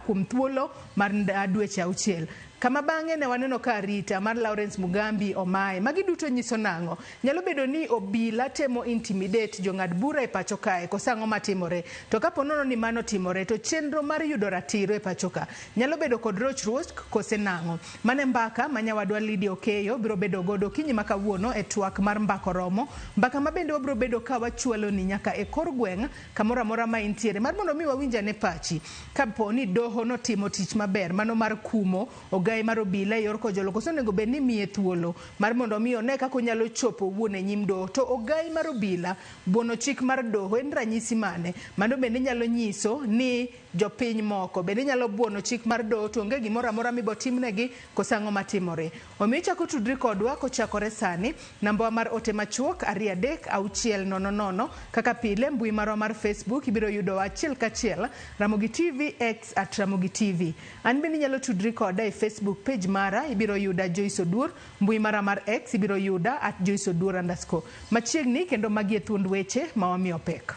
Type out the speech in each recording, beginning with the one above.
kuom thuolo mar dweche auchiel. Kama bang'e ne waneno ka arita mar Lawrence Mugambi omaye. Magi duto nyiso nang'o? Nyalo bedo ni obila temo intimidate jong'ad bura e pacho kae, koso ang'o matimore? To kapo nono ni mano timore, to chenro mar yudo ratiro e pacho ka nyalo bedo kod rochruok kose nang'o? Mano e mbaka ma nyawadwa Lydia Okeyo biro bedo godo okinyi ma kawuono e twak mar Mbaka Oromo. Mbaka ma bende wabiro bedo ka wachwaloni nyaka e kor gweng' kamoro amora ma intiere mar mondo mi wawinj ane pachi kapo ni doho notimo tich maber mano mar kumo ogayi mar obila e yor kojolo koso onego bed ni miye thuolo mar mondo mi one kaka onyalo chopo owuon e nyim doho. To ogayi mar obila buono chik mar doho en ranyisi mane? Mano bende nyalo nyiso ni jopiny moko bende nyalo buono chik mar doho to onge gimoro amora mibotimnegi koso ang'o matimore. Omiyo ichako tudri kodwa kochakore sani, nambawa mar ote machuok 23600 kaka pile mbui marwa mar Facebook ibiro yudowa achiel kachiel Ramogi TV X at Ramogi TV. An bende inyalo tudri koda e Facebook page mara ibiro yuda Joyce Oduor, mbui mara mar X ibiro yuda at Joyce Oduor underscore. Machiegni kendo magi e thuond weche ma wamiyo pek.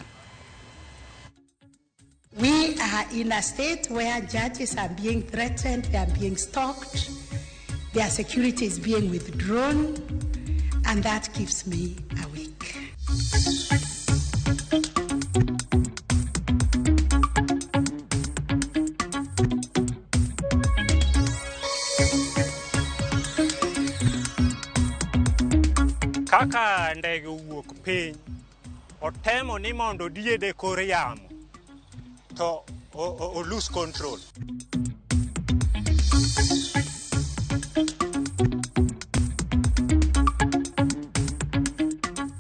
We are in a state where judges are being threatened, they are being stalked, their security is being withdrawn, and that keeps me awake. Kaka ndege owuok piny, otemo ni mondo odied e kor yamo to o lose control.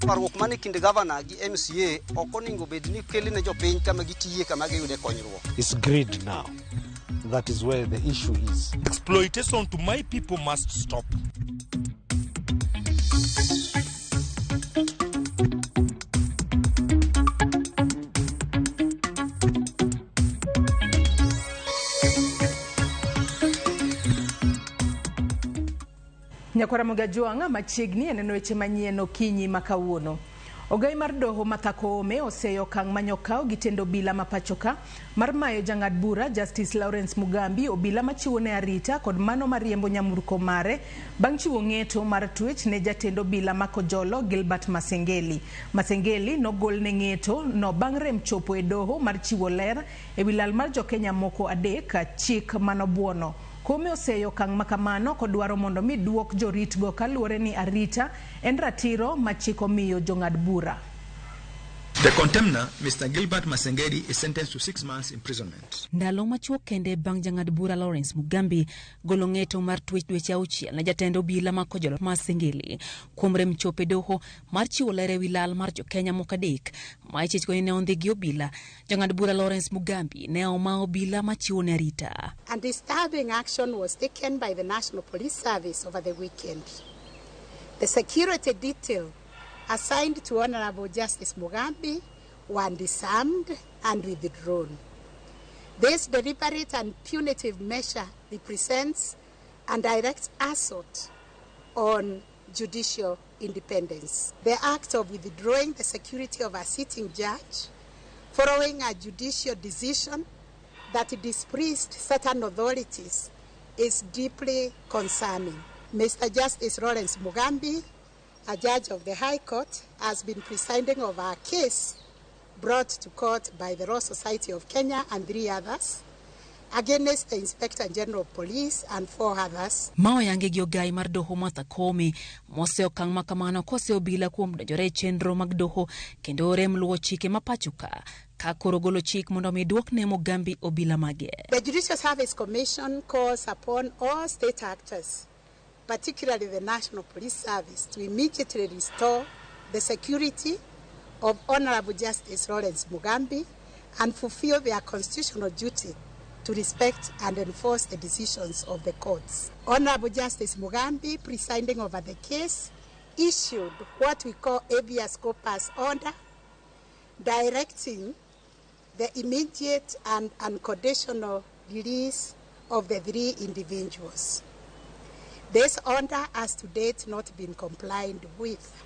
Parruok mane kind gavana gi MCA ok onego bed ni kelo ne jopiny kama gitiye kama giyude konyruok. It's greed now. That is where the issue is. Exploitation to my people must stop. Nyakwara Mogajwang' machiegni e neno weche manyien okinyi ma kawuono. Ogai mar doho Martha Koome oseyo okang' manyokaw gi tend obila ma pachoka mar mayo jang'ad bura Justice Lawrence Mugambi obila machiwo ne arita kod mano mariembo nyamburko mare bang' chiwo ng'eto mar twech ne jatend obila ma Kojolo Gilbert Masengeli. Masengeli nogol ne ng'eto no bang' rem chopo e doho mar chiwo ler ewi lal mar jokenya moko adek chik manobuono. Koome oseyo okang' makamano kodwaro mondo mi duok joritgo kaluwore ni arita en ratiro ma chik omiyo jong'ad bura. The contemner, Mr. Gilbert Masengeli, is sentenced to 6 months imprisonment. Ndalo machuok kende bang' jang'ad bura Lawrence Mugambi golo ng'eto mar twech dweche auchiel ne jatend obila ma Kojolo Masengeli kuom rem chopo e doho mar chiwo ler ewi lal mar jokenya moko adek ma ichich ni ne ondhi gi obila. Jang'ad bura Lawrence Mugambi ne oma obila machiwo ne arita. A disturbing action was taken by the National Police Service over the weekend. The security detail assigned to Honorable Justice Mugambi were disarmed and withdrawn. This deliberate and punitive measure represents a direct assault on judicial independence. The act of withdrawing the security of a sitting judge following a judicial decision that displeased certain authorities is deeply concerning. Mr. Justice Lawrence Mugambi, a judge of the High Court, has been presiding over a case brought to court by the Law Society of Kenya and 3 others against the Inspector General of Police and 4 others. Ma oyange gi ogai mar doho Martha Koome mose okang' ma kamano kose obila kuom donjore e chenro mag doho kendo rem luwo chike ma pacho ka ka koro golo chik mondo mi duok ne Mugambi obila mage. The Judicial Service Commission calls upon all state actors, particularly the National Police Service, to immediately restore the security of Honorable Justice Lawrence Mugambi and fulfill their constitutional duty to respect and enforce the decisions of the courts. Honorable Justice Mugambi, presiding over the case, issued what we call habeas corpus order, directing the immediate and unconditional release of the 3 individuals. This order has to date not been complied with.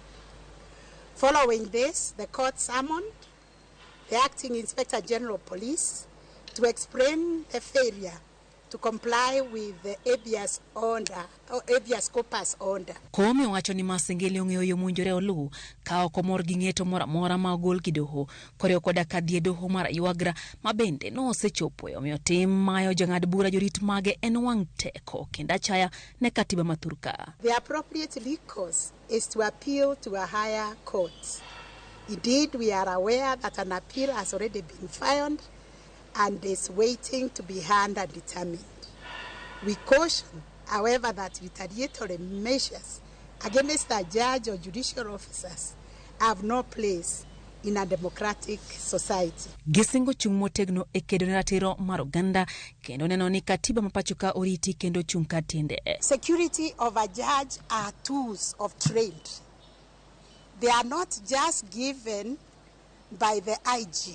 Following this, the court summoned the acting Inspector General of Police to explain the failure to comply with the habeas order or habeas corpus order. Koome owacho ni Masengeli ong'eyo yo mowinjore oluw ka ok omor gi ng'eto moro amora ma ogol gi doho koriwo koda ka dhi e doho mar Aywagra ma bende nosechopoe omiyo tim mayo jang'ad bura jorit mage en wang' teko kendo achaya ne katiba ma thurka. The appropriate recourse is to appeal to a higher court. Indeed, we are aware that an appeal has already been filed and is waiting to be heard and determined. We caution, however, that retaliatory measures against a judge or judicial officers have no place in a democratic society. Gisingo chung' motegno e kedo ne ratiro mar oganda kendo neno ni katiba ma pacho ka oriti kendo chung' ka tiende. Security of a judge are tools of trade. They are not just given by the IG.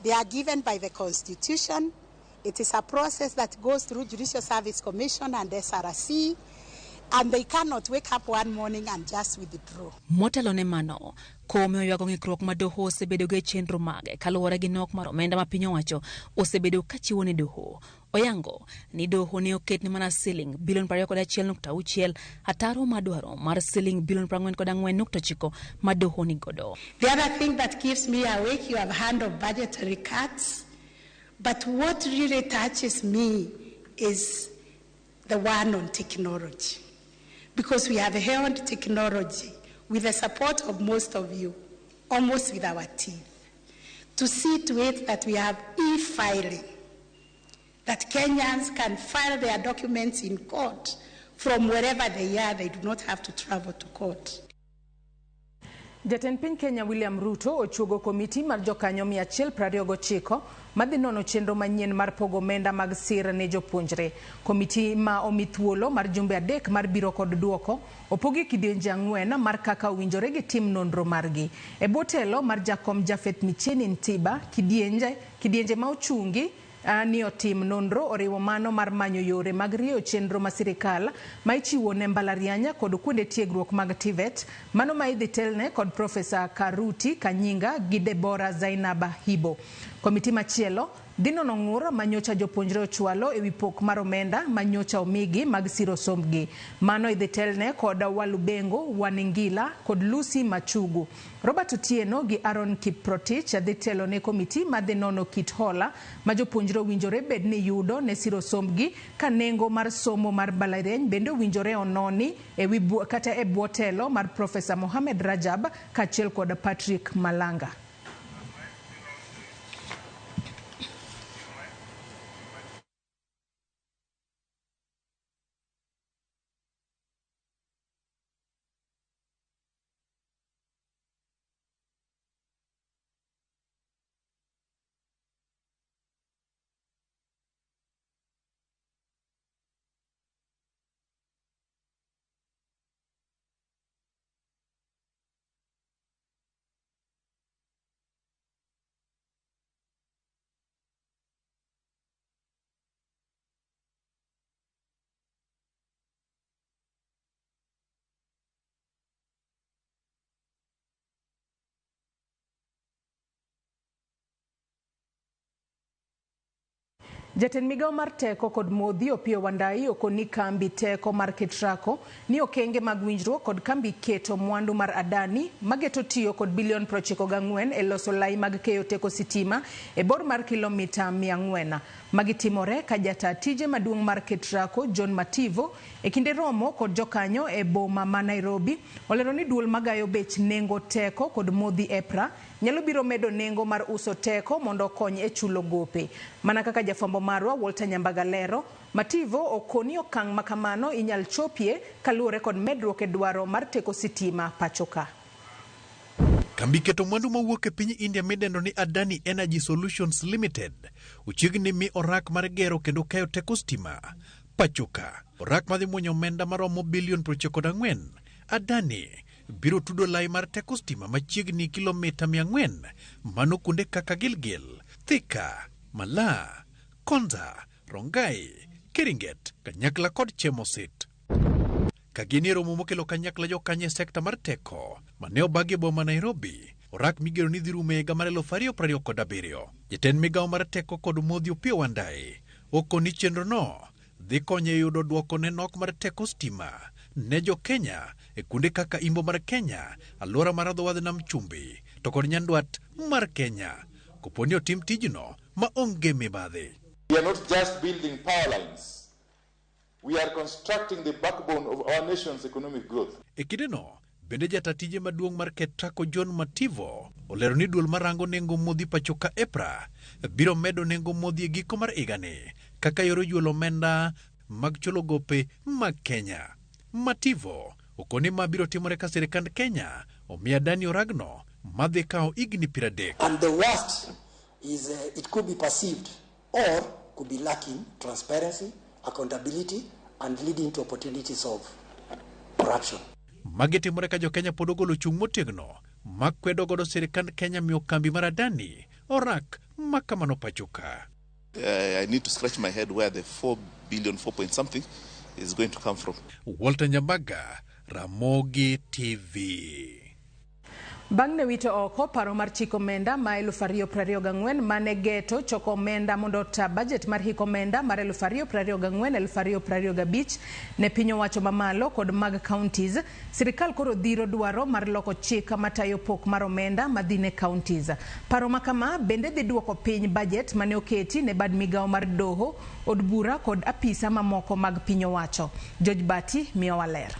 They are given by the Constitution. It is a process that goes through Judicial Service Commission and SRC, and they cannot wake up one morning and just withdraw. Motelo ne mano, Koome oywago ng'ikruok ma doho osebedogo e chenro mage kaluwore gi nok mar omenda ma piny owacho osebedo kachiwo ne doho. Oyango ni doho ne oketne mana siling bilion 21.6 ataro mar dwaro mar siling bilion 44.9 ma doho nigodo. The other thing that keeps me awake, you have heard of budgetary cuts, but what really touches me is the one on technology, because we have held technology with the support of most of you, almost with our teeth, to see to it that we have e-filing, that Kenyans can file their documents in court from wherever they are. They do not have to travel to court. Jatend piny Kenya William Ruto ochuogo komiti mar jokanyo 129 madhi nono chenro manyien mar pogo omenda mag sir ne jopuonjre. Komiti ma omi thuolo mar jumbe 3 mar biro kod duoko opogi kidienje 4 mar kaka owinjore gitim nonro margi. E bwo telo mar jakom Japheth Micheni Ntiba, kidienje ma ochungi ni otim nonro oriwo mano mar manyo yore mag rieyo chenro ma sirikal ma ichiwo ne mbalariany kod kuonde tiegruok mag TVET, mano ma idhi telne kod Profesa Karuti Kanyinga gi Deborah Zainab Hibo. Komiti machielo dhi nono ng'ur ma nyocha jopuonjre ochwalo ewi pok mar omenda ma nyocha omigi mag siro sombgi. Mano idhi telne kod Walubengo Waningila kod Lucy Machugu. Robert Otieno gi Aaron Kiprotich dhi telo ne komiti madhi nono kit hola ma jopuonjre owinjore bed ni yudo ne siro sombgi ka nengo mar somo mar mbalariany bende owinjore ononi ewi kata e bwo telo mar Profesa Mohamed Rajab kaachiel kod Patrick Malanga. Jatend migao mar teko kod modhi Opiyo Wandayi okoni kambi teko mar Ketraco ni okenge mag winjruok kod kambi keto mwandu mar Adani mageto tiyo kod bilion 94 e loso lai mag keyo teko sitima e bor mar kilomita 400. Magitimore ka jata tije maduong' mar Ketraco John Mativo e kinde romo kod jokanyo e boma ma Nairobi olero ni duol magayo bech nengo teko kod modhi EPRA nyalo biro medo nengo mar uso teko mondo okony e chulo gope. Mana kaka jafwambo marwa Walter Nyambaga lero, Mativo okoni okang' makamano inyal chopie kaluwore kod medruok e dwaro mar teko sitima pacho ka. Kambi keto mwandu mawuok e piny India midendo ni Adani Energy Solutions Limited ochiegni mi orak mar gero kendo kayo teko stima pacho ka. Orak madhi muonyo omenda maromo bilion 94. Adani biro tudo lai mar teko stima machiegni kilomita 400 mano kuonde kaka Gilgil, Thika, Malaa, Konza, Rongai, Keringet, kanyakla kod Chemosit. Ka gin e romo mokelo kanyakla jokanyo e sekta mar teko mane obagi e boma Nairobi, orak migeno ni dhi rumo e higa mar 2027. Jatend migawo mar teko kod modhi Opiyo Wandayi okoni chenrono dhi konyo e yudo dwoko ne nok mar teko stima ne jo Kenya e kuonde kaka Imbo mar Kenya, alwora mar dho wadh nam chumbi to kod nyandwat mar Kenya kopo ni otim tijno ma onge mibadhi. We are not just building power lines. We are constructing the backbone of our nation's economic growth. E kindeno, bende jata tije maduong' mar Ketraco John Mativo olero ni duol marango nengo modhi pacho ka EPRA biro medo nengo modhi e giko mar higani kaka yor yuolo omenda mag chulo gope mag Kenya. Mativo okoni ma biro timore ka sirikand Kenya omiyo Adani oragno madhi kawo higni 30. And the worst is it could be perceived or could be lacking transparency, accountability, and leading to opportunities of corruption. Magi timore ka jo-Kenya pod ogolo chung' motegno makwedo godo sirikand Kenya miyo kambi mar Adani orak makamano pacho ka. I need to scratch my head where the 4 billion, 4 point something is going to come from. Walter Nyambaga, Ramogi TV. Bang' ne wito oko paro mar chik omenda ma 2024 mane geto choko omenda mondo ota bajet mar hik omenda mar 2024-2025 ne piny owacho mamalo kod mag counties, sirikal koro dhiro dwaro mar loko chik matayo pok mar omenda madhi ne counties. Paro ma kama bende dhi duoko piny bajet mane oketi ne bad migawo mar doho, od bura kod apisa mamoko mag piny owacho. George Bati miyowa ler.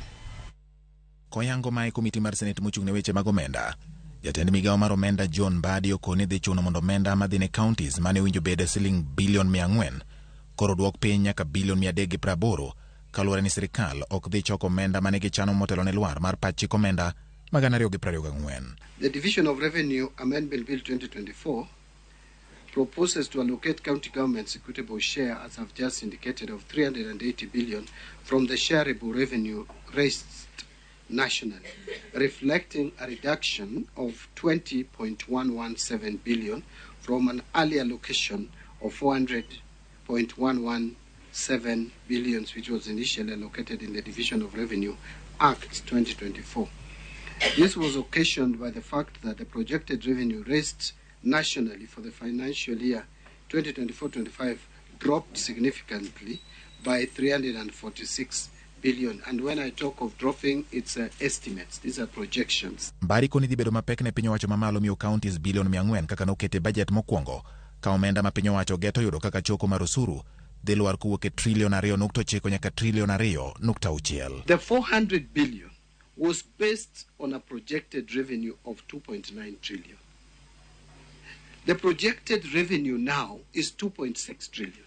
Koyango mae komiti mar Senate mochung' ne weche mag omenda, jatend migawo mar omenda John Mbadi okoni dhi chuno mondo omenda madhi ne counties mane owinjo bed siling bilion 400 koro duok piny nyaka bilion 380 kaluwore ni sirikal ok dhi choko omenda mane gichano motelo ne lwar mar pach chik omenda mag 2024. The Division of Revenue Amendment Bill 2024 proposes to allocate county government's equitable share, as I've just indicated, of 380 billion from the shareable revenue raised nationally, reflecting a reduction of 20.117 billion from an earlier allocation of 400.117 billion, which was initially allocated in the Division of Revenue Act 2024. This was occasioned by the fact that the projected revenue raised nationally for the financial year 2024-25 dropped significantly by 346 billion. And when I talk of dropping, it's estimates. These are projections. Mbadi koni dhi bedo mapek ne piny owacho mamalo miyo counties bilion 400 kaka nokete bajet mokwongo ka omenda ma piny owacho geto yudo kaka choko mar osuru dhi lwar kowuok e trilion 2.9 nyaka trilion 2.6. The 400 billion was based on a projected revenue of 2.9 trillion. The projected revenue now is 2.6 trillion.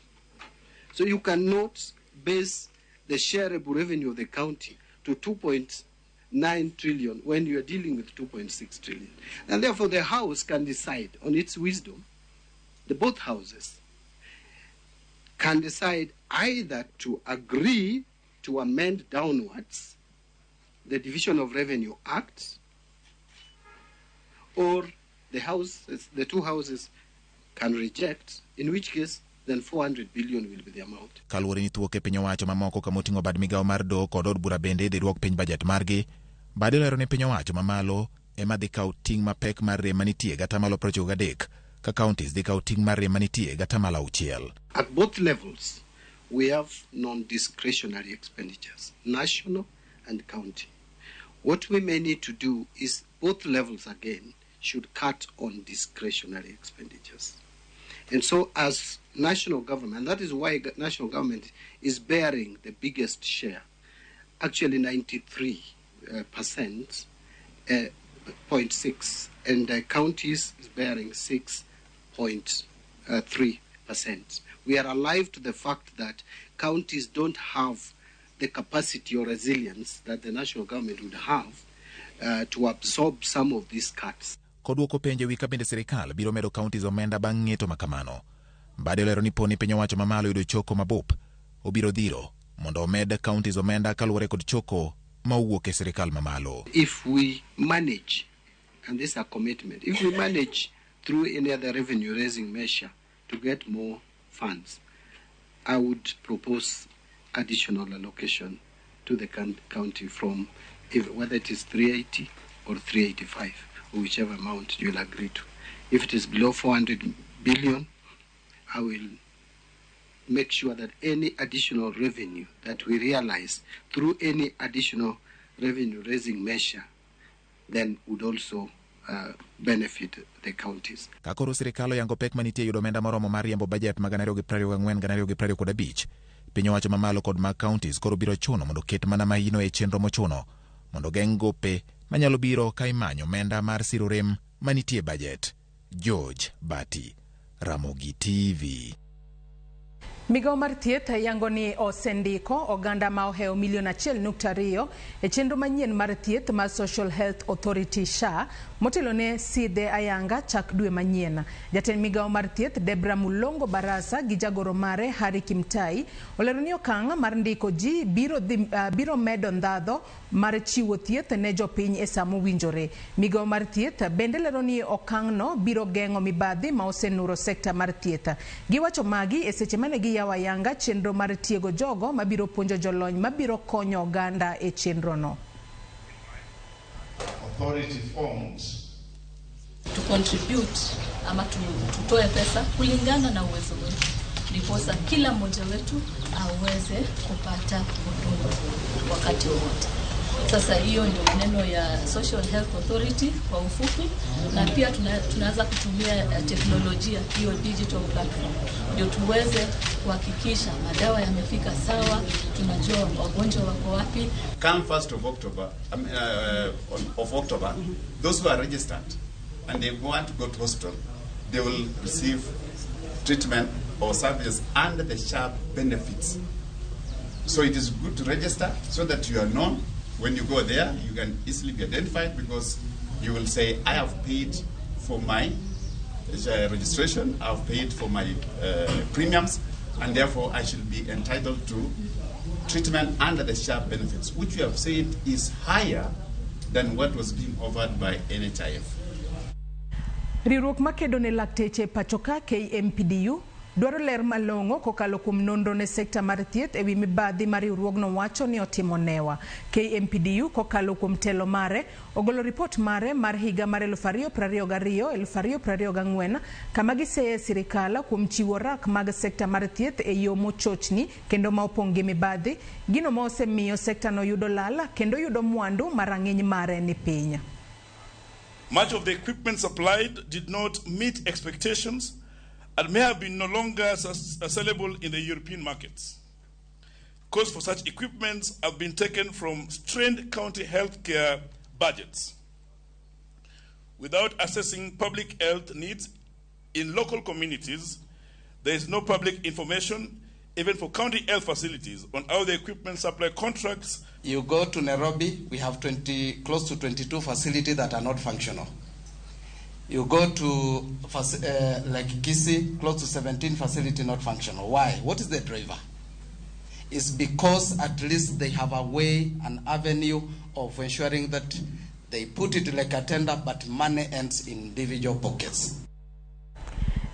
So you cannot base the shareable revenue of the county to 2.9 trillion when you are dealing with 2.6 trillion. And therefore the House can decide on its wisdom, the both houses can decide either to agree to amend downwards the Division of Revenue Act, or the houses, the two houses can reject, in which case then 400 billion will be the amount. Kaluwore ni thuok e piny owacho mamoko kamoting'o bad migawo mar doho kod od bura bende dhi duok piny bajet margi, Mbadi olero ni piny owacho mamalo ema dhi kawo ting' mapek mar rem manitie gatamalo 93 ka counties dhi kawo ting' mar rem manitie gatamalo 6. At both levels, we have non-discretionary expenditures, national and county. What we may need to do is both levels again should cut on discretionary expenditures. And so as national government, and that is why national government is bearing the biggest share, actually 93%, 0.6, and counties is bearing 6.3%. We are alive to the fact that counties don't have the capacity or resilience that the national government would have to absorb some of these cuts. Koduoko penjo wi ka bende sirikal biro medo counties omenda bang' ng'eto makamano. Mbadi olero ni poni piny owacho mamalo yudo choko mabup, obiro dhiro mondo omed counties omenda kaluwore kod choko ma owuok e sirikal mamalo. If we manage, and this is a commitment, if we manage through any other revenue raising measure to get more funds, I would propose additional allocation to the county from whether it is 380 or 385, or whichever amount you'll agree to. If it is below 400 billion. I will make sure that any additional revenue that we realize through any additional revenue raising measure then would also benefit the counties. Ka koro sirikal oyango pek manitie yudo omenda moromo mar riembo bajet mag 2024 2025, piny owacho mamalo kod mag counties koro biro chuno mondo ket mana mahino e chenro mochuno mondo geng' gope manyalo biro ka imanyo omenda mar siro rem manitie e bajet. George Bati, Ramogi TV. Migawo mar thieth yango ni osendiko oganda ma ohewo milion 1.2 e chenro manyien mar thieth mar Social Health Authority SHA motelo ne sidhe ayanga chak dwe manyien. Jatend migawo mar thieth Debra Mulongo Barasa gi jagoro mare Harry Kimtai olero ni okang' mar ndiko ji biro medo ndhadho mar chiwo thieth ne jopiny e sa mowinjore. Migawo mar thieth bende lero ni okang'no biro geng'o mibadhi ma osenuro sekta mar thieth. Giwacho magi e seche mane giyawo ayanga chenro mar tiego jogo mabiro puonjo jolony mabiro konyo oganda e chenrono. Authority forms to contribute ama tutoe pesa kulingana na uwezo wetu, ndiposa kila mmoja wetu aweze kupata huduma wakati wowote. Sasa hiyo ndio maneno ya Social Health Authority kwa ufupi, na pia tunaweza kutumia teknolojia hiyo digital platform ndio tuweze kuhakikisha madawa yamefika sawa, tunajua wagonjwa wako wapi. Come 1st of October, those who are registered and they want to go to hospital, they will receive treatment or services under the SHA benefits. So it is good to register so that you are known. When you go there, you can easily be identified because you will say, I have paid for my registration, I have paid for my premiums, and therefore I should be entitled to treatment under the SHA benefits, which we have said is higher than what was being offered by NHIF. Riwruok makedo ne lakteche pachoka KMPDU dwaro ler malong'o kokalo kuom nonro ne sekta mar thieth ewi mibadhi ma riwruogno wacho ni otimo newa. KMPDU kokalo kuom telo mare ogolo ripot mare mar higa mar 2022-2024 kama giseye sirikal kuom chiwo rak mag sekta mar thieth e yo mochochni kendo ma opong' gi mibadhi, gino ma osemiyo sektano yudo lal kendo yudo mwandu ma rang'iny mare ni piny. Much of the equipment supplied did not meet expectations and may have been no longer sellable in the European markets. Costs for such equipment have been taken from strained county healthcare budgets. Without assessing public health needs in local communities, there is no public information, even for county health facilities, on how the equipment supply contracts. You go to Nairobi, we have close to 22 facilities that are not functional. You go to like Kisii, close to 17 facilities not functional. Why? What is the driver? It's because at least they have a way, an avenue of ensuring that they put it like a tender, but money ends in individual pockets.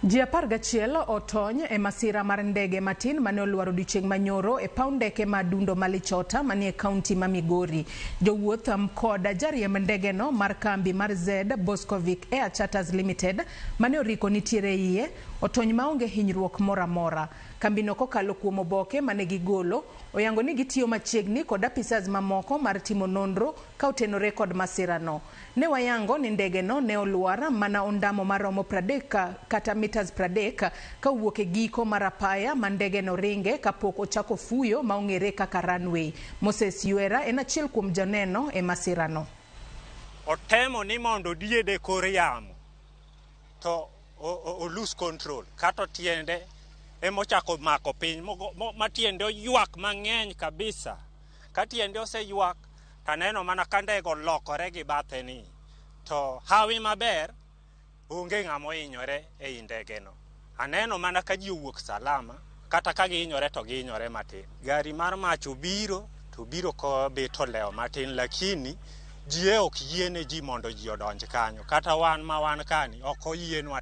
Ji 11 otony e masira mar ndege matin mane olwar odiechieng' manyoro e paw ndeke ma Dundo Malichota manie kaunti ma Migori. Jowuoth kod jariemb ndegeno mar kambi mar Z Boscovic Air Charters Limited mane oriko nitiere iye otony maonge hinyruok moro amora. Kambino kokalo kuom oboke mane gigolo oyango ni gitiyo machiegni kod apisas mamoko mar timo nonro ka otenore kod masirano. Ne wayango ni ndegeno ne olwar mana ondamo maromo 30 kata meters 30 ka owuok e giko mar apaya ma ndegeno ringe kapok ochako fuyo ma ong'ere kaka runway. Moses Yuera en achiel kuom joneno e masirano. Otemo ni mondo diede kor yamo to o lose control kata tiende emochako mako piny ma tiende oywak mang'eny kabisa. Ka tiende oseywak taneno mana ka ndege olokore gi bathe ni to hawi maber onge ng'ama ohinyore ei ndegeno. Aneno mana ka ji owuok salama, kata ka gihinyore to gihinyore matin. Gari mar mach obiro to biro kobet olewo matin, lakini ji ok yiene ji mondo ji odonj kanyo. Kata wan ma wan kani ok oyienwa.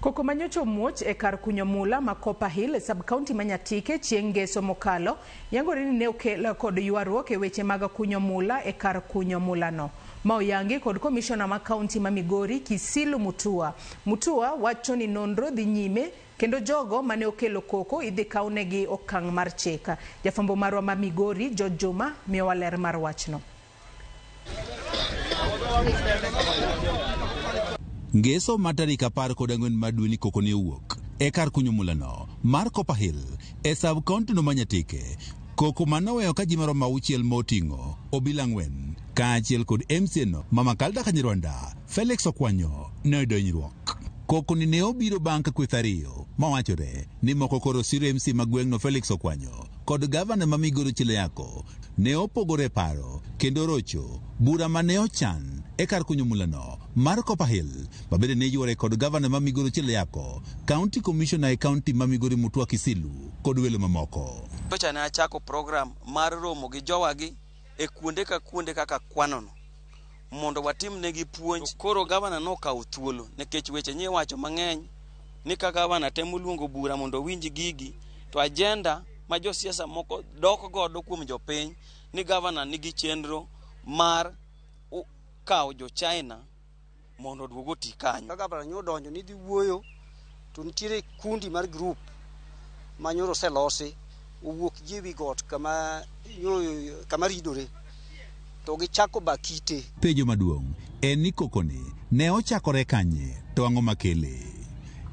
Koko manyocha omuoch e kar kunyo mula ma Copper Hill e sub-county ma Nyatike chieng' ngeso mokalo yangore ni ne okel kod ywaruok e weche mag kunyo mula e kar kunyo mulano. Ma oyangi kod komishona ma kaunti ma Migori Kisilu Mutua. Mutua wacho ni nonro dhi nyime kendo jogo mane okelo koko idhi kawnegi okang' mar chik. Jafwambo marwa ma Migori George Juma miyowa ler mar wachno. Ngeso ma tarik 14 mar dweni koko ne owuok e kar kunyo mulano mar Copper Hill e sub county no ma Nyatike. Koko manoweyo ka ji maromo 6 moting'o obila 4 kaachiel kod MCA no Mama Kalda Kanyarwanda Felix Okwanyo ne oyudo hinyruok. Koko ni ne obiro bang' ka kweth ariyo mawachore ni moko koro siro MC ma gweng'no Felix Okwanyo kod gavana ma Migori Ochilo Ayacko ne opogore e paro kendo rocho bura mane ochan e kar kunyo mulano mar Copper Hill mabende ne ywore kod gavana ma Migori Ochilo Ayacko, County Commissioner e county ma Migori Mutua Kisilu kod welo mamoko. Nyocha ne achako program mar romo gi jowagi e kuonde ka kuonde kaka kwanono mondo watim negi puonj. Koro gavana nokawo thuolo nikech weche nyi wacho mang'eny ni ka gavana temo luongo bura mondo owinj gigi to agenda ma josiasa moko dok godo kuom jopiny ni gavana nigi chenro mar kawo jo China mondo oduog oti kanyo. Ka gavana nyo odonjo ni dhi wuoyo to nitiere kundi mar group ma nyoro oselosi owuok gi ewi got kama kama ridore to gichako bakite. Penjo maduong' en ni kokoni ne ochakore kanye to ang'o makele?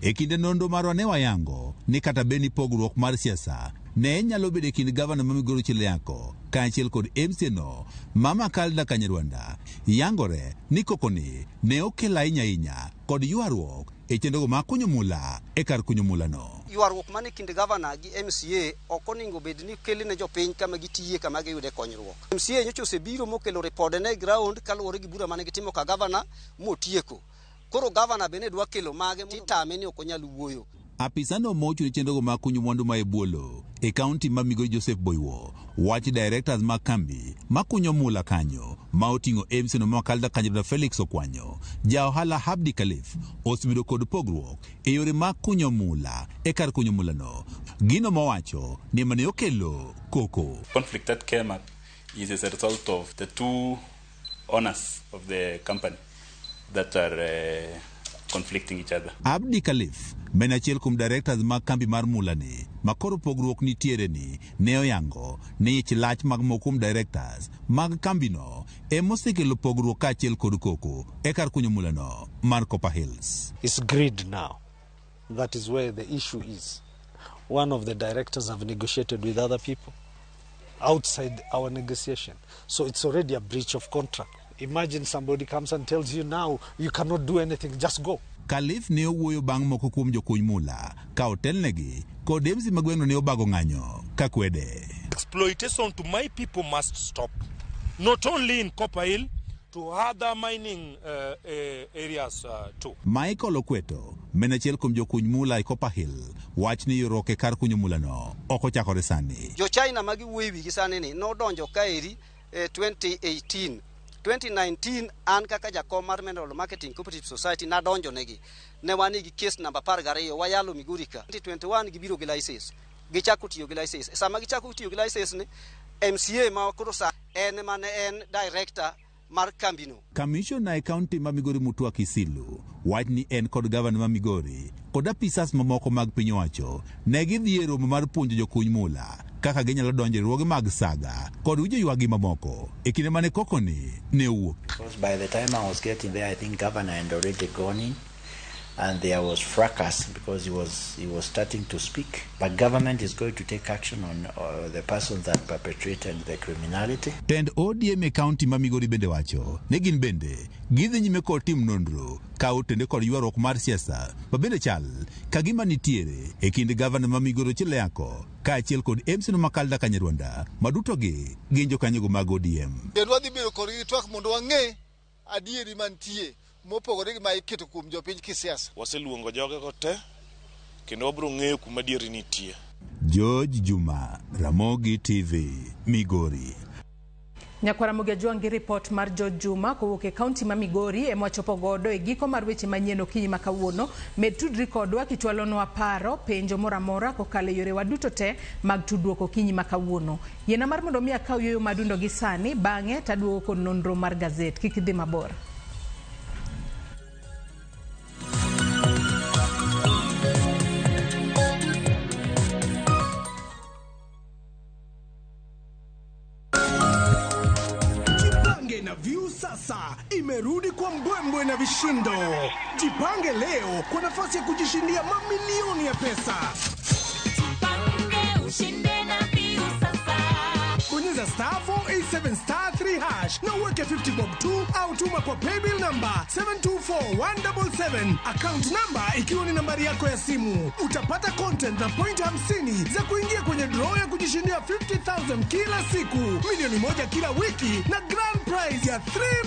E kinde nonro marwa ne wayango ni kata bed ni pogruok mar siasa ne nyalo bedo e kind gavana ma Migori Ochilo Ayacko kaachiel kod MCA no Mama Kalda Kanyarwanda, yangore ni kokoni ne okelo ahinya ahinya kod ywaruok e chenrogo mag kunyo mula e kar kunyo mulano. Ywaruok mane kind gavana gi MCA ok onego bed ni kele ne jopiny kama gitiye kama giyude konyruok. MCA nyocha osebiro mokelo ripode ne ground kaluwore gi bura mane gitimo ka gavana motieko. Koro gavana bende dwa kelo mage titame ni ok onyal wuoyo. Apisano mochung' ne chenrogo mag kunyo mwandu ma e bwo e kaunti ma Migori Joseph Boywo wach directors mag kambi makunyo mula kanyo ma oting'o MC no ma Kalda Kanyarwanda Felix Okwanyo, ja ohala Habdi Khalif osebedo kod pogruok e yore mag kunyo mula e kar kunyo mulano. Gino mowacho ni mane okelo koko. Conflict that came up is as a result of the two owners of the company that are conflicting each other. Abdi Khalif men achiel kuom directors mag kambi mar mula ni makoro pogruok nitiere ni ne oyango ni ich lach mag moko kuom directors mag kambino emosekelo pogruok kaachiel kod koko e kar kunyo mulano mar Copper Hills. It's greed now. That is where the issue is. One of the directors have negotiated with other people outside our negotiation. So it's already a breach of contract. Imagine somebody comes and tells you now you cannot do anything, just go. Khalif ne owuoyo bang' moko kuom jokuny mula ka otelnegi kod MC ma gweng'no ne obago ng'anyo ka kwede. Exploitation to my people must stop. Not only in Copper Hill, to other mining areas too. Michael Okweto, men achiel kuom jokuny mula e Copper Hill, wach ni ywaruok e kar kunyo mulano ok ochakore sani. Jo China ma giwuoyo e wigi sani ni nodonjo kaeri 2018. 2019 an kaka jakom mar Mineral Marketing Cooperative Society nadonjo negi. Ne wan gi case namba 12 wayalo Migori ka. 2021 gibiro gi license. Gichako tiyo gi license. Sama gichako tiyo gi license ni MCA ma koro sa en mane en director mar kambino. Commissioner e county ma Migori Mutua Kisilu wach ni en kod gavana ma Migori kod apisas mamoko mag piny owacho ne gidhi e romo mar puonjo jokuny mula kaka ginyalo donjo e riwruoge mag saga kod winjo ywakgi mamoko e kinde mane koko ni ne owuok. Because by the time I was getting there, I think governor had already gone in, and there was fracas because he was starting to speak. But government is going to take action on the person that perpetrated the criminality. Tend ODM e county ma Migori bende wacho ne gin bende gidhi nyime kod tim nonro ka otende kod ywaruok mar siasa ma bende chal ka gima nitiere e kind gavana ma Migori Ochilo Ayacko kaachiel kod MC no ma Kalda Kanyarwanda ma duto gi gin jokanyogo mag ODM. Kendo wadhi bedo kodgi twak mondo wang'e adieri mantie mopogore gi ma iketo kuom jopiny kisiasa. Waseluongo jogego te kendo wabiro ng'eyo kuma adieri nitie. George Juma, Ramogi TV, Migori. Nyakwara Ramogi gi ripot mar George Juma kowuok e kaunti ma Migori ema wachopo godo e giko mar weche manyien okinyi ma kawuono. Med tudri kodwa kichwalonwa paro, penjo moro amora kokalo e yorewa duto te mag tudruok okinyi ma kawuono. Yiena mar mondo mi akaw yueyo madundo gi sani, bang'e taduogo kod nonro mar gazet. Kik idhi mabor. Jipange na Viusasa imerudi kwa mbwembwe na vishindo. Jipange leo kwa nafasi ya kujishindia mamilioni ya pesa. Ushinde na Viusasa. Bonyeza star 487 star 3 hash na uweke 50 bob tu au tuma kwa paybill number 724177, account number ikiwa ni nambari yako ya simu. Utapata content na point 50 za kuingia kwenye draw ya kujishindia 50,000 kila siku, 1 milioni kila wiki na grand prize ya 3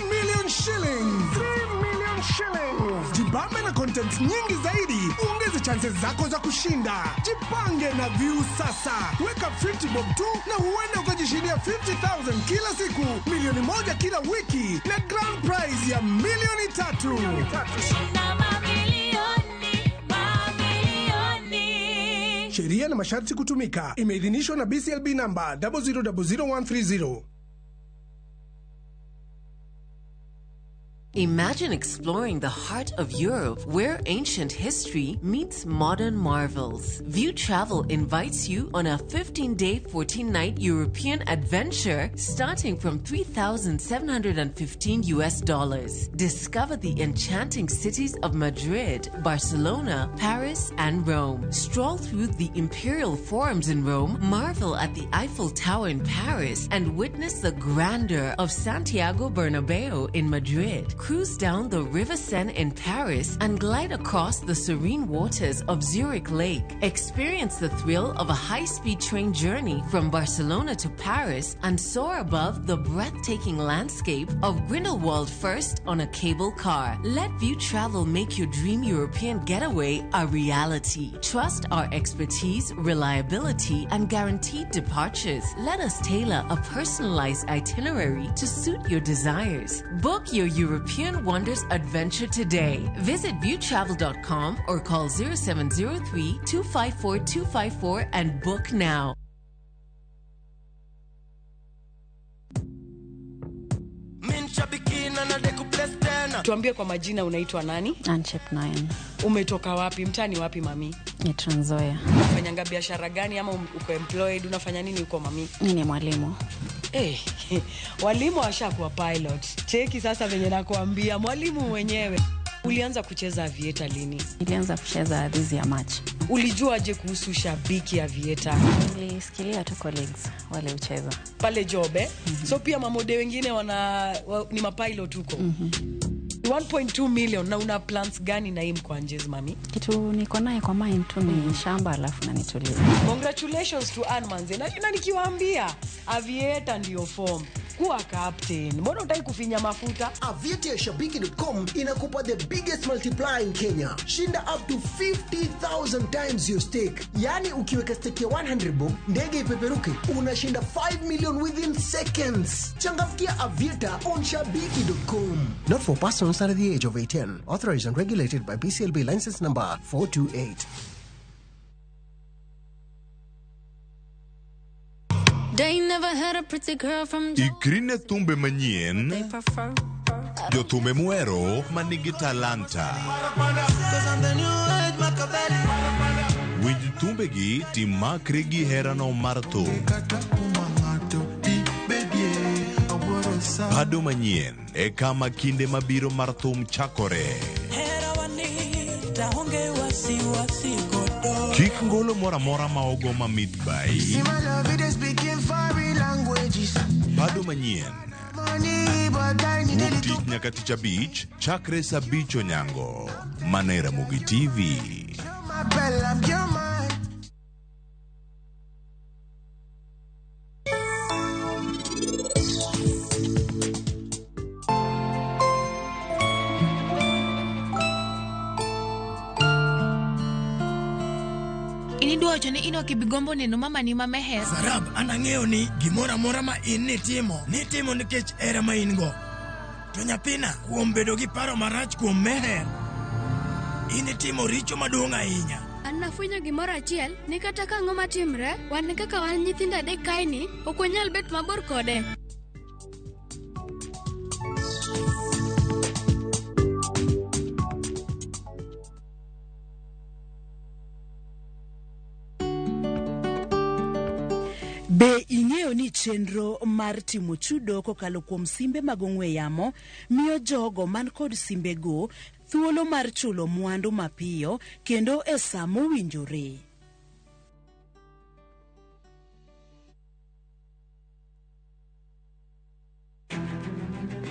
million shillings. 3 million shillings. Jibambe na content nyingi zaidi, uongeze chances zako za kushinda. Jipange na Viusasa, weka 50 bob tu na huenda ukajishindia 50,000 kila siku, 1 milioni kila wiki na grand prize ya 3 milioni. Shinda mamilioni, mamilioni. Sheria na masharti kutumika. Imeidhinishwa na BCLB namba 0000130. Imagine exploring the heart of Europe where ancient history meets modern marvels. View Travel invites you on a 15 day, 14 night European adventure starting from 3,715 US dollars. Discover the enchanting cities of Madrid, Barcelona, Paris, and Rome. Stroll through the imperial forums in Rome, marvel at the Eiffel Tower in Paris, and witness the grandeur of Santiago Bernabeu in Madrid. Cruise down the River Seine in Paris and glide across the serene waters of Zurich Lake. Experience the thrill of a high speed train journey from Barcelona to Paris and soar above the breathtaking landscape of Grindelwald First on a cable car. Let View Travel make your dream European getaway a reality. Trust our expertise, reliability, and guaranteed departures. Let us tailor a personalized itinerary to suit your desires. Book your European Wonders adventure today. Visit viewtravel.com or call 0703 254 254 and book now. Tuambie kwa majina, unaitwa nani? Anchep 9. Umetoka wapi? Mtaani wapi, mami? Ni Trans Nzoia. Unafanyanga biashara gani ama uko employed? Unafanya nini huko, mami? Mi ni mwalimu. Hey, walimu washakuwa pilot. Cheki sasa venye nakuambia, mwalimu mwenyewe. Ulianza kucheza aviator lini? Nilianza kucheza this year March. Ulijuaje kuhusu Shabiki Aviator? Nilisikilia tu colleagues wale ucheza. Pale job, eh? So pia mamode wengine ni mapilot huko. 1.2 million, na una plans gani na hii mkwanjezi, mami? Kitu niko naye kwa mind tu ni shamba alafu na nitulie. Congratulations to Ann manze. Na nikiwaambia Aviator ndio form. Kuwa captain. Mbona utaki kufinya mafuta? Aviator ya Shabiki.com inakupa the biggest multiplier in Kenya. Shinda up to 50,000 times your stake. Yaani ukiweka stake ya 100 bob, ndege ipeperuke, unashinda 5 million within seconds. Changamkia Aviator on Shabiki.com. Not for persons under the age of 18. Authorized and regulated by BCLB license number 428. They never had a pretty girl from Ikri ne thumbe manyien, prefer. Jothumbe muhero manigi talanta. Winj thumbegi timakri gi herano mar thum. Bado manyien e kama kinde mabiro mar thum chakore. Kik ngolo moro amora ma ogo mamit bai. Bado manyien. Wuok tich nyaka tich abich, chakre sa 5 onyango. Mana e Ramogi TV. Idwa wacho ni in ok ibi gombo neno mamani ma Meher? Sarab, an ang'eyo ni gimoro amora ma in nitimo, nitimo nikech hera ma in go. To nyathina, kuom bedo gi paro marach kuom Meher, in itimo richo maduong' ahinya. An nafwenyo gimoro achiel ni kata ka ang'o matimre, wan kaka wan nyithindo adek kaeni, ok wanyal bet mabor kode. Be ing'eyo ni chenro mar timo chudo kokalo kuom simbe mag ong'we yamo miyo jogo man kod simbego thuolo mar chulo mwandu mapiyo kendo e sa mowinjore?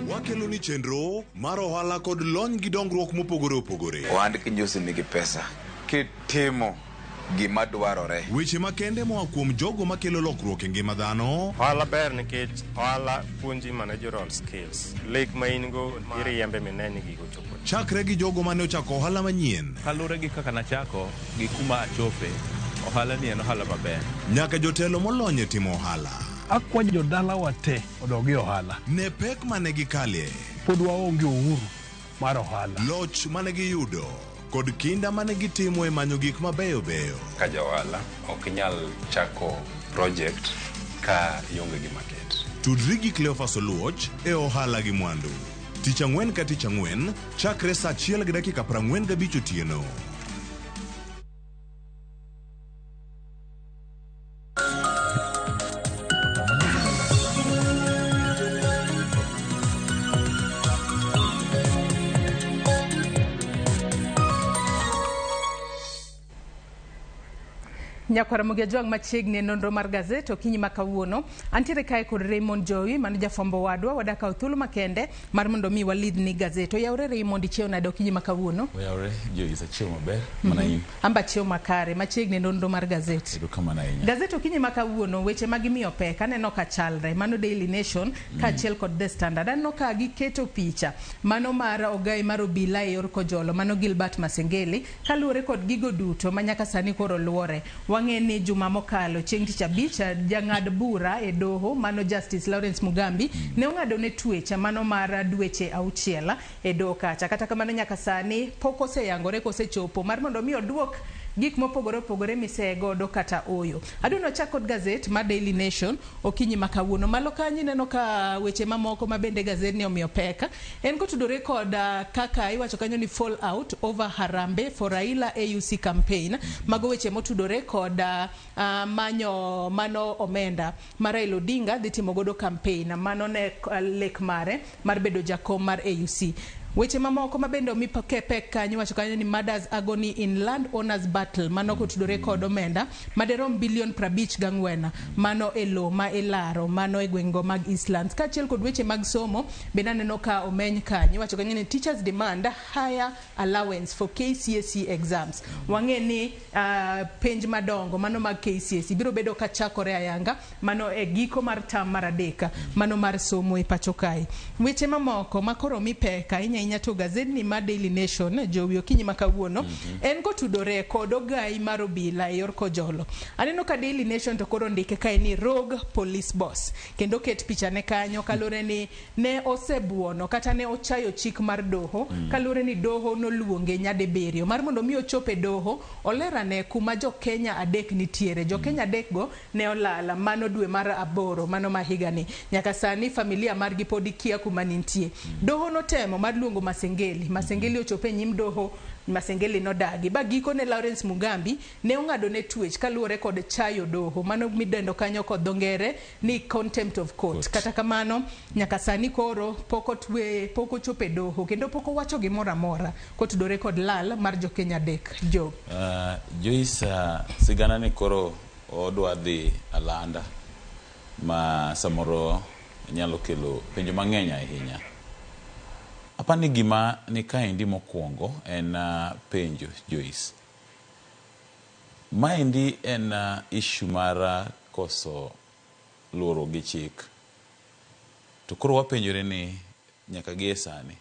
Wakelo ni chenro mar ohala kod lony gi dongruok mopogore opogore. Ohand kinjosi nigi pesa kitimo gima dwarore. Weche makende moa kuom jogo makelo lokruok e ngima dhano. Ohala ber nikech ohala puonji managerial skills. Lek ma in go iriembe mine ni gigo chopo. Chakre gi jogo mane ochako ohala manyien. Kaluwore gi kaka nachako gi kuma achope, ohala ni en ohala maber. Nyaka jotelo molony e timo ohala. Akwa jodalawa te odog e ohala. Ne pek mane gikalie. Pod waonge uhuru mar ohala. Loch mane giyudo kod kinda mane gitimo e manyo gik mabeyo beyo. Ka ja ohala ok inyal chako project ka ionge gi market. Tudri gi Cleophas Oluoch e ohala gi mwandu. Tich ang'wen ka tich ang'wen chakre saa 1:45 otieno. Nyakwara Ramogi Ajwang' machiegni e nonro mar gazet okinyi ma kawuono. Antiere kae kod Raymond Jowi mano jafwambo wadwa wadak kawo thuolo makende mar mondo mi walidhni gazet. Oyawre Raymond ichiew nade okinyi ma kawuono? Oyawre Joyce, achiew maber mana in. Amba chiew makare machiegni e nonro mar gazet. Erokamano ahinya. Gazet okinyi ma kawuono weche ma gimiyo pek aneno ka chalre mano Daily Nation kaachiel kod The Standard. Aneno ka giketo picha mano mar ogai mar obila e yor Kojolo mano Gilbert Masengeli kaluwore kod gigo duto ma nyaka sani koro luore. Wang'e ni juma mokalo chieng' tich abich jang'ad bura e doho mano Justice Lawrence Mugambi ne ong'ado ne twech mano mar dweche auchiel e doho kacha. Kata kamano nyaka sani pok oseyangore kosechopo mar mondo mi oduok gik mopogore opogore misegodo kata oyo. Adwa ni wachak kod gazet mar Daily Nation okinyi ma kawuono. Malo kanyo ineno ka weche mamoko ma bende gazet ni omiyo pek en kotudore kod kaka iwacho kanyo ni fall out over Harambee for Raila AUC campaign. Mago weche motudore kod manyo mano omenda ma Raila Odinga dhi timo godo campaign mano ne lek mare mar bedo jakom mar AUC. Weche mamoko ma bende omi pek kanyo iwacho kanyo ni murders agony in land owners battle mano kotudore kod omenda maderom bilion 54 mano e lowo ma ilaro mano e gwengego mag Eastlands. Kaachiel kod weche mag somo bende aneno ka omeny kanyo iwacho kanyo ni teachers demand higher allowance for KCSE exams. Wang'e ni penj madongo mano mag KCSE biro bedo ka chakore ayanga mano e giko mar term mar adek mano mar somo e pacho kae. Weche mamoko ma koro omi pek ahinya ahinya to gazedni mar Daily Nation jowi okinyi ma kawuono en kotudore kod ogai mar obila e yor Kojolo. Aneno ka Daily Nation to koro ndike kae ni rogue police boss kendo ket pichane kanyo kaluwore ni ne osebuono kata ne ochayo chik mar doho kaluwore ni doho noluonge nyadibiriyo mar mondo mi ochop e doho olerane kuma jo Kenya adek nitiere. Jo Kenya adek go ne olala mano dwe mar aboro mano ma higani. Nyaka sani familia margi pod kia kuma nintie. Doho notemo mar luongo Masengeli. Masengeli ochopo e nyim doho, Masengeli nodagi. Ba gikone Lawrence Mugambi ne ong'ado ne twech kaluwore kod chayo doho mano midendo kanyo kod dho ngere ni contempt of court. Kata kamano nyaka sani koro pok otwe pok ochopo e doho kendo pok owacho gimoro amora kotudore kod lal mar jo Kenya adek. Job. Joyce, sigana ni koro odwa dhi alanda ma samoro nyalo kelo penjo mang'eny ahinya. Apani gima ni kaendi mokwongo en penjo Joyce. Maendi en issue mar koso luoro gi chik. To koro wapenjore ni nyaka gi e sani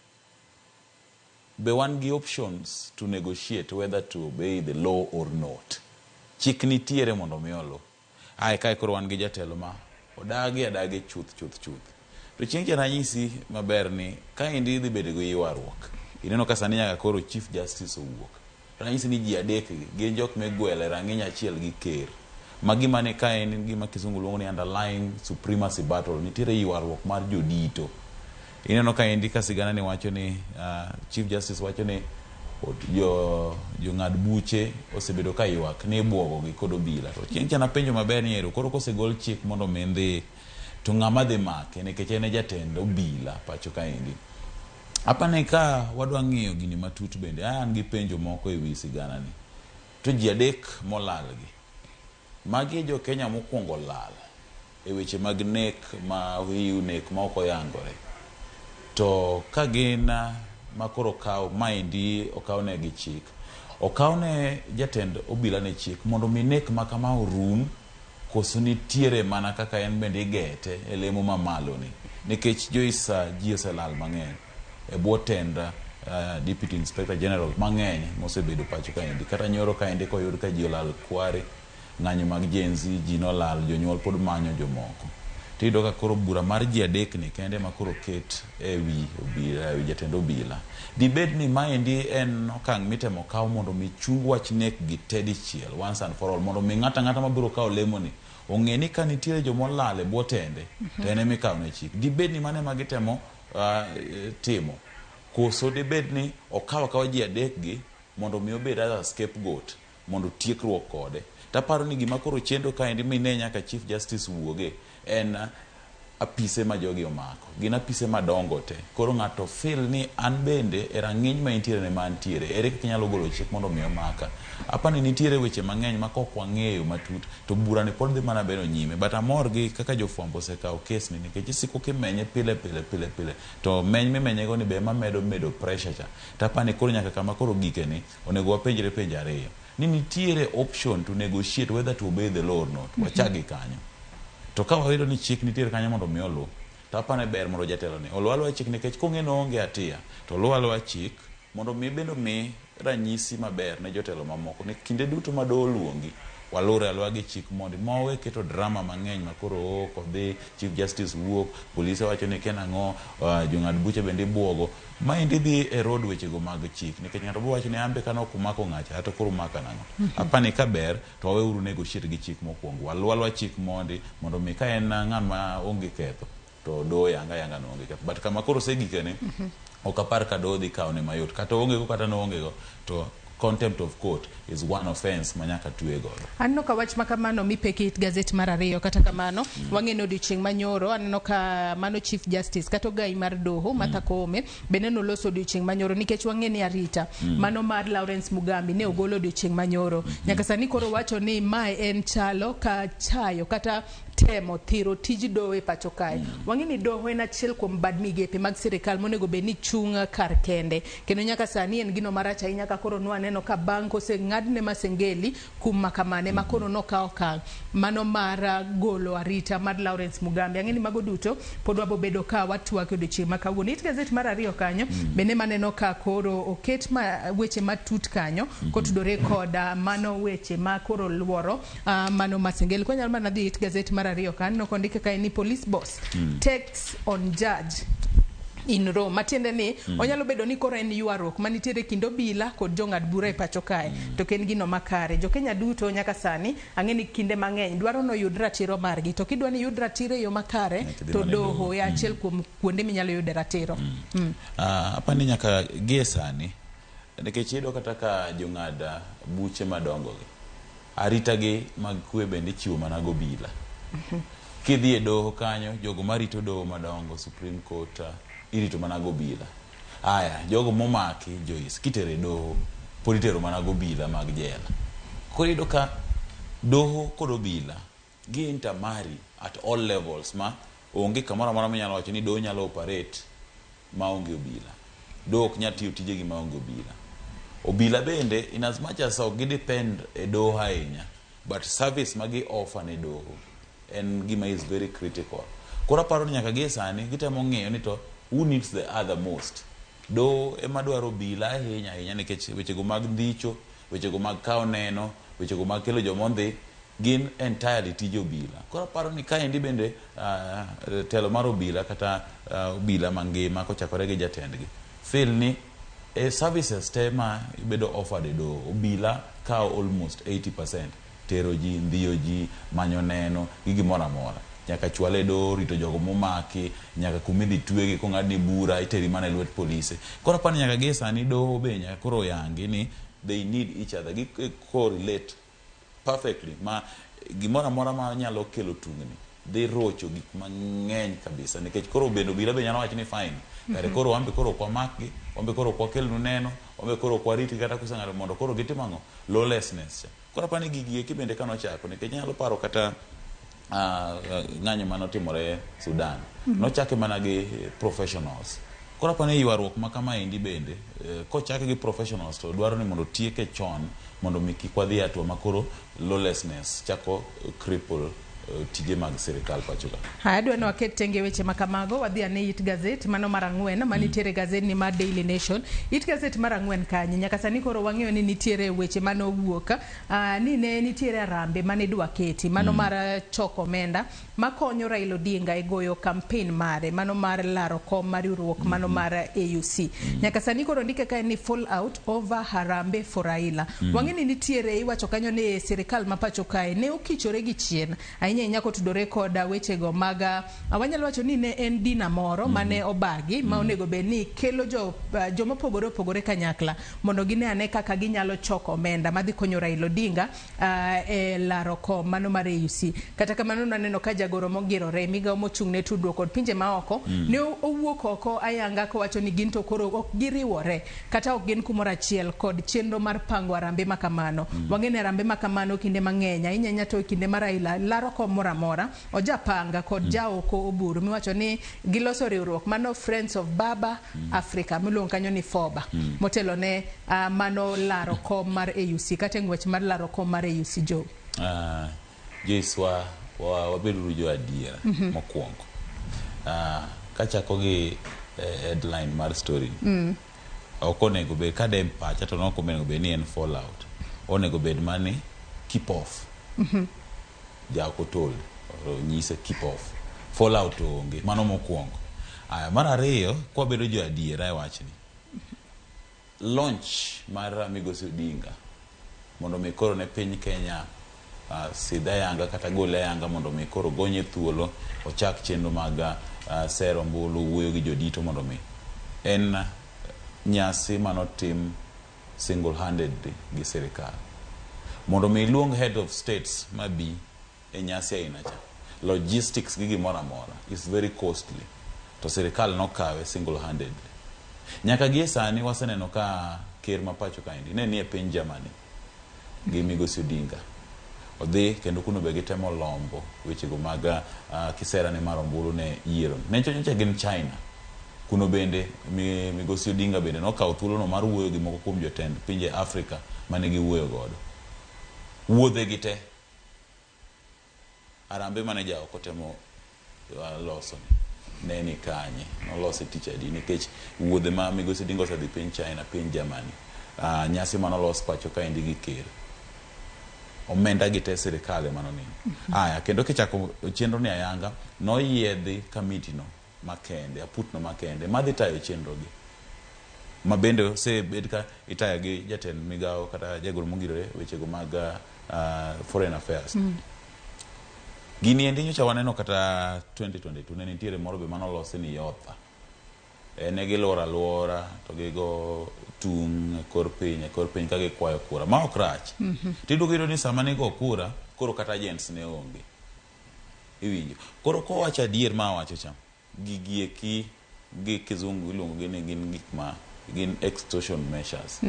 be wan gi options to negotiate whether to obey the law or not. Chik nitiere mondo mi oluw. Ae kae koro wan gi jatelo ma odagi adagi chuth chuth chuth. To chieng' cha nanyisi maber ni kaendi idhi bedo gi ywaruok. Ineno ka sani nyaka koro Chief Justice owuok. To nanyisi ni ji adek gi gin jok migwelo e rang'iny achiel gi ker. Ma gima ni kae en gima kisungu luongo ni underlying supremacy battle. Nitiere ywaruok mar jodito. Ineno kaendi ka sigana ni wacho ni Chief Justice wacho ni jong'ad buche osebedo ka ywak ni ibwogo gi kod obila. To chieng' cha napenjo maber ni ero koro kosegol chik mondo mi ndhi to ng'ama dhi make nikech en e jatend obila pacho kaendi. Apani ka wadwa ng'iyo gini matut bende an gi penjo moko e wi sigana ni. To ji adek molal gi. Magi e jo Kenya mokwongo lal e weche mag nek ma ohiu nek ma ok oyangore. To ka gin ma koro okaw maendi okawnegi chik. Okawne jatend obila ne chik mondo mi nek ma kama orum koso nitiere mana kaka en bende igete e lemo mamalo ni. Nikech Joyce ji oselal mang'eny e bwo tend Deputy Inspector General mang'eny mosebedo pacho kaendi. Kata nyoro kaendi koyud ka ji olal kware, ng'anyo mag Gen Z ji nolal, jonyuol pod manyo jomoko. Tiyudo ka koro bura mar ji adek ni kende ma koro ket e wi obila, e wi jatend obila. Dibed ni maendi en okang' mitemo kaw mondo mi chung wach nek gi te dichiel once and for all mondo mi ng'ato ang'ata mabiro kawo lemo ni ong'e ni ka nitiere jomolal e bwo tende to en ema ikawo ne chik. Dibed ni mano ema gitemo timo koso dibed ni okaw akawa ji adek gi mondo mi obed as a scapegoat mondo tiekruok kode. Taparo ni gima koro chendo kaendi mine nyaka Chief Justice wuoge en apise ma jogi omako. Gin apise madongo te. Koro ng'ato feel ni an bende e rang'iny ma intiere ne ma antiere. Ere kaka inyalo golo chik mondo mi omaka. Apani nitiere weche mang'eny ma kok wang'eyo matut to bura ni pod dhi mana bedo nyime. But amor gi kaka jofwambo osekawo kes ni nikech isiko kimenye pile pile pile pile. To meny mimenye go ni be ema medo medo pressure cha. Tapani koro nyaka kama koro gike ni onego wapenjre penjo ariyo. Ni nitiere option to negotiate whether to obey the law or not. Wachak gi kanyo. To ka wayudo ni chik nitiere kanyo mondo mi oluw, to apani ber mondo jatelo ni oluw aluwa chik nikech kong'e ni oonge hatia to oluw aluwa chik mondo mi bende omi ranyisi maber ne jotelo mamoko ni kinde duto ma doho oluongi walure aluwa gi chik mondi ma wawe keto drama mang'eny ma koro ok odhi Chief Justice wuok, polise wacho ni kia nang'o, jong'ad buche bende ibuogo. Maendi dhi erode wechego mag chik nikech ng'ato biro wacho ni an be kane ok umako ng'acha to koro umaka nang'o. Apani ka ber to wawe uru negotiate gi chik mokwongo. Waluw aluwa chik mondi mondo mi ka en ng'ama onge ketho to doho yang ayanga ni oonge ketho. But kama koro osegike ni ok apar ka doho dhi kawone mayot. Kata oonge go kata noonge go to contempt of court is one offense ma nyaka twe godo. Aneno ka wach ma kamano mi pek e it gazet mar ariyo kata kamano wang'e ni odiochieng' manyoro aneno ka mano Chief Justice kata ogai mar doho Martha Koome bende noloso odiochieng' manyoro nikech wang'e ni arita mano mar Lawrence Mugambi ne ogolo odiochieng' manyoro. Nyaka sani koro wacho ni mae en chalo ka chayo kata temo thiro tij doho e pacho kae. Wang'e ni doho en achiel kuom bad migepe mag sirikal monego bed ni chung' kar kende. Kendo nyaka sani en gino marach ahinya ka koro nwaneno ka bang' koseng'adne Masengeli kum makamane ma koro nokawo okang' mano mar golo arita mar Lawrence Mugambi. Ang'e ni mago duto pod wabo bedo ka watwak e odiochieng' ma kawuono. It gazet mar ariyo kanyo bende maneno ka koro oket weche matut kanyo kotudore kod mano weche ma koro luoro mano Masengeli. Kwanyalo mana dhi it gazet mar ariyo ka aneno kondike kae ni police boss takes on judge in Rome. Matiende ni onyalo bedo ni koro en ywaruok manitiere kind obila kod jong'ad bura e pacho kae to ok en gino makare. Jo Kenya duto nyaka sani ang'e ni kinde mang'eny dwaro ni oyud ratiro margi to kidwa ni iyud ratiro e yo makare to doho e achiel kuom kuonde minyalo yude ratiro. Apani nyaka gie sani nikech iyudo kata ka jong'ad buche madongo gi arita gi mag kwe bende ichiwo mana gobila. Kidhi e doho kanyo jogo marito doho madongo Supreme Court irito mana gobila. Aya jogo momaki Joyce kitero e doho pod itero mana gobila mag jela. Koro iyudo ka doho kod obila gi intermarry at all levels ma onge kamoro amora minyalo wacho ni doho nyalo operate maonge obila. Doho ok nyal tiyo tijegi maonge obila. Obila bende in as much as ok gidepend e doho ahinya but service ma gi offer ne doho en gima is very critical. Koro aparo ni nyaka gie sani gitemo ng'iyo ni to who needs the other most. Doho ema dwaro obila ahinya ahinya nikech wechego mag ndicho, wechego mag kawo neno, Wechego mag kelo joma ondhi gin entirely tij obila. Koro aparo ni kaendi bende telo mar obila kata obila mangima kochakore gi jatendgi feel ni e services te ma ibedo offered e doho, obila kawo almost 80%, tero ji, ndhiyo ji, manyo neno gi gimoro amora. Nyaka chwale e doho, rito jogo momaki, nyaka kuma idhi twegi kong'adni bura iteri mana e lwet polise. Koro aparo ni nyaka gie sani doho be nyaka koro yangi ni they need each other, gi correlate perfectly ma gimoro amora ma nyalo kelo tungni dhi rocho gik mang'eny kabisa nikech koro bende obila be nyalo wacho ni fine kare koro wan be koro ok wamakgi, wan be koro ok wakelnu neno, wan be koro ok waritgi kata kuseng'ado mondo koro gitim ang'o? Lawlessness cha. Koro aparo ni gigi eki bende kanochako nikech inyalo paro kata ng'anyo manotimore Sudan. Nochake mana gi professionals. Koro aparo ni ywaruok ma kamaendi bende kochake gi professionals to dwaro ni mondo otieke chon mondo mi kik wadhi e hatua ma koro lawlessness chako cripple tije mag sirikal pacho ka. Haya, adwa ni waket tenge weche ma kamago, wadhi ane it gazet mano mar ang'wen manitiere e gazedni mar Daily Nation. It gazet mar ang'wen kanye? Nyaka sani koro wang'eyo ni nitiere weche mane owuok ni ne nitiere arambe mane idwa keti mano mar choko omenda makonyo Raila Odinga e goyo campaign mare mano mar laro kom mar riwruok mano mar AUC. Nyaka sani koro ndike kae ni fall out over Harambee for Raila. Wang'e ni nitiere iwacho kanyo ni sirikal ma pacho kae ne okichore gi chien ahinya ahinya kotudore kod wechego mag wanyalo wacho ni ne en dina moro mane obagi ma onego bed ni kelo jo joma opogore opogore kanyakla mondo gine ane kaka ginyalo choko omenda madhi konyo Raila Odinga e laro kom mano mar AUC. Kata kamano naneno ka jagoro mogirore migawo mochung' ne tudruok kod pinje maoko ne owuok oko ayanga kowacho ni gin to koro ok giriwore kata ok gin kumoro achiel kod chenro mar pango arambe ma kamano. Wang'e ni arambe ma kamano kinde mang'eny ahinya ahinya to e kinde ma Raila laro kom moro amora ojapanga kod jaoko Oburu miwacho ni giloso riwruok mano Friends of Baba Africa miluongo kanyo ni FOBA motelo ne mano laro kom mar AUC kata e ng'wech mar laro kom mar AUC Joe. Joyce, wabeduru jo adiera mokwongo. Kachako gi headline mar story ok onego bed ka de pacha to nok onego bed ni en fallout. Onego bed mani keep off. Jaoko told nyise keep off. Fallout to onge. Mano mokwongo. Aya, mar ariyo, kwabedo jo adiera e wachni. Launch mar Migosi Odinga mondo mi koro ne piny Kenya sidh ayanga kata gole ayanga mondo mi koro gonye thuolo ochak chenro mag sero ombulu wuoyo gi jodito mondo mi en nyasi manotim single handedly gi sirikal mondo mi iluong head of states mabi e nyasi aina cha logistics gi gimoro amora is very costly to sirikal nokawe single handedly nyaka gie sani waseneno ka ker ma pacho kaendi ne nie piny Germany gi Migosi Odinga odhi kendo kuno be gitemo lombo wechego mag kisera ne mar ombulu ne yiero ne nyocha gin China kuno bende Migosi Odinga bende nokawo thuolono mar wuoyo gi moko kuom jotend pinje Afrika mane giwuoyo godo wuodhe gi te arambe mane jaoko temo loso ne ni kanye nolose tich adi nikech wuodhe ma Migosi Odinga osedhi piny China piny Germany nyasi manolos pacho kaendi gi ker omenda gi te sirikal ema nonimo. Aya kendo kichako chenro ni ayanga noyiedhi kamiti no makende aput no makende madhi tayo chenro gi ma bende osebed ka itayo gi jatend migawo kata jagoro mongirore wechego mag foreign affairs. Gini endi nyocha waneno kata 2022 ne nitiere moro be manolosi ni Yotha. Ne giluoro aluora to gigo tung' e kor piny ka gikwayo kura ma ok rach. Tiduogo iyudo ni sama nigo kura koro kata agents ne onge. Iwinjo. Koro kowacho adier ma awacho cha, gigi eki gi kizungu iluongo gi ni gin gik ma gin extortion measures.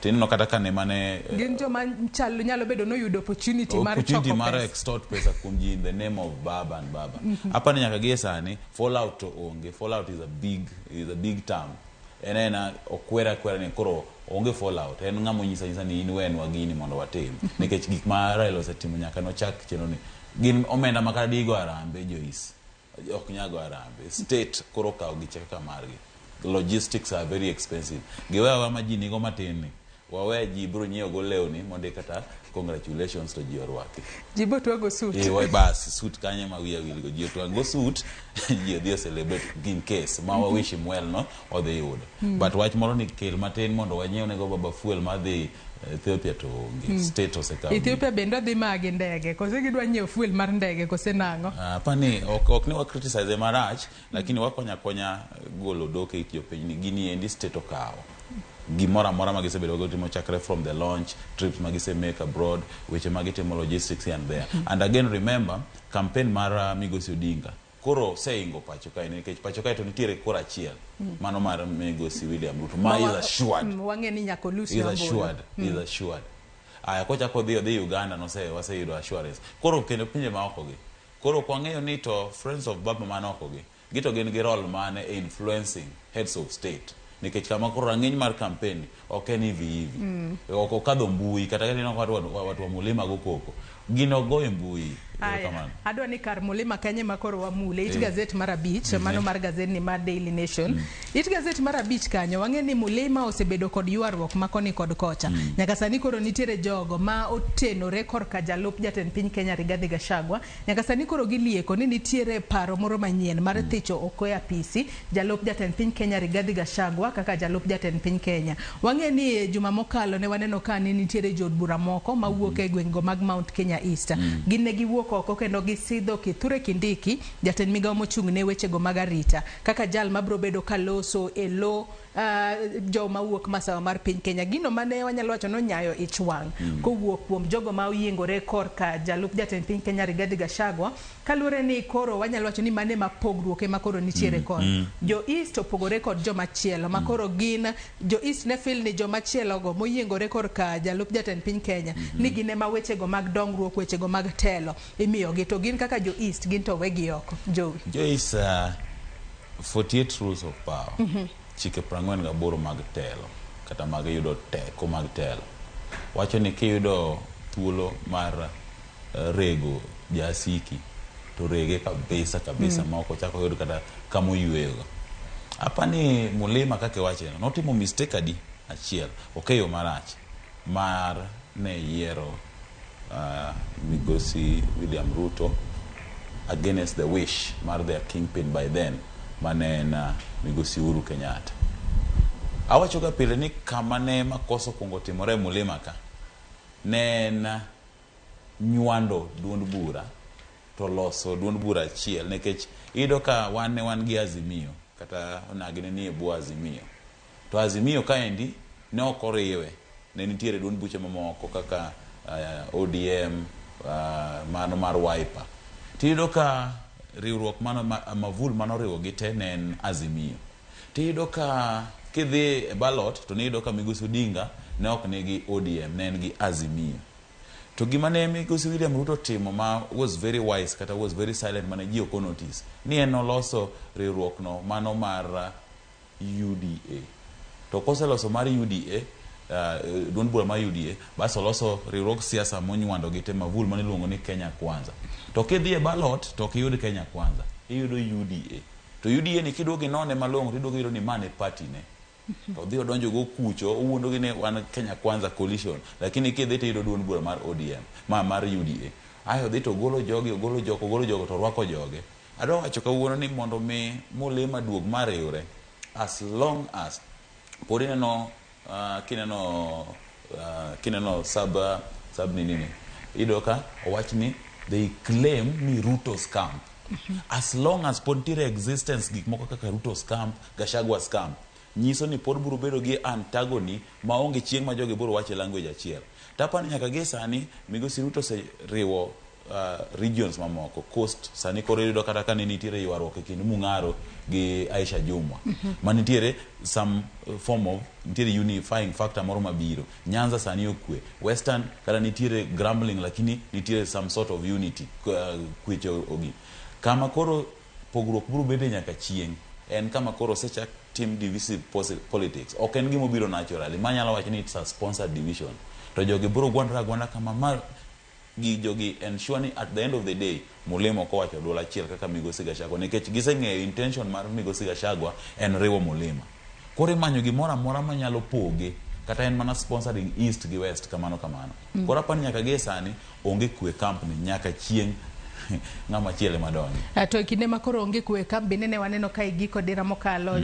Tineno kata ka ne mane Gin joma chal nyalo bedo noyudo opportunity mar opportunity choko mar pesa. extort pesa kuom ji in the name of baba and baba. Apani nyaka gie sani fallout to onge. Fallout is a big term. En ena okwera akwera ni koro onge fallout. En ng'ama onyisa nyisa ni in wenwa gini mondo watim. Nikech gik ma Raila osetimo nyaka nochak chenro ni gin omenda ma kata digo arambe Joyce. Ok nyal go arambe. State koro okawo giche kaka margi. Logistics are very expensive. Giweyo aweya ma ji nigo matin ni. Wawe ji biro nyiewo go lewni mondi kata congratulations to ji orwaki. Ji bo twago suit. Eh, wai bas suit kanye ma wiya wilgo ji otwang' go suit ji odhi o celebrate in case ma wa wish him well no odhi yudo. But wach moro ni kel matin mondo wanyiew nego baba fuel madhi Ethiopia to onge. State osekawo. Ethiopia bende odhi maa gi ndege kose gidwa nyiewo fuel mar ndege kose nang'o? Apani ok ni wa criticize marach lakini wakonya akonya golo dok e it jopiny ni gini endi state okawo gimoro amora ma gisebedo gitimo chakre from the launch trips ma gise make abroad weche ma gitimo logistics here and there. And again remember campaign mar Migosi Odinga koro oseingo pacho kae nikech pacho kae to nitiere koro achiel mano mar Migosi William Ruto ma is assured. Wang'e ni nyaka olus is assured. Is assured. Aya kochako odhi Uganda nose waseyudo assurance koro kendo pinje maoko gi koro ok wang'eyo ni to friends of baba man oko gi gito gin gi role mane e influencing heads of state nikech kama koro rang'iny mar campaign ok en hivi hivi. Ok okadho mbui kata ka ineno ka watu wa mulima go koko gino go e mbui. Aya, adwa ni kar mulima kanye ma koro wamule it gazet mar 5 mano mar gazet ni mar Daily Nation. It gazet mar 5 kanyo wang'e ni mulima osebedo kod ywaruok ma koni kod kocha. Nyaka sani koro nitiere jogo ma otenore korka jalup jatend piny Kenya Rigathi Gachagua. Nyaka sani koro gilieko ni nitiere paro moro manyien mar thicho oko e apisi jalup jatend piny Kenya Rigathi Gachagua kaka jalup jatend piny Kenya. Wang'e ni juma mokalo ne waneno ka ni nitiere jood bura moko mawuok e gwengego mag Mount Kenya East. Gin ne giwuok oko kendo gisidho Kithure Kindiki jatend migawo mochung' ne wechego mag arita kaka jal mabiro bedo kaloso e lo joma wuok masawa mar piny Kenya. Gino mane wanyalo wacho nonyayo ich wang' kowuok kuom jogo ma oyiengore korka jalup jatend piny Kenya Rigathi Gachagua kaluwore ni koro wanyalo wacho ni mane ma pogruok ema koro nitiere kod jo East opogore kod joma chielo ma koro gin jo East ne feel ni joma chielo go moyiengore korka jalup jatend piny Kenya ni gin ema wechego mag dongruok wechego mag telo imiyogi to gin kaka jo East gin to wegi oko. Jowi Joyce, 48 rules of power. Chike 48 mag telo kata mag yudo teko mag telo wacho ni kiyudo thuolo mar rego jasiki to rege kabisa kabisa ma ok ochako oyud kata kama oyweyogo. Apani Mulima kaka iwacheno notimo mistake adi achiel ok e yo marach mar ne yiero Migosi William Ruto against the wish mar their kingpin by then mane en Migosi Uhuru Kenyatta. Awacho ga pile ni kama ne makosa okuongo timore e Mulima ka ne en nywando duond bura to loso duond bura achiel nikech iyudo ka wan ne wan gi Azimio kata onagi ne nie bwo Azimio to Azimio kaendi ne ok oriwe ne nitiere duond buche mamoko kaka ODM mano mar Wiper tiyudo ka riwruok mano mavul manoriwo gi te ne en Azimio tiyudo ka kidhi e ballot to niyudo ka Migosi Odinga ne ok nigi ODM ne en gi Azimio. To gima ne Migosi William Ruto timo ma was very wise kata was very silent mane ji ok notice ni en noloso riwruok no mano mar UDA. To koseloso mar UDA duond bura mar UDA bas oloso riwruog siasa monywando gi te mavul mane iluongo ni Kenya Kwanza. To kidhi e ballot to ok iyud Kenya Kwanza, iyudo UDA. To UDA ni kiduogo inone malong'o tiduogo iyudo ni ma ne party ne. To odhi odonjo go kucho owuondo gi ni wan Kenya Kwanza coalition lakini kidhi to iyudo duond bura mar ODM mar UDA. Ae odhi to ogolo jogi ogolo jogo ogolo jogo to orwako joge. Adwa wacho kawuono ni mondo mi Mulima duog mariwre as long as pod ineno kineno sub nini iyudo ka owach ni they claim ni Ruto's camp. As long as pod nitiere existence gik moko kaka Ruto's camp, Gachagua camp nyiso ni pod biro bedo gi antagony maonge chieng' ma jogi biro wacho e language achiel. Tapani nyaka gi sani Migosi Ruto oseriwo regions mamoko coast sani koro iyudo kata ka ne nitiere ywaruok e kind Mung'aro gi Aisha Jumwa ma nitiere some form of nitiere unifying factor moro mabiro. Nyanza sani okwe, Western kata nitiere grumbling lakini nitiere some sort of unity kweche ogi. Kama koro pogruok biro bede nyaka chieng' en kama koro osechak tim divisive politics. Ok en gima obiro naturally. Manyalo wacho ni it's a sponsored division. To jogi biro gwandore agwanda kama ma gi jogi ensure ni at the end of the day Mulima ok owacho duol achiel kaka Migosi Gachagua nikech giseng'eyo intention mar Migosi Gachagua en riwo Mulima. Koro imanyo gimoro amora manyalo poge Kata en mana sponsoring East gi West kamano kamano. Koro apani nyaka gie sani onge kwe company nyaka chieng' ng'ama chielo ema donji. To e kinde ma koro onge kwe kambi nene waneno ka e giko dira mokalo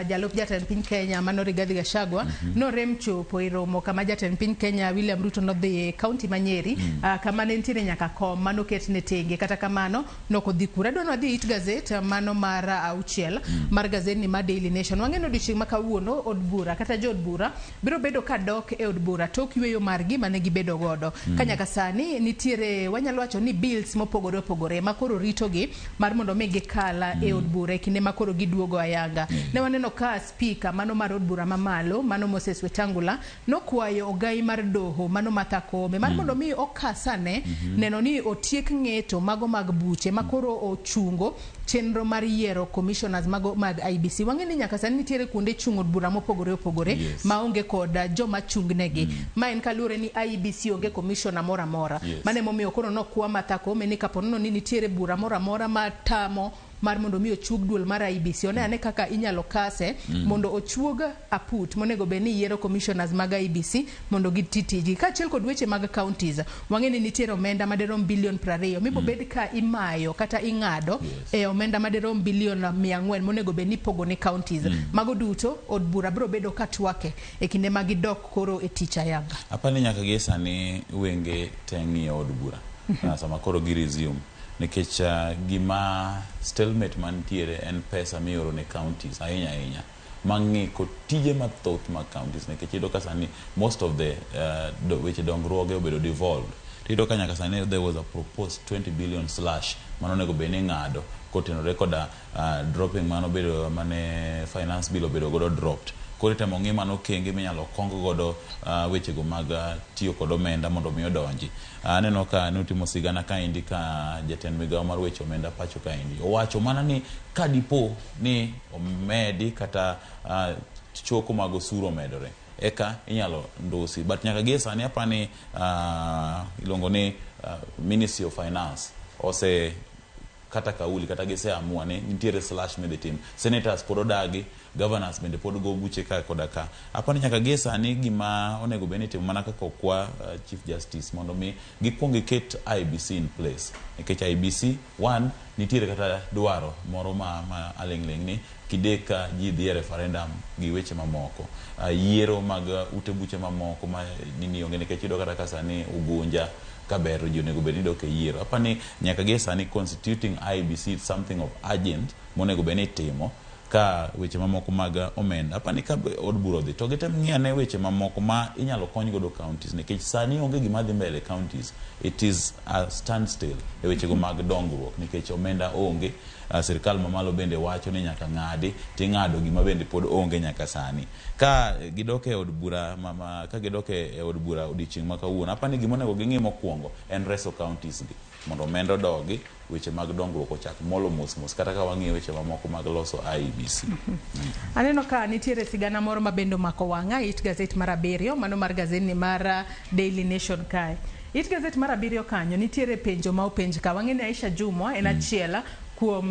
jalup jatend piny Kenya mano Rigathi Gachagua norem chopo e romo kama jatend piny Kenya William Ruto nodhi e kaunti ma Nyeri kama ne nitiere nyaka kom manoketne tenge kata kamano nokodhi kuro. Adwa ni wadhi it gazet mano mar auchiel mar gazetni mar Daily Nation. Wang'e ni odiochieng' ma kawuono od bura kata jood bura biro bedo ka dok e od bura tok yueyo margi mane gibedo godo. Ka nyaka sani nitiere wanyalo wacho ni bills mopogore opogore ma koro ritogi mar mondo mi gikal e od bura e kinde ma koro giduogo ayanga. Ne waneno ka speaker mano mar od bura mamalo mano Moses Wetangula nokwayo ogai mar doho mano Martha Koome mar mondo mi okasane neno ni otiek ng'eto mago mag buche ma koro ochungo chenro mar yiero commissioners mago mag IEBC. Wang'e ni nyaka sani nitiere kuonde chung' od bura mopogore opogore maonge kod joma chung' negi. Ma en kaluwore ni IEBC onge commissioner moro amora. Mano emomiyo koro nokwa Martha Koome ni kapo nono ni nitiere bura moro amora matamo mar mondo mi ochug duol mar IEBC one ane kaka inyalo kase mondo ochuog aput monego bed ni yiero commissioners mag IEBC mondo giti tijgi. Kaachiel kod weche mag counties, wang'e ni nitiere omenda madirom bilion 20 mibobed ka imayo kata ing'ado e omenda madirom bilion 400 monego bed ni ipogo ne counties. Mago duto od bura biro bedo ka twake e kinde ma gidok koro e tich ayanga. Apani nyaka gie sani wenge te ng'iyo od bura sama koro gi resume nikech gima stalemate mantiere en pesa mioro ne counties ahinya ahinya mang'iko tije mathoth mag counties nikech iyudo ka sani most of the weche dongruoge obedo devolved. Tiyudo ka nyaka sani there was a proposed 20 billion slash mano onego bed ni ing'ado kotenore koda dropping manobedo mane finance bill obedo godo dropped. Koro itemo ng'i mano okenge minyalo kong godo wechego mag tiyo kod omenda mondo mi odonji. Aneno ka nutimo sigana kaendi ka jatend migawo mar weche omenda pacho kaendi owacho mana ni ka dipo ni omedi kata choko mag osuru omedore eka inyalo ndusi, but nyaka gie sani apani iluongo ni Ministry of Finance ose kata kauli kata giseamua ni nitiere slash midhi tim. Senators pod odagi, governors bende pod go buche ka koda ka. Apani nyaka gie sani gima onego bed ni itimo mana kaka okwa Chief Justice mondo mi gikuong giket IEBC in place nikech IEBC one nitiere kata dwaro moro ma aling'ling' ni kidek ka ji dhi e referendum gi weche mamoko, yiero mag ute buche mamoko ma nini onge nikech iyudo kata ka sani Ugunja kaber ji onego bed ni dok e yiero. Apani nyaka gie sani constituting IEBC is something of urgent monego bed ni itimo ka weche mamoko mag omenda. Apani ka od bura odhi to gitem ng'i ane weche mamoko ma inyalo kony godo counties nikech sani onge gima dhi mbele counties. It is a standstill e wechego mag dongruok nikech omenda onge. Sirikal mamalo bende wacho ni nyaka ng'adi ting'ado gima bende pod onge nyaka sani. Ka gidok e od bura ka gidok e od bura odiochieng' ma kawuono, apani gima onego ging'i mokwongo en reso counties gi mondo omenda odogi, weche mag dongruok ochak molo mos mos kata ka wang'iyo weche mamoko mag loso IEBC. Aneno ka nitiere sigana moro ma bende omako wang'a it gazet mar abiriyo mano mar gazetni mar Daily Nation kae. It gazet mar abiriyo kanyo nitiere penjo ma openj ka wang'e ni Aisha Jumwa en achiel kuom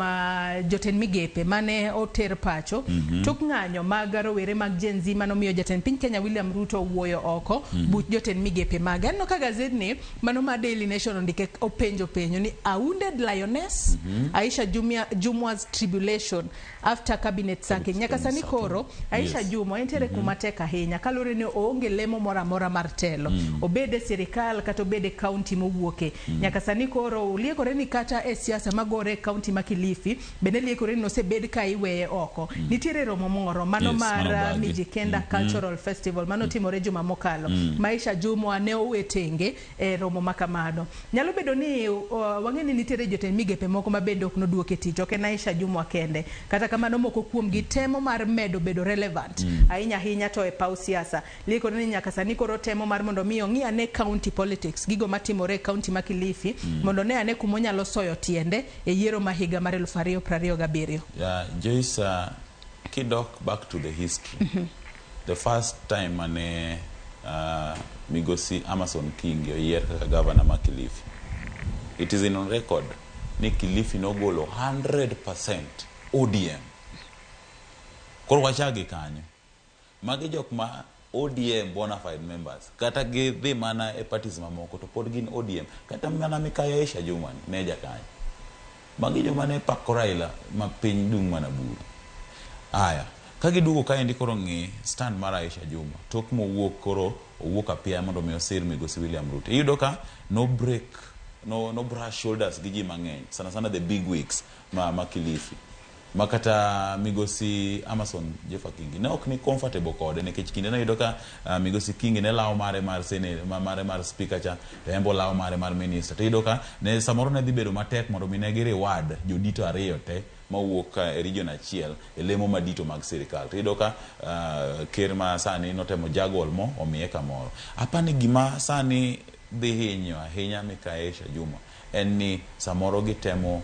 jotend migepe mane oter pacho tok ng'anyo mag rowere mag Gen Z manomiyo jatend piny Kenya William Ruto owuoyo oko buch jotend migepe mage. Aneno ka gazetni mano mar Daily Nation ondike openjo penjo ni a wounded lioness Aisha Jumwa's tribulation after cabinet sacking. Nyaka sani koro Aisha Jumwa entiere kuma tek ahinya kaluwore ni oonge lemo moro amora mar telo. Obed e sirikal kata obed e kaunti mowuoke. Nyaka sani koro liekore ni kata e siasa magore e kaunti ma Kilifi bende liekore ni nosebed ka iweye oko. Nitiere romo moro mano mar mano bagi. Mijikenda Cultural Festival mano timore juma mokalo. Ma Aisha Jumwa ne owe tenge e romo ma kamano. Nyalo bedo ni wang'e ni nitiere jotend migepe moko ma bende ok noduok e tich, ok en Aisha Jumwa kende. Kata kamano moko kuom gi temo mar medo bedo relevant ahinya ahinya to e paw siasa. Liekore ni nyaka sani koro temo mar mondo mi ong'i ane county politics, gigo matimore e county ma Kilifi mondo ne ane kumonyalo soyo tiende e yiero ma higa mar 2027. Yeah, Joyce, kidok back to the history, the first time mane migosi Amason Kingi oyier kaka governor ma Kilifi, it is in on record ni Kilifi nogolo 100% ODM. Koro wachak gi kanyo. Magi jok ma ODM bona fide members kata gidhi mana e parties mamoko to pod gin ODM. Kata mana Mikai Aisha Juma ni ne jakanyo. Magi joma ne pako Raila ma piny dung' mana buru. Aya, ka giduogo kaendi koro ng'i stand mar Aisha Juma tok mowuok koro owuok apiaya mondo mi osir migosi William Ruto. Iyudo ka no break no brush shoulders gi ji mang'eny, sana sana the big wigs ma Kilifi. Ma kata migosi Amason Jeffa Kingi ne ok ni comfortable kode nikech kinde no iyudo ka migosi Kingi ne lawo mare mar senate, mare mar speaker cha, to en bo lawo mare mar minister. To iyudo ka ne samoro ne dhi bedo matek mondo mi ne gi reward jodito ariyo te mawuok e region achiel e lemo madito mag sirikal. To iyudo ka ker ma sani notemo juggle mo omiye kamoro. Apani gima sani dhi hinyo ahinya Mikai Aisha Juma en ni samoro gitemo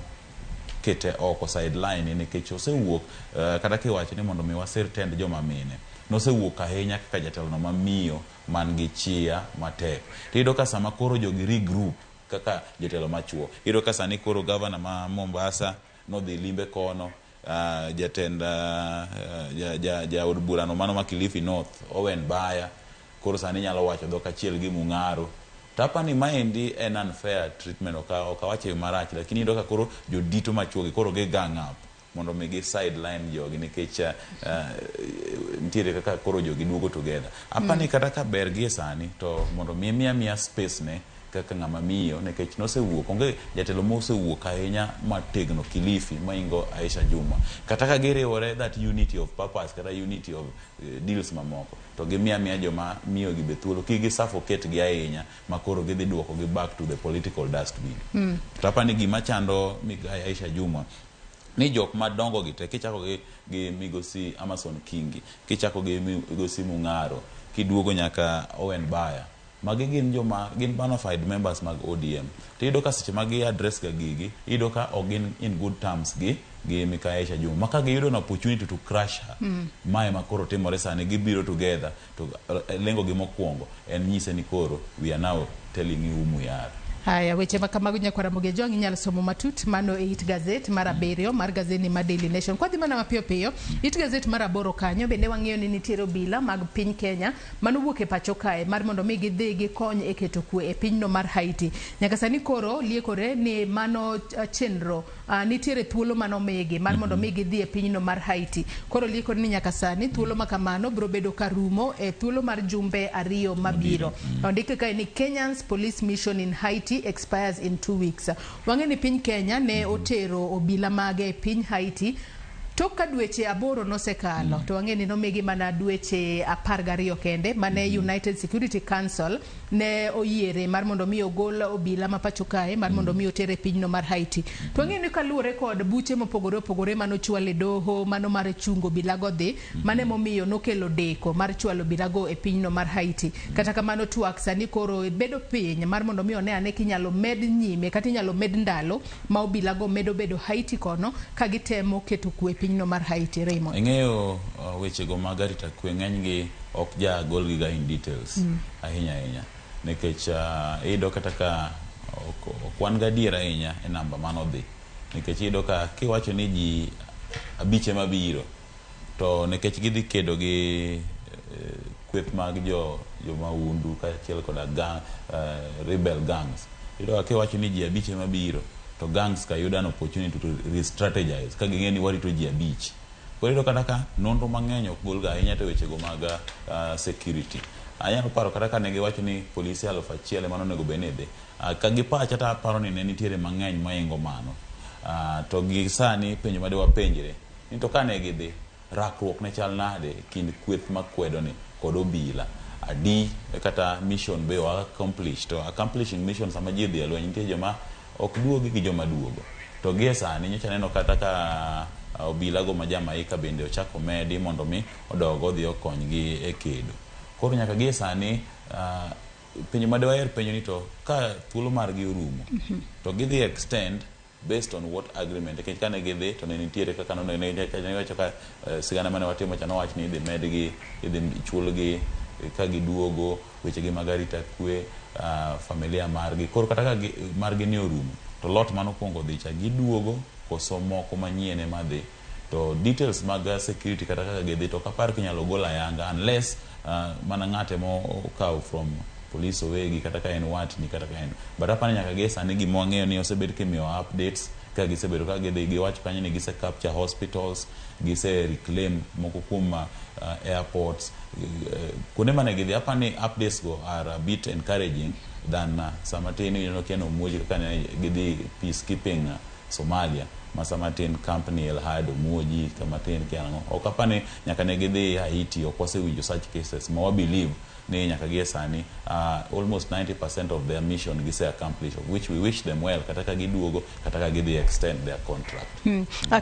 kete oko sideline nikech osewuok kata kiwacho ni mondo mi wasir tend joma mine, nosewuok ahinya kaka jatelo mamiyo man gi chia matek. To iyudo ka sama koro jogi regroup kaka jotelo machuo, iyudo ka sani koro gavana ma Mombasa nodhi limbe kono, jatend jaod burano mano ma Kilifi North Owen Baya koro sani nyalo wacho dhok achiel gi Mung'aro. To apani maendi en unfair treatment, ok awache yo marach, lakini iyudo ka koro jodito machuogi koro gi gang up mondo mi gi sideline jogi nikech nitiere kaka koro jogi duogo together. Apani kata ka ber gi e sani to mondo mi miya space ne kaka ng'ama miyo nikech nosewuok, onge jatelo mosewuok ahinya mategno Kilifi maingo Aisha Juma. Kata ka giriwore that unity of purpose kata unity of deals mamoko to gimiya joma miyo gi be thuolo kik gi suffocate gi ahinya ma koro gidhi duoko gi back to the political dustbin. To apani gima chando Migai Aisha Juma ni jok madongo gi te kichako gi migosi Amason Kingi, kichako gi migosi Mung'aro, kiduogo nyaka Owen Baya, magi gin joma gin bona fide members mag ODM. To iyudo ka seche ma gi address ga gigi, iyudo ka ok gin in good terms gi Mikai Aisha Juma. Ma ka giyudo an opportunity to crush her, mae ma koro timore sani, gibiro together to lengo gi mokwongo en nyise ni koro we are now telling you whom we are. Haya, weche ma kamago nyakwara Ramogi Ojwang' inyalo somo matut mano e it gazet mar 7 mar gazeti mar Daily Nation. Kwadhi mana mapiyo piyo, it gazet mar 8 kanyo bende wang'eyo ni nitiere obila mag piny Kenya manowuok e pacho kae mar mondo mi gidhi gikony e keto kwe e pinyno mar Haiti. Nyaka sani koro liekore ni mano chenro nitiere thuolo manomigi mar mondo mi gidhi e pinyno mar Haiti. Koro liekore ni nyaka sani thuolo ma kamano biro bedo karumo e thuolo mar jumbe 2 mabiro. Ondike kae ni Kenyans Police Mission in Haiti expires in 2 weeks. Wang'e ni piny Kenya ne otero obila mage e piny Haiti tok ka dweche 8 nosekalo. To wang'e ni nomigi mana dweche 12 kende mane United Security Council ne oyiere mar mondo mi ogol obila ma pacho kae mar mondo mi otere pinyno mar Haiti. To wang'e ni kaluwore kod buche mopogore opogore manochwal e doho mano mar chungo obilago dhi, mane momiyo nokelo deko mar chwalo obilago e pinyno mar Haiti. Kata kamano twak sani koro bedo piny mar mondo mi one ane kinyalo med nyime kata inyalo med ndalo ma obilago medo bedo Haiti kono ka gitemo keto kwe pinyno mar Haiti. Raymond, ing'eyo wechego mag arita kwe ng'enygi ok ja golgi ga in details ahinya ahinya nikech iyudo kata ka ok wan gadier ahinya e namba manodhi, nikech iyudo ka kiwacho ni ji 5 ema biro to nikech gidhi kedo gi kweth mag jo mahundu kaachiel koda gang, rebel gangs. Iyudo ka kiwacho ni ji 5 ema biro to gangs ka yudo an opportunity to re-strategize ka ging'e ni warito ji 5. Koro iyudo kata ka nonro mang'eny ok golga ahinya to wechego mag security. Anyalo paro kata ka ne giwacho ni polisi 1000 ema nonego bed ni dhi. Ka gipacha to aparo ni ne nitiere mang'eny mohingo mano. To gi sani penjo ma dewapenjre ni to kane gidhi, rakruok ne chal nade e kind kweth makwedo ni kod obila? Adi kata mission be o accomplish? To accomplishing mission sama ji odhi e lweny nitie joma ok duogi gi joma duogo. To gie sani nyocha aneno kata ka obila go ma Jamaica bende ochako medi mondo mi odog odhi okonygi e kedo. Koro nyaka gie sani penjo ma dewaher penjo ni to ka thuolo margi orumo to gidhi extend based on what agreement? Nikech kane gidhi to ne nitiere kaka nowacho ka sigana mane watimo cha nowach ni idhi medgi, idhi chulgi ka giduogo, wechegi mag arita kwe, familia margi. Koro kata ka margi ni orumo to lot manokwongo dhi cha giduogo koso moko manyien ema dhi. To details mag security kata kaka gidhi to ok apar kinyalo gol ayanga unless mana ng'ate mokawo from police owegi kata ka en watni kata ka en, but apani nyaka gie sani gima wang'eyo ni osebed kimiyowa updates ka gisebedo ka gidhi. Giwacho kanyo ni gise capture hospitals, gise reclaim moko kuom airports, kuonde mane gidhi. Apani updates go are a bit encouraging than sama tin ineno kia nomuoji kaka ne gidhi peacekeeping Somalia, ma sama tin company El Had omuoji kama tin kia nang'o. Ok apani nyaka ne gidhi Haiti ok wasewinjo such cases ma wa believe ni nyaka gie sani almost 90% of their mission gise accomplish, of which we wish them well kata ka giduogo kata ka gidhi extend their contract.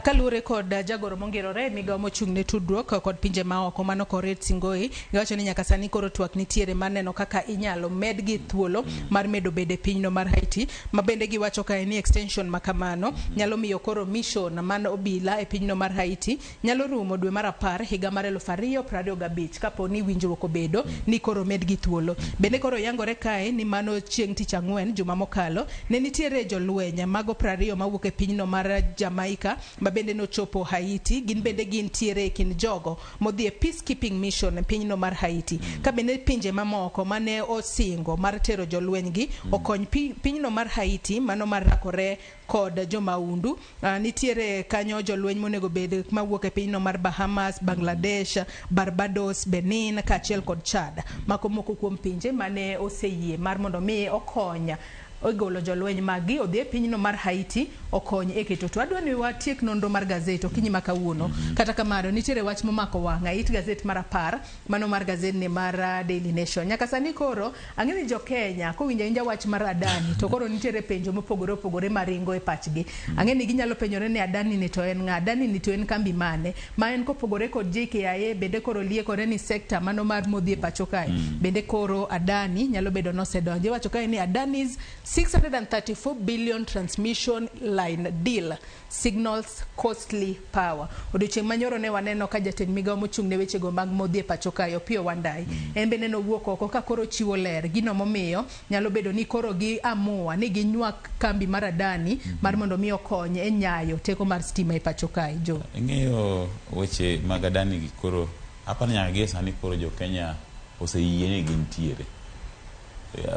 Kaluwore kod jagoro mongirore e migawo mochung' ne tudruok kod pinje maoko mano Korir Sing'oei, giwacho ni nyaka sani koro twak nitiere mar neno kaka inyalo medgi thuolo mar medo bedo e pinyno mar Haiti, ma bende giwacho kae ni extension ma kamano nyalo miyo koro mission man obila e pinyno mar Haiti nyalo rumo dwe mar 10 higa mar 2025 kapo ni winjruok obedo ni koro medgi thuolo. Bende koro yangore kae ni mano chieng' tich ang'wen juma mokalo ne nitiere jolweny mago 20 mawuok e pinyno mar Jamaica ma bende nochopo Haiti. Gin bende gintiere e kind jogo modhi e peacekeeping mission e pinyno mar Haiti. Ka bende pinje mamoko mane osingo mar tero jolweny gi okony pinyno mar Haiti mano mar rakore kod jomaundu. Nitiere kanyo jolweny monego bed mawuok e pinyno mar Bahamas, Bangladesh, Barbados, Benin kaachiel kod Chad. Mako moko kuom pinje mane oseyie mar mondo mi okony ogolo jolweny maggi odhi e pinyno mar Haiti okony e keto. To adwa ni watiek nonro mar gazet okinyi ma kawuono. Kata kamano nitiere wach momako wang'a it gazet mar 10 mano mar gazet ni mar Daily Nation. Nyaka sani koro ang'e ni jo Kenya kowinjo awinja wach mar Adani to koro nitiere penjo mopogore opogore maringo e pachgi. Ang'e ni ginyalo penjore ni Adani ni to en ng'a? Adani ni to en kambi mane? Ma en kopogore kod JKIA bende koro liekore ni sekta mano mar modhi e pacho kae. Bende koro Adani nyalo bedo nosedonjo. Iwacho kae ni Adani's 634 billion transmission line deal signals costly power. Odiochieng' manyoro ne waneno ka jatend migawo mochung' ne wechego mag modhi e pacho kae Opiyo Wandayi. En bende nowuok oko ka koro chiwo ler gino momiyo nyalo bedo ni koro gi amua ni ginywak kambi mar Adani mar mondo mi okony e nyayo teko mar stima e pacho kae. Jo. Ing'eyo weche mag Adani gi koro apani nyaka gie sani koro jo Kenya oseyie ni gintiere.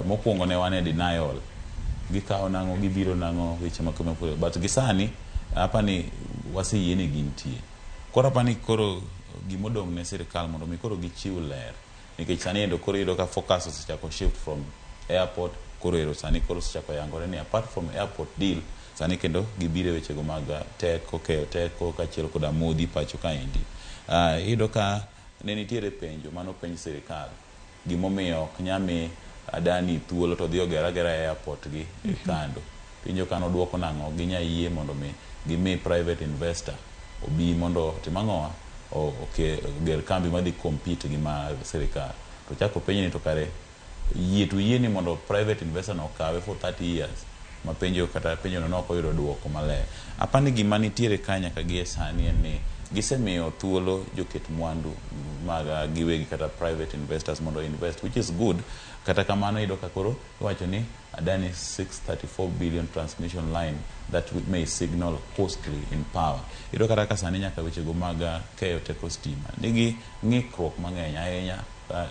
Mokwongo ne wan e denial. Gikawo nang'o, gibiro nang'o, weche ma kama. But gi sani apani waseyie ni gintie. Koro apani koro gimodong' ne sirikal mondo mi koro gichiw ler. Nikech sani endo koro iyudo ka focus osechako shift from airport, koro ero sani koro osechako yangore ni apart from airport deal, sani kendo gibiro e wechego mag teko, keyo teko kaachiel koda modhi pacho kaendi. Iyudo ka ne nitiere penjo manopenj sirikal gimomiyo ok nya mi Adani thuolo to dhi oger agera airport gi e kando. Pinjo ka noduoko nang'o ginya yie mondo mi gimi private investor obi mondo otim ang'owa oger kambi madhi compete gi mar sirikal. To chako penj ni to kare yie to yie ni mondo private investor no okawe for 30 years ma penjo kata penjo no nok oyudo duoko maler. Apani gima nitiere ka nyaka gie sani en ni gisemiyo thuolo joket mwandu mag giwegi kata private investors mondo invest, which is good. Kata kamano iyudo ka koro iwacho ni Adani 634 billion transmission line that may signal costly in power. Iyudo kata ka sani nyaka wechego mag keyo teko stima nigi ng'ikruok mang'eny ahinya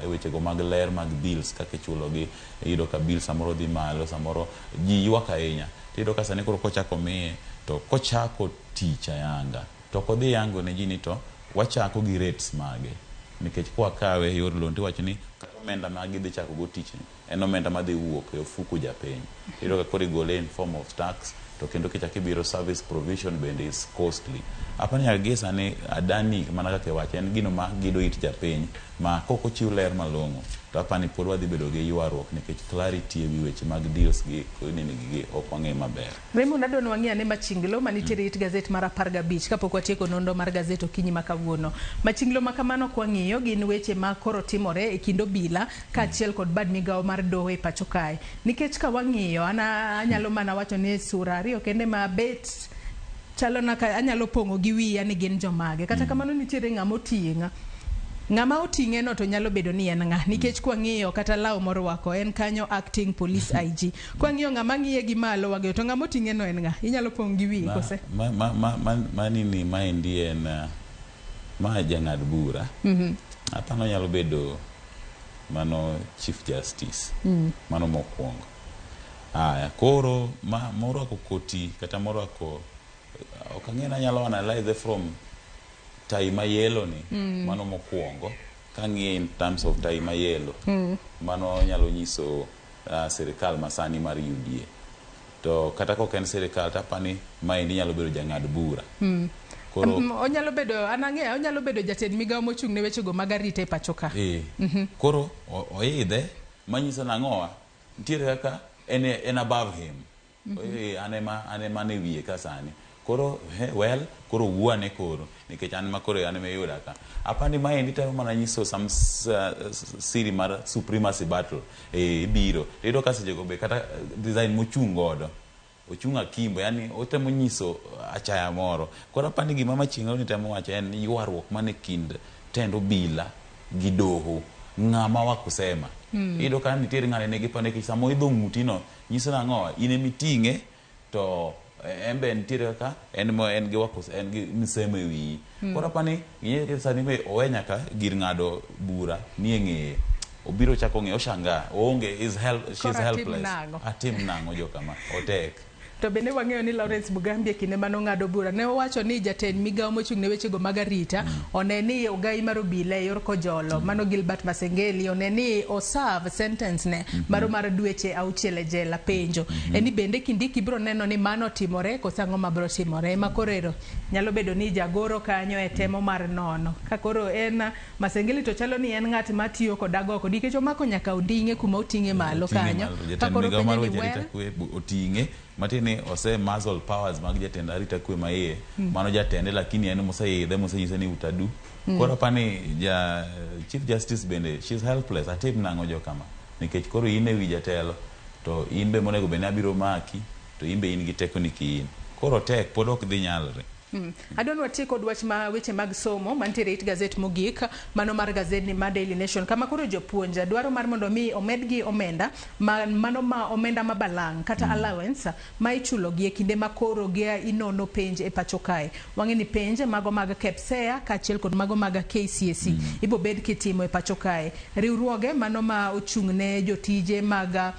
e wechego mag ler mag bills kaka ichulogi. Iyudo ka bill samoro dhi malo, samoro ji ywak ahinya. Tiyudo ka sani koro kochako miye to kochako tich ayanga to ok odhi yango ne ji ni to wachako gi rates mage. Nikech kwakawe e yor loan tiwacho ni kata omenda ma gidhi chako go tich ni en omenda madhi wuok e ofuku japiny. Iyudo ka koro igole in form of tax to kendo kichako ibiro service provision bende is costly. Apani nyaka gie sani Adani mana kaka iwacho en gino ma gido it japiny ma kok ochiw ler malong'o to apani pod wadhi bedo gi ywaruok nikech clarity ewi weche mag deals gi nini gi ok wang'e maber. Raymond adwa ni wang'i ane machinglo manitiere it gazet mar 15 kapok watieko nonro mar gazet okinyi ma kawuono. Machinglo ma kamano kwang'iyo gin weche ma koro timore e kind obila kaachiel kod bad migawo mar doho e pacho kae. Nikech ka wang'iyo an anyalo mana wacho ni sura 2 kende ma bet chalo na ka anyalo pong'o gi wiya ni gin jomage. Kata kamano nitiere ng'ama oting'a Ng'ama oting'e no to nyalo bedo ni en ng'a nikech kwang'iyo kata law morwako en kanyo acting police IG. Kwang'iyo ng'ama ng'iye gi malo wang'eyo to ng'ama oting'e no en ng'a? Inyalo pong' gi wiyi kose? Ma nini maendi en ma jang'ad bura. Apano nyalo bedo mano Chief Justice. Mano mokwongo. Aya, koro ma morwako koti kata morwako ok ang'e ni anyalo analyze from tai ma yellow ni. Mano mokwongo kang'iye in terms of tai ma yellow. Mano nyalo nyiso sirikal masani mar UDA. To kata kok en sirikal to apani maendi nyalo bedo jang'ad bura. Koro Onyalo bedo an ang'eyo onyalo bedo jatend migawo mochung' ne wechego mag arita e pacho ka. Koro oidhe manyiso nang'owa nitiere kaka en above him. An ema ne wiye ka sani. Koro well koro wuane koro nikech an ma koro an ema iyuda ka. Apani maendi temo mana nyiso some siri mar supremacy battle. Ibiro. Iyudo ka sechego be kata design mochung' godo. Ochung' akimbo, yani otemo nyiso achaya moro. Koro apani gima Machieng' ni temo wacho en ywaruok mane kind tend obila gi doho. Ng'ama wakusema. Iyudo ka nitiere ng'ane nigi pande nikech sama oidho ng'uti no nyiso nang'o in emiting'e to en be nitiere kaka en en gi wakus en gi misemo e wiyi. Koro apani sani be owe nyaka gir ng'ado bura nie ng'eye. Obiro chako ng'eyo oshangaa oonge is help she's helpless. Atim nang'o jokama otek. To bende wang'eyo ni Lawrence Mugambi e kinde mane ong'ado bura ne owacho ni jatend migawo mochung' ne wechego mag arita one ni ogai mar obila e yor kojolo mano Gilbert Masengeli one ni oserve sentence ne maro mar dweche 6 e jela. Penjo en ni bende Kindiki biro neno ni mano timore koso ang'o mabiro timore ma koro ero nyalo bedo ni jagoro kanyo e temo mar nono ka koro en Masengeli to chalo ni en ng'at matiyo kod agoko nikech omako nyaka onding'e kuma oting'e malo kanyo. Ka koro penjo ni well oting'e matiende ni ose muzzle powers mag jatend arita kwe maiye. Mano jatende lakini en moseidhe mosenyise ni utadu. Koro apani ja Chief Justice bende she's helpless. Atim nang'o jokama nikech koro in e wi jatelo to in be monego bed ni abiro maki to in be in gi teko ni kiin. Koro tek pod ok dhi nyalre. Adwa ni watiek kod wach ma weche mag somo mantiere it gazet mogik mano mar gazet ni mar Daily Nation kama koro jopuonj dwaro mar mondo mi omedgi omenda mano ma omenda ma balang' kata allowance ma ichulo gi e kinde ma koro gi inono penj e pacho kae. Wang'e ni penj mago mag KPSEA kaachiel kod mago mag KCSE ibo bed kitimo e pacho kae. Riwruoge mano ma ochung' ne jotije mag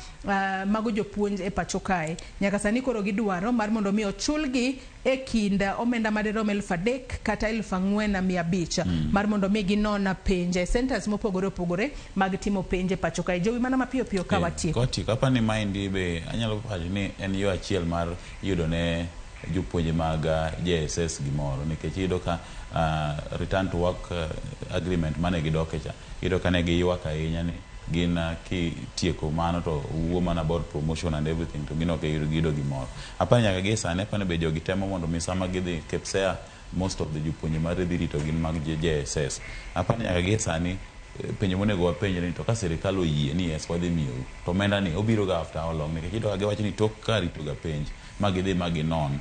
mago jopuonj e pacho kae nyaka sani koro gidwaro mar mondo mi ochulgi e kind omenda madirom 3,000 kata 4,500 mar mondo mi ginon penj e centers mopogore opogore mag timo penj e pacho kae. Jowi mana mapiyo piyo ka watieko. Kotieko apani maendi be anyalo wacho ni en yo achiel mar yudo ne jopuonje mag JSS gimoro nikech iyudo ka return to work agreement mane gidoke cha iyudo ka ne giywak ahinya ni gin kitieko mano to wuo mana about promotion and everything to gin ok giyudo gimoro. Apani nyaka gi sani apani be jogi temo mondo mi sama gidhi KPSEA most of the jopuonje mar dhi rito gin mag JSS. Apani nyaka gi sani penjo monego wapenjre ni to ka sirikal oyie ni yes wadhi miyou to omenda ni obiro ga after how long nikech iyudo ka giwacho ni tok ka rito ga penj ma gidhi ma ginon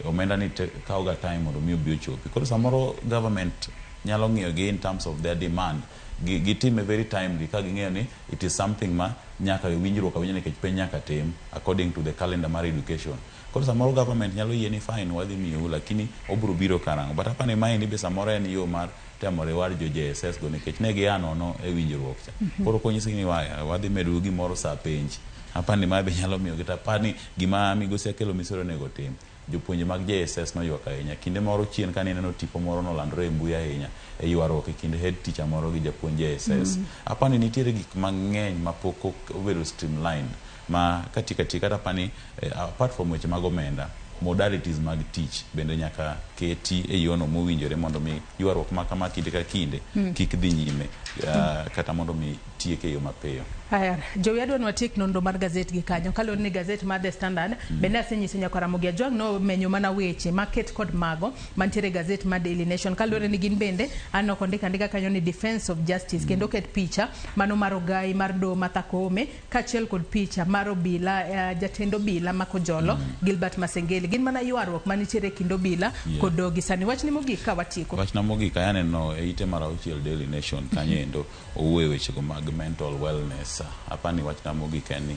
omenda ni kawo ga time mondo mi obi ochopi. Koro samoro government nyalo ng'iyo gi in terms of their demand gitime very timely ka ging'eyo ni it is something ma nyaka winjruok awinja nikech penj nyaka tim according to the calendar mar education. Koro samoro government nyalo yie ni fine wadhi miyou lakini obiro biro karang'o. But apani maendi be samoro en yo mar temo reward jo JSS go nikech ne gia nono e winjruok cha. Koro konyisgi ni wadhi medou gimoro sa penj. Apani ma be nyalo miyo gi apani gima migosi Akelo Misori onego tim. Jopuonje mag JSS noywak ahinya. Kinde moro chien kane ineno tipo moro nolandore e mbui ahinya e ywaruok e kind head teacher moro gi japuonj JSS. Apani nitiere gik mang'eny mapok obedo streamlined ma katieko atieka to apani apart from weche mag omenda modalities mag tich bende nyaka keti e yono mowinjore mondo mi ywaruok ma kama kinde ka kinde kik dhi nyime kata mondo mi tieke e yo mapiyo. Aya, Jowi adwa ni watiek nonro mar gazet gi kanyo kaluwore ni gazet mar The Standard bende asenyiso nyaka Ramogi Ajwang' nomenyo mana weche maket kod mago mantiere gazet mar Daily Nation kaluwore ni gin bende aneno kondik andika kanyo ni Defense of Justice kendo oket picha mano mar ogai mar doho Martha Koome kaachiel kod picha mar obila jatend obila ma Kojolo Gilbert Masengeli. Gin mana ywaruok manitiere e kind obila kod dogi. Sani wachni mogik ka watieko. Wachna mogik ayaneno e ite mar auchiel Daily Nation kanyo endo owuoye wechego mag mental wellness. Apani wachna mogik en ni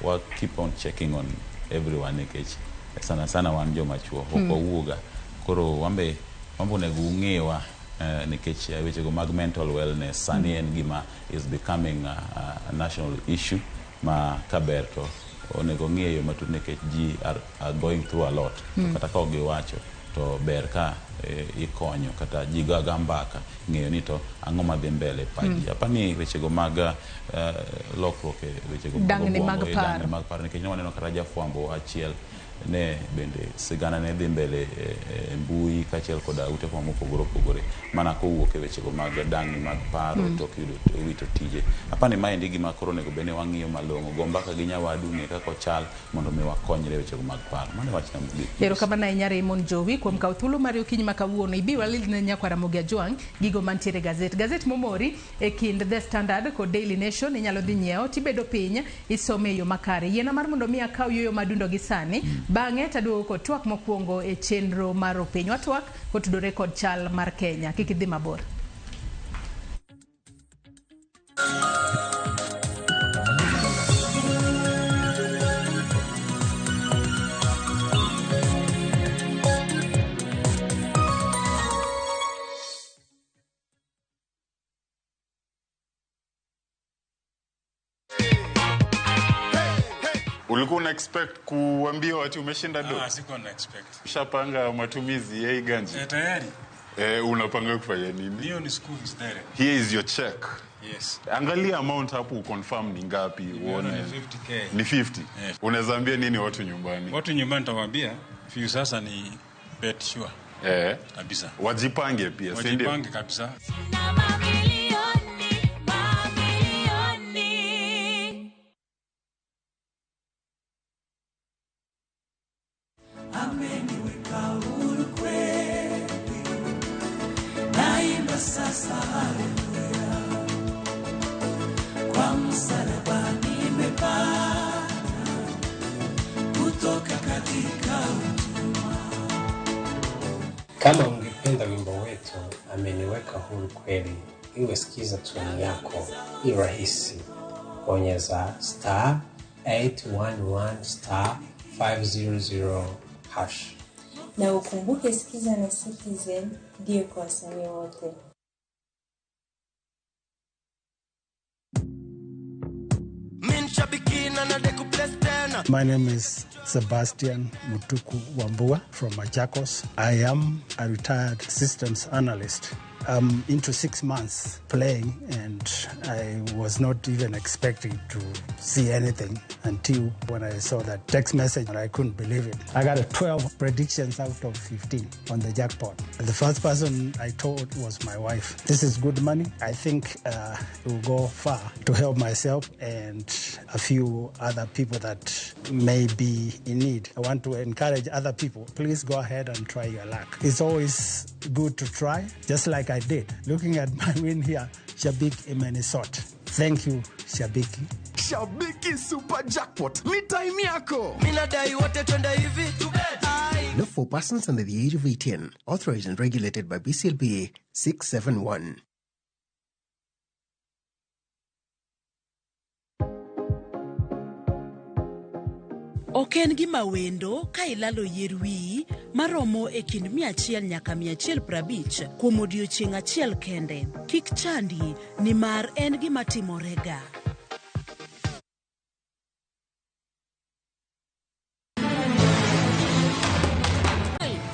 wa keep on checking on everyone nikech sana sana wan joma chuo ok wawuoga. Koro wambe onego ung'ewa nikech wechego mag mental wellness sani en gima is becoming a national issue ma kaber to onego ng'iye e yo matut nikech ji are going through a lot. To kata ka ok giwacho to ber ka ikonyo kata ji go aga mbaka ng'eyo ni to ang'o madhi mbele e pach ji. Apani wechego mag lokruok e wechego mag Dangni mag obwongo, paro. Dangni mag paro nikech ne waneno kata jafwambo achiel ne bende sigana ne dhi mbele e mbui kaachiel koda ute fwambo mopogore opogore mana kowuok e wechego mag dangni mag paro tok yudo wito tije. Apani maendi gima koro onego bed ni wang'iyo malong'o, go mbaka gi nyawadu, ng'e kaka ochal mondo mi wakonyre e wechego mag paro. Mano e wachna mogik. Erokamano ahinya Raymond Jowi kuom kawo thuolo mari okinyi ma kawuono ibi walil ne nyakwar Ramogi Ajwang' gigo mantiere e gazet. Gazet momori e kind The Standard kod Daily Nation inyalo dhi nyiewo tibedo piny isome e yo makare. Yiena mar mondo mi akaw yueyo madundo gi sani, bang'e taduogo kod twak mokwongo e chenro mar opiny. Watwak kotudore kod chal mar Kenya. Kik idhi mabor. Ulikuwa una expect kuambiwa ati umeshinda do? Ah, sikuwa na expect. Ushapanga matumizi ya hii ganji? Eh, tayari. Unapanga kufanya nini? Hiyo ni school fees direct. Here is your check. Yes. Angalia amount hapo uconfirm ni ngapi uone. Ni 50K. Ni 50. Unaweza ambia nini watu nyumbani? Watu nyumbani nitawaambia few sasa ni bet sure. Kabisa. Wajipange pia, si ndio? Wajipange kabisa. Ameniweka huru kweli, naimba sasa haleluya, kwa msalaba nimepata kutoka katika utumwa. Kama ungependa wimbo wetu Ameniweka Huru Kweli iwe sikiza tuni yako, i rahisi. Bonyeza star 811 star 500 hash. Na ukumbuke Sikiza na Citizen ndiyo kwa wasanii wote. My name is Sebastian Mutuku Wambua from Machakos. I am a retired systems analyst. I'm into 6 months playing, and I was not even expecting to see anything until when I saw that text message, and I couldn't believe it. I got a 12 predictions out of 15 on the jackpot. The first person I told was my wife. This is good money. I think it will go far to help myself and a few other people that may be in need. I want to encourage other people. Please go ahead and try your luck. It's always good to try, just like I did. Looking at my win here, Shabik Imenisot. Thank you, Shabiki. Shabiki Super Jackpot ni time yako. Minadai wote twende hivi. Not for persons under the age of 18. Authorized and regulated by BCLBA 671. Ok en gima wendo ka ilalo yier wiyi maromo e kind 100 nyaka 150 kuom odiechieng' achiel kende. Kik chandi nimar en gima timorega.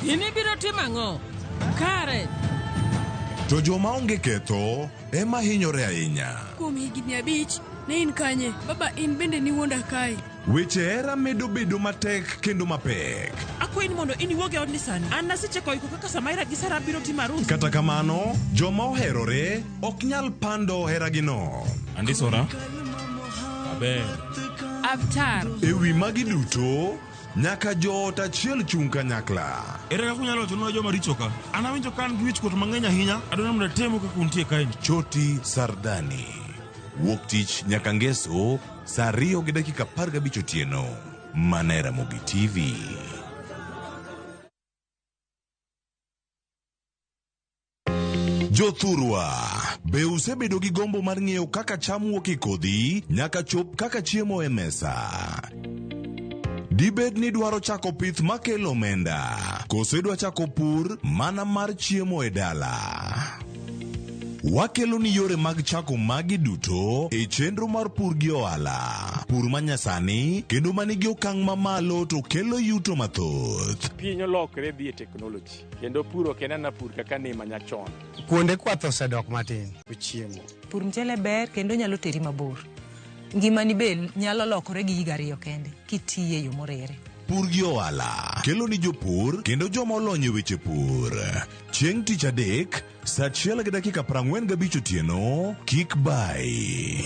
In ibiro timo ang'o? Kare. To joma onge ketho ema hinyore ahinya. Kuom higni 5, ne in kanye? Baba, in bende niwuonda kae. Weche hera medo bedo matek kendo mapek. Akwayi ni mondo in iwuog e odni sani. An nasechako iko kaka Samaira gi Sara biro timo arus. Kata kamano, joma oherore ok nyal pando heragino. Andisora. Aber. Avtar. E wi magi duto, nyaka joot achiel chung' kanyakla. Ere kaka unyalo wachonwa joma richo ka? An awinjo ka an gi wichkuot mang'eny ahinya. Adwaro mondo atemu kaka untie kaeni. Choti Sardani. Wuok tich nyaka ngeso saa 2:15 otieno. Mana e Ramogi TV. Jothurwa, be usebedo gi gombo mar ng'eyo kaka cham wuok e kodhi nyaka chop kaka chiemo e mesa? Dibed ni idwaro chako pith makelo omenda, koso idwa chako pur mana mar chiemo e dala? Wakelo ni yore mag chako magi duto e chenro mar pur gi ohala. Pur manyasani kendo manigi okang' mamalo to kelo yuto mathoth. Piny olokre dhi e teknoloji kendo pur ok en ana pur kaka ne manyachon. Kuonde kwath osedok matin. Chiemo. Pur mchele ber kendo nyalo teri mabor. Ngimani be nyalo lokore gi higa ariyo kende kitiye e yo moriere. Pur gi ohala kelo ni jopur kendo joma olony e weche pur. Chieng' tich adek, saa achiel gi dakika 45 otieno, kik bayi.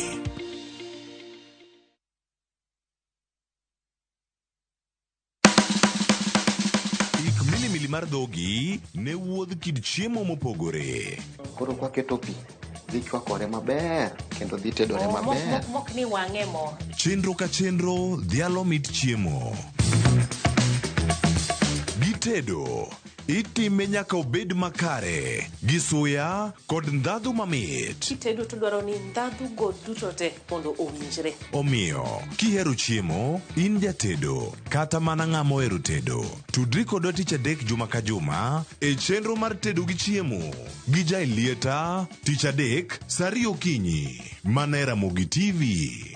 Ik milimili mar dhogi ne wuodh kit chiemo mopogore. Koro kwaketo pi, dhi chwakore maber kendo dhi tedore maber. Mok ni wang'e mo. Chenro ka chenro dhialo mit chiemo. Gitedo, itime nyaka obed makare, gi suya kod ndhadhu mamit. Kitedo to dwaro ni ndhadhu go duto te mondo owinjre. Omiyo, kihero chiemo, in jatedo, kata mana ng'ama ohero tedo, tudri kodwa tich adek juma ka juma e chenro mar tedo gi chiemo gi Jaelieta tich adek saa ariyo okinyi mana e Ramogi TV.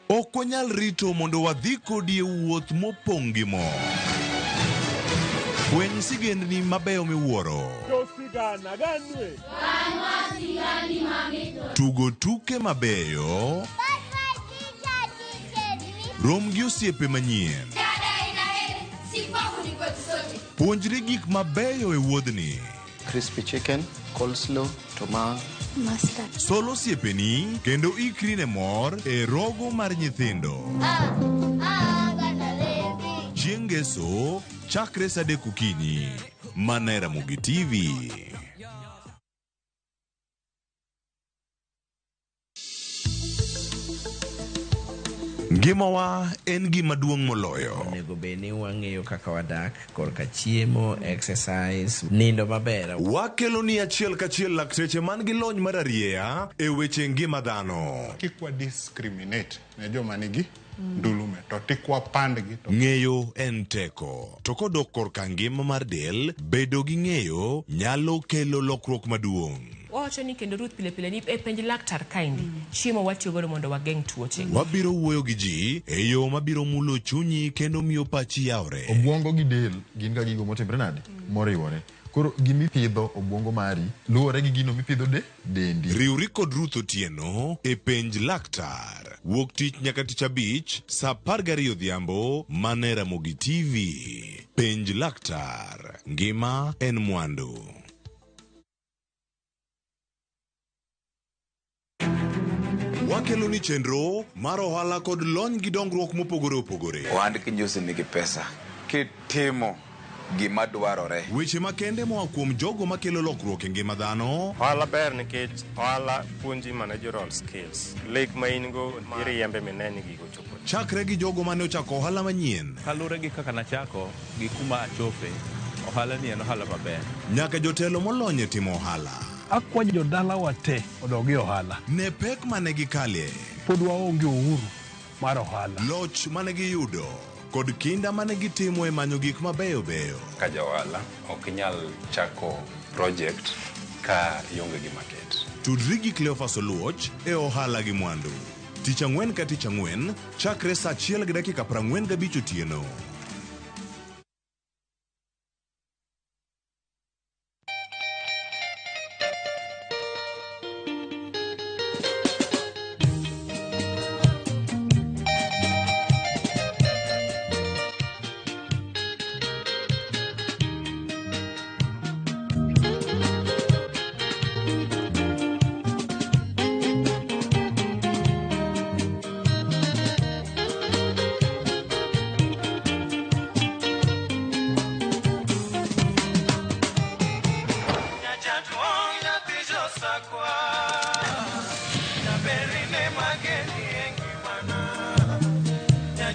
Ok wanyal rito mondo wadhi kodi e wuoth mopong' gi mor. Fweny sigendni mabeyo miwuoro. Tugo tuke mabeyo. Rom gi osiepe manyien. Puonjri gik mabeyo e wuodhni. Crispy chicken, coleslaw, to ma Mustard. Sol osiepeni kendo ikri ne mor e rogo mar nyithindo. Chieng' Ngeso, chakre saa adek okinyi, mana e Ramogi TV. Ngimawa en gima duong' moloyo. Onego bed ni wang'eyo kaka wadak korka chiemo, exercise, nindo maber. Wakelo ni achiel kachiel lakteche man gi lony mar arieya e weche ngima dhano. Kik wa discriminate ne joma nigi ndulume to tik wapandgi to Ng'eyo en teko, to kodok korka ngima mar del, bedo gi ng'eyo nyalo kelo lokruok maduong'. Wawacho ni kendo Ruth pile pile ni e penj laktar kaendi chiemo watiyo godo mondo wageng' tuoche. Wabiro wuoyo gi ji e yo mabiro mulo chunyi kendo miyo pachi yawre. Obwongo gi del gin ga gigo motimre nade? Moriwore. Koro gimipidho obwongo mari luwore gi gino mipidho de dendi. Riwri kod Ruth Otieno e penj laktar. Wuok tich nyaka tich abich saa 12 odhiambo mana e Ramogi TV. Penj laktar. Ngima en mwandu. Wakelo ni chenro mar ohala kod lony gi dongruok mopogore opogore. Ohand kinjusi nigi pesa kitimo gima dwarore. Weche makende moa kuom jogo makelo lokruok e ngima dhano. Ohala ber nikech ohala puonji managerial skills. Lek ma in go iriembe mine ni gigo chopo. Chakre gi jogo mane ochako ohala manyien. Kaluwore gi kaka nachako gi kuma achope, ohala ni en ohala maber. Nyaka jotelo molony e timo ohala. Akwayo jodalawa te odog e ohala. Ne pek mane gikale. Pod waonge uhuru mar ohala. Loch mane giyudo kod kinda mane gitimo e manyo gik mabeyo beyo. Ka ja ohala ok inyal chako project ka ionge gi market. Tudri gi Cleophas Oluoch e ohala gi mwandu. Tich ang'wen ka tich ang'wen chakre saa 1:45 otieno.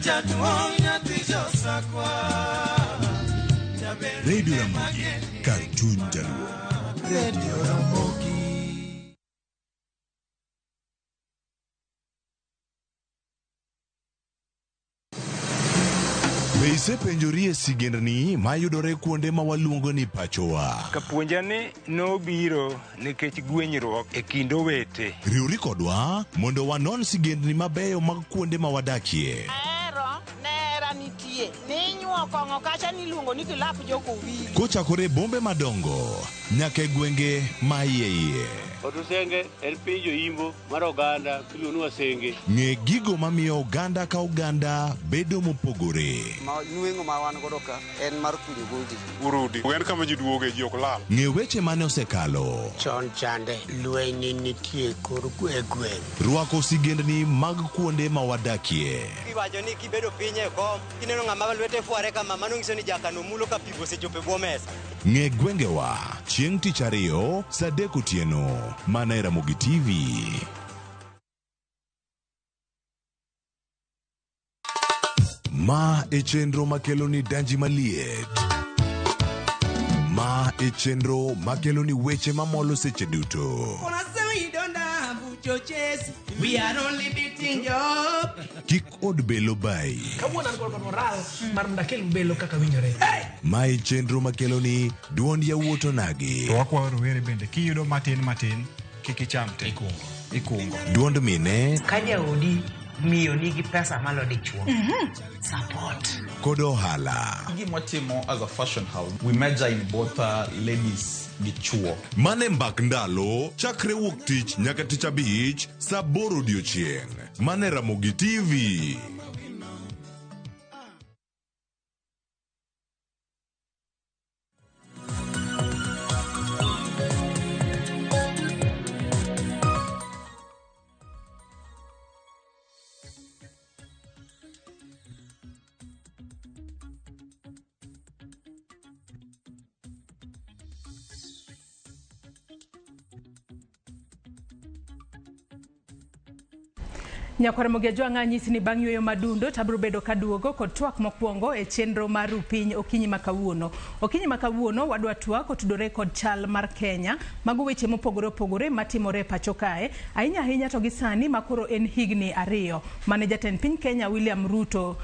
Jaduong' nyathi josakwa. Jaber Radio Ramogi, kar chuny Jaluo. Radio Ramogi. Be isepenjori e sigendni mayudore kuonde ma waluongo ni pachowa? Kapuonja ni nobiro nikech gwenyruok e kind owete. Riwri kodwa mondo wanon sigendni mabeyo mag kuonde ma wadakie. Ahero nera nitie ninyuo kong'o kacha niluongo ni kilap jokowili. Kochakore e bombe madongo nyaka e gwenge ma iye iye. Otusenge en piny joimbo mar oganda miluongo ni Wasenge. Ng'e gigo mamiyo oganda ka oganda bedo mopogore. Ma nweng'o ma wan godo ka en mar kunyo goldi. Urudi. En kama ji duoge ji ok lal. Ng'e weche mane osekalo. Chon chande lweny nitie kor e gweng'. Rwako sigendni mag kuonde ma wadakie. Iwacho ni kibedo piny e kom kineno ng'ama lwete fware kama mano nyiso ni jakano mulo ka pi osechopo e bwo mesa. Ng'e gwengewa chieng' tich ariyo saa 3 otieno mana e Ramogi TV. Ma e chenro makelo ni danji maliet. Ma e chenro makelo ni weche mamolo seche duto. We are only beating job. Kik od belo bayi. Kawuono an kod moral mar mondo akel belo kaka winjore. Ma e chenro makelo ni duond yawuot onagi. To wakwayo rowere bende kiyudo matin matin kik icham te. Ikungo. Duond mine Ka jaodi miyo nigi pesa malo dichuo. Support. kod ohala. Gima watimo as a fashion house, we major in both ladies gi chuo. Mane mbak ndalo chakre wuok tich nyaka tich abich saa 8 odiochieng'. Mane Ramogi TV. Nyakwar Ramogi Ajwang' anyisi ni bang' yueyo madundo to abiro bedo kaduogo kod twak mokwongo e chenro mar Ru Piny okinyi ma kawuono. Okinyi ma kawuono wadwa twak otudore kod chal mar Kenya, mago weche mopogore opogore matimore e pacho kae, ahinya ahinya to gi sani ma koro en higni 2 mane jatend piny Kenya William Ruto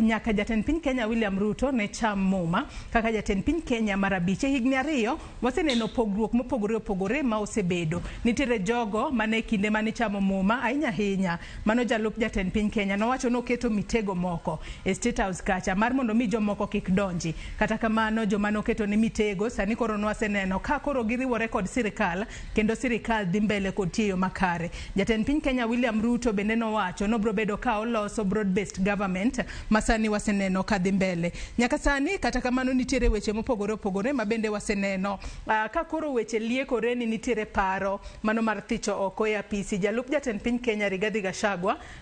nyaka jatend piny Kenya William Ruto ne cham muma kaka jatend piny Kenya mar 5. E higni 2 waseneno pogruok mopogore opogore ma osebedo. Nitiere jogo mane kinde mane chamo muma ahinya ahinya mano jalup jatend piny Kenya nowacho noketo mitego moko e State House kacha mar mondo mi jomoko kik donji. Kata kamano joma noketo ne mitego sani koro nwaseneno ka koro giriwore kod sirikal kendo sirikal dhi mbele kod tiyo makare. Jatend piny Kenya William Ruto bende nowacho nobro bedo ka oloso broad based government ma sani waseneno ka dhi mbele. Nyaka sani kata kamano nitiere weche mopogore opogore ma bende waseneno ka koro weche liekore ni nitiere paro mano mar thicho oko e apisi jalup jatend piny Kenya Rigathi Gachagua,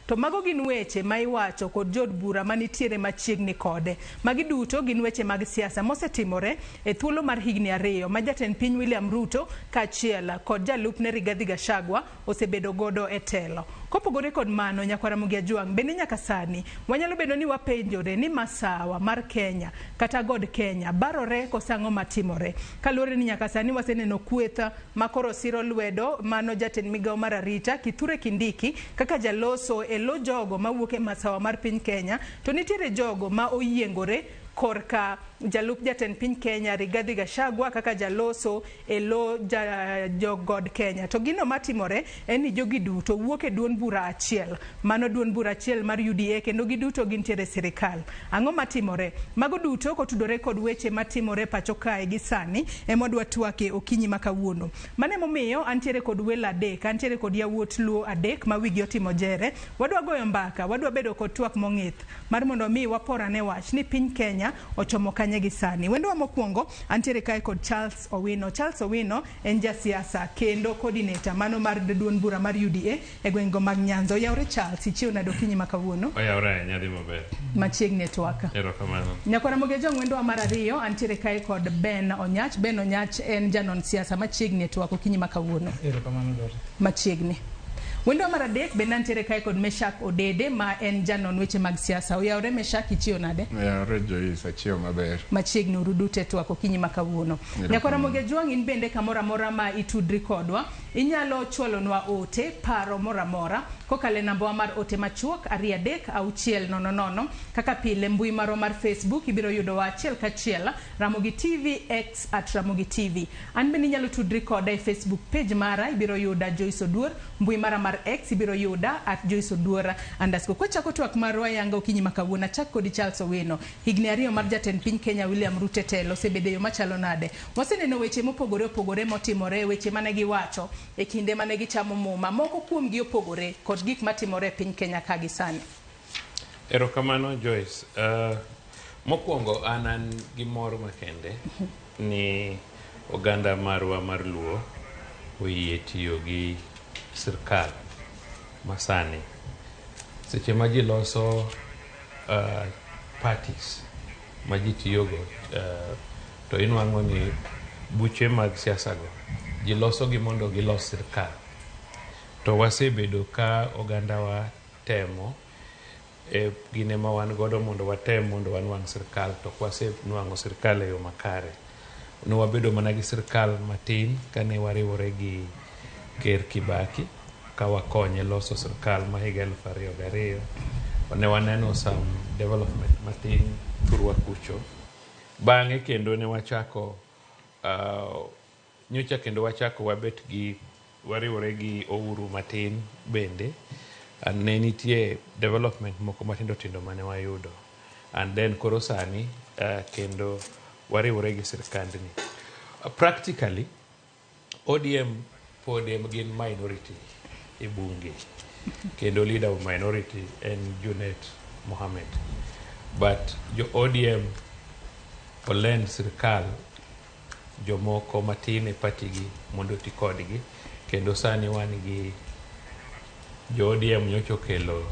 to mago gin weche ma iwacho kod jood bura manitiere machiegni kode. Magi duto gin weche mag siasa mosetimore e thuolo mar higni 2 ma jatend piny William Ruto kaachiel kod jalupne Rigathi Gachagua osebedo godo e telo. Kopogore kod mano, Nyakwar Ramogi Ajwang' bende nyaka sani wanyalo bedo ni wapenjore ni masawa mar Kenya kata god Kenya barore koso ang'o matimore. Kaluwore ni nyaka sani waseneno kweth ma koro siro lwedo mano jatend migawo mar arita Kithure Kindiki kaka jaloso e lo jogo mawuok e masawa mar piny Kenya, to nitiere jogo ma oyiengore korka jalup jatend piny Kenya Rigathi Gachagua kaka jaloso e lo jogod Kenya. To gino matimore en ni jogi duto wuok e duond bura achiel, mano duond bura achiel mar UDA, kendo giduto gintiere e sirikal. Ang'o matimore? Mago duto kotudore kod weche matimore pacho kae gi sani ema wadwa twake okinyi ma kawuono. Mano emomiyo antiere kod welo 3, antiere kod yawuot Luo 3 ma wigi otimo jere. Wadwa goyo mbaka, wadwa bedo kod twak mong'ith mar mondo mi waporane wach ni piny Kenya ochomo kanye gi sani. Wendo wa mokwongo antiere kae kod Charles Owino. Charles Owino en jasiasa kendo coordinator mano mar duond bura mar UDA e gwengego mag Nyanza. Oyawre Charles, ichiew nade okinyi ma kawuono? Oyawre ahinya, dhi maber. Machiegni e twak. Erokamano. Nyakwar Ramogi Ajwang' wendo wa mar 2 antiere kae kod Ben Onyach. Ben Onyach en janon siasa machiegni e twak okinyi ma kawuono. Erokamano Dorothy. Machiegni. Wendo mar adek bende nitiere kae kod Meshak Odede ma en janon weche mag siasa. Oyawore Meshak, ichiew nade? Oyawore Joyce, achiew maber. Machiegni uru duto e twak okinyi ma kawuono. Nyakwar Ramogi Ajwang' in bende kamoro amora ma itudri kodwa, inyalo chwalonwa ote, paro moro amora kokalo e nambawa mar ote machuok 23600. Kaka pile mbui marwa mar Facebook ibiro yudowa achiel kachiel Ramogi TV X at Ramogi TV. An bende inyalo tudri koda e Facebook page mara, ibiro yuda Joyce Oduor, mbui mara mar X ibiro yuda at Joyce Oduor underscore. Kwachako twak marwa yanga okinyi ma kawuono, achak kodi Charles Owino. Higni 2 mar jatend piny Kenya William Ruto e telo osebedo e yo machalo nade? Waseneno weche mopogore opogore motimore, weche mane giwacho e kinde mane gichamo muma. Moko kuomgi opogore kod gik matimore e piny Kenya ka gi sani. Erokamano Joyce. Mokwongo an gi mor makende ni oganda marwa mar Luo oyie tiyo gi sirkal masani. Seche ma ji loso parties ma ji tiyogo, to inwang'o ni buche mag siasa go ji loso gi mondo gilos sirkal. To wasebedo ka ogandawa temo e gine ma wan godo mondo watem mondo wanwang' sirkal, to ok wasenwang'o sirkal e yo makare. Ne wabedo mana gi sirkal matin kane wariwore gi Ker Kibaki ka wakonye loso sirkal ma higa 2002. Ne waneno some development matin thurwa kucho. Bang'e kendo ne wachako nyocha kendo wachako wabet gi wariwore gi Ouru matin bende. Ne nitie development moko matindo tindo mane wayudo. And then koro sani kendo wariwore gi sirkandni. Practically, ODM pod gin minority e bunge. Kendo leader of minority en Junet Mohammed. But jo ODM olend sirkal jomoko matin e party gi mondo oti kodgi. Kendo sani wan gi jo ODM nyocha okelo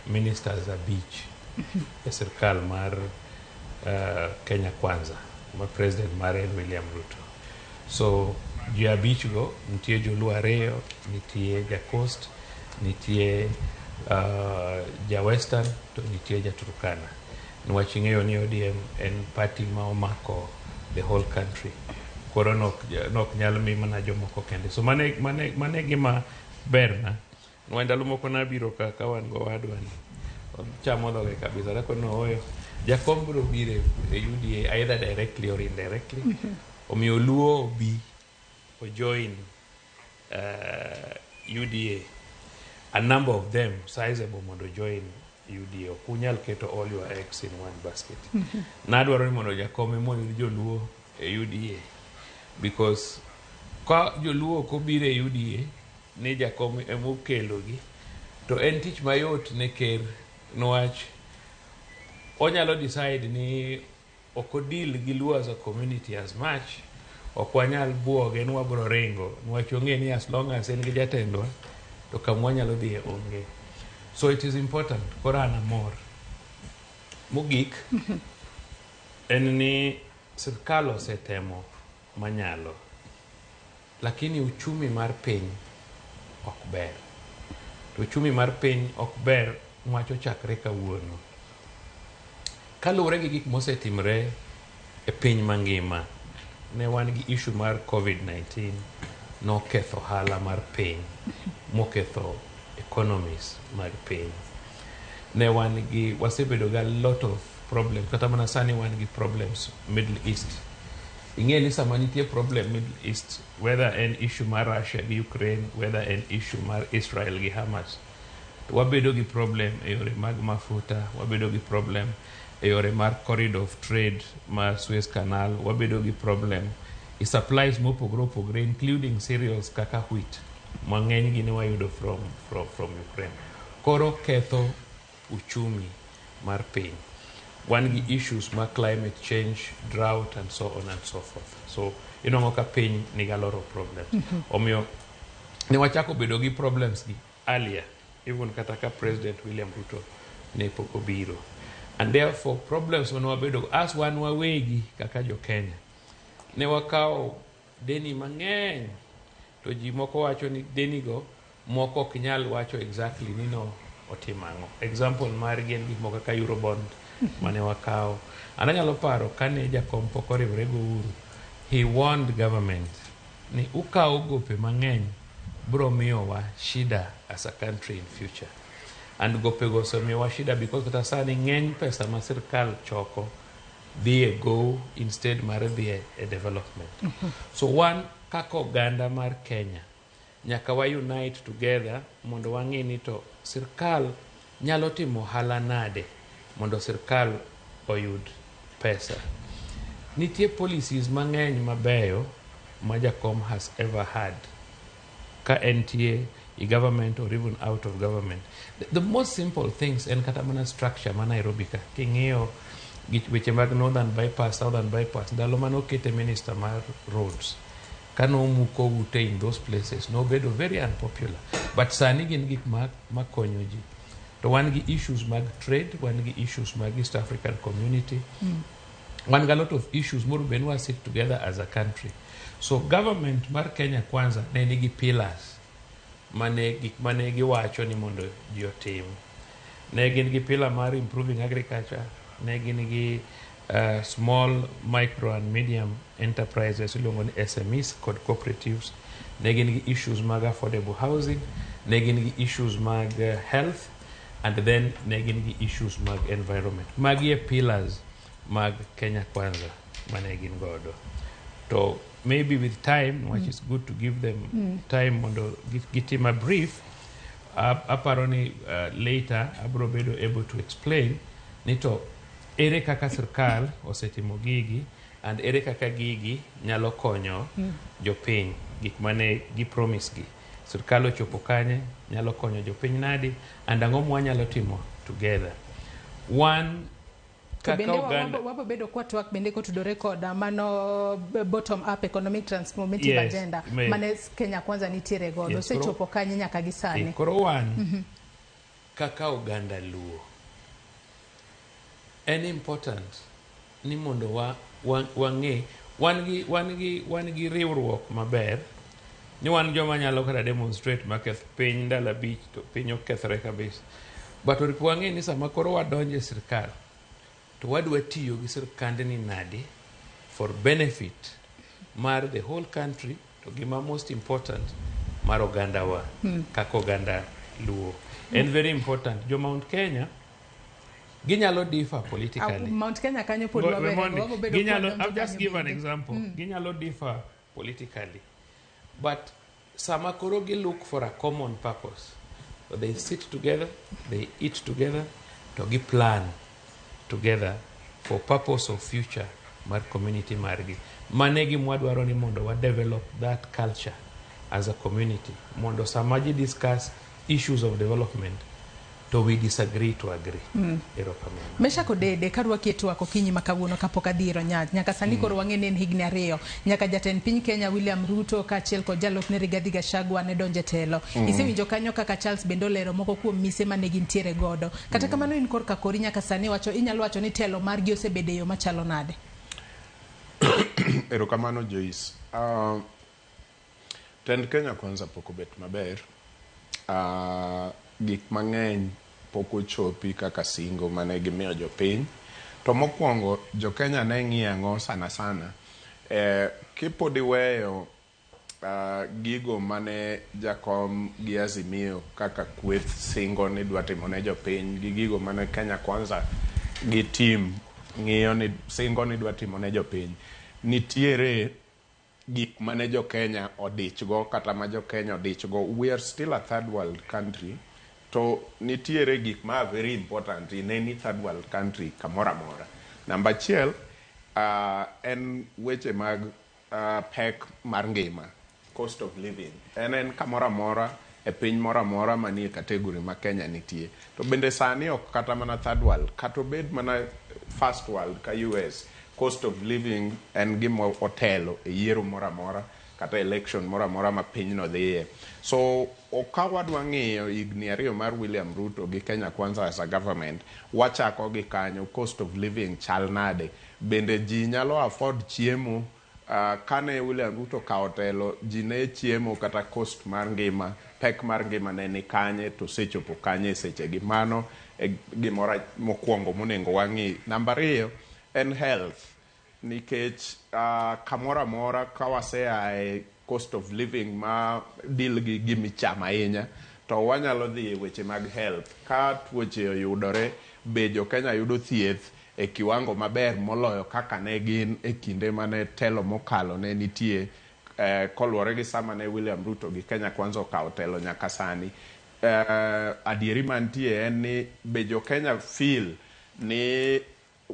ministers 5 e sirkal mar Kenya Kwanza ma president mare en William Ruto. So ji 5 go nitie joluo 2, nitie ja Coast, nitie ja Western to nitie ja Turkana. Niwach ing'eyo ni ODM en party ma omako the whole country. Koro nok nyal mi mana jomoko kende. So mane gima berna. Niwach ndalo moko nabiro ka wan go wadwa ni chamo dhoge kabisa. Lako no oyo jakom biro biro e UDA either directly or indirectly. Omiyo Luo obi ojoin UDA. A number of them sizable mondo join UDA. Ok unyal keto all your eggs in one basket. Nadwaro ni mondo jakom ema oyud joluo e UDA because ka joluo ok obiro e UDA ni jakom ema okelogi to en tich mayot ne ker niwach onyalo decide ni ok odeal gi Luo as a community as much. Ok wanyal buoge ni wabiro ringo niwach ong'e ni as long as en gi jatendwa to kama wanyalo dhiye onge. So it is important. Koro an amor. Mogik en ni sirkal osetemo manyalo, lakini uchumi mar piny ok ber. To uchumi mar piny ok ber niwach ochakre kawuono. Kaluwore gi gik mosetimre e piny mangima, ne wan gi issue mar COVID-19 noketho ohala mar piny, moketho economies mag piny. Ne wan gi, wasebedo gi a lot of problems, kata mana sani wan gi problems Middle East. Ing'e ni sama nitie problem Middle East, whether en issue mar Russia gi Ukraine, whether en issue mar Israel gi Hamas, wabedo gi problem e yore mag mafuta, wabedo gi problem e yore mar corridor of trade mar Suez Canal, wabedo gi problem e supplies mopogore opogore including cereals kaka wheat mang'eny gi ne wayudo from Ukraine. Koro ketho uchumi mar piny. Wan gi issues mar climate change, drought and so on and so forth. So inwang'o ka piny nigi a lot of problems. Omiyo ne wachako bedo gi problems gi earlier, even kata ka President William Ruto ne pok obiro. And therefore problems mane wabedo as wan wawegi kaka jo Kenya, ne wakawo deni mang'eny to ji moko wacho ni deni go Moko ok nyal wacho exactly ni no otimo ang'o. Example margi en gik moko kaka Eurobond mane wakawo. An anyalo paro kane jakom pok oriwore gi Uhuru, he warned government ni ukawo gope mang'eny bro miyowa shida as a country in future. And gopego osemiyowa shida because kata sani ng'eny pesa ma sirkal choko dhi e gow instead mar dhi e development. So wan kaka oganda mar Kenya nyaka wa unite together mondo wang'e ni to sirkal nyalo timo ohala nade mondo sirkal oyud pesa. Nitie policies mang'eny mabeyo ma jakom has ever had ka entie i government or even out of government. The most simple things en kata mana structure ma Nairobi ka king'iyo weche mag Northern Bypass, Southern Bypass, ndalo mane okete minister mar roads kane omuko ute in those places nobedo very unpopular, but sani gin gik makonyo ji. To wan gi issues mag trade, wan gi issues mag East African Community, wan gi a lot of issues moro bed ni wa sit together as a country. So government mar Kenya Kwanza ne nigi pillars mane gik mane giwacho ni mondo ji otim. Ne gin gi pillar mar improving agriculture, ne gin gi small, micro and medium enterprises iluongo ni SMEs kod cooperatives, ne gin gi issues mag affordable housing, ne gin gi issues mag health, and then ne gin gi issues mag environment. Magi e pillars mag Kenya Kwanza mane gin godo. To maybe with time, which is good to give them time mondo gitim a brief, aparo ni later abro bedo able to explain ni to ere kaka sirkal osetimo gigi and ere kaka gigi nyalo konyo jopiny, gik mane gi promise gi. Sirkal ochopo kanye, nyalo konyo jopiny nadi, and ang'o mwanyalo timo together. One, To kaka bende oganda wabo bedo kwa twak bende kotudore koda mano bottom up economic transformative agenda mane Kenya Kwanza nitiere godo osechopo kanye nyaka gi sani. Koro wan kaka oganda Luo en important ni mondo wang'e wan gi riwruok maber ni wan joma nyalo kata demonstrate maketh piny ndalo 5 to piny okethre kabisa, but oripo wang'e ni sama koro wadonjo e sirkal to wadwa tiyo gi sirkandni nade for benefit mar the whole country, to gima most important mar ogandawa kaka oganda Luo. En very important jo Mount Kenya ginyalo differ politically. Mount Kenya kanyo pod wawere, Mondi, wabo bedo ginyalo, kod I'll just kanyo give an bende. example. Ginyalo differ politically, but sama koro gi look for a common purpose, so they sit together, they eat together, to gi plan together for purpose of future mar community margi. Mane gima wadwaro ni mondo wa develop that culture as a community, mondo sama ji discuss issues of development to we disagree to agree. Erokamano. Meshack Odede, karwaki e twak okinyi ma kawuono kapok adhi ir Onyach. Nyaka sani koro wang'e ni en higni 2 nyaka jatend piny Kenya William Ruto kaachiel kod jalupne Rigathi Gachagua ne donjo e telo. Isewinjo kanyo kaka Charles bende olero moko kuom mise mane gintiere godo. Kata kamano in korka kori nyaka sani wacho inyalo wacho ni telo margi osebedo e yo machalo nade? Erokamano Joyce. Tend Kenya Kwanza pok obet maber. Gik mang'eny pok ochopi kaka singo mane gimiyo jopiny. To mokwongo jo Kenya ne ng'iyo ang'o sana sana. Kipod iweyo gigo mane jakom gi Azimio kaka kweth singo ni dwa timo ne jopiny gi gigo mane Kenya Kwanza gi team ng'iyo ni singo ni dwa timo ne jopiny. Nitiere gik mane jo Kenya odichgo kata ma jo Kenya odichgo. We are still a third world country, to nitiere gik ma are very important in any third world country kamoro amora. Namba achiel en weche mag pek mar ngima, cost of living. En kamoro amora e piny moro amora manie category ma Kenya nitie. To bende sani ok kata mana third world, kata obed mana first world ka US, cost of living en gima otelo e yiero moro amora kata election moro amora ma pinyno dhiye. So ka wadwa ng'iyo higni 2 mar William Ruto gi Kenya Kwanza as a government, wachako gi kanyo, cost of living chal nade? Bende ji nyalo afford chiemo? Kane William Ruto okawo telo, ji ne chiemo kata cost mar ngima, pek mar ngima ne ni kanye to osechopo kanye e sechegi. Mano e gimoro mokwongo monego wang'i. Namba ariyo en health, nikech kamoro amora ka wasea e cost of living ma deal gi gimichamo ahinya, to wanyalo dhi e weche mag health. Ka tuoche oyudore, be jo Kenya yudo thieth e kiwango maber moloyo kaka ne gin e kinde mane telo mokalo ne nitie, koluwore gi sama ne William Ruto gi Kenya Kwanza okawo telo nyaka sani. Adieri mantie en ni be jo Kenya feel ni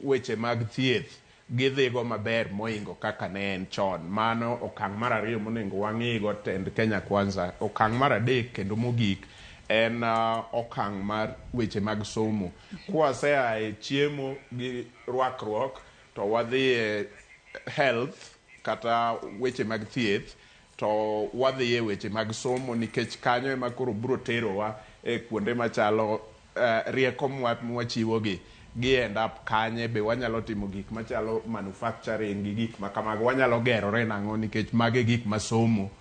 weche mag thieth gidhigo maber moingo kaka ne en chon. Mano okang' mar ariyo monego wang'igo tend Kenya Kwanza. Okang' mar adek kendo mogik en okang' mar weche mag somo. Kwasea e chiemo gi rwakruok to wadhi e health kata weche mag thieth, to wadhi e weche mag somo, nikech kanyo ema koro biro terowa e kuonde machalo rieko mwachiwogi gi end up kanye. Be wanyalo timo gik machalo manufacturing gi gik ma kamago, wanyalo gerore nang'o, nikech mago e gik ma somo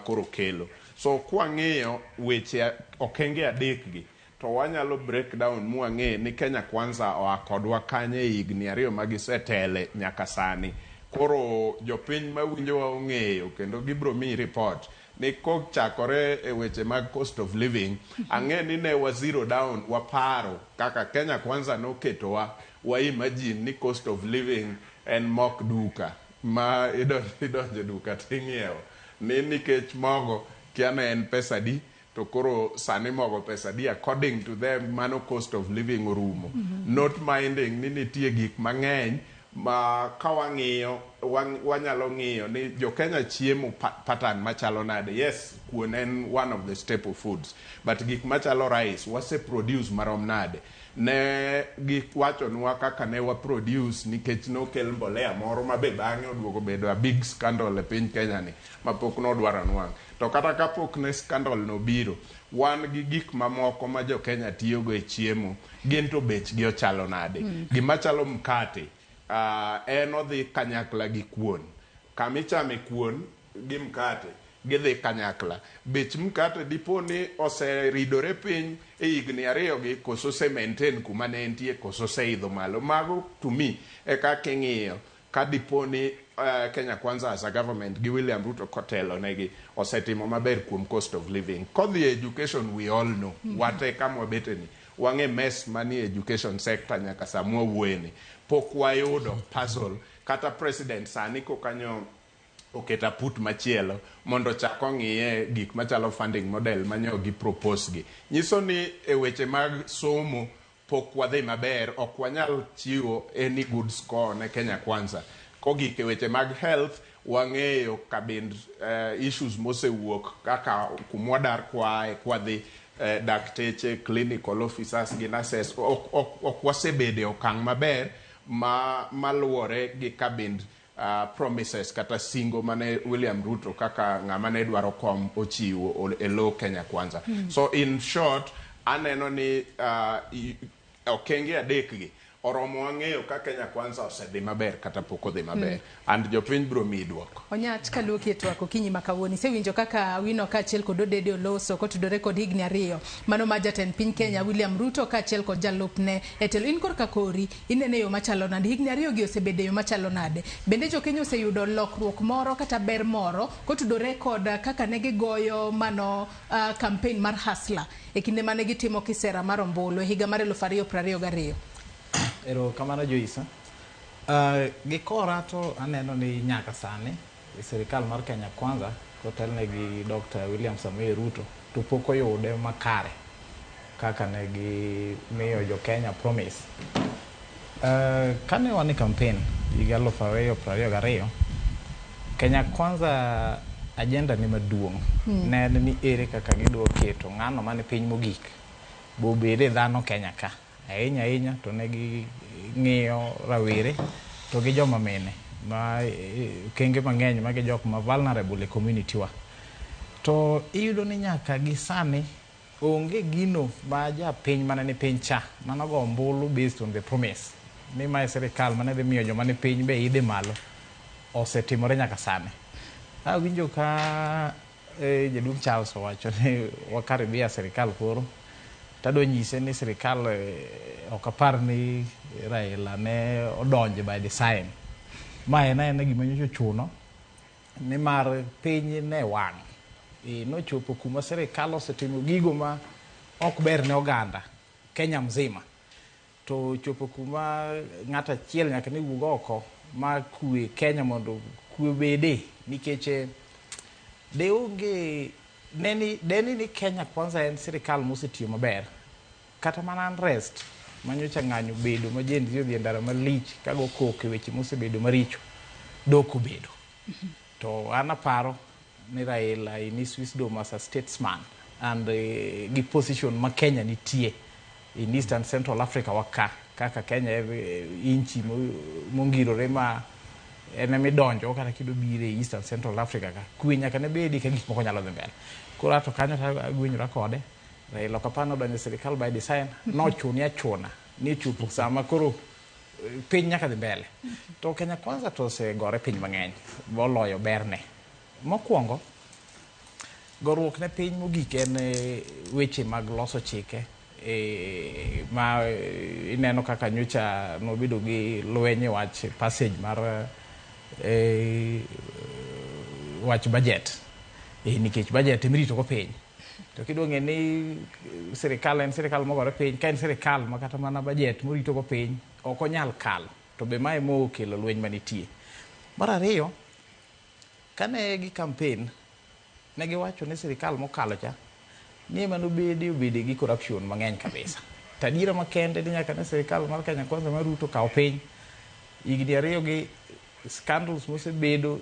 koro kelo. So kwang'iyo weche okenge adek gi, to wanyalo break down mwang'e ni Kenya Kwanza oa kodwa kanye e higni 2 ma gisetele nyaka sani. Koro jopiny mawinjowa ong'eyo kendo gibiro miyi report ni kochakore e weche mag cost of living, ang'e ni ne wa zero down, waparo kaka Kenya Kwanza noketowa wa imagine ni cost of living en mok duka ma idonjo e duka ting'iewo ni nikech mogo kia ne en pesa adi, to koro sani mogo pesa adi, according to them mano cost of living orumo. Not minding ni nitie gik mang'eny ma ka wang'iyo wanyalo ng'iyo ni jo Kenya chiemo pattern machalo nade. Yes, kuon en one of the staple foods, but gik machalo rice wase produce marom nade? Ne giwachonwa kaka ne wa produce nikech nokel mbolea moro ma be bang'e oduogo bedo a big scandal e piny Kenya ni mapok nodwaro nwang'. To kata kapok ne scandal no biro, wan gi gik mamoko ma jo Kenya tiyogo e chiemo, gin to bechgi ochalo nade? Gima chalo mkate, en odhi kanyakla gi kuon. Kamichame kuon gi mkate gidhi kanyakla. Bech mkate dipo ni oseridore piny e higni 2 gi, koso ose maintain kuma ne entie, koso oseidho malo. Mago to me e kaka ing'iyo ka dipo ni Kenya Kwanza as a government gi William Ruto kotelo negi osetimo maber kuom cost of living. Kodhi e education, we all know. Wate kama wabete ni wang'e mess manie education sector nyaka sama wawuoye ni. Pok wayudo puzzle kata president sani kokanyo oketo put machielo mondo chak ong'iye gik machalo funding model manyo gi propose gi. Nyiso ni e weche mag somo pok wadhi maber, ok wanyal chiwo any good score ne Kenya Kwanza. Kogik e weche mag health, wang'eyo kabind issues mosewuok kaka kumwadar kwae kwadhi, dakteche, clinical officers gi nurses ok wasebede okang' maber ma maluwore gi kabind promises kata singo mane William Ruto kaka ng'ama ne dwaro kom ochiwo e lo Kenya Kwanza. So in short, aneno ni okenge adek gi oromo wang'eyo ka Kenya Kwanza osedhi maber kata pok odhi maber. And jopiny biro miyi duoko. Onyach, kaluoki e twak okinyi ma kawuono, isewinjo kaka Awino kaachiel kod Odede oloso kotudore kod higni 2 mano ma jatend piny Kenya William Ruto kaachiel kod jalupne e telo. In korka kori inene yo machalo nade? Higni 2 gi osebedo e yo machalo nade? Bende jo Kenya oseyudo lokruok moro kata ber moro kotudore kod kaka ne gigoyo mano campaign mar Hustler e kinde mane gitimo kisera mar ombulu e higa mar 2022? Ero kamano, Joyce. Gi kora to aneno ni nyaka sani sirikal mar Kenya Kwanza kotelne gi Dr. William Samoei Ruto to pok oyude makare kaka ne gimiyo jo Kenya promise. Kane wan e campaign higa 2022, Kenya Kwanza agenda ne maduong' ne en ni ere kaka gidwa keto ng'ano mane piny mogik bobede dhano Kenya ka. Ahinya ahinya to ne ging'iyo rawere to gi joma mine ma kenge mang'eny magi jok ma vulnerable e community wa. To iyudo ni nyaka gi sani onge gino ma japiny mane ni piny cha manogo ombulu based on the promise ni mae sirikal mane dhi miyo joma ni piny be idhi malo. osetimore nyaka sani. Awinjo ka jaduong' Charles owacho ni wakaribia sirikal koro tadwa nyise ni sirikal ok apar ni Raila ne odonje by design. Ma en aena gima nyocha ochuno nimar piny ne wang'. Nochopo kuma sirikal osetimo gigo ma ok ber ne oganda Kenya mzima. To chopo kuma ng'ato achiel nyaka ne wuog oko ma kwe Kenya mondo kwe obede nikech de onge neni deni ni Kenya Kwanza en sirikal mosetiyo maber. Kata mana unrest manyocha ng'anyo bedo ma Gen Z odhi e ndara malich kago koko e weche mosebedo maricho dok obedo. To an aparo ni Raila in his wisdom as a statesman and gi position ma Kenya nitie in East and Central Africa waka kaka Kenya inchi mongirore ma en emidonjo kata kidwa biro e East and Central Africa ka kwe nyaka ne bedi ka gik moko nyalo dhi mbele. Koro ato kanyo to agwenyora kode. Raila ok apar nodonjo e sirikal by design, nochune achuna ni ochopo sama koro piny nyaka dhi mbele. To Kenya Kwanza to osegore piny mang'eny moloyo berne. Mokwongo, goruok ne piny mogik en weche mag loso chike ma ineno kaka nyocha nobedo gi lweny e wach passage mar wach budget. Nikech budget emirito go piny. To kidwa ng'e ni sirikal en sirikal mogore piny, ka en sirikal ma kata mana budget morito go piny ok onyal kalo. To be mae mokelo lweny manitie. Mar ariyo, kane gi campaign, ne giwacho ni sirikal mokalo cha ni ema nobede obede gi corruption mang'eny kabisa. To adiera makende ni nyaka ne sirikal mar Kenya Kwanza mar Ruto kaw piny, higni ariyo gi scandals mosebedo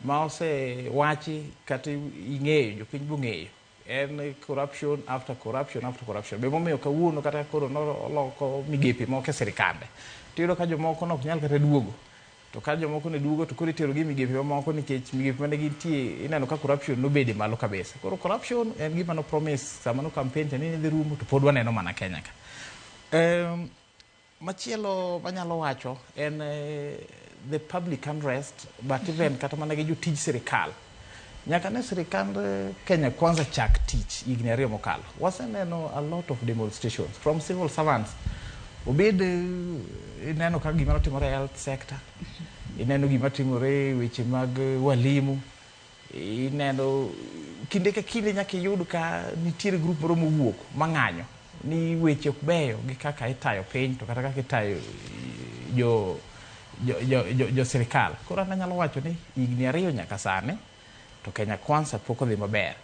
ma osewachi kata ing'eyo, jopiny bong'eyo. En corruption after corruption after corruption. Be momiyo kawuono kata koro noloko migepe moko e sirikande. Tiyudo ka jomoko nok nyal kata duogo. To ka jomoko ne duogo to koro itero gi migepe mamoko nikech migepe mane gintie ineno ka corruption nobede malo kabisa. Koro corruption en gima no promise sama no campaign cha ni dhi rumo to pod waneno mana Kenya ka. Machielo manyalo wacho en the public unrest but even kata mana gi jotij sirikal. Nyaka ne sirikand Kenya Kwanza chak tich higni ariyo mokalo. Waseneno a lot of demonstrations from civil servants. Obed ineno ka gima notimore e health sector, ineno gima timore e weche mag walimu, ineno kinde ka kinde nyaka iyud ka nitiere group moro mowuok mang'anyo ni weche ok beyo gi kaka itayo piny to kata kaka itayo jo sirikal. Koro an anyalo wacho ni higni ariyo nyaka sani to Kenya Kwanza pok odhi maber.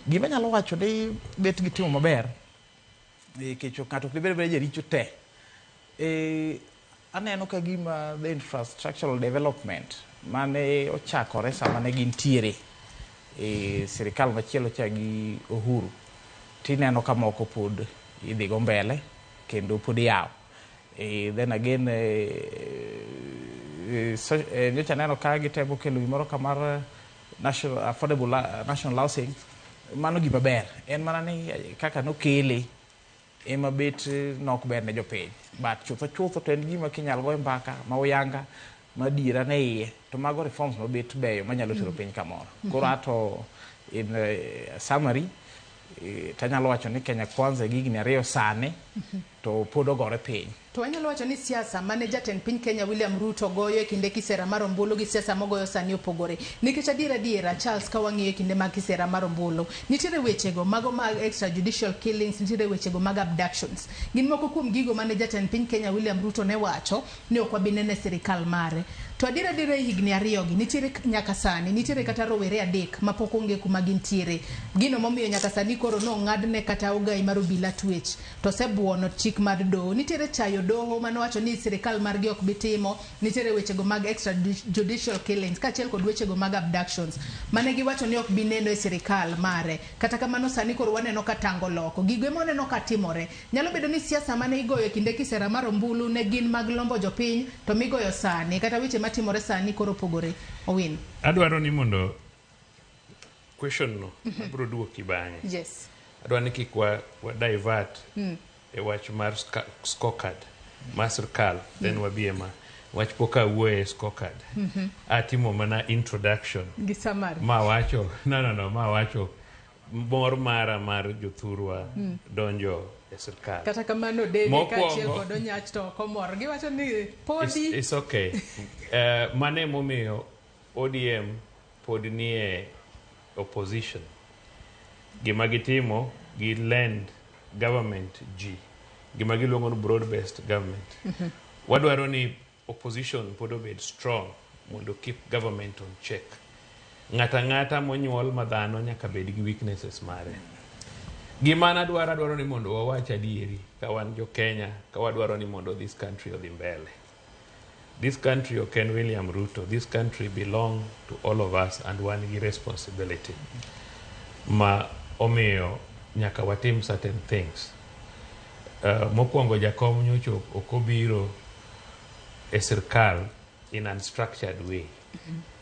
Gima anyalo wacho ni bet gitimo maber nikech ng'ato ok dibed beda jaricho te. Aneno ka gima the infrastructural development mane ochakore sama ne gintiere e sirikal machielo cha gi Uhuru tineno ka moko pod idhi go mbele kendo pod iyawo. Then again nyocha aneno ka gitemo kelo gimoro kamar national affordable national housing. Mano gima ber en mana ni kaka nokele ema bet nok ber ne jopiny, but chutho chutho to en gima kinyal goye mbaka ma uyanga madiera ne iye to mago reforms mabet beyo manyalo tero piny kamoro. Koro ato in summary tanyalo wacho ni Kenya Kwanza gi higni ariyo sani to pod ogore piny. To wanyalo wacho ni siasa mane jatend piny Kenya William Ruto goyo e kinde kisera mar ombulu gi siasa mogoyo sani opogore. Nikech adiera adiera Charles, ka wang'iyo e kinde mag kisera mar ombulu, nitiere wechego mago mag extrajudicial killings, nitiere wechego mag abductions. Gin moko kuom gigo mane jatend piny Kenya William Ruto ne wacho ni ok wabi neno e sirikal mare. To adiera adiera e higni ariyo gi nitiere nyaka sani nitiere kata rowere 3 mapok onge kuma gintiere. Gino momiyo nyaka sani koro nong'adne kata ogai mar obila twech to osebuono chik mar doho. Nitiere chayo doho manowacho ni sirikal margi ok bi timo, nitiere wechego mag extrajudicial killings kaachiel kod wechego mag abductions mane giwacho ni ok bi neno e sirikal mare. Kata kamano sani koro waneno ka tango loko. Gigo ema waneno ka timore. Nyalo bedo ni siasa mane igoyo e kinde kisera mar ombulu ne gin mag lombo jopiny to migoyo sani kata weche matimore sani koro opogore. Owin. Adwaro ni mondo question no abiro duoki bang'e. Yes. Adwaro ni kik wa divert e wach mar scorecard mar sirkal then wabi ema. Wach pok awuoye e scorecard. Atimo mana introduction. Gi summary. Ma wacho, no, ma wacho mor mara mar jothurwa donjo e sirkal. Kata kamano Dede Mokwongo- kaachiel kod Onyach to ok omor. Giwacho ni podi It's okay. Mano emomiyo ODM pod nie opposition. Gima gitimo, gi lend government ji. Gima giluongo ni broad based government. Wadwaro ni opposition pod obed strong mondo keep government on check. Ng'ata ang'ata monyuol ma dhano nyaka bed gi weaknesses mare. Gima nadwaro adwaro ni mondo wawach adieri ka wan jo Kenya, ka wadwaro ni mondo this country odhi mbele. This country ok en William Ruto. This country belong to all of us and wan gi responsibility. Ma omiyo nyaka watim certain things. Mokwongo jakom nyocha ok obiro e sirkal in unstructured way.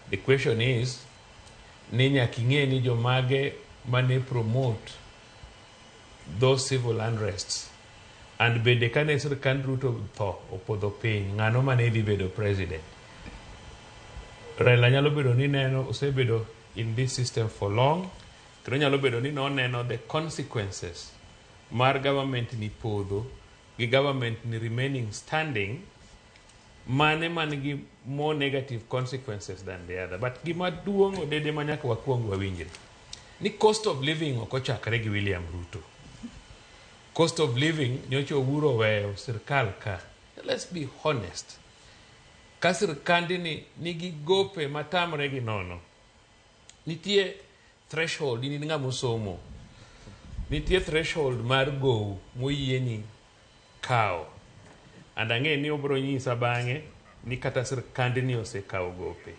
The question is ni nyaka ing'e ni jomage mane promote those civil unrests and bende kane sirkand Ruto tho opodho piny ng'ano mane dhi bedo president. Raila nyalo bedo ni neno osebedo in this system for long kendo nyalo bedo ni noneno the consequences mar government ni podho gi government ni remaining standing mane man gi more negative consequences than the other. But gima duong' Odede ma nyaka wakwong wawinjre ni cost of living ok ochakre gi William Ruto. Cost of living nyocha Uhuru oweyo sirkal ka. Let's be honest. Ka sirkandi ni nigi gope matamre gi nono. Nitie threshold in ng'ama osomo. Nitie threshold mar gow moyieni kawo. And ang'e ni obiro nyisa bang'e ni kata sirkandni osekawo gope.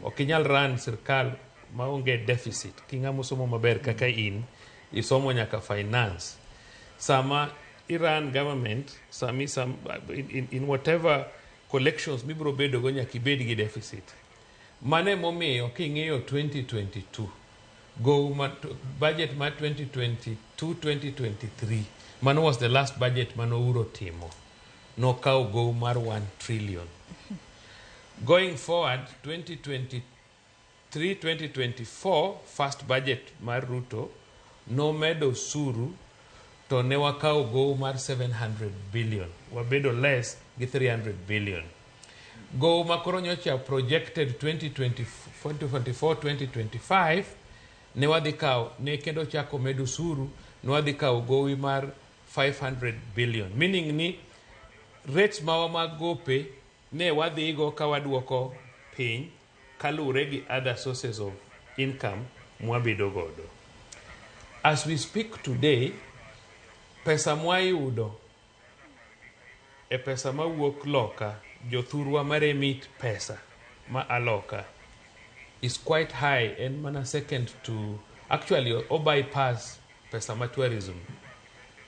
Ok inyal run sirkal maonge deficit. Ki ng'ama osomo maber kaka in, isomo nyaka finance. Sama i run government, sami sam, in whatever collections mibiro bedo go nyaka ibed gi deficit. Mano emomiyo king'iyo 2022, go ma, budget mar 2022-2023, mano was the last budget mane Uhuru timo. Nokawo gow mar 1 trillion. Going forward, 2023-2024, first budget mar Ruto, nomedo osuru to ne wakawo gow mar 700 billion. Wabedo less gi 300 billion. Gow ma koro nyocha projected 2024-2025 ne wadhi kawo ne kendo chako medo osuru ne wadhi kawo gowi mar 500 billion. Meaning ni rates mawa mag gope ne wadhigo ka waduoko piny kaluwore gi other sources of income mwabedo godo. As we speak today, pesa mwayudo e pesa mawuok loka, jothurwa ma remit pesa ma aloka is quite high en mana second to actually o bypass pesa ma tourism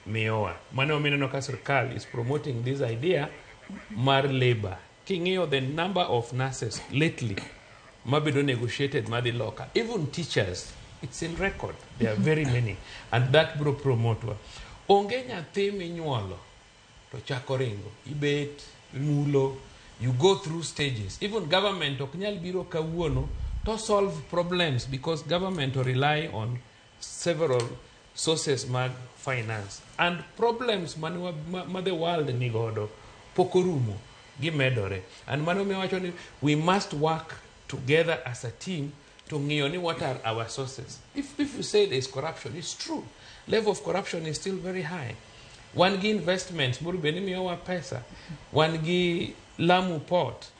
miyowa. Mano mineno ka sirkal is promoting this idea mar labor. King'iyo the number of nurses lately mabedo negotiated madhi loka, even teachers, it's in record. There are very many and that bro promote wa. Onge nyathi minyuolo to chako ringo, ibet, imulo, you go through stages. Even government ok nyal biro kawuono to solve problems because government rely on several sources mag finance and problems mane ma the world ni godo pok orumo, gimedore. And mano miyo wacho ni we must work together as a team to ng'iyo ni what are our sources. If you say there is corruption, it's true. Level of corruption is still very high. Wan gi investments moro bende miyowa pesa. Wan gi Lamu Port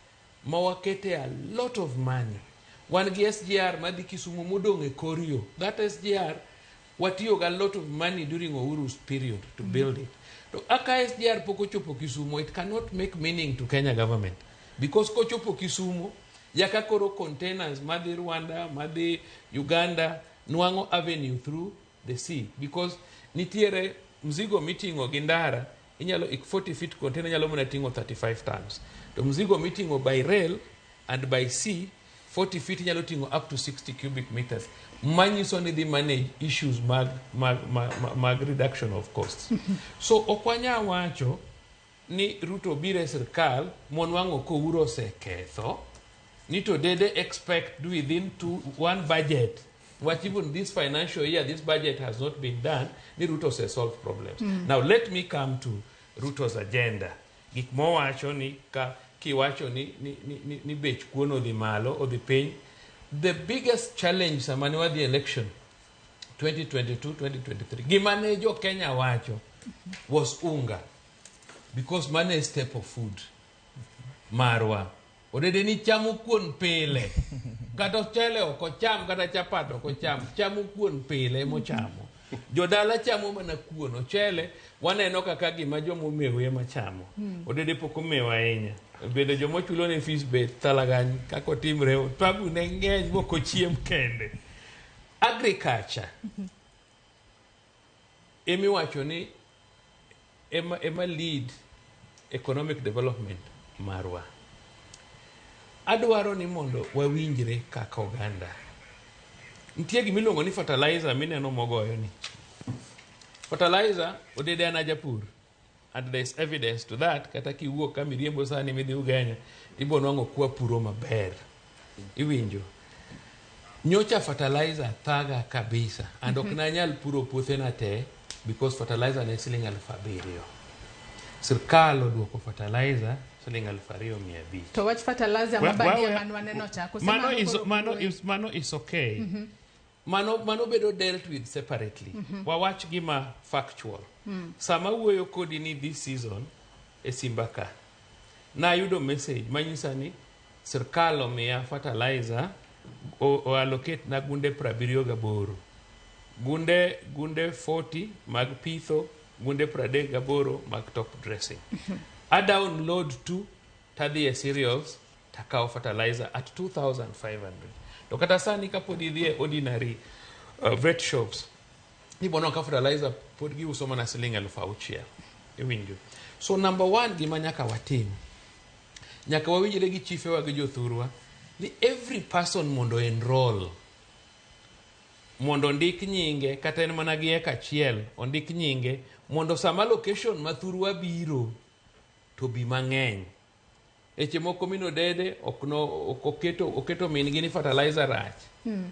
ma wakete a lot of money. Wan gi SGR madhi Kisumu modong' e kor yo. That SGR watiyo ga a lot of money during Uhuru's period to build it. To aka SGR pok ochopo Kisumu, it cannot make meaning to Kenya government. Because kochopo Kisumu, yaka koro containers madhi Rwanda, madhi Uganda, nwang'o avenue through the sea. Because nitiere mzigo miting'o gi ndara, inyalo 40 feet container nyalo mana ting'o 35 tons. To mzigo miting'o by rail and by sea, 40 feet inyalo ting'o up to 60 cubic meters. Manyiso ni dhi manage issues mag reduction of costs. So ok wanyal wacho ni Ruto biro e sirkal monwang'o ko Uhuru oseketho ni to dede expect within two, one budget what even this financial year this budget has not been done ni Ruto ose solve problems. Now let me come to Ruto's agenda. Gik mowacho ni ka kiwacho ni bech kuon odhi malo odhi piny. The biggest challenge sama ne wadhi election 2022 2023 gima ne jo Kenya wacho was unga, because mano e staple food marwa. Odede ni chamo kuon pile kata ochele ok ocham kata chapat ok ocham, chamo kuon pile emochamo. Jodala chamo mana kuon, ochele waneno kaka gima jomomew ema chamo. Odede pok omew ahinya bende jomochulo ne fees be thalagany kaka otimre tabu ne ng'eny mok ochiem kende. Agriculture emiwacho ni ema lead economic development marwa. Adwaro ni mondo wawinjre kaka oganda. Nitie gimiluongo ni fertilizer mineno mogoyo ni. Fertilizer, Odede an ajapur. And there is evidence to that. Kata kiwuok ka miriembo sani midhi Ugenya, ibo nwang'o kwa puro maber. Iwinjo. Nyocha fertilizer thaga kabisa. And ok nanyal puro puothena te because fertilizer ne siling 7,000. Sirkal oduoko fertilizer siling 2,500. To wach fertilizer mabandia man waneno cha. Mano is okay. Mano bedo dealt with separately. Wawach gima factual. Sama wuoyo kodi ni this season e Simba ka, nayudo message manyisa ni sirkal omiya fertilizer o allocate na gunde 78. Gunde 40 mag pitho, gunde 38 mag top dressing. A download to tadhi e cereals takawo fertilizer at 2,500. To kata sani kapod idhi e ordinary vet shops, ibono ka fertilizer pod giuso mana siling 6,000. Iwinjo. So number one gima nyaka watim, nyaka wawinjre gi chifewa gi jothurwa ni every person mondo enroll, mondo ondik nyinge kata en mana gi eka achiel ondik nyinge mondo sama location ma thurwa biro to bi mang'eny. Eche moko min Odede ok oketo min gi ni fertilizer rach.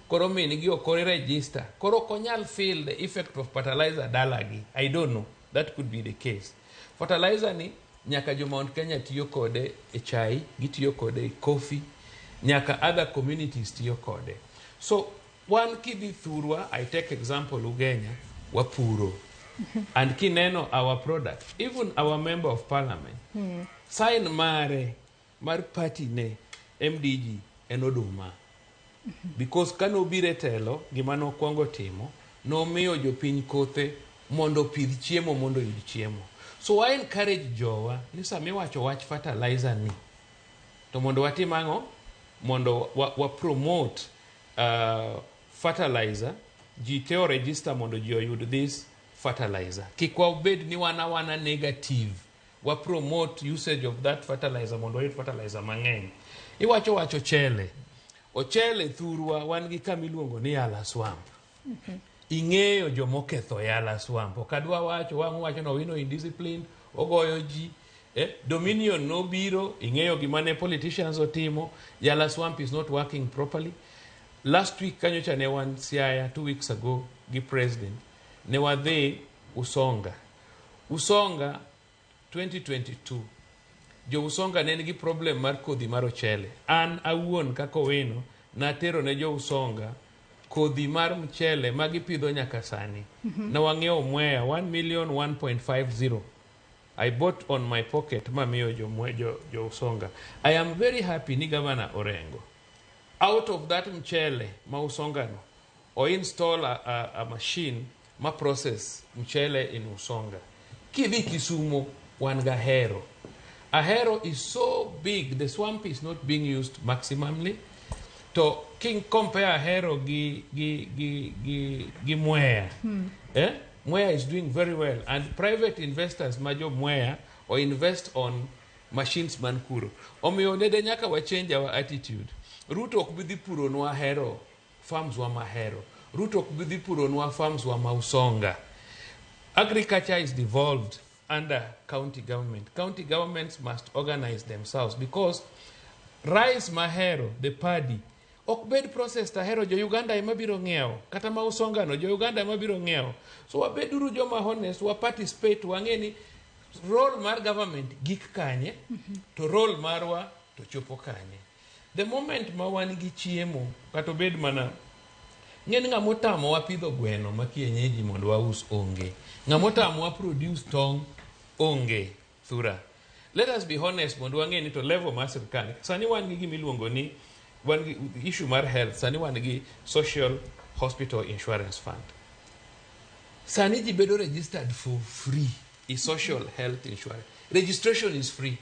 Koro min gi ok register. Koro ok onyal feel the effect of fertilizer dalagi. I don't know. That could be the case. Fertilizer ni nyaka jo Mount Kenya tiyo kode e chai, gitiyo kode e coffee, nyaka other communities tiyo kode. So one kidhi thurwa, I take example Ugenya, wapuro. And kineno our product, even our member of parliament, sign mare, mar party ne, MDG, en oduma. Because kano bire telo, gima nokwongo timo, nomiyo jopiny kothe mondo pidh chiemo, mondo yud chiemo. So I encourage jowa, ni sama iwacho wach fertilizer ni, to mondo watim ang'o? Mondo wa promote fertilizer, ji te o register mondo ji oyud this fertilizer. Kik wabed ni wana negative. Wa promote usage of that fertilizer mondo wayud fertilizer mang'eny. Iwacho wach ochele. Ochele thurwa wan gi kama iluongo ni Yala Swamp. Ing'eyo jomoketho Yala Swamp. Ok adwa wacho, wang' wacho no wino indiscipline, ogoyo ji. Dominion nobiro, ing'eyo gima ne politicians otimo. Yala Swamp is not working properly. Last week kanyocha ne wan Siaya, 2 weeks ago, gi president. Ne wadhi Usonga. Usonga 2022. Jo Usonga ne nigi problem mar kodhi mar ochele. An awuon kaka Owino natero ne jo Usonga kodhi mar mchele ma gipidho nyaka sani. Na wang'iewo Mwea 1 million 1.50. I bought on my pocket mamiyo jo Usonga. I am very happy ni Governor Orengo. Out of that mchele ma Usonga no, o install a machine ma process mchele in Usonga. Kidhi Kisumu wan ga Ahero. Ahero is so big, the swamp is not being used maximally. To king compare Ahero gi Mwea. Mwea is doing very well, and private investors majo Mwea or invest on machines man kuro. Omiyo nede nyaka wa change our attitude. Ruto ok bi dhi puronwa Ahero, farms wa Mahero. Ruto ok bi dhi puronwa farms wa Mausonga. Agriculture is devolved. under county government. County governments must organize themselves because rice mahero, the paddy, ok bed processed ahero jo Uganda ema biro ng'iewo kata ma usongano jo Uganda ema biro ng'iewo. So wabeduru joma honest, wa participate, wang'e ni role mar government gik kanye to role marwa to chopo kanye. The moment ma wan gi chiemo kata obed mana ng'eni ng'ama otamowa pidho gweno ma kienyeji mondo waus onge. Ng'ama otamowa produce tong' onge thura. Let us be honest mondo wang'e ni to level mar sirkal sani wan gi gima iluongo ni wan gi issue mar health sani wan gi social hospital insurance fund. Sani ji bedo registered for free i social health insurance. Registration is free.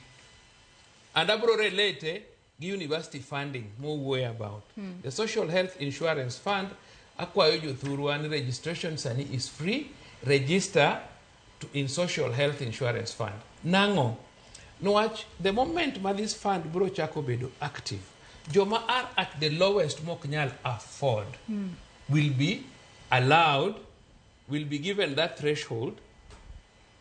And abro relate gi university funding mowuoye about. The social health insurance fund akwayo jothurwa ni registration sani is free register in social health insurance fund. Nang'o? Niwach the moment ma this fund bro chako bedo active, joma are at the lowest mok nyal afford will be allowed, will be given that threshold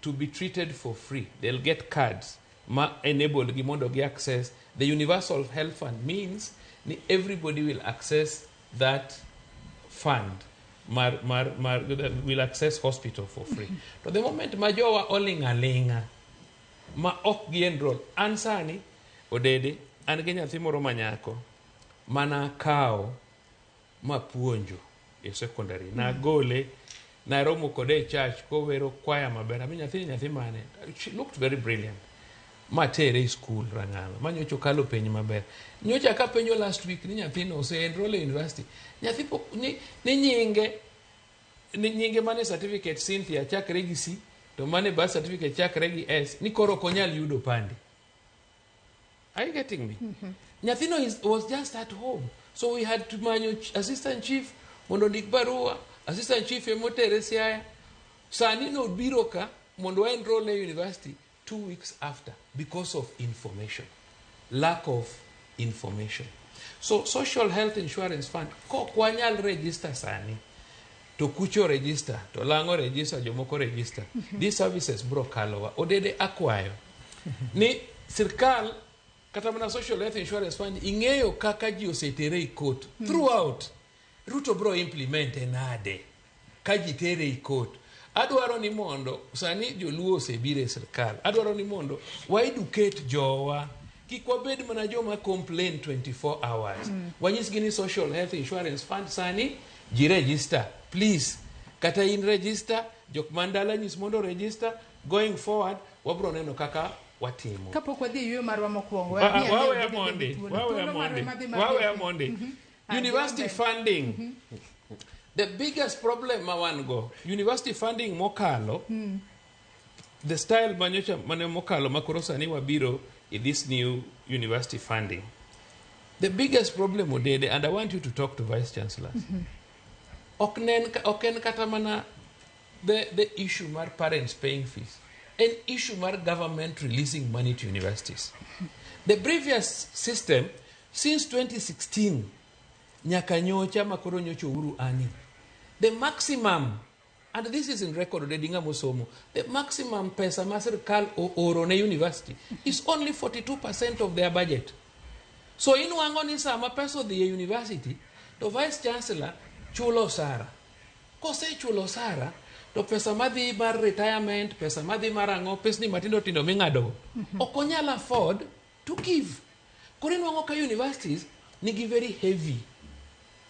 to be treated for free. They'll get cards ma enable gi mondo gi access. The universal health fund means ni everybody will access that fund mar, mar, mar, will access hospital for free. To the moment ma jowa oling' aling'a ma ok gi enroll, an sani odede an gi nyathi moro manyako mana kawo mapuonjo e secondary nagole naromo kode e church kowero kwaya maber ami nyathini nyathi mane she looked very brilliant matere e school Rang'ala ma nyocha okalo penj maber nyocha kapenjo last week ni nyathino ose enroll e university nyathi pok ni nyinge ni nyinge mane certificate Cynthia chakre gi C to mane birth certificate chakre gi S ni koro ok onyal yudo pande. Are you getting me? Nyathino was just at home. So we had to manyo assistant chief mondo ondik barua, assistant chief emotere Siaya. Sani nobiro ka mondo wa enroll e university 2 weeks after because of information. Lack of information. So social health insurance fund kok wanyal register sani to kucho register to lang'o register jomoko register. These services bro kalowa. Odede akwayo ni sirkal kata mana social health insurance fund ing'eyo kaka ji osetere e court throughout. Ruto bro implement e nade ka ji tere e court. Adwaro ni mondo sani joluo osebiro e sirkal. Adwaro ni mondo wa educate jowa kik wabed mana joma complain 24 hours. Wanyisgi ni social health insurance fund sani ji register please kata in register jok man dala nyis mondo register going forward wabro neno kaka watimo. Kapok wadhi e yueyo marwa mokwongo, waweya mondi, waweya mondi, waweya mondi. University funding. The biggest problem ma wan go, university funding mokalo, the style manyocha mane mokalo makoro sani wabiro in this new university funding. The biggest problem Odede, and I want you to talk to vice chancellors. Ok en kata mana the issue mar parents paying fees. An issue mar government releasing money to universities. The previous system, since 2016, nyaka nyocha makoro nyocha Uhuru ani, the maximum, and this is in record already ng'ama osomo, the maximum pesa ma sirkal ooro ne university is only 42% of their budget. So inwang'o ni sama pesa odhi e university, to vice chancellor chulo osara. Kosechulo osara, to pesa madhi mar retirement, pesa madhi mar ang'o, pesni matindo tindo ming'ado, ok onyal afford to give. Koro inwang'o ka universities nigi very heavy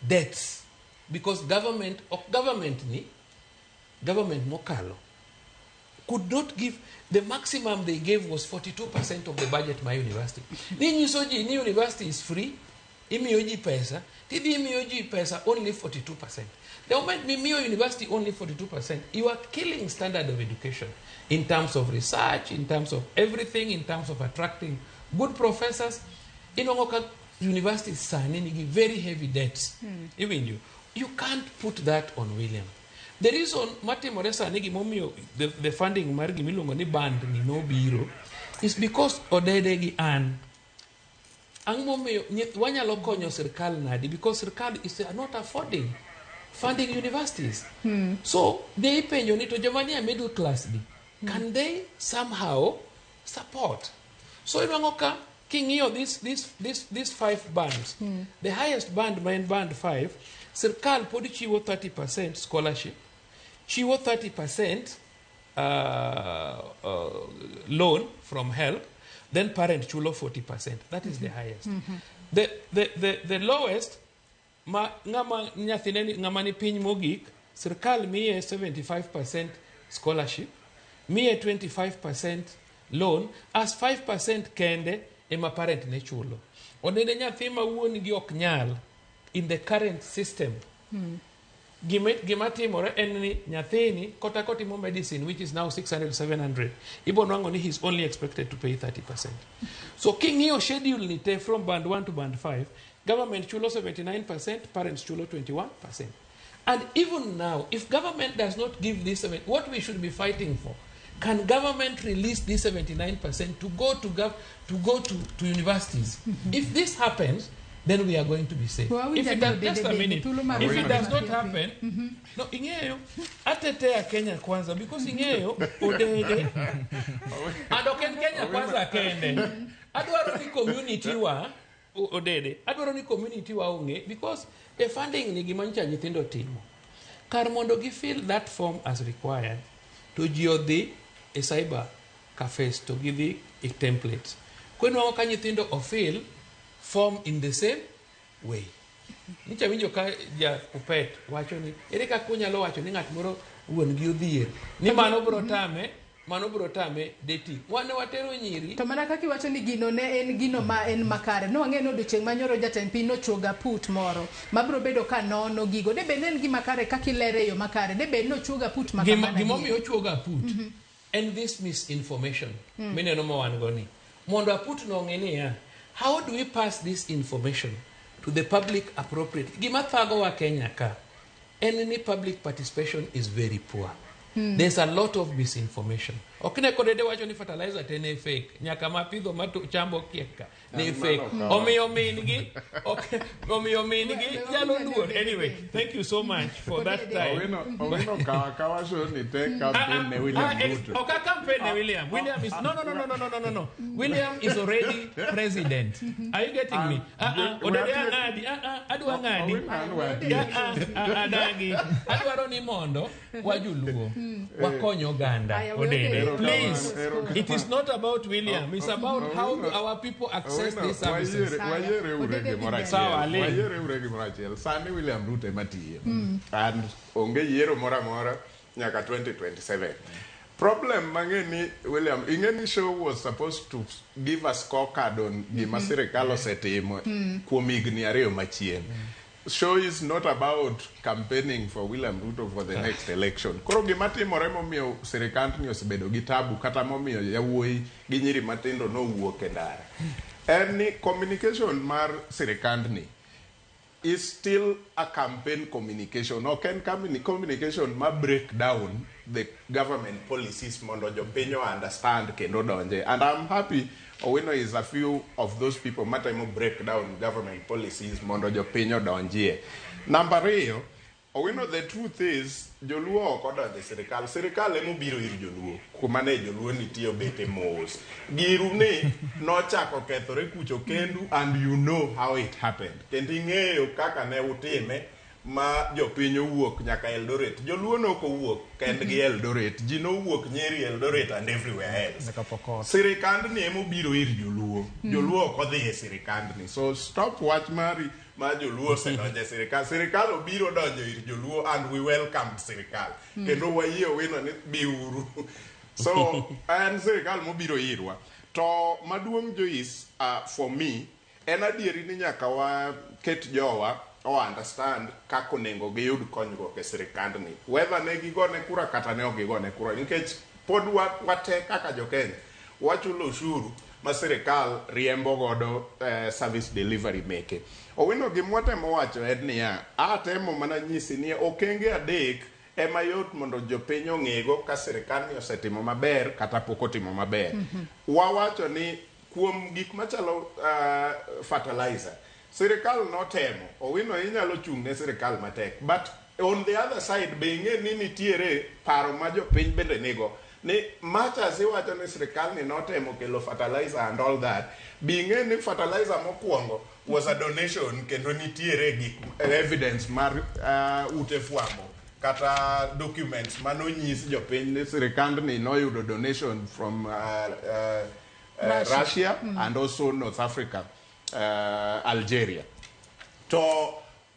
debts because government, ok government ni, government mokalo could not give, the maximum they gave was 42% of the budget my university. Ni nyiso ji ni university is free, imiyo ji pesa, tidhi imiyo ji pesa only 42%. The moment mimiyo university only 42%, you are killing standard of education in terms of research, in terms of everything, in terms of attracting good professors. Inwang'o ka universities sani nigi very heavy debts. Even you can't put that on William. The reason matimore sani gimomiyo the funding mar gimiluongo ni band ni nobiro is because Odede gi an. Ang' momiyo wanyalo konyo sirkal nadi because sirkal is not affording funding universities. So ne ipenjo ni to joma nie middle class gi Can they somehow support? So inwang'o ka king'iyo this five bands, the highest band ma en band 5, sirkal pod chiwo 30% scholarship, chiwo 30% loan from HELB, then parent chulo 40%. That is the highest. The lowest ma ng'ama nyathine ng'ama ni piny mogik, sirkal miye 75% scholarship, miye 25% loan, as 5% kende ema parent ne chulo. Onene nyathi ma wuon gi ok nyal in the current system, gima timore en ni nyathini kata kotimo medicine, which is now 600 700, ibo nwang'o ni he's only expected to pay 30%. So king'iyo schedule ni te from band 1 to band 5, government chulo 79%, parents chulo 21%. And even now, if government does not give this, what we should be fighting for, can government release this 79% to go to universities? If this happens, then we are going to be safe. Well, If it does, just a minute. If it does not happen, no, ing'eyo, atetea Kenya Kwanza, because ing'eyo, Odede, and ok en Kenya Kwanza kende. Adwaro ni community wa, Odede, adwaro ni community wa ong'e, because the funding ni gima nyocha nyithindo timo. Kar mondo gi fill that form as required, to ji odhi e cyber cafes to gidhi e templates. Kwenwang'o ka nyithindo ofill form in the same way. Nicha winjo ka ja Kupet wacho ni ere kaka unyalo wacho ni ng'at moro wuon gi odhier ni mano bro tame dating. Wane watero nyiri. To mana kaka iwacho ni gino ne en gino ma en makare. No wang'e ni odiochieng' manyoro jatend piny nochuogo aput moro mabiro bedo ka nono gigo. De bed ne en gima kare kaka ilere e yo makare. De bed nochuogo aput ma kamano. Gimomiyo ochuogo aput en this misinformation mineno ma wan go ni. Mondo aput no ong'e niya, how do we pass this information to the public appropriately? Gima thagowa Kenya ka en ni public participation is very poor. There's a lot of misinformation. Ok ne kodede wacho ni fertilizer te ne fake. Nyaka mapidho chambo kieka ne fake. Omiyo min gi, omiyo min gi nyalo luor. Anyway, thank you so much for that time. Owino kawa show ni te campaign ne William Ruto. Ok a campaign ne William. William is no. William is already president. Are you getting me? Odede ang'adi. Adwa ng'adi. Adagi. Adwaro ni mondo wajuluo wakony oganda. Odede. Please, it is not about William. It's about how do our people access these services. Wayere ure gimoro achiel. Sani William Ruto ema tiyo. And onge yiero moro amora nyaka 2027. Problem mang'e ni William, ing'e ni show was supposed to give a scorecard on gima sirikal osetimo kuom higni 2 machien. Show is not about campaigning for William Ruto for the next election. Koro gima timore momiyo sirikandni osebedo gi tabu kata momiyo yawuoyi gi nyiri matindo nowuok e ndara. En ni communication mar sirikandni is still a campaign communication. Ok en communication ma break down the government policies mondo jopiny o understand kendo donje. And I'm happy Owino is a few of those people matemo break down government policies mondo jopiny odonjie. Namba 2, Owino, the truth is joluo ok odonjo e sirikal. Sirikal emobiro ir joluo kuma ne joluo nitie obete mos. Giru ni nochako kethore kucho kendu, and you know how it happened. Kendo ing'eyo kaka ne utime ma jopiny owuok nyaka Eldoret. Joluo nok owuok kendgi Eldoret. Ji nowuok Nyeri, Eldoret and everywhere else. Sirikandni emobiro ir joluo. Joluo ok odhi e sirikandni. So stop wach mari ma joluo osedonjo e sirikal. Sirikal obiro donjo ir joluo and we welcome sirikal. Kendo wayie Owino ni biuru. So en sirikal mobiro irwa. To maduong' Joyce, for me, en adieri ni nyaka waket jowa o understand kaka onego giyud konyruok e sirikandni. Whether ne gigone kura kata ne ok gigone kura. Nikech pod wate kaka jo-Kenya wachulo ushuru ma sirikal riembo godo service delivery meke. Owino, gima watemo wacho en niya, atemo mana nyisi ni okenge 3 ema yot mondo jopiny ong'ego ka sirikal ni osetimo maber kata pok otimo maber. Wawacho ni kuom gik machalo fertilizer, sirikal notemo. Owino, inyalo chung' ne sirikal matek. But on the other side, be ing'e ni nitiere paro ma jopiny bende nigo. Ni much as iwacho ni sirikal ni notemo kelo fertilizer and all that, bi ing'e ni fertilizer mokwongo was a donation kendo nitiere gik evidence mar ute fwambo kata documents manonyis jopiny ni sirikandni noyudo donation from Russia. Russia and also North Africa, Algeria. To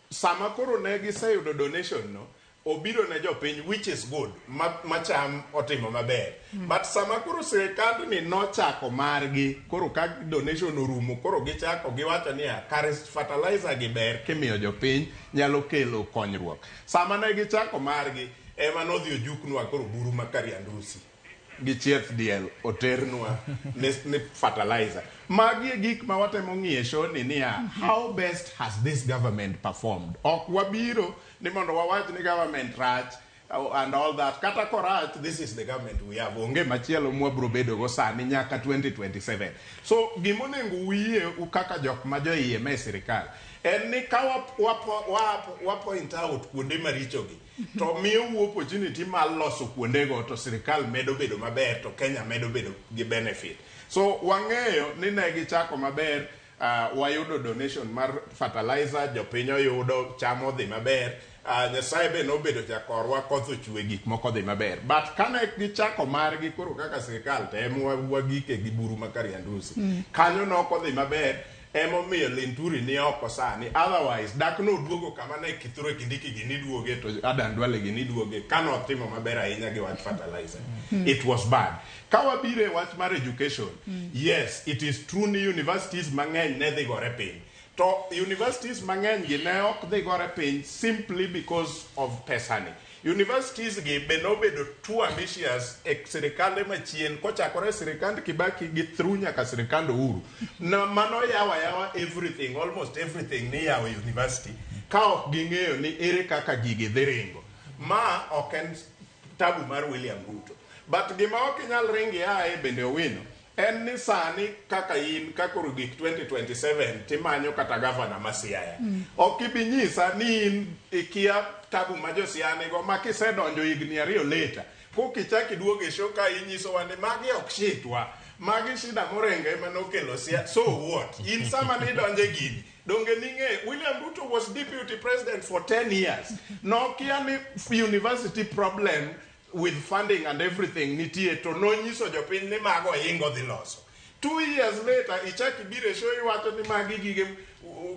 sama koro ne giseyudo donation no, obiro ne jopiny which is good, ma cham otimo maber. But sama koro sirikandni nochako margi, koro ka donation orumo, koro gichako giwacho niya, kare fertilizer gi ber kimiyo jopiny nyalo kelo konyruok. Sama ne gichako margi, ema nodhi ojuknwa koro buru ma Kariandusi gi chieth diel oternwa ni fertilizer. Magi e gik ma watemo ng'iyo e show ni niya, how best has this government performed? Ok wabiro ni mondo wawach ni government rach and all that. Kata korach, this is the government we have. Onge machielo mwabro bedo go sani nyaka 2027. So gimonego uyie u kaka jok ma joiye me sirikal en ni ka wa point out kuonde marichogi to miyo opportunity mar loso kuondego to sirikal medo bedo maber to Kenya medo bedo gi benefit. So wang'eyo ni ne gichako maber, wayudo donation mar fertilizer, jopiny oyudo, cham odhi maber. Nyasaye be nobedo jakorwa koth ochwe gik moko dhi maber. But kane gichako margi koro kaka sirikal to em wagike gi buru ma Kariandusi. Kanyo nok odhi maber emomiyo Linturi ni oko sani otherwise dak noduogo kama ne Kithure Kindiki gini duoge to Adan Duale gini duoge kanotimo maber ahinya gi wach fertilizer. It was bad. Ka wabiro e wach mar education, yes, it is true ni universities mang'eny ne dhi gore piny. To universities mang'eny gi ne ok dhi gore piny simply because of pesani. Universities gi be nobedo too ambitious e sirikande machien kochakore e sirikand Kibaki gi through nyaka sirikand Uhuru. Na mano yawo ayawa everything, almost everything ni yawo e university ka ok ging'eyo ni ere kaka gigi dhi ringo. Ma ok en tabu mar William Ruto. But gima ok inyal ringi ae bende Owino en ni sani kaka in ka koro gik 2027 timanyo kata gavana ma Siaya. Ok ibi nyisa ni in ikia tabu ma jo Siaya nigo ma kisedonjo higni 2 later kokichak iduogo e show ka inyisowa ni magi ok shitwa magi shida morengo ema nokelo Siaya so what in sama nidonje gini donge ning'e William Ruto was deputy president for 10 years nokia ni university problem with funding and everything nitie to nonyiso jopiny ni mago ingo dhi loso 2 years later ichak ibiro e show iwacho ni magi gige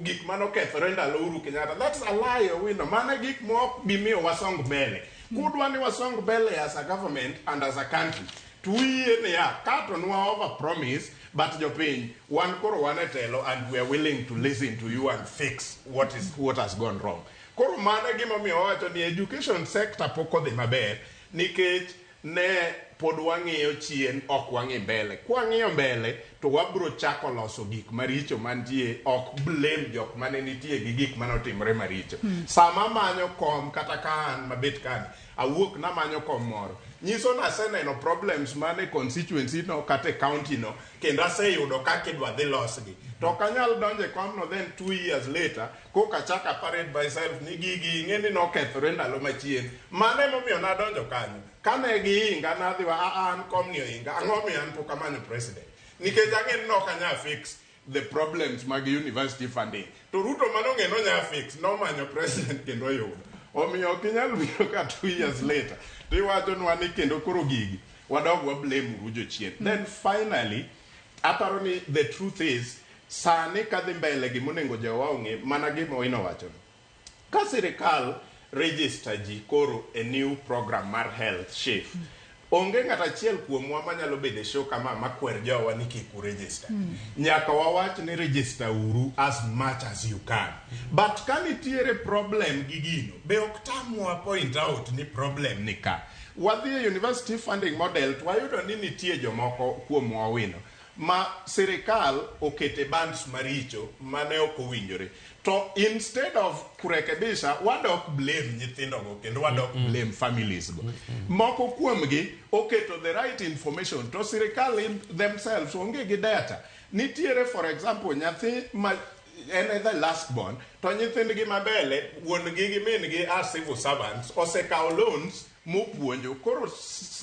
gik manokethore ndalo Uhuru Kenyatta. That's a lie, Owino. Mano e gik mok bi miyo wasong mbele kudwa ni wasong mbele as a government and as a country to uyie niya ka to nwa over promise but jopiny wan koro wan e telo and we are willing to listen to you and fix what has gone wrong. Koro mano e gimomiyo wawacho ni education sector pok odhi maber nikech ne pod wang'iyo chien ok wang'i mbele kwang'iyo mbele to wabro chako loso gik maricho mantie ok blame jok mane nitie gi gik mane otimore maricho. Sama manyo kom kata ka an mabet kani awuok namanyo kom moro nyiso naseneno problems mane constituency no kata e county no kendo aseyudo kaka idwa dhi losgi to ok anyal donjo e komno then 2 years later koka achako parade myself ni gigi ing'e ni nokethore ndalo machien mano emomiyo nadonjo kanyo kane giinga nadhi wa "Ah, an komni oinga ang'o miyo an pok amanyo president nikech ang'e ni nok anyal fix the problems mag university funding to Ruto manong'e nonya fix nomanyo president kendo oyudo omiyo ok inyal biro ka 2 years later to iwachonwa ni kendo koro gigi wadog wa blame uru jochien. Then finally aparo ni the truth is sani kadhi mbele gimonego jowa ong'e mana gima Owino wachono ka sirikal register ji koro e new program mar health SHIF onge ng'at achiel kuomwa manyalo bedo e show kama makwer jowa ni kik uregister. Nyaka wawach ni register uru as much as you can but ka nitiere problem gi gino be ok tamwa point out ni problem ni ka wadhi e university funding model to wayudo ni nitie jomoko kuomwa Owino ma sirikal okete bands maricho mane ok owinjore to instead of kurekebisha wadok blame nyithindogo kendo wadok blame families go moko kuomgi oketo the right information to sirikal themselves onge gi data nitiere for example nyathi ma en e the last born to nyithindgi mabele wuon-gi gi min-gi are civil servants osekawo loans mopuonjo koro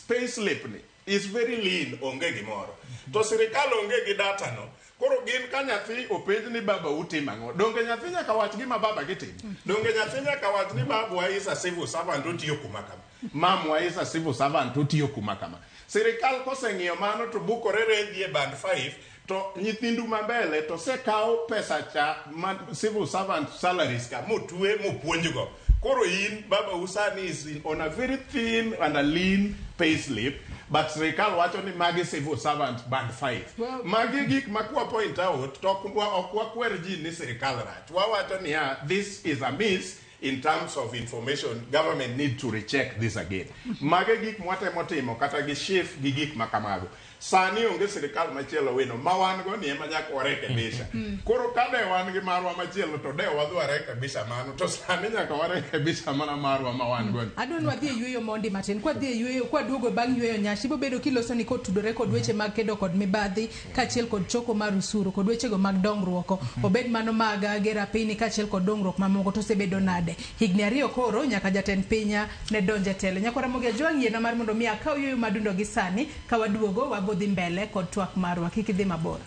pay slip ni. Is very lean, onge gimoro. To sirikal onge gi data no. Koro gin ka nyathi openj ni baba utimo ang'o? Donge nyathi nyaka wach gima baba gitimo? Donge nyathi nyaka wach ni babwa is a civil servant otiyo kuma kama? Mamwa is a civil servant otiyo kuma kama. Sirikal koseng'iyo mano to bukore redhi e band 5 to nyithindu ma mbele to sekaw pesa cha ma civil servant salaries ka motwe mopuonjgo. Koro in baba usani is on a very thin and a lean pay slip, but sirikal wacho ni magi civil servant band 5. Well- Magi gik ma kwa point out to ok wakwer ji ni sirikal rach. Wawacho niya, this is a miss in terms of information. Government need to recheck this again. Magi gik mwatemo timo kata gi shift gi gik ma kamago. Sani onge sirikal machielo wino ma wan go ni ema nyaka warekebisha. Koro ka de wan gi marwa machielo to de wadhi warekebisha mano, to sani nyaka warekebisha mana marwa ma wan go ni. Adwa ni wadhi e yueyo mondi matin. Kwadhi e yueyo, kwaduogo bang' yueyo nyashi, ibobedo kiloso ni kotudore kod weche mag kedo kod mibadhi, kaachiel kod choko mar usuru, kod wechego mag dongruok. Obed mano mag gero apini kaachiel kod dongruok mamoko, to osebedo nade? Higni 2 koro nyaka jatend piny ne donj e telo. Nyakwara Ramogi Ajwang' yiena mar mondo mi akaw yueyo madundo gi sani, ka waduogo wabodhi mbele kod twak marwa. Kik idhi mabor.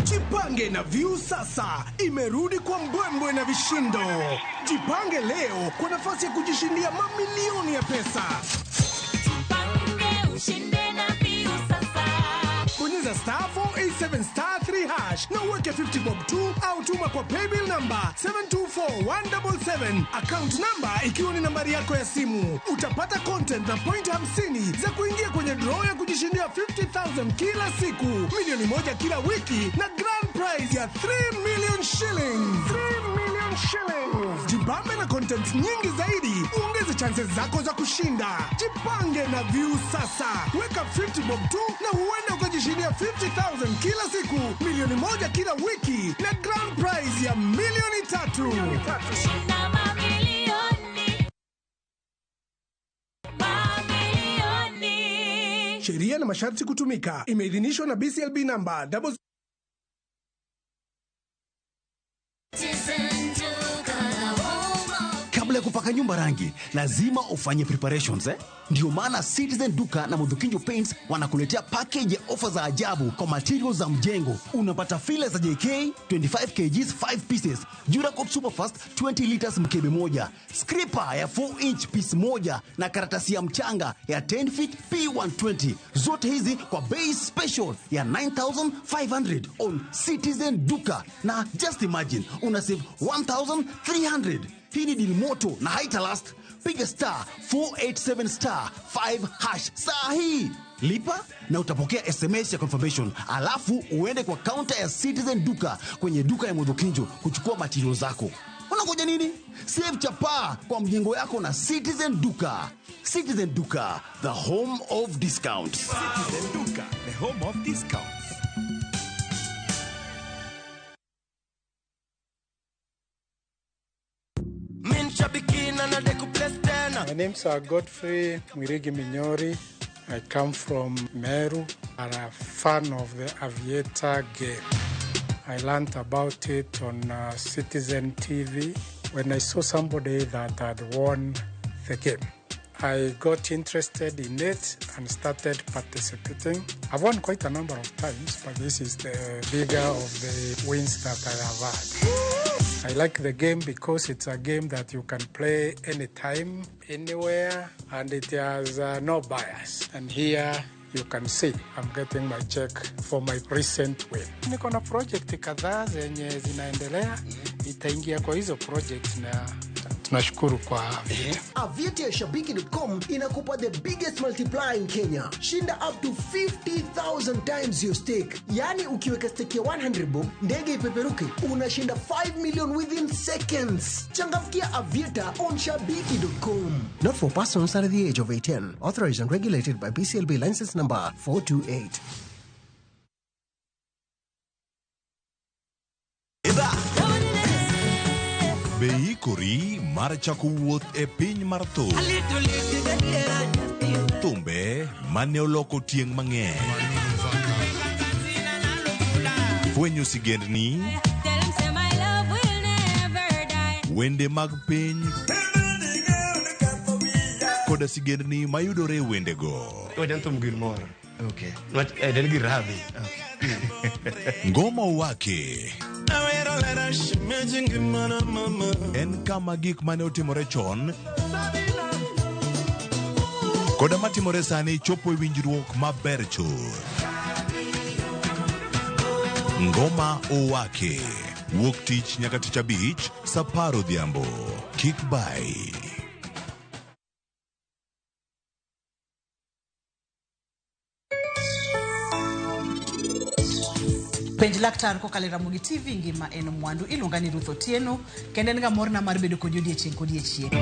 Jipange na Viusasa imerudi kwa mbwembwe na vishindo. Jipange leo kwa nafasi ya kujishindia mamilioni ya pesa. Jipange ushinde na Viusasa. Bonyeza star 487 star 3 hash na uweke 50 bob 2 au tuma kwa paybill number 724177, account number ikiwa ni nambari yako ya simu. Utapata content na point 50 za kuingia kwenye draw ya kujishindia 50,000 kila siku, milioni 1 kila wiki na grand prize ya 3 million shillings. 3 million shillings. Jibambe na content nyingi zaidi, uongeze chances zako za kushinda. Jipange na Viusasa. Weka 50 bob 2 na huenda ukajishindia 50,000 kila siku, milioni 1 kila wiki na grand prize ya milioni 3. Shinda mamilioni. Mamilioni. Sheria na masharti kutumika. Imeidhinishwa na BCLB number double Kabla ya kupaka nyumba rangi, lazima ufanye preparations, eh? Ndio maana Citizen Duka na Mudhukinjo Paints wanakuletea package ya ofa za ajabu kwa materials za mjengo. Unapata fila za JK 25 kgs 5 pieces, Duracoat Superfast 20 liters mkebe moja, scraper ya 4 inch piece moja na karatasi ya mchanga ya 10 feet P120. Zote hizi kwa bei special ya 9500 on Citizen Duka. Na just imagine una save 1300. Hii ni deal moto na haita last. Piga star 487 star 5 hash saa hii. Lipa na utapokea SMS ya confirmation, alafu uende kwa counter ya Citizen Duka kwenye duka ya Mudhukinjo kuchukua material zako. Unangoja nini? Save chapaa kwa mjengo yako na Citizen Duka. Citizen Duka, the home of discounts. Citizen Duka, the home of discounts. My name's Godfrey Mwirigi Minyori. I come from Meru. I'm a fan of the Aviator game. I learned about it on Citizen TV when I saw somebody that had won the game. I got interested in it and started participating. I've won quite a number of times, but this is the bigger of the wins that I have had. I like the game because it's a game that you can play anytime, anywhere, and it has no bias. And here you can see I'm getting my check for my recent win. Niko na project kadhaa zenye zinaendelea, nitaingia kwa hizo project na tunashukuru kwa Aviator. Aviator ya Shabiki.com inakupa the biggest multiplier in Kenya. Shinda up to 50,000 times your stake. Yaani ukiweka stake ya 100 bob, ndege ipeperuke, unashinda 5 million within seconds. Changamkia Aviator on Shabiki.com. Not for persons under the age of 18. Authorized and regulated by BCLB license number 428. Be ikori mar chako wuoth e piny mar thum. Thumbe mane oloko tieng' mang'eny. Fwenyo sigendni, Tell 'em say my love will never die. wende mag piny koda sigendni mayudore e wendego. Wajan thum gir moro. Okay. Wach en gir rabi. Ngoma Owake en kama gik mane otimore chon koda matimore sani chopo e winjruok maber chuth. Ngoma Owake wuok tich nyaka tich abich saa 10 odhiambo. Kik bai. Penj laktar kokalo e Ramogi TV ngima en mwandu. Iluonga ni Ruth Otieno kendo en ga morna mar bedo kodi odiechieng' kodiechieng'.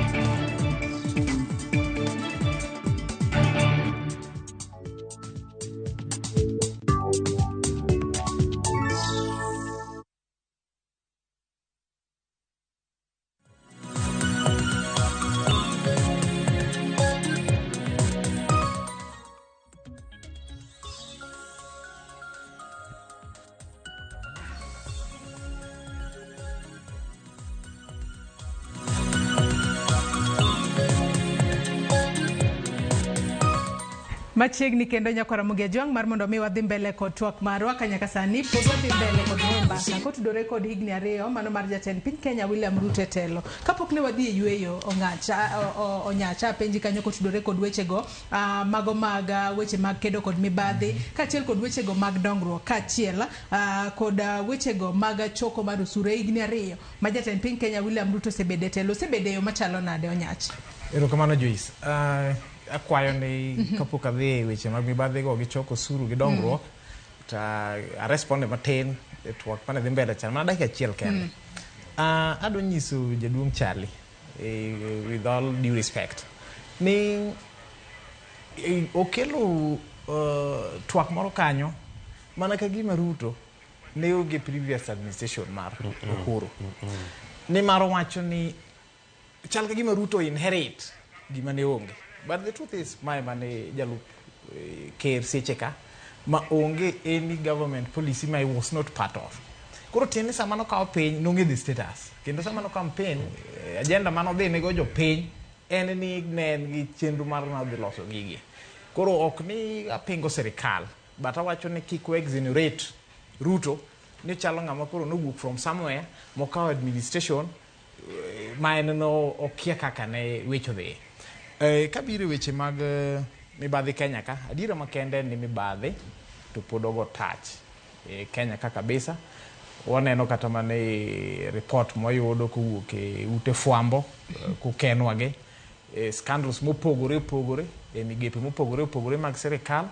Machiegni kendo nyakwar Ramogi Ajwang' mar mondo mi wadhi mbele kod twak marwa ka nyaka sani pod wadhi mbele kod goyo mbaka kotudore kod higni 2 mano mar jatend piny Kenya William Ruto e telo. Kapok ne wadhi e yueyo Onyacha apenji kanyo kotudore kod wechego mago mag weche mag kedo kod mibadhi kaachiel kod wechego mag dongruok kaachiel kod wechego mag choko mar osuru e higni 2 ma jatend piny Kenya William Ruto osebedo e telo. Osebedo e yo machalo nade Onyacha? Erokamano Joyce. Akwayo ni kapok adhi e weche mag mibadhi go gi choko osuru gi dongruok to aresponde matin e twak mane dhi mbele cha mana dakika achiel kende. Adwa nyiso jaduong' Charlie with all due respect ni okelo twak moro kanyo mana ka gima Ruto ne onge previous administration mar Uhuru. Nimar owacho ni chal ka gima Ruto inherit gima ne onge. But the truth is, mae mane jalup ker seche ka ma onge any government policy ma he was not part of. Koro tiende sama nokawo piny nong'e the status. Kendo sama nokawo piny, agenda mane odhi nego jopiny en ni ne en gi chenro mar nodhi loso gigi. Koro ok ni apingo sirikal, but awacho ni kik we exonerate Ruto ni chalo ng'ama koro nowuok from somewhere mokawo administration ma en no okia kaka ne weche odhi. Kabiro e weche mag mibadhi Kenya ka, adiera makende en ni mibadhi to pod ogo tach e Kenya ka kabisa. Waneno kata mana e report mwayudo kowuok e ute fwambo kokenwa gi scandals mopogore opogore e migepe mopogore opogore mag sirikal.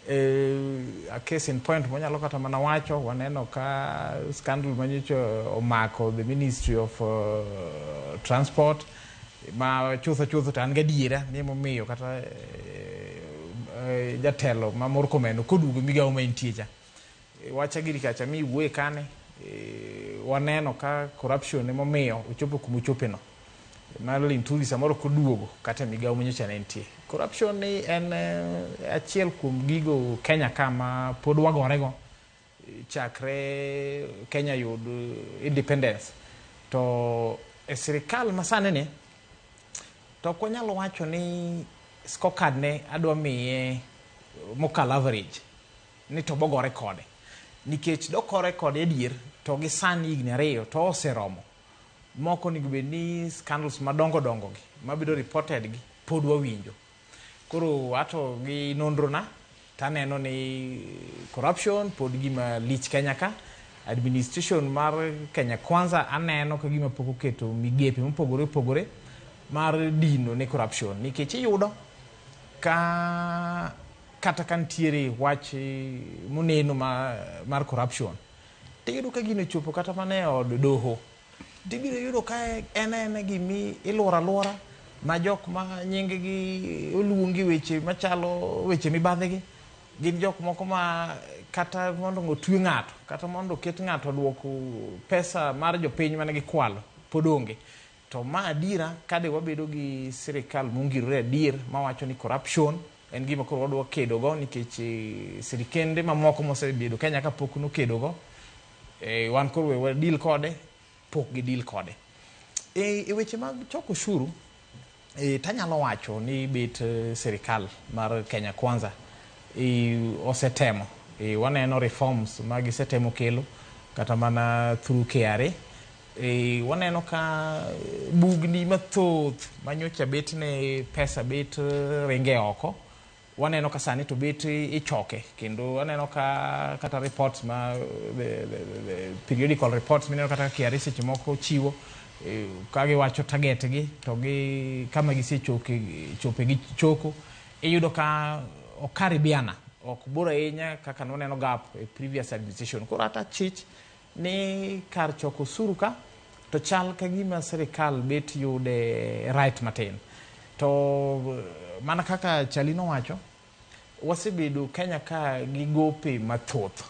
A case in point mwanyalo kata mana wacho, waneno ka scandal manyocha omako the Ministry of Transport ma chutho chutho to an gadiera ni emomiyo kata jatelo ma Murkomen koduogo migawo ma entie cha. Wacha giri kacha mi wuoye kane, waneno ka corruption emomiyo ochopo kuma ochope no. Mar Linturi samoro koduogo kata e migawo manyocha ne entie. Corruption ni en achiel kuom gigo Kenya ka ma pod wagorego chakre Kenya yud independence. To e sirikal masani ni to ok wanyal wacho ni scorecard ne adwa miye mokalo average ni to bogore kode. Nikech dokore kode adier to gi sani higni 2 to oseromo. Moko onego bed ni scandals madongo dongo gi mabedo reported gi pod wawinjo. Koro ato gi nonro na taneno ni corruption pod gima lich Kenya ka. Administration mar Kenya Kwanza aneno ka gima pok oketo migepe mopogore opogore mar dino ne corruption. Nikech iyudo ka kata ka nitiere wach moneno mar corruption tiyudo ka gino ochopo kata mana e od doho. Tibiro yudo ka en gimi iluoro aluora ma jok ma nying gi oluongi weche machalo weche mibadhi gi gin jok moko ma kata mondo otwe ng'ato kata mondo oket ng'ato oduok pesa mar jopiny mane gikwalo pod onge. To ma adiera kade wabedo gi sirikal mongirore adier mawacho ni corruption en gima koro wadwa kedo go nikech sirikende mamoko mosebedo Kenya kapok nokedo go Wan koro we wa deal kode, pok gi deal kode. E weche mag choko ushuru, tanyalo wacho ni bet sirikal mar Kenya Kwanza osetemo. Waneno reforms ma gisetemo kelo kata mana through KRA. Waneno ka bugni mathoth manyocha bet ne pesa bet ringe oko. Waneno ka sani to bet ichoke, kendo waneno ka kata reports ma the periodical reports mineno kata KRA seche moko chiwo, ka giwacho target gi to gi kama gisechoke chope gi choko, iyudo ka okaribiana ok bor ahinya kaka nwaneno gap e previous administration. Koro ata chich ni kar choko osuru ka to chal ka gima sirikal bet yude right matin. To mana kaka Chali nowacho, wasebedo Kenya ka gi gope mathoth,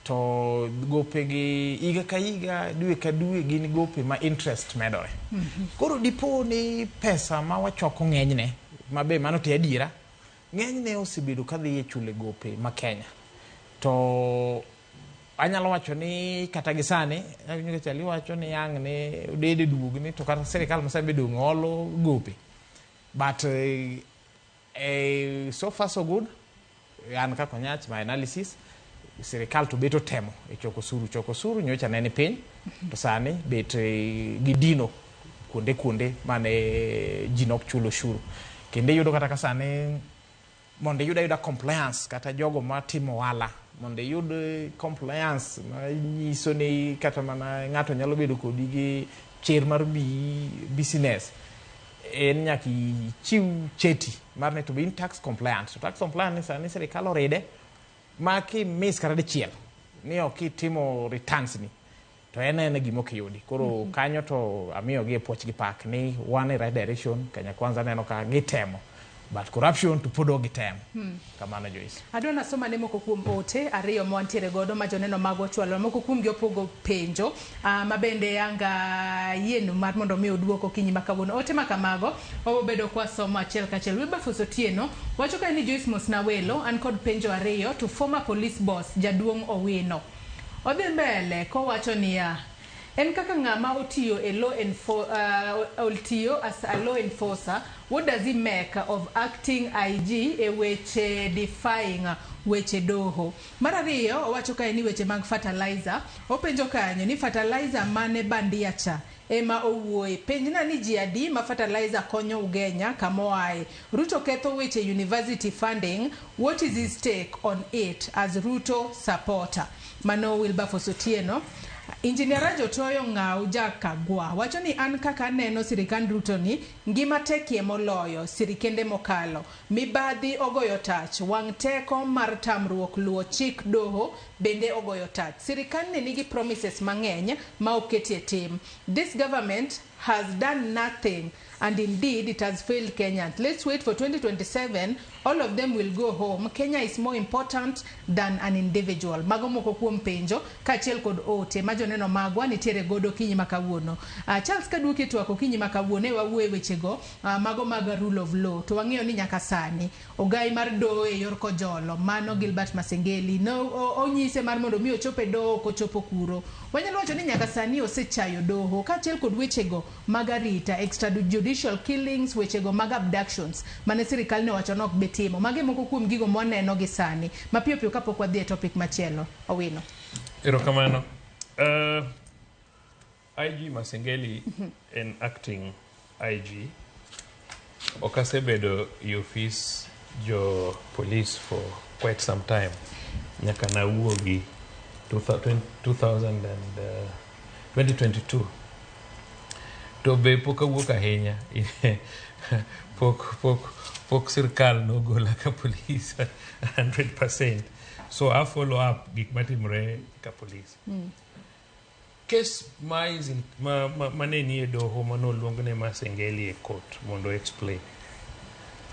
to gope gi higa ka higa, dwe ka dwe gin gope ma interest medore. Koro dipo ni pesa ma wachoko ng'enyne, ma be mano to adiera, ng'enyne osebedo kadhi e chule gope ma Kenya. To anyalo wacho ni kata gi sani, awinjo ka Chali wacho ni ang' ne odede duogni, to kata sirikal ma sani be dong' olo gope. But so far so good. An kaka Onyach, my analysis, sirikal to bet otemo e choko osuru. Choko osuru nyocha ne ni piny, to sani bet gidino kuonde mane ji nok chul osuru. Kendo iyudo kata ka sani mondo iyud ayuda compliance kata jogo matimo ohala, mondo iyud compliance manyiso ni kata mana ng'ato nyalo bedo kodi gi chir mar miyi business, en nyaka ichiw cheti mar ni to be in tax compliant. To tax compliant ni sani sirikal oride ma kimiss kata dichiel ni ok itimo returns ni, to en gima ok iyudi. Koro kanyo to amiyogi e puoch gi pak ni wan e right direction. Kenya Kwanza neno ka gitemo, but corruption to pod ok gitemo. Kamano Joyce. Adwa nasoma ne moko kuom ote ariyo ma wantiere godo ma joneno magwa ochwalo. Moko kuom gi opogo penjo ma bende anga yienu mar mondo mi oduok okinyi ma kawuono. Ote ma kamago wabiro bedo kwa somo achiel kachiel. Wilberforce Otieno wacho ka ni Joyce Mosna Welo, an kod penjo ariyo to former police boss Jaduong' Owino. Odhi mbele kowacho niya, en kaka ng'ama otiyo e law otiyo as a law enforcer, what does he make of acting IG e weche defying weche doho? Mar ariyo, owacho kae ni weche mag fertilizer. Openjo kanyo ni fertilizer mane bandia cha ema owuoye. Penjna ni ji adi ma fertilizer konyo Ugenya kamoae. Ruto ketho weche university funding. What is his take on it as Ruto supporter? Mano Wilberforce Otieno. Engineer Rajo Toyo Ng'au Jakagwa wacho ni an kaka aneno sirikand Ruto ni ngima tekie moloyo sirikende mokalo. Mibadhi ogoyo tach, wang' teko mar tamruok luwo chik doho bende ogoyo tach. Sirikand ni nigi promises mang'eny ma oketie tim. This government has done nothing and indeed it has failed Kenyans. Let's wait for 2027. All of them will go home. Kenya is more important than an individual. Mago moko kuom penjo kaachiel kod ote ma joneno magwa nitiere godo okinyi ma kawuono. Charles Kaduki twak okinyi ma kawuono e wawuoye wechego mago mag rule of law. To wang'eyo ni nyaka sani ogai mar doho e yor kojolo mano Gilbert Masengeli no onyise mar mondo mi ochop e doho ok ochopo kuro. Wanyalo wacho ni nyaka sani osechayo doho kaachiel kod wechego mag arita, extrajudicial killings, wechego mag abductions mane sirikal ne owacho ni ok bi timo. Magi moko kuom gigo mwaneno gi sani. Mapiyo piyo kapok wadhi e topic machielo. Owino. Erokamano. IG Masengeli en acting IG. Ok asebedo e ofis jo police for quite some time. Nyaka nawuogi 2022. To be pok awuok ahinya. Pok sirkal nogola ka police 100%. So I follow up gik matimore ka police. Case ma is in, ma ne nie doho manoluong ne Masengeli e court mondo explain.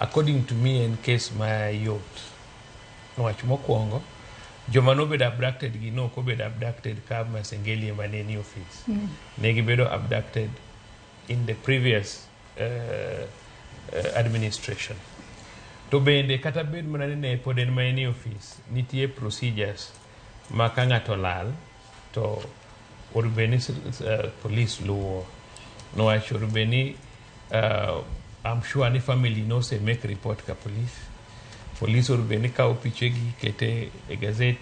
According to me en case ma yot. Niwach mokwongo, joma nobedo abducted gi nok obedo abducted ka Masengeli ema ne nie office. Ne gibedo abducted in the previous administration. To bende kata bed mana ni ne pod en ma en e office, nitie procedures ma ka ng'ato lal To onego bed ni police luwo. Niwach onego bed ni I'm sure ni family nose make report ka police. Police onego bed ni kawo pichegi kete e gazet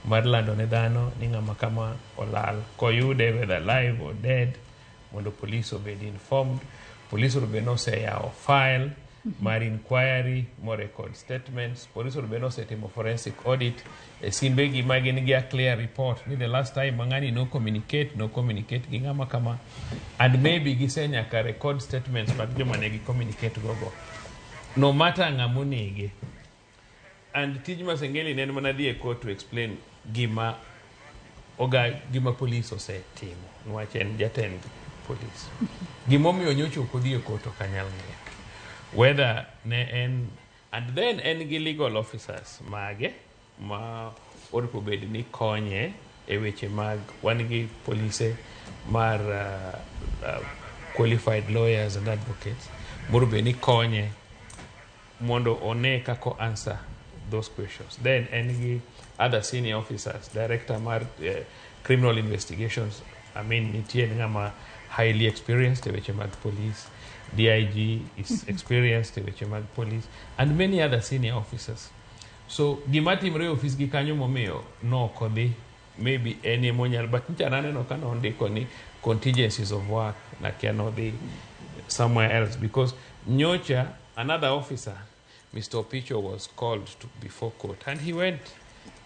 mar lando ne dhano ni ng'ama kama olal. Koyude whether alive or dead, mondo police obed informed. Police onego bed ni oseyawo file mar inquiry mo record statements. Police onego bed ni osetimo forensic audit e simbegi ma gin gi a clear report ni the last time ma ng'ani no communicate, no communicate gi ng'ama kama, and maybe gise nyaka record statements mag joma ne gi communicate gogo. No matter ng'ama onege. And tij Masengeli ne en mana dhi e court to explain gima oga gima police osetimo niwach en jatend police. Gimomiyo nyocha ok odhi e court ok anyal ng'eyo. Whether ne en, and then en gi legal officers mage ma onego bed ni konye e weche mag wan gi polise mar qualified lawyers and advocates mondo bed ni konye mondo one kako answer those questions. Then en gi other senior officers, director mar criminal investigations, I mean nitie ng'ama highly experienced e weche mag police, DIG is experienced e weche mag police, and many other senior officers. So gima timore e ofis gi kanyo momiyo nok odhi, maybe en emonyalo, but nyocha naneno ka nondiko ni contingencies of work, nakia nodhi somewhere else, because nyocha another officer, Mr. Opicho, was called to before court and he went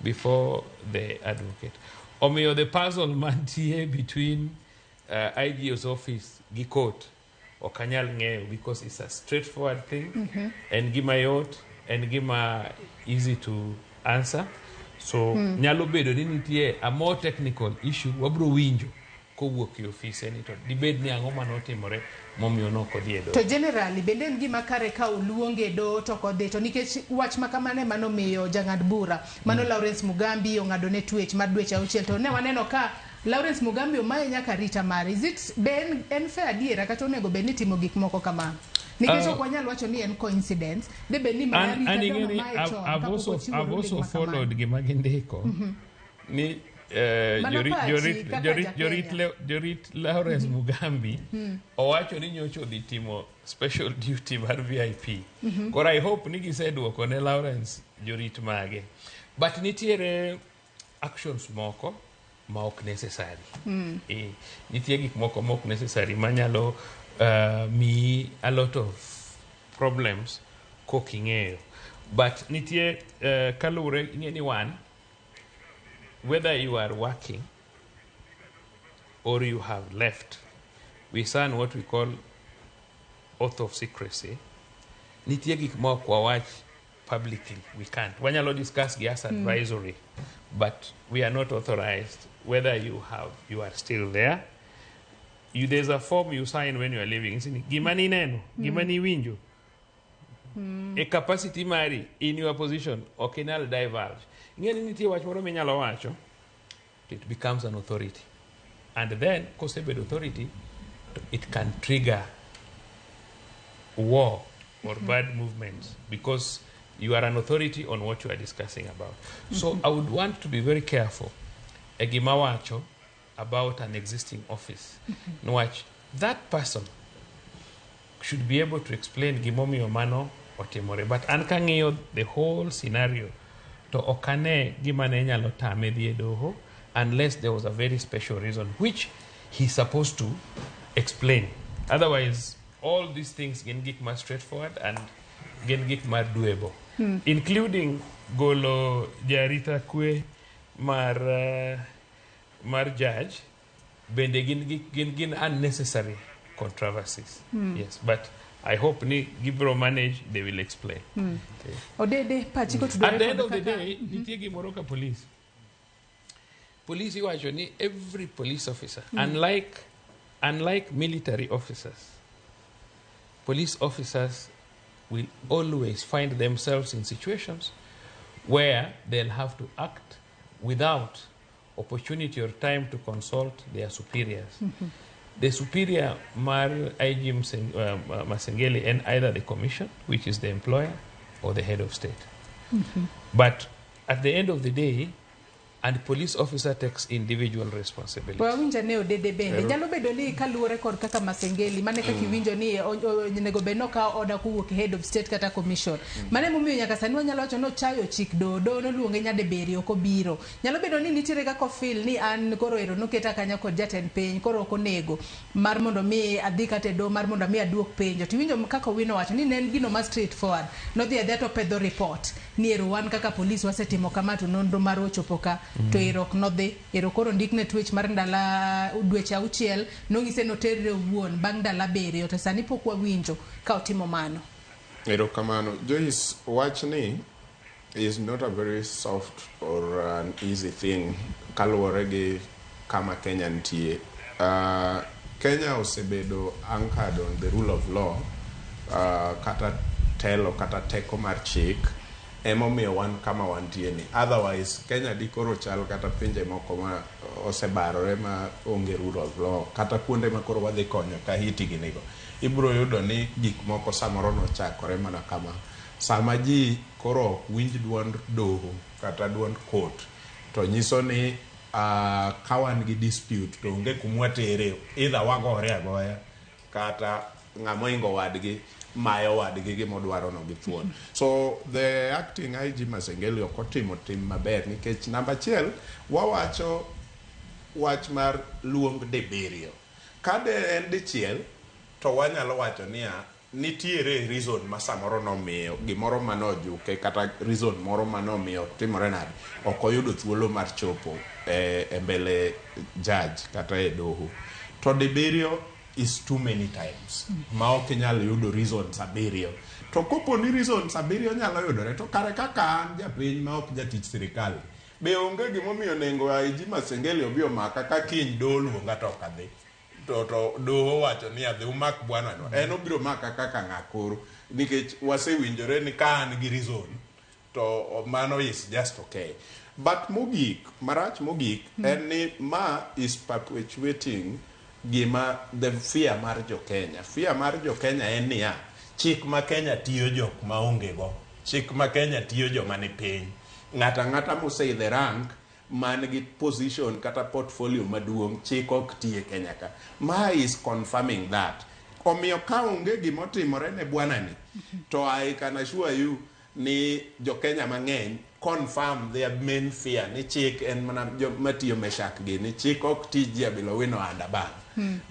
before the advocate. Omiyo the puzzle mantie between IGO's office gi court ok anyal ng'eyo because it's a straightforward thing. En gima yot, en gima easy to answer. So nyalo bedo ni nitie a more technical issue wabro winjo kowuok e ofise ni to dibed ni ang'o manotimore momiyo nok odhi e doho. To generally bende en gima kare ka oluonge e doho to ok odhi, to nikech wach ma kamano ema nomiyo jang'ad bura mano Lawrence Mugambi ong'ado ne twech mar dweche auchiel, to ne waneno ka Lawrence Mugambi omaye nyaka arita mare. Is it be en fair adiera kata onego bed ni timo gik moko kamano? Nikech ok wanyal wacho ni en coincidence, de bed ni maya An arita an to ing'e ni nomaye chon I've kapok also ochiwo I've ruling also ma kamano. followed gima gindiko ni Mano jorit pachi jorit kaka jorit ja jorit Kenya. Jorit Lawrence Mugambi owacho ni nyocha odhi timo special duty mar VIP. Koro I hope ni giseduoko ne Lawrence jorit mage. But nitiere actions moko ma ok necessary. Nitie gik moko ma ok necessary manyalo miyi a lot of problems kok ing'eyo. But nitie kaluwore ing'e ni one, whether you are working or you have left, we sign what we call oath of secrecy. Nitie gik ma ok wawach publicly, we can't. Wanyalo discuss gi as advisory, but we are not authorized whether you are still there. There's a form you sign when you are leaving. Isn't Gima ni neno, gima ni winjo. E capacity mari in your position ok inyal divulge. Ing'e ni nitie wach moro minyalo wacho, it becomes an authority. And then, kosebedo authority, it can trigger war or bad movements because you are an authority on what you are discussing about. So I would want to be very careful e gima wacho about an existing office. Niwach that person should be able to explain gimomiyo mano otimore. But an kang'iyo the whole scenario, to ok ane gima ne nyalo tame dhi e doho unless there was a very special reason which he's supposed to explain. Otherwise, all these things gin gik ma straightforward and gin gik ma doable. Including golo jarita kwe mar judge bende gin gin unnecessary controversies. Yes, but I hope ni gibro manage, they will explain. Okay. Odede pachi kotudore At the end kod of the kaka- day, nitie gimoro ka police. Police iwacho ni every police officer, unlike military officers, police officers will always find themselves in situations where they'll have to act without opportunity or time to consult their superiors. The superior mar IG Masengeli and either the commission, which is the employer, or the head of state. But at the end of the day, And police officer takes individual responsibility. Wawinjo ne Odede bende Ero. nyalo bedo ni kaluwore kod kaka Masengeli mane kaka iwinjo ni onego bed ni okawo order kowuok e head of state kata commission. Mano emomiyo nyaka sani wanyalo wacho ni ochayo chik doho, doho noluonge nyadibiriyo ok obiro. Nyalo bedo ni nitiere kaka ofil ni an koro ero noketa kanyo kod jatend piny koro ok onego mar mondo mi adhi kata e doho mar mondo mi aduok penjo. To iwinjo kaka Owino owacho ni ne en gino ma straight forward. Nodhi adhiya to opedho report ni ero wan kaka polis wasetimo kama to nonro marwa ochopo ka. To ero ok nodhi. Ero koro ondikne twech mar ndala dweche 6 nonyise noterre owuon bang' ndalo 7 to sani pok wawinjo ka otimo mano. Erokamano. Joyce, wachni is not a very soft or an easy thing kaluwore gi kama Kenya nitie. Kenya osebedo anchored on the rule of law, kata telo kata teko mar chik emomiyo wan kama wantie ni. Otherwise, Kenya dikoro chal kata pinje moko ma osebarore ma onge rule of law, kata kuonde ma koro wadhi konyo ka Haiti ginigo. Ibiro yudo ni gik moko samoro nochakore mana kama. Sama ji koro ok winj duond doho kata duond court, to nyiso ni ka wan gi dispute to onge kumwa tere, either wagore agoya kata ng'ama oingo wadgi mayo wadgi gimodwaro no gi thuon. So the acting IG Masengeli ok otimo tim maber nikech namba achiel wawacho wach mar luong dibiriyo. Ka de en dichiel to wanyalo wacho niya nitiere reason ma samoro nomiyo gimoro manojuke kata reason moro manomiyo timore nade ok oyudo thuolo mar chopo e mbele judge kata e doho. To dibiriyo is too many times ma ok inyal yudo reasons abiriyo. To kopo ni reasons abiriyo nyalo yudore to kare kaka an japiny ma ok jatich sirikal be onge gimomiyo nengo IG Masengeli obi omaka ka kiny doho oluonga to ok adhi. To doho wacho ni adhi umak bwana no. En obiro maka kaka ng'a koro nikech wasewinjore ni ka an gi reason to mano is just okay. But mogik, marach mogik en ni ma is perpetuating gima the fear mar jo Kenya. Fear mar jo Kenya en niya, chik ma Kenya tiyo jok maonge go. Chik ma Kenya tiyo joma ni piny. Ng'ato ang'ata moseidho rank man gi position kata portfolio maduong' chik ok ti e Kenya ka. Ma is confirming that. Omiyo ka onge gimotimore ne bwana ni, to I can assure you ni jo Kenya mang'eny confirm their main fear ni chik en mana matiyo Meshak gi ni chik ok ti ji Abila Owino and above.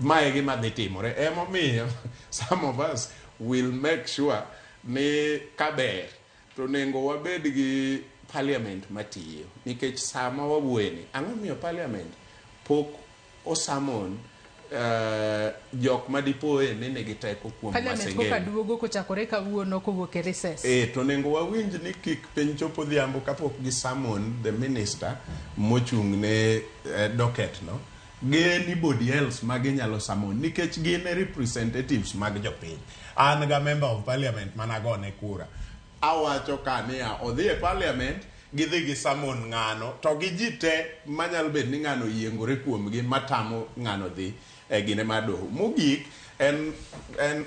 Ma e gima dhi timore. Emomiyo some of us will make sure ni kaber to onego wabed gi parliament matiyo nikech sama wawuoye ni ang'o miyo parliament pok osamon jok madipoe ni nigi teko kuom Parliament koka Masengeli. duogo kochakore kawuono kowuok e recess. To onego wawinj ni kik piny chopo odhiambo kapok gi summon the minister mochung' ne docket no gi anybody else ma ginyalo summon nikech gin e representatives mag jopiny. An ga member of parliament managone kura. Awacho ka niya odhi e parliament gidhi gi summon ng'ano to gi ji te manyalo bet ni ng'ano oyiengore kuomgi matamo ng'ano dhi e gine mar doho. Mogik en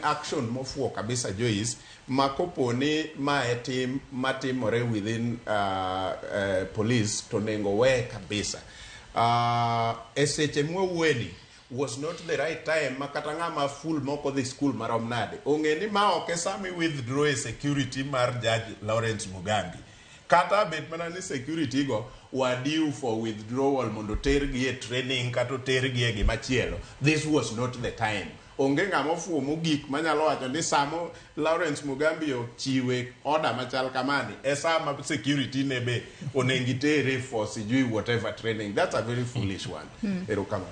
action mofuo kabisa Joyce ma kopo ni ma e tim matimore within police to onego we kabisa. E seche mwawuoyeni was not the right time ma kata ng'ama full moko dhi school marom nade ong'e ni ma ok e sama i withdraw e security mar Judge Lawrence Mugambi. Kata bet mana ni security go were due for withdrawal mondo tergi e training kata otergi e gimachielo. This was not the time. Onge ng'ama ofuwo mogik manyalo wacho ni samo Lawrence Mugambi ochiwe order machal kamani e sama security ne be onego itere for sijui whatever training. That's a very foolish one. Erokamano.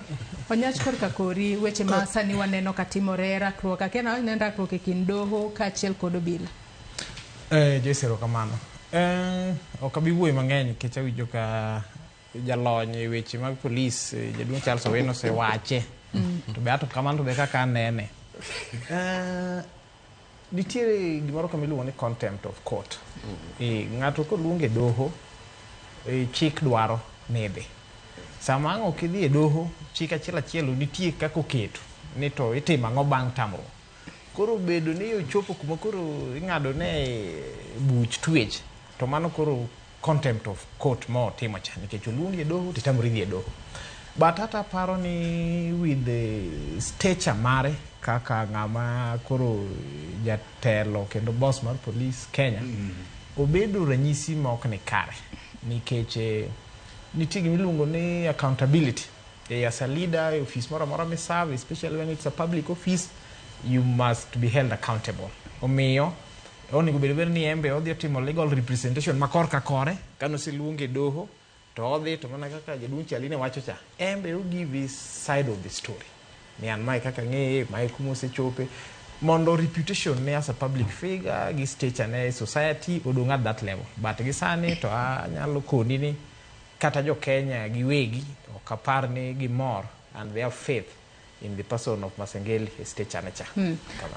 Onyach korka kori weche ma sani waneno katimore rakruok akia na en rakruok e kind doho kaachiel kod obila. Joyce erokamano. Ok abi wuoyo mang'eny nikech awinjo ka jalony e weche mag polis jaduong' Charles Owino osewache. To be ato kamano to be kaka anene. Nitiere gimoro kama iluongo ni contempt of court. Ng'ato koluonge e doho, chik dwaro ni idhi. Sama ang' ok idhi e doho, chik achiel achiel nitie kaka oketo ni to itimo ang'o bang' tamruok. Koro bedo ni ochopo kuma koro ing'ado ne buch twech, to mano koro contempt of court ma otimo cha nikech oluongi e doho titamori dhi e doho. But hata aparo ni with the stature mare kaka ng'ama koro jatelo kendo boss mar police Kenya, obedo ranyisi ma ok ni kare nikech nitie gima iluongo ni accountability. As a leader e office moro amora miserve, especially when it's a public office, you must be held accountable. Omiyo onego bed ni en be odhi otimo legal representation ma korka kore kanoseluonge e doho to odhi to mana kaka jaduong' Chali ne wacho cha, en be o give his side of the story ni an mae kaka ng'eye, mae kuma osechope, mondo reputation ne as a public figure gi stature ne e society odong' at that level. But gi sani to anyalo koni ni kata jo Kenya giwegi ok apar ni gimor and they have faith in the person of Masengeli e stature ne cha.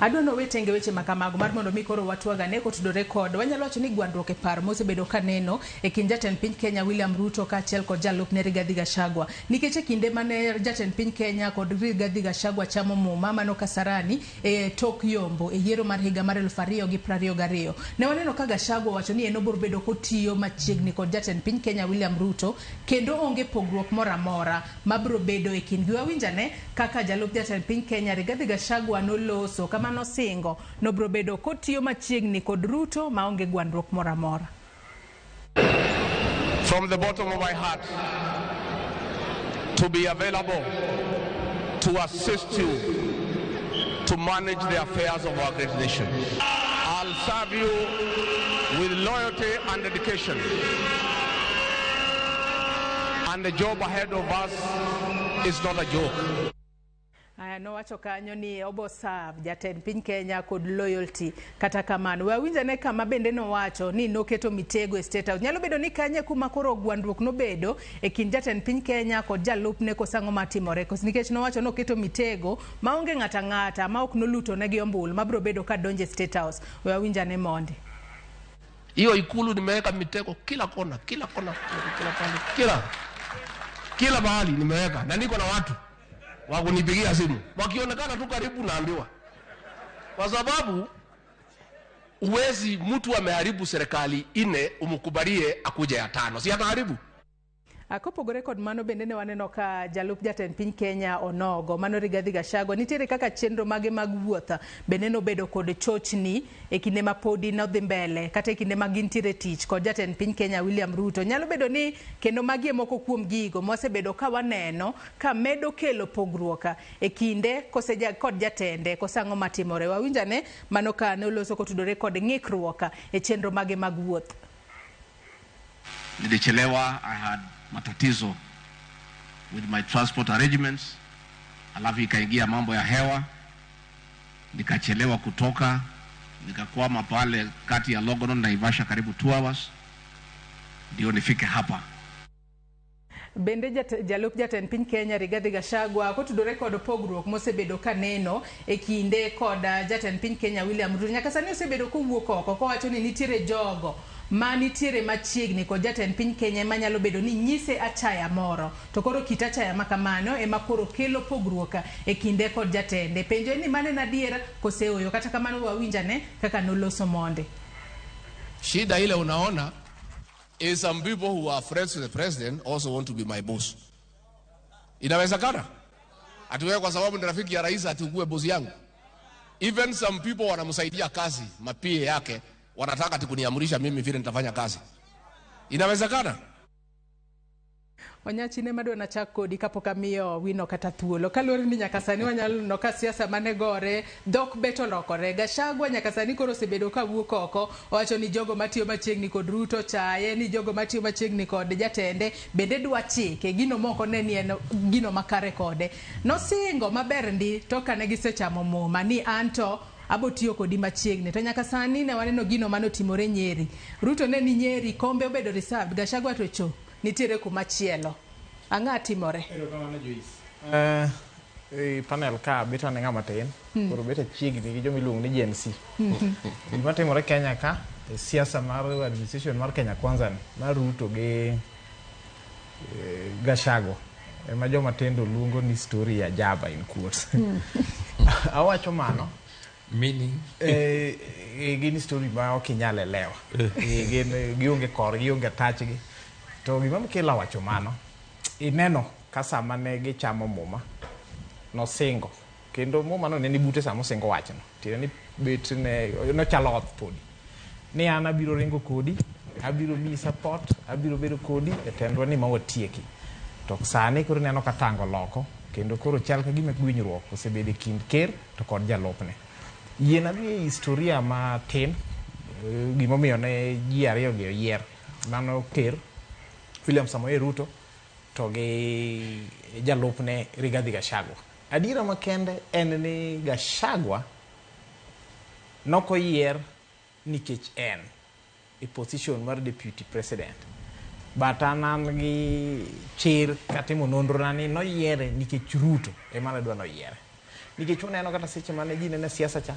Adwa ni wetenge weche ma kamago mar mondo mi koro watwagane kotudore kod wanyalo wacho ni gwandruok e paro mosebedo kaneno e kind jatend piny Kenya William Ruto kaachiel kod jalupne Rigathi Gachagua, nikech e kinde mane jatend piny Kenya kod Rigathi Gachagua chamo muma mano Kasarani e tok yombo e yiero mar higa mar 2022, ne waneno ka Gachagua wacho ni en obiro bedo kotiyo machiegni kod jatend piny Kenya William Ruto kendo onge pogruok moro amora mabiro bedo e kindgi. Wawinjane kaka jalup jatend piny Kenya Rigathi Gachagua noloso kama nosingo nobiro bedo kotiyo machiegni kod Ruto maonge gwandruok moro amora. From the bottom of my heart, to be available to assist you to manage the affairs of our great nation. I'll serve you with loyalty and dedication. And the job ahead of us is not a joke. Aya, nowacho kanyo ni obo serve jatend piny Kenya kod loyalty. Kata kamano wawinjane kama bende nowacho ni noketo mitego e State House. Nyalo bedo ni kanye kuma koro gwandruok nobedo e kind jatend piny Kenya kod jalupne koso ang'o matimore, koso nikech nowacho noketo mitego maonge ng'ata ng'ata ma ok noluto negi ombulu mabiro bedo ka donjo e State House. Wawinjane mondi. Hiyo ikulu nimeweka mitego kila kona, kila kona, kila pale, kila mahali nimeweka, na niko na watu wa kunipigia simu wakionekana tu karibu naambiwa, kwa sababu uwezi mtu ameharibu serikali 4 umkubalie akuje ya 5, si ataharibu. Kopogore kod mano bende ne waneno ka jalup jatend piny Kenya onogo mano Rigathi Gachagua nitiere kaka chenro mage mag wuoth bende nobedo kod chochni e kinde ma podi nodhi mbele kata e kinde ma gintiere tich kod jatend piny Kenya William Ruto. Nyalo bedo ni kendo magi e moko kuom gigo mwasebedo ka waneno ka medo kelo pogruok e kinde kose kod jatende kose ang'o matimore. Wawinjane mano ka ne oloso kotudore kod ng'ikruok e chenro mage mag wuoth. Nilichelewa, I had matatizo with my transport arrangements, alafu ikaingia mambo ya hewa, nikachelewa kutoka, nikakwama pale kati ya Longonot na Naivasha karibu 2 hours ndio nifike hapa. Bende jalup jatend piny Kenya Rigathi Gachagua kotudore kod pogruok mosebedo kaneno e kinde kod jatend piny Kenya William Ruto, nyaka sani osebedo kowuok oko kowacho ni nitiere jogo ma nitiere machiegni kod jatend piny Kenya ema nyalo bedo ni nyise achaya moro, to koro kit achaya ma kamano ema koro kelo pogruok e kinde kod jatende. Penjo ni mano en adiera kose ooyo? Kata kamano wawinjane kaka noloso monde. Shida ile unaona is some people who are friends with the president also want to be my boss. Inawezekana? Ati wewe kwa sababu ni rafiki ya rais ati ukuwe boss yangu. Even some people wanamsaidia kazi, mapie yake, wanataka ati kuniamrisha mimi vile nitafanya kazi. Inawezekana? Onyachi ne madwa nachak kodi kapok amiyo wino kata thuolo. Kaluwore ni nyaka sani wanyalo neno ka siasa mane gore dhok bet olokore. Gachagua nyaka sani koro osebedo ka wuok oko owacho ni jogo matiyo machiegni kod Ruto chaye, ni jogo matiyo machiegni kod jatende bende dwa chike gino moko ne ni en gino makare kode. Nosingo maber ndi to kane gisechamo muma ni anto abo tiyo kodi machiegni, to nyaka sani ne waneno gino manotimore Nyeri. Ruto ne ni Nyeri kombe obedo reserved, Gachagua to cho nitiere kumachielo. Ang'a timore? Erokamano Joyce. E panel ka bet ane ng'ama tin, koro bet achiegni gi joma iluongo ni Gen Z. Gima timore Kenya ka, e siasa mar administration mar Kenya Kwanza ni, mar Ruto gi Gachagua, ema joma tindo luongo ni story ya jaba in quotes. Awacho mano Meaning? Gin story ma ok inyal elewa. Gin gionge korgi, gionge tachgi. To gima kelo wacho mano, ineno ka sama ne gichamo muma, nosingo. Kendo muma no ne ni bute sama osingo wachno. Tiende ni bet ne nochalo oth podi. Ni an abiro ringo kodi, abiro miyi support, abiro bedo kodi e tendwa ni ma watieki. To sani koro ineno ka tango loko, kendo koro chal ka gima gwinyruok osebedo e kind ker to kod jalupne. Yien adhi e historia matin, gimomiyo ne ji ariyo gi oyier. Mano ker William Samoei Ruto to gi jalupne Rigathi Gachagua. Adiera makende en ni Gachagua nokoyier nikech en e position mar deputy president. But an gi chir katimo nonro na ni noyiere nikech Ruto ema ne dwa noyiere. Nikech uneno kata seche mane ji nene siasa cha,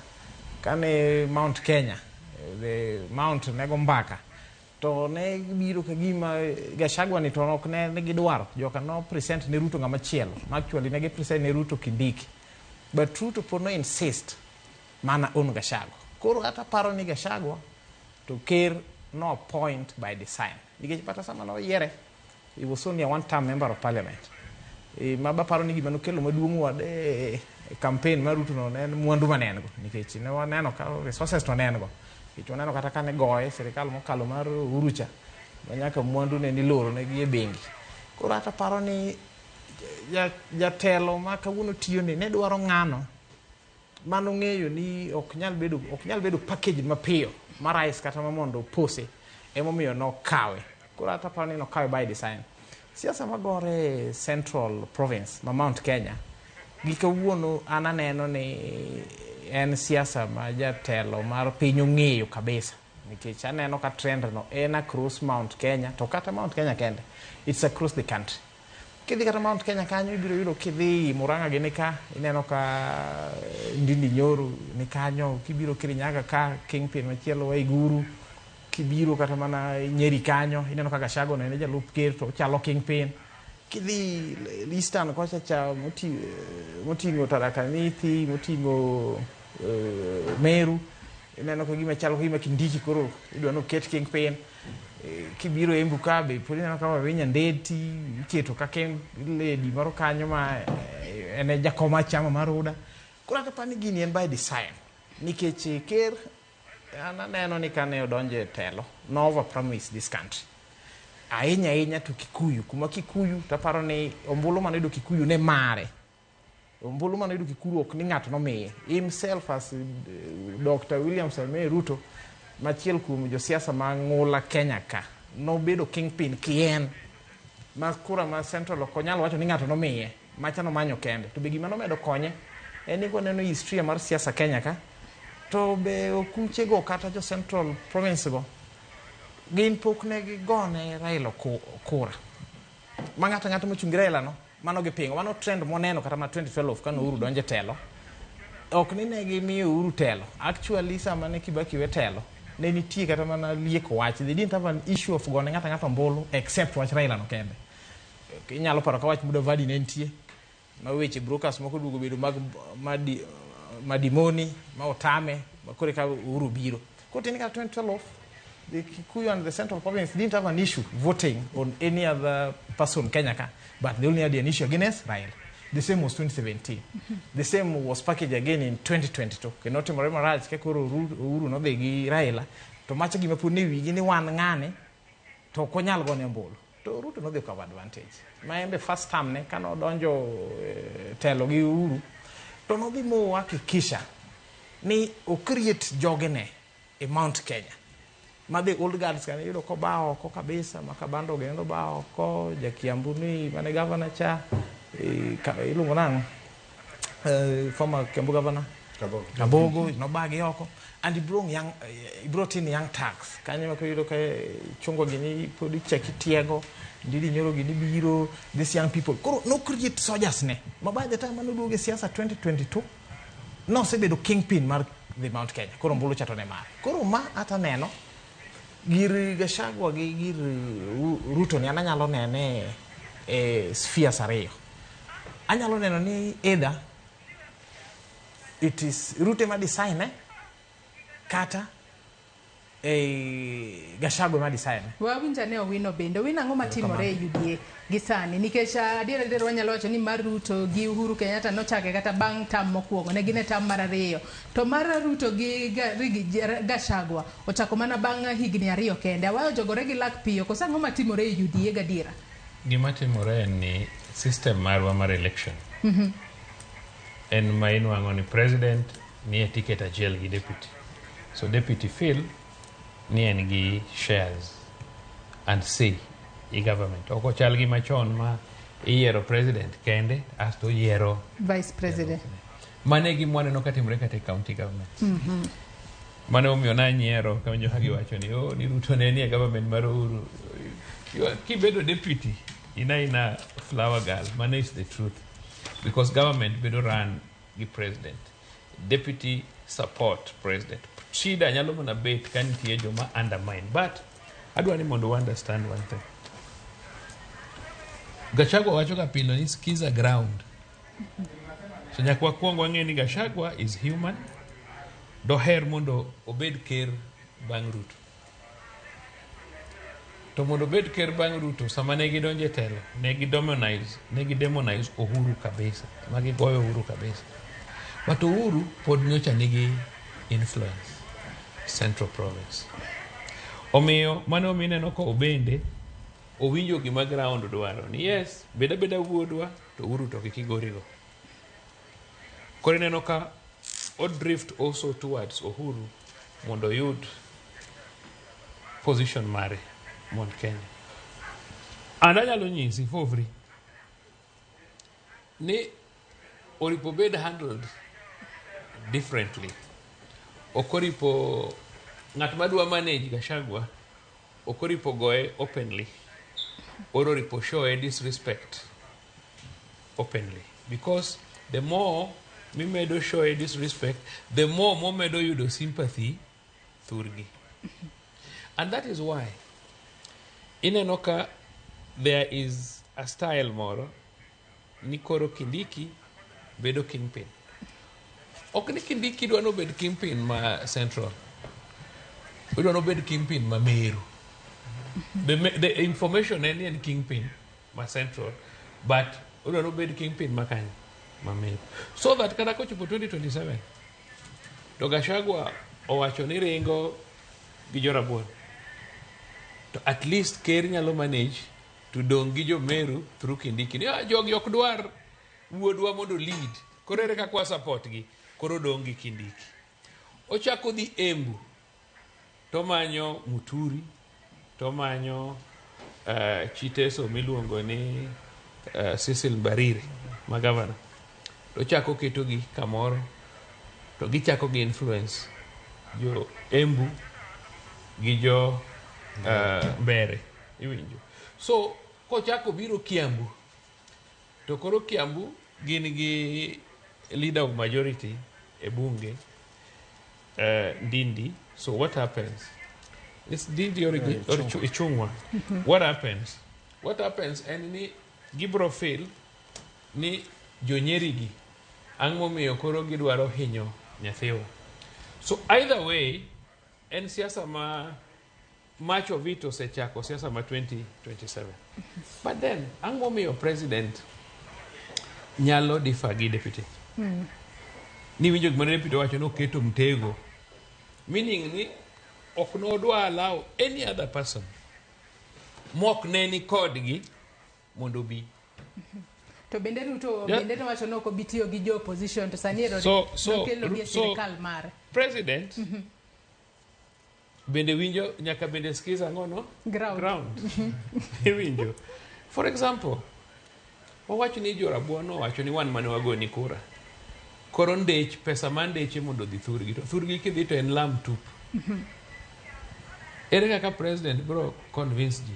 kane Mount Kenya, the Mount nego mbaka, to ne biro ka gima Gachagua ni to ok ne gidwaro. Joka no present ne Ruto ng'ama chielo. Actually ne gi present ne Ruto Kindiki. But Ruto pod no insist mana on Gachagua. Koro kata paro ni Gachagua to ker no appoint by design. Nikech kata sama noyiere, he was only a one-term member of parliament. Maba paro ni gima nokelo maduong' wade campaign mar Ruto no ne en mwandu mane en go. Nikech ne waneno ka resources to ne en go. Nikech waneno kata kane goye sirikal mokalo mar Uhuru cha, ma nyaka mwandu ne niloro negi e bengi. Koro hata paro ni jatelo ma kawuono tiyo ni ne dwaro ng'ano mano ng'eyo ni ok nyal bedo package mapiyo mar rais kata ma mondo opose, emomiyo nokawe. Koro hata paro ni nokawe by design. Siasa magore Central Province ma Mount Kenya gi kawuono an aneno ni en siasa ma jatelo mar piny ong'eyo kabisa. Nikech aneno ka trend no en across Mount Kenya, to kata Mount Kenya kende, it's across the country. Kidhi kata Mount Kenya kanyo ibiro yudo kidhi Murang'a gi nika, ineno ka Ndindi Nyoro ni kanyo, kibiro Kirinyaga ka kingpin machielo Waiguru, kibiro kata mana Nyeri kanyo, ineno ka Gachagua no en jalup ker to ochalo kingpin. Kidhi Eastern kocha cha moting'o Tharaka Nithi, moting'o Meru, ineno ka gima chalo gima Kindiki koro idwa ni oket kingpin. Kibiro Embu ka be pod ineno ka Wavinya Ndeti iketo ka king lady moro kanyo ma en e jakom mar chama mar UDA. Koro aparo ni gini en by design. Nikech ker an aneno ni kane odonjo e telo, no over promise this country. Ahinya ahinya to Kikuyu, kuma Kikuyu to aparo ni ombulu mane oyudo Kikuyu ne mare. Ombulu mane oyudo Kikuyu ok ni ng'ato nomiye. Himself as Dr. William Samoei Ruto, machiel kuom josiasa mang'ula Kenya ka, nobedo kingpin kien. Ma kura ma Central ok onyal wacho ni ng'ato nomiye, macha nomanyo kende. To be gima nomedo konye, en ni kwaneno historia mar siasa Kenya ka, to be okuchego kata jo Central Province go, gin pok ne gigone Raila kura. Ma ng'ato ang'ata mochung' gi Raila no, mano gipingo. Mano trend moneno kata ma 2012 kane Uhuru donjo e telo. Ok ni ne gimiyo Uhuru telo. Actually sama ne Kibaki we telo, ne nitie kata mana lieko wach. They didn't have an issue of gone ng'ato ang'ata ombulu except wach Raila no kende. Inyalo paro ka wach Mudavadi ne nitie, ma weche brokers moko duogo bedo mag madimoni, ma otame, ma koro eka Uhuru biro. Koro tiende kata 2012, the Kikuyu and the Central Province didn't have an issue voting on any other person Kenya ka, but they only had an issue against Raila. The same was 2017. The same was packaged again in 2022. Kendo timore marach ka koro Uhuru nodhi gi Raila, to macha gima pod ne wigi ni wan ng'ane, to ok onyal gone ombulu. To Ruto nodhi okawo advantage. Ma en be first term ne, kane odonjo telo gi Uhuru, to nodhi mohakikisha ni o create jogene e Mount Kenya. Ma the old guards kane yudo koba oko kabisa, ma Kabando gendo ba oko, Jakiambu ni mane governor cha, iluongo nang'o? Former Kiambu governor Kabogo. Kabogo nobagi oko, and he brought in young tax. Kanyo ma koyudo ka chungo gini pod ichaki tiego, Ndindi Nyoro gini biro, these young people. Koro no create soldiers ne. Ma by the time mane oduogo e siasa 2022, nosebedo kingpin mar the Mount Kenya. Koro ombulu cha to ne mare. Koro ma ata neno gir Gachagua gi gir Ruto ni an anyalo nene e spheres ariyo. Anyalo neno ni either It is Ruto ema design eh? Kata eh, Gachagua ema design eh? Wawinjo ane Owino bende. Owino ang'o matimore e UDA gi sani? Nikech adier adier wanyalo wacho ni mar Ruto gi Uhuru Kenyatta nochake kata bang' tam mokwongo, ne gin e tam mar ariyo. To mar Ruto gi Gachagua ochako mana bang' higni ariyo kende. Awayo jogore gi lak piyo, koso ang'o matimore e UDA gadiera? Gima timore en ni system marwa mar election en ma inwang'o ni president nie ticket achiel gi deputy. So deputy feel ni en gi shares and say i government. Ok ochal gi machon ma iyiero president kende asto oyiero vice president. Mano e gima waneno katimore kata e county government. Mano omiyo nanyiero kawinjo ka giwacho ni oh, ni Ruto ne nie government mar Uhuru. Kibedo deputy, ina ina flower girl. Mano is the truth. Because government bedo run gi president. Deputy support president. Shida nyalo mana bet ka nitie joma undermine. But adwa ni mondo wa understand one thing. Gachagua wacho ga pile ni skiza ground. So nyaka wakwong wang'e ni Gachagua is human. Doher mondo obed ker bang' Ruto. To mondo obed ker bang' Ruto, sama ne gidonjo e telo, ne gidemonize, ne gidemonize Uhuru kabisa. Ma gigoyo Uhuru kabisa. But Uhuru pod nyocha nigi influence Central Province. Omiyo, mano omiyo ineno ka obende owinjo gima ground dwaro ni yes, bed abeda wuodwa to Uhuru to kik igorigo. Koro ineno ka o drift also towards Uhuru mondo oyud position mare Mount Kenya. And anyalo nyisi for free ni oripo bed handled differently. Ok oripo ng'at madwa manage Gachagua ok oripo goye openly or oripo show disrespect openly because the more mimedo show disrespect the more momedo yudo sympathy thurgi. And that is why ineno ka there is a style moro ni koro Kindiki bedo kingpin. Ok ni Kindiki dwa nobed kingpin ma Central. Odwa nobed kingpin ma Meru. The information en ni en kingpin ma Central, but odwa nobed kingpin ma kanye? Ma Meru. So that kata kochopo 2027, to Gachagua owacho ni ringo gi jorabuon. To at least ker nyalo manage to dong' gi jo Meru through Kindiki. Ni, ah, jogi ok dwar wuodwa mondo lead. Koro ere kaka wa support gi? Koro dong' gi Kindiki. Ochako dhi Embu tomanyo Muturi, tomanyo Chiteso miluongo ni Cecil Mbarire ma governor. Tochako ketogi kamoro to gichako gi influence jo Embu gi jo Mbere. Iwinjo. So kochako biro Kiambu to koro Kiambu gin gi leader of majority e bunge Ndindi. So what happens? It's Ndindi or, or Ichung'wa. What happens? What happens en ni gibro feel ni jonyeri gi ang' momiyo koro gidwaro hinyo nyathiwa. So either way en siasa ma much of it osechako siasa ma 2027. But then ang' momiyo president nyalo differ gi deputy. Ni winjo gima deputy owacho ni oketo mtego. Meaning ni ok nodwa allow any other person mok ne ni kodgi mondo obi. To bende Ruto bende nowacho ni ok obi tiyo gi jo opposition to sani ero nokelo gi e sirikal mare. President bende winjo nyaka bende skiza ang'o Ground. Ground. Iwinjo. For example, wawacho ni jorabuon owacho ni wan mane wagoni kura. Koro ndech pesa ma ndeche mondo odhi thurgi to thurgi kidhi to en lam tup. Ere kaka president bro convince ji?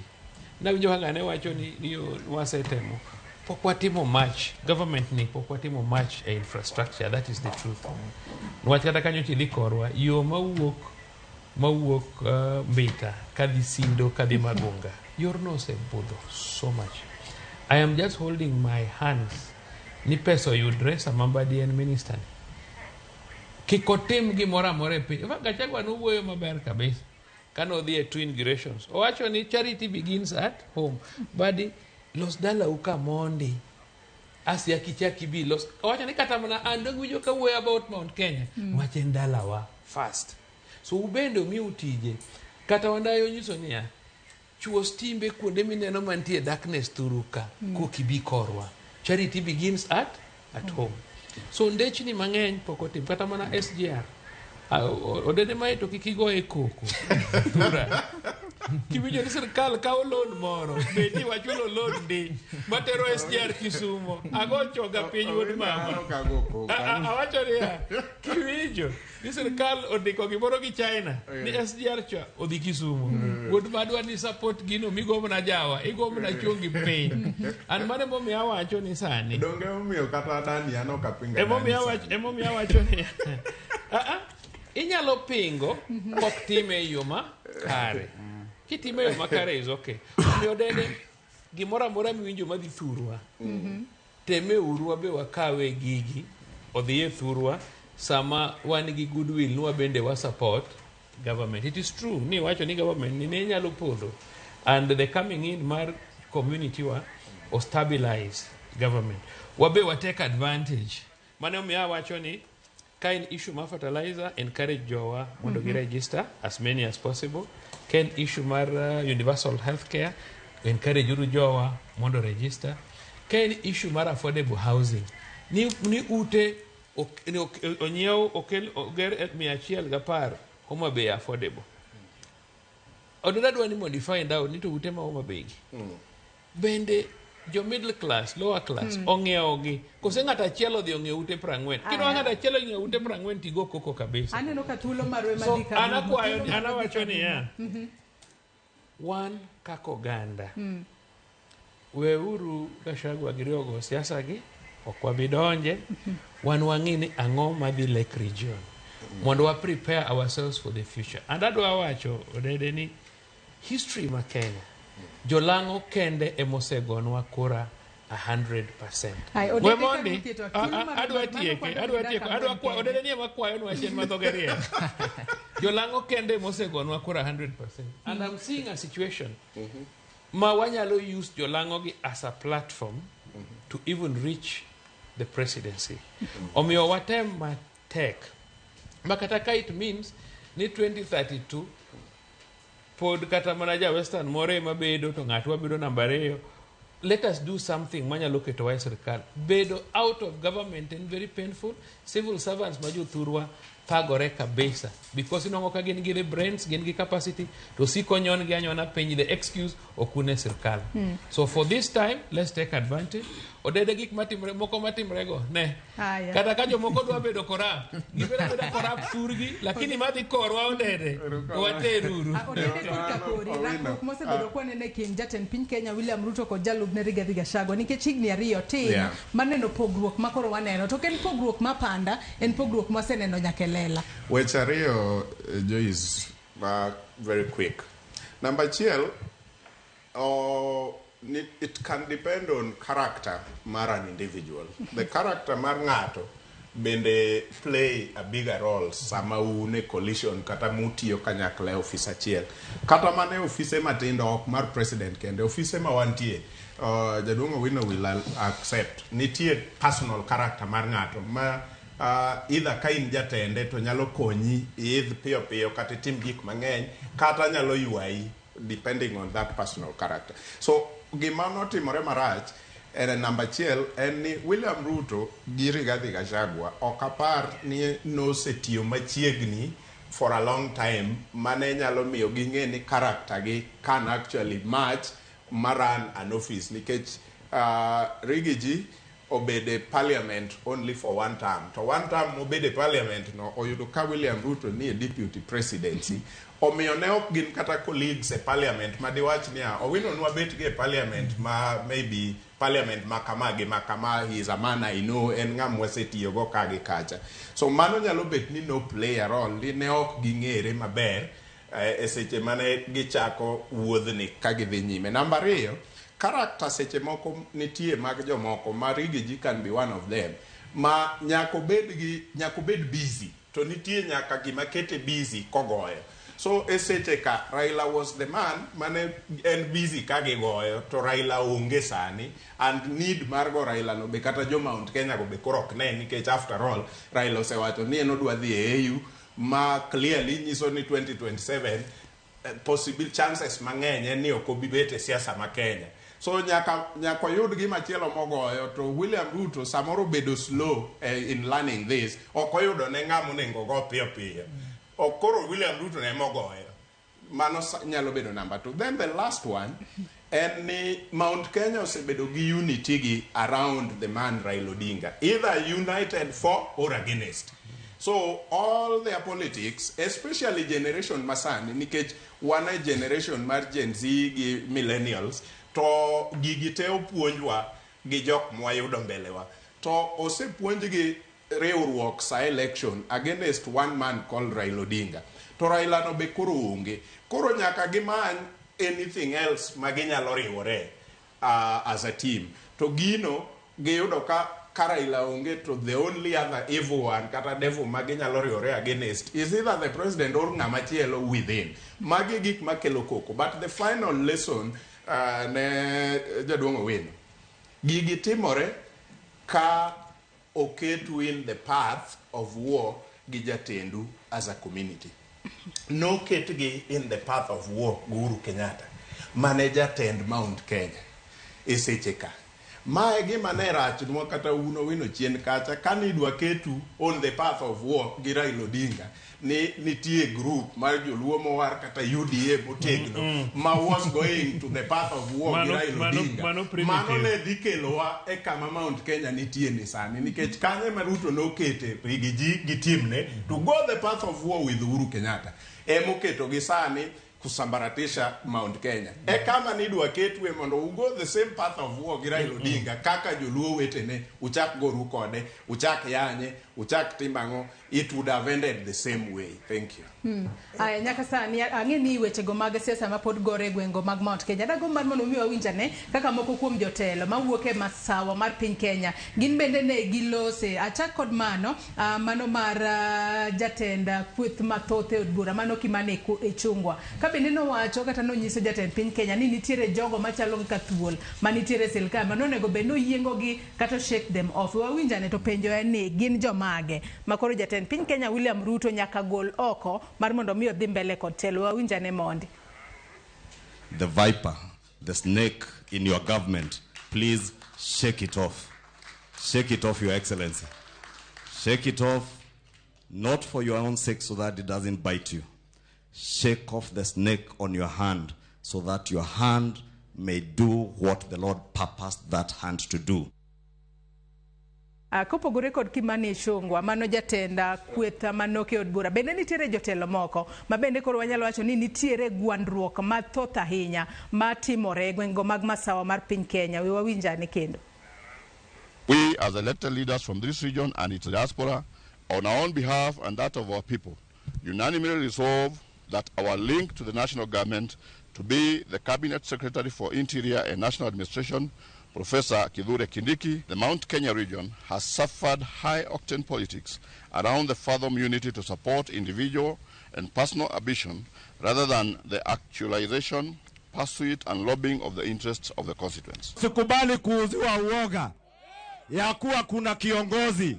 Nawinjo ka ng'ane wacho ni wasetemo. Pok watimo much. Government ni pok watimo much e infrastructure. That is the truth. Niwach kata kanyo idhi korwa, yo mawuok Mbita kadhi Sindo kadhi Magunga, yorno osebudho so much. I am just holding my hands ni pesa oyudre sama Mbadi en minister ni. Kik otim gimoro amora e piny. In fact, Gachagua nowuoyo maber kabisa kane odhi e two inaugurations. Owacho ni charity begins at home. Badi los dalau ka mondi. Asia kichak ibi los. Owacho ni kata mana an dong winjo ka wuoyo about Mount Kenya. Wach en dalawa first. So ubende omiu tije. Kata Wandayi onyiso niya, chuo stimbe kuonde mineno mantie darkness thuru ka kokibi korwa. Charity begins at home. So ndechni mang'eny pok otim kata mana SGR. Odede mae to kik igoye koko. Thura. Kiwinjo ni sirkal kawo loan moro, bedi wachulo loan ndi matero SGR Kisumo. Ago choga piny wuod mama. Awacho niya, kiwinjo ni sirkal ondiko gimoro gi China ni SGR cha odhi Kisumo. Wuod madwa ni support gino migo mana jawa, igo mana chongi piny. An mano emomiyo awacho ni sani. Donge emomiyo kata Adani an ok apingo Emomiyo Adani awacho, emomiyo awacho ni inyalo pingo kok time e yo ma kare. Kitime e yo makare is okay. Omiyo dede gimoro amora miwinjo madhi thurwa. Teme uru wabe wakawe gigi odhi e thurwa sama wan gi goodwill ni wabende wa support government. It is true ni wacho ni government ni ne nyalo podho and the coming in mar community wa o stabilize government. Wabe wa take advantage. Mane omiyo awacho ni ka en issue mar fertilizer, encourage jowa mondo gi register as many as possible. Ka en issue mar universal health care, encourage uru jowa mondo register. Ka en issue mar affordable housing, ni ute onyiew okel oger 110 Homa Bay affordable. Odada dwa ni mondo i find out ni to ute ma Homa Bay gi. Bende jo middle class, lower class ong'iewo gi. Kose ng'ato achiel odhi ong'iewo ute 40. Kidwa ng'ato achiel ong'iewo ute 40 tigo koko kabisa. Aneno ka thuolo marwa ema So dhi ka an rumo. akwayo Thuolo an marwa dhi awacho ka niya, rumo. Wan kaka oganda, weuru Gachagua gi riwogo siasa gi, ok wabi donje. Wan wang'i ni ang'o madhi Lake Region mondo wa prepare ourselves for the future. And adwa wacho Odede ni history ma Kenya, jolang'o kende emosegonwa kura 100%. Ai, Odede We ka mondi, nitie to thuolo marwa adwa mano tieke, kwando adwa gi tieko, dakika adwa ang'wen kwayo, kende. Odede ni ema kwayonwa chien ma dhoge riek. Jolang'o kende emosegonwa kura 100%. And I'm seeing a situation ma wanyalo use jolang'o gi as a platform to even reach the presidency. Omiyo watem matek. Ma kata ka it means ni 2032 pod kata mana ja Western moro ema bedo to ng'atwa bedo namba 2. Let us do something manyalo ketowa e sirkal. Bedo out of government en very painful. Civil servants ma jothurwa thagore kabisa because inwang'o ka gin gi the brains, gin gi capacity to siko nyon gi anyona piny the excuse ok un e sirkal. So for this time let's take advantage. Odede gik matimre moko matimre go ne. Aya. Kata ka jomoko dwa bedo corrupt, gibedo abeda corrupt thurgi, lakini madhi korwa Odede wateruru. Odede korka kori, rakruok mosebedo kwaneno e kind jatend piny Kenya William Ruto kod jalupne Rigathi Gachagua nikech higni 2 tin maneno pogruok ma koro waneno to ok en pogruok ma panda, en pogruok mwaseneno nyaka e lela. Weche ariyo, Joyce, ma very quick. Number achiel, it can depend on character mar an individual. The character mar ng'ato bende play a bigger role sama un e coalition kata mutiyo kanyakla e ofis achiel. Kata mana e ofise matindo ok mar president kende, ofise ma wantie, jaduong' Owino will accept. Nitie personal character mar ng'ato ma either ka in jatende to nyalo konyi iidh piyo piyo kata itim gik mang'eny kata nyalo ywayi depending on that personal character. So gima notimore marach en namba achiel en ni William Ruto gi Rigathi Gachagua ok apar ni nosetiyo machiegni for a long time mane nyalo miyo ging'e ni character gi can actually match ma run an office nikech Rigiji obede parliament only for one term to one term mobede parliament no oyudo ka William Ruto ni e deputy presidency omiyo ne ok gin kata colleagues e parliament madiwach niya Owino nwabet gi e parliament ma maybe parliament ma kama gi ma kama, he is a man I know, en ng'ama wasetiyogo ka gi kacha. So mano nyalo bet ni no play a role ni ne ok ging'ere maber e seche mane gichako wuodhni ka gidhi nyime. Namba 2, character seche moko nitie mag jomoko ma Rigiji can be one of them ma nyaka obed busy. To nitie nyaka gima kete busy kogoyo. So e seche ka Raila was the man mane en busy ka gigoyo, to Raila onge sani, and need mar go Raila no be kata jo Mount Kenya go be koro ok ne, nikech after all Raila osewacho ni en odwa dhi e AU, ma clearly nyiso ni 2027 possible chances mang'eny en ni ok obi bet e siasa ma Kenya. So nyaka oyud gimachielo mogoyo. To William Ruto samoro bedo slow in learning this, ok oyudo ne ng'ama onego go piyo piyo. Ok koro William Ruto ne mogoyo. Mano nyalo bedo number 2. Then the last one en ni Mount Kenya osebedo gi unity gi around the man Raila Odinga, either united for or against. So all their politics, especially generation masani, nikech wan e generation mar Gen Z gi millennials, to gigi te opuonjwa gi jok mwayudo mbelewa. To osepuonjgi riwruok sa election against one man called Raila Odinga. To Raila no be koro onge. Koro nyaka gimany anything else ma ginyalo riwore as a team. To gino giyudo ka Raila onge, to the only other evil one kata devil ma ginyalo riwore against is either the president or ng'ama chielo within. Magi gik makelo koko. But the final lesson ne jaduong' Owino, gigi timore ka oketu in the path of war gi jatendu as a community. Noketgi in the path of war gi Uhuru Kenyatta, mane jatend Mount Kenya e seche ka. Mae gima ne rachnwa kata un Owino chien kacha, kane idwa ketu on the path of war gi Raila Odinga, ni nitie group mar joluo mowar kata UDA motegno ma was going to the path of war gi Raila Odinga. Mano ne dhi kelowa e kama Mount Kenya nitie ni sani, nikech kanyo ma Ruto nokete Rigiji gi timne to go the path of war with Uhuru Kenyatta. Emoketo gi sani kusambaratisha Mount Kenya. E kama nidwa ketwe mondo ugo the same path of war gi Raila Odinga kaka joluo wetene, uchak goru kode, uchak yanye, uchak timang'o, it would have ended the same way. Thank you. Aya, nyaka sani ang'e ni wechego mag siasa ma pod gore e gwengo mag Mount Kenya. Dagomb mar mondo mi wawinjane kaka moko kuom jotelo mawuok e masawa mar piny Kenya gin bende ne gilose. Achak kod mano, mano mar jatend kweth mathoth e od bura mano Kimani Ichung'wa. Ka bende nowacho kata nonyiso jatend piny Kenya ni nitiere jogo machalo kaka thuol manitiere e sirkal manonego bed ni oyiengogi kata shake them off. Wawinjane to penjo en ni gin jomage ma koro jatend piny Kenya William Ruto nyaka gol oko mar mondo mi odhi mbele kod telo. Wawinjane mondi. The viper, the snake in your government, please shake it off. Shake it off, Your Excellency. Shake it off, not for your own sake so that it doesn't bite you. Shake off the snake on your hand so that your hand may do what the Lord purposed that hand to do. Kopogore kod Kimani Ichung'wa, mano jatend kweth manoke od bura, bende nitiere jotelo moko ma bende koro wanyalo wacho ni nitiere gwandruok mathoth ahinya matimore e gwengo mag masawa mar piny Kenya. We wawinjane kendo. We as elected leaders from this region and its diaspora, on our own behalf and that of our people, unanimously resolve that our link to the national government to be the Cabinet Secretary for Interior and National Administration, Professor Kithure Kindiki, the Mount Kenya region has suffered high-octane politics around the fathom unity to support individual and personal ambition rather than the actualization, pursuit and lobbying of the interests of the constituents. Sikubali kuuziwa uoga ya kuwa kuna kiongozi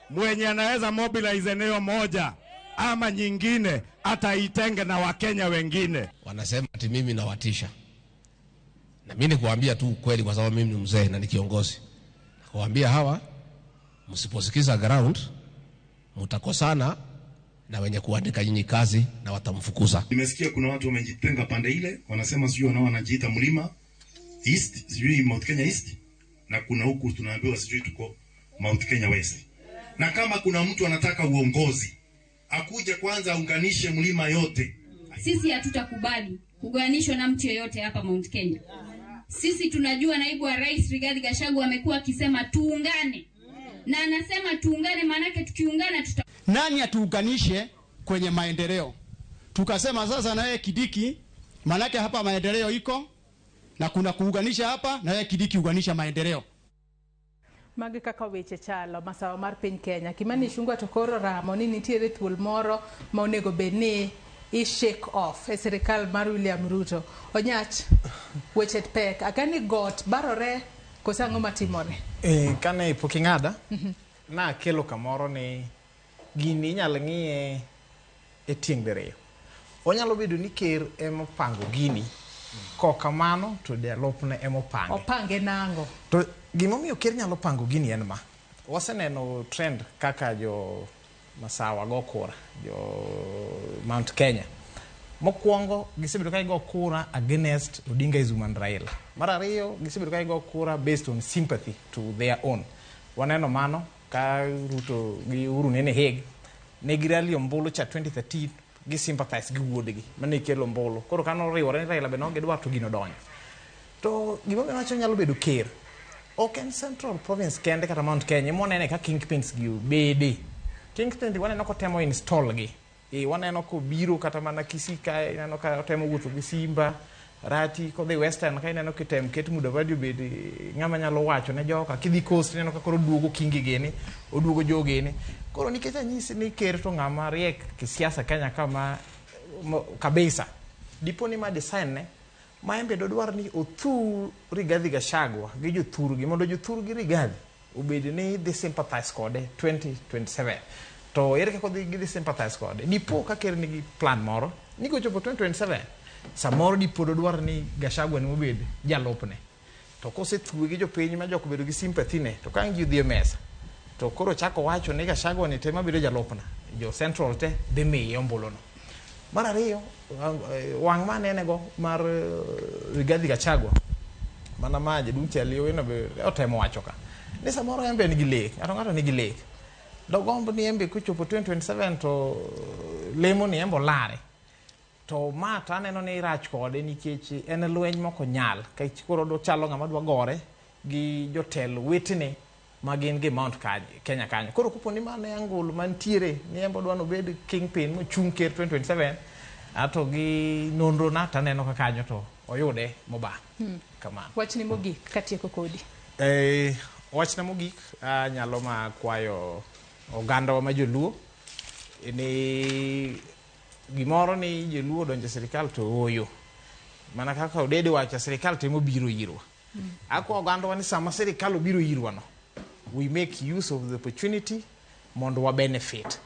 mwenye anaweza mobilize eneo moja ama nyingine ataitenge na Wakenya wengine. Wanasema ati mimi nawatisha. Na mimi nikuambia tu ukweli kwa sababu mimi ni mzee na ni kiongozi. Nakuambia hawa msiposikiza ground mtakosana na wenye kuandika nyinyi kazi na watamfukuza. Nimesikia kuna watu wamejitenga pande ile, wanasema sijui wanao wanajiita Mlima East, sijui Mount Kenya East, na kuna huku tunaambiwa sijui tuko Mount Kenya West. Na kama kuna mtu anataka uongozi, akuje kwanza aunganishe mlima yote. Sisi hatutakubali kugawanishwa na mtu yeyote hapa Mount Kenya. Sisi tunajua naibu wa rais Rigathi Gachagua amekuwa akisema tuungane. Na anasema tuungane, maanake tukiungana tuta... Nani atuunganishe kwenye maendeleo? Tukasema sasa na yeye Kindiki, maanake hapa maendeleo iko na kuna kuunganisha hapa, na yeye Kindiki unganisha maendeleo. Magi kaka weche chalo masawa mar piny Kenya. Kimani Ichung'wa to koro ramo ni nitiere thuol moro ma onego bed ni i shake off e sirikal mar William Ruto. Onyach, weche pek. Akia ni got barore koso ang'o matimore? Kane pok ing'ada, nakelo kamoro ni gini inyalo ng'iye e tieng' diriyo. Onyalo bedo ni ker ema opango gini, kok kamano to jalupne ema opange. Opange nang'o? To gimomiyo ker nyalo pango gini en ma. Waseneno trend kaka jo Masawa go kura, jo Mount Kenya. Mokwongo gisebedo ka gigo kura against Odinga Ism and Raila. Mar ariyo gisebedo ka gigo kura based on sympathy to their own. Waneno mano ka Ruto gi Uhuru nene Hague, ne girali ombulu cha 2013 gi sympathize gi wuodgi mane kelo ombulu. Koro kano oriwore ni Raila be ne ok gidwar to gino donjo. To gimomiyo awacho nyalo bedo ker, ok en Central Province kende kata Mount Kenya ema wanene ka kingpins gi obede. Kingpins waneno kotemo install gi. Waneno kobiro kata mana Kisii kae, ineno ka otemo wuotho gi Simba, Rati, kodhi Western ka ineno kitem ket Mudavadi obed ng'ama nyalo wacho ne joka. Kidhi Coast ineno ka koro oduogo Kingi gini, oduogo Joe gini. Koro nikech anyisi ni ker to ng'ama riek kisiasa Kenya kama kabisa. Dipo ni ma design ne, ma en be dodwar ni othur Rigathi Gachagua gi jothurgi mondo jothurgi Rigathi obed ni dhi sympathize kode 2027. To ere kaka gidhi sympathize kode? Dipo ka ker nigi plan moro ni kochopo 2027 samoro dipo dodwar ni Gachagua ni obed jalupne. To kosethuwe gi jopiny ma jok obedo gi sympathy ne, to ka ang' ji odhi e mesa to koro chako wacho ni Gachagua ni te mabedo jalupna, jo Central te dhi miye ombuluno. Mar ariyo, wang' manene go mar Rigathi Gachagua mana ma jaduong' Chali Owino be otemo wacho ka ni samoro en be nigi lek, ng'ato nigi lek. Dogomb ni en be kochopo 2027 to lemo ni en be olare. To ma to aneno ni rach kode nikech en lweny mok onyal. Nikech koro ochalo ng'ama dwa gore gi jotelo wetene ma gin gi Mount Kenya kanyo. Koro kopo ni mano e angle mantiere ni en be odwa ni obed kingpin mochung' ker 2027 ato gi nonro na to aneno ka kanyo to oyude moba. Kamano. Wachni mogik katieko kodi. Wachna mogik anyalo ma kwayo ogandawa ma joluo ni gimoro ni joluo odonjo e sirikal to ooyo. Mana kaka Odede wacho, sirikal temo biro irwa. Akwa ogandawa ni sama sirikal obiro irwa no, we make use of the opportunity mondo wa benefit.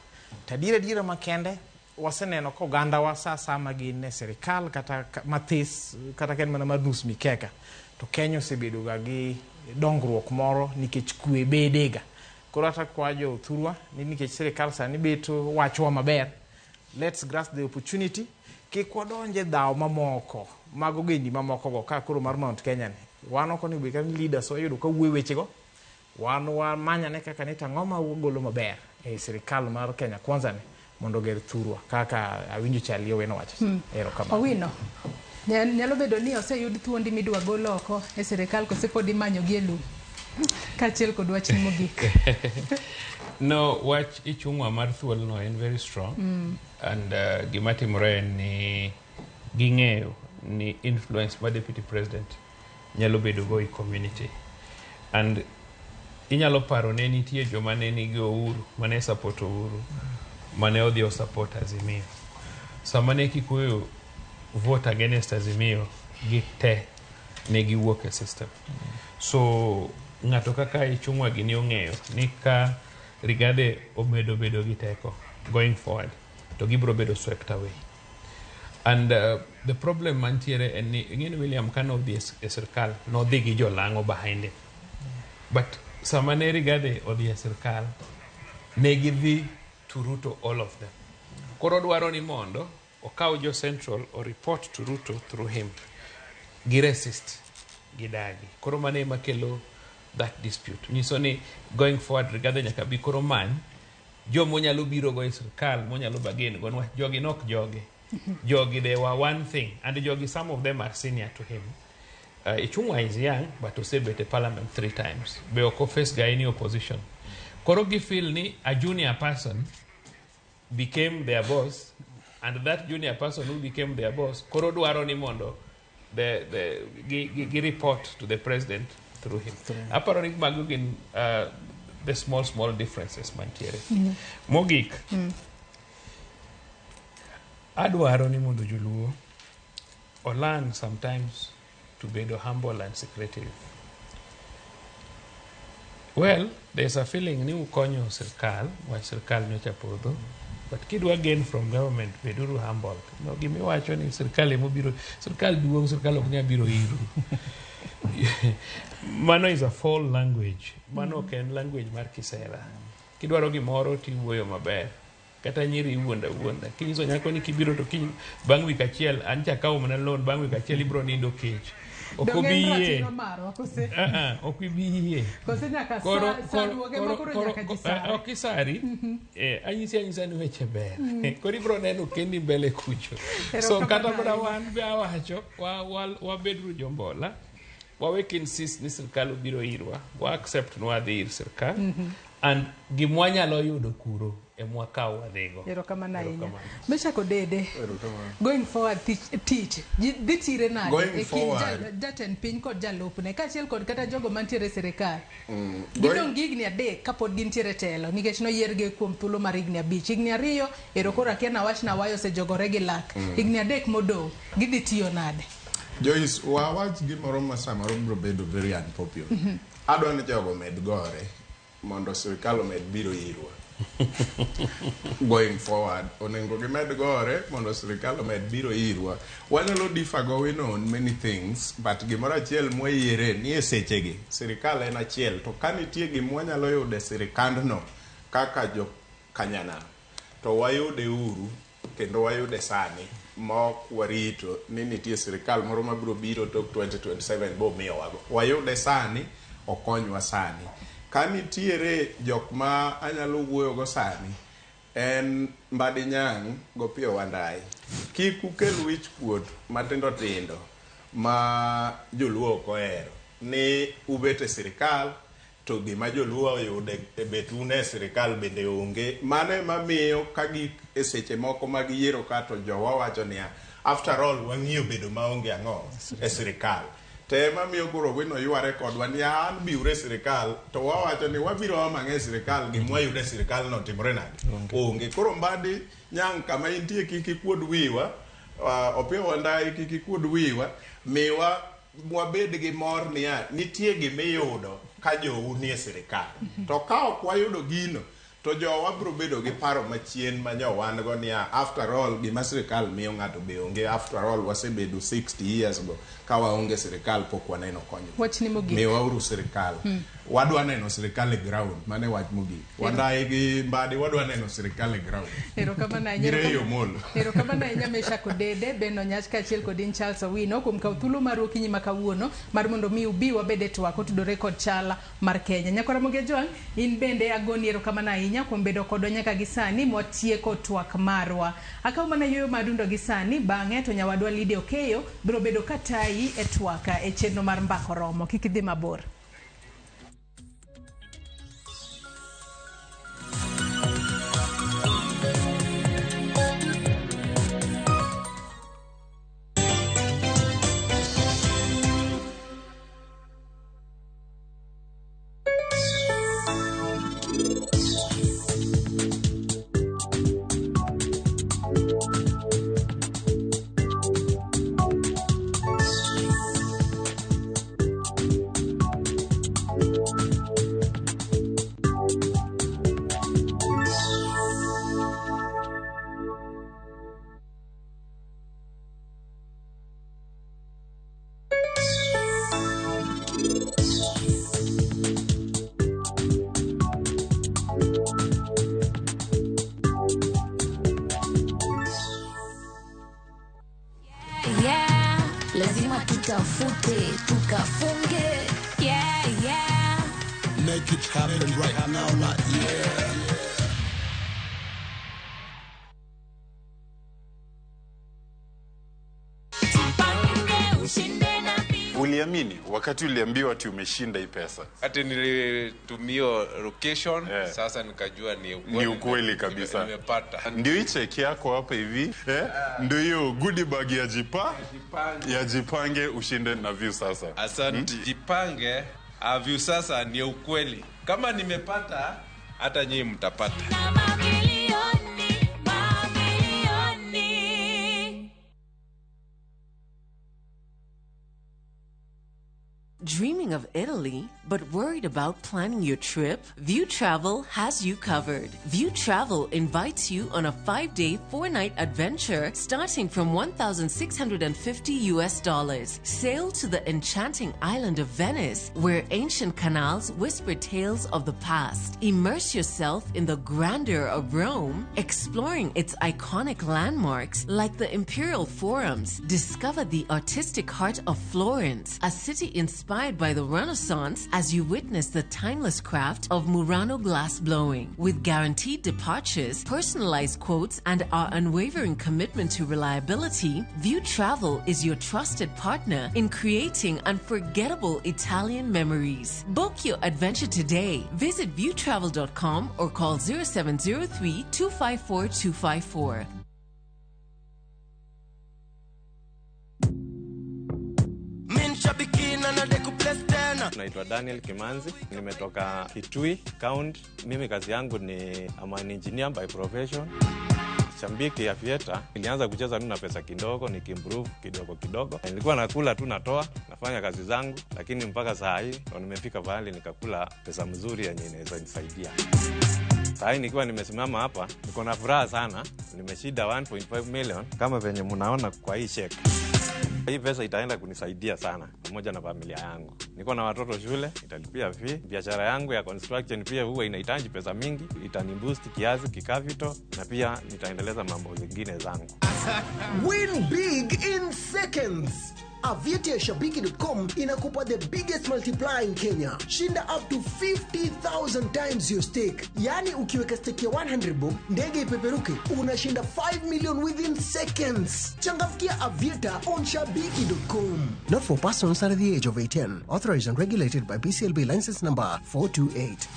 To adiera adiera makende waseneno ka ogandawa sa sama gin e sirikal kata mathis kata ka en mana mar nus mikeka to Kenya osebedo ga gi dongruok moro nikech kwe bedega. Koro ata kwa jothurwa ni nikech sirikal sani bet wachowa maber, let's grasp the opportunity, kik wadonje dhaw mamoko mag ogendni mamoko go ka koro mar Mount Kenya ni. Wan ok onego bed kata ni leaders wayudo ka wuoyo wechego, wan wamanyane kaka ni to ang'o ma wagolo maber e sirikal mar Kenya Kwanza ni mondo oger thurwa kaka awinjo Charlie Owino wacho. Erokamano. Owino, nyalo bedo ni oseyud thuondi midwa gol oko e sirikal kose pod imanyo gi e lum? Kaachiel kod wachni mogik. No, wach Ichung'wa mar thuolno en very strong. And gima timore en ni ging'eyo ni influence ma deputy president nyalo bedo go e community. And inyalo paro ne nitie joma ne nigi Uhuru, mane support Uhuru, mane odhi o support Azimio. Sama ne Kikuyu vote against Azimio, gi te ne giwuok e system. So ng'ato kaka Ichung'wa gini ong'eyo ni ka Rigathi omedo bedo gi teko going forward, to gibiro bedo swept away. And the problem mantiere en ni ing'e ni William kane odhi e sirkal nodhi gi jolang'o behind him. But sama ne Rigathi odhi e sirkal ne gidhi to Ruto, all of them. Koro dwaro ni mondo okaw jo Central o report to Ruto through him. Gi resist, gidagi. Koro mano ema kelo that dispute. Nyiso ni going forward Rigathi nyaka bi koro many joma onyalo biro go e sirkal monyalo bargain go niwach jogi nok joge. Jogi they were one thing and jogi some of them are senior to him. Ichung'wa is young but osebet e parliament 3 times. Be ok o face ga any opposition. Koro gi feel ni a junior person became their boss and that junior person who became their boss koro dwaro ni mondo gi report to the president through him. Aparo ni mago gin the small differences mantiere. Mogik, adwaro ni mondo joluo learn sometimes to bedo humble and secretive. Well, there's a feeling ni ukonyo sirkal, wach sirkal nyocha podho, but kidwa gain from government, beduru humble. No, gimiwacho ni sirkal emobiro, sirkal duong', sirkal ok nyal biro iru. Mano is a foul language. Mano ok en language mar kisera. Kidwaro gimoro tiwuoyo maber. Kata nyiri iwuondo awuonda. Kinyiso nyako ni kibiro to kiny bang' wik achiel, an cha akawo mana loan, bang' wik achiel ibiro nindo kech. Ok Donge obi en yie. ratiro marwa kose? Ok ibi yie. Kose nyaka sa duoge ma koro nyaka ji sare. Ok isari. Anyisi anyisa ni weche ber. Koro ibiro neno kendi mbele kucho. So kata mana wan be awacho, wabeduru jombola. Wawek insist ni sirkal obiro irwa. Wa accept ni wadhi ir sirkal. And gimwanyalo yudo kuro emwakaw wadhigo. Erokamano ahinya. Erokamano. Meshak Odede, going forward tich dhi tire nade Going e kind forward. jatend piny kod jalupne kaachiel kod kata jogo mantiere e sirikal? Gidong' gi higni 3 kapod gintiere e telo nikech noyiergi kuom thuolo mar higni 5. Higni 2 ero koro akia nawach nawayo osejogore gi lak. Higni 3 modong' gidhi tiyo nade? Joyce, wawach gimoro ma samoro biro bedo very unpopular. Adwa ni jogo omed gore mondo sirikal omed biro irwa. Going forward, onego gimed gore mondo sirikal omed biro irwa. Wanyalo differ going on many things, but gimoro achiel mwayiere ni e sechegi, sirikal en achiel, to ka nitie gima wanyalo yudo e sirikandno kaka jo kanyanam, to wayude uru kendo wayude sani mok warito ni nitie sirikal moro mabiro biro tok 2027 bomiyowago. Wayude sani, okonywa sani. Ka nitiere jok ma anyalo wuoyogo sani, en Mbadi Nyang' Gopiyo Wandayi. Kik ukel wich kuot matindo tindo ma joluo ok ohero ni ubet e sirikal to gima joluo oyudo e bet un e sirikal bende onge. Mano ema miyo ka gik e seche moko mag yiero ka to jowa wacho niya, after all wang'iyo bedo maonge ang'o e sirikal. To ema miyo koro Owino yware kodwa ni an biuru e sirikal to wawacho ni wabiro omo ang'e e sirikal gima wayudo e sirikal no timore nade? Onge. Koro Mbadi Nyang' kama intie kik ikuod wiwa, Opiyo Wandayi kik ikuod wiwa, miwa wabed gi mor niya nitie gimiyudo ka jou nie sirikal. To ka ok wayudo gino to jowa biro bedo gi paro machien ma nyo wan go niya after all gima sirikal miyo ng'ato be onge. After all wasebedo 60 years go ka waonge sirikal pok waneno konyruok. Wachni mogik. Miwauru sirikal. Wadwa neno sirikal e ground, mano e wach mogik. Wandayi gi Mbadi wadwa neno sirikal e ground. Erokamano ahinya. Gi Ray Omolo. Erokamano ahinya Meshak Odede, Ben Onyach kaachiel kod in Charles Owino kuom kawo thuolo maru okinyi ma kawuono mar mondo mi ubi wabed e twak otudore kod chal mar Kenya. Nyakwara Ramogi Ajwang', in bende agoni erokamano ahinya kuom bedo kodwa nyaka gi sani mwatieko twak marwa. Akawo mana yueyo madundo gi sani, bang'e to nyawadwa Lydia Okeyo biro bedo ka tayi e twak e chenro mar Mbaka Oromo. Kik idhi mabor. Yeah, lazima tutafute tukafunge. Yeah. Make it happen right now, not yeah. Uliamini wakati uliambiwa ati umeshinda hii pesa? Ati nilitumia location, sasa nikajua ni ukweli. Ni ukweli kabisa. Nimepata. Ndio hii cheki yako hapa hivi, ndio hiyo goodie bag ya jipa, ya jipange ushinde na Viusasa. Asante. Jipange Avyu sasa ni ukweli. Kama nimepata, hata nyinyi mtapata. Mamilioni, mamilioni. Dreaming of Italy, but worried about planning your trip? View Travel has you covered. View Travel invites you on a 5-day, 4-night adventure starting from $1,650 US. Sail to the enchanting island of Venice, where ancient canals whisper tales of the past. Immerse yourself in the grandeur of Rome, exploring its iconic landmarks like the Imperial Forums. Discover the artistic heart of Florence, a city inspired by the Renaissance, as you witness the timeless craft of Murano glass blowing. With guaranteed departures, personalized quotes, and our unwavering commitment to reliability, View Travel is your trusted partner in creating unforgettable Italian memories. Book your adventure today. Visit viewtravel.com or call 0703 254 254. Naitwa Daniel Kimanzi, nimetoka Kitui County. Mimi kazi yangu ni I'm an engineer by profession. Shabiki Aviator, nilianza kucheza tu na pesa kidogo, nikiimprove kidogo kidogo. Nilikuwa nakula tu natoa, nafanya kazi zangu, lakini mpaka saa hii ndo nimefika pahali nikakula pesa mzuri yenye inaweza nisaidia. Saa hii nikiwa nimesimama hapa, niko na furaha sana. Nimeshinda 1.5 million kama venye mnaona kwa hii check. Hii pesa itaenda kunisaidia sana pamoja na familia yangu. Niko na watoto shule, italipia fee. Biashara yangu ya construction pia huwa inahitaji pesa mingi, itaniboost kiasi kicapital na pia nitaendeleza mambo zingine zangu. Win big in seconds. Aviator ya Shabiki.com inakupa the biggest multiplier in Kenya. Shinda up to 50,000 times your stake. Yani ukiweka stake ya 100 bob, ndege ipeperuke, unashinda 5 million within seconds. Changamkia Aviator on Shabiki.com. Not for persons under the age of 18. Authorized and regulated by BCLB license number 428.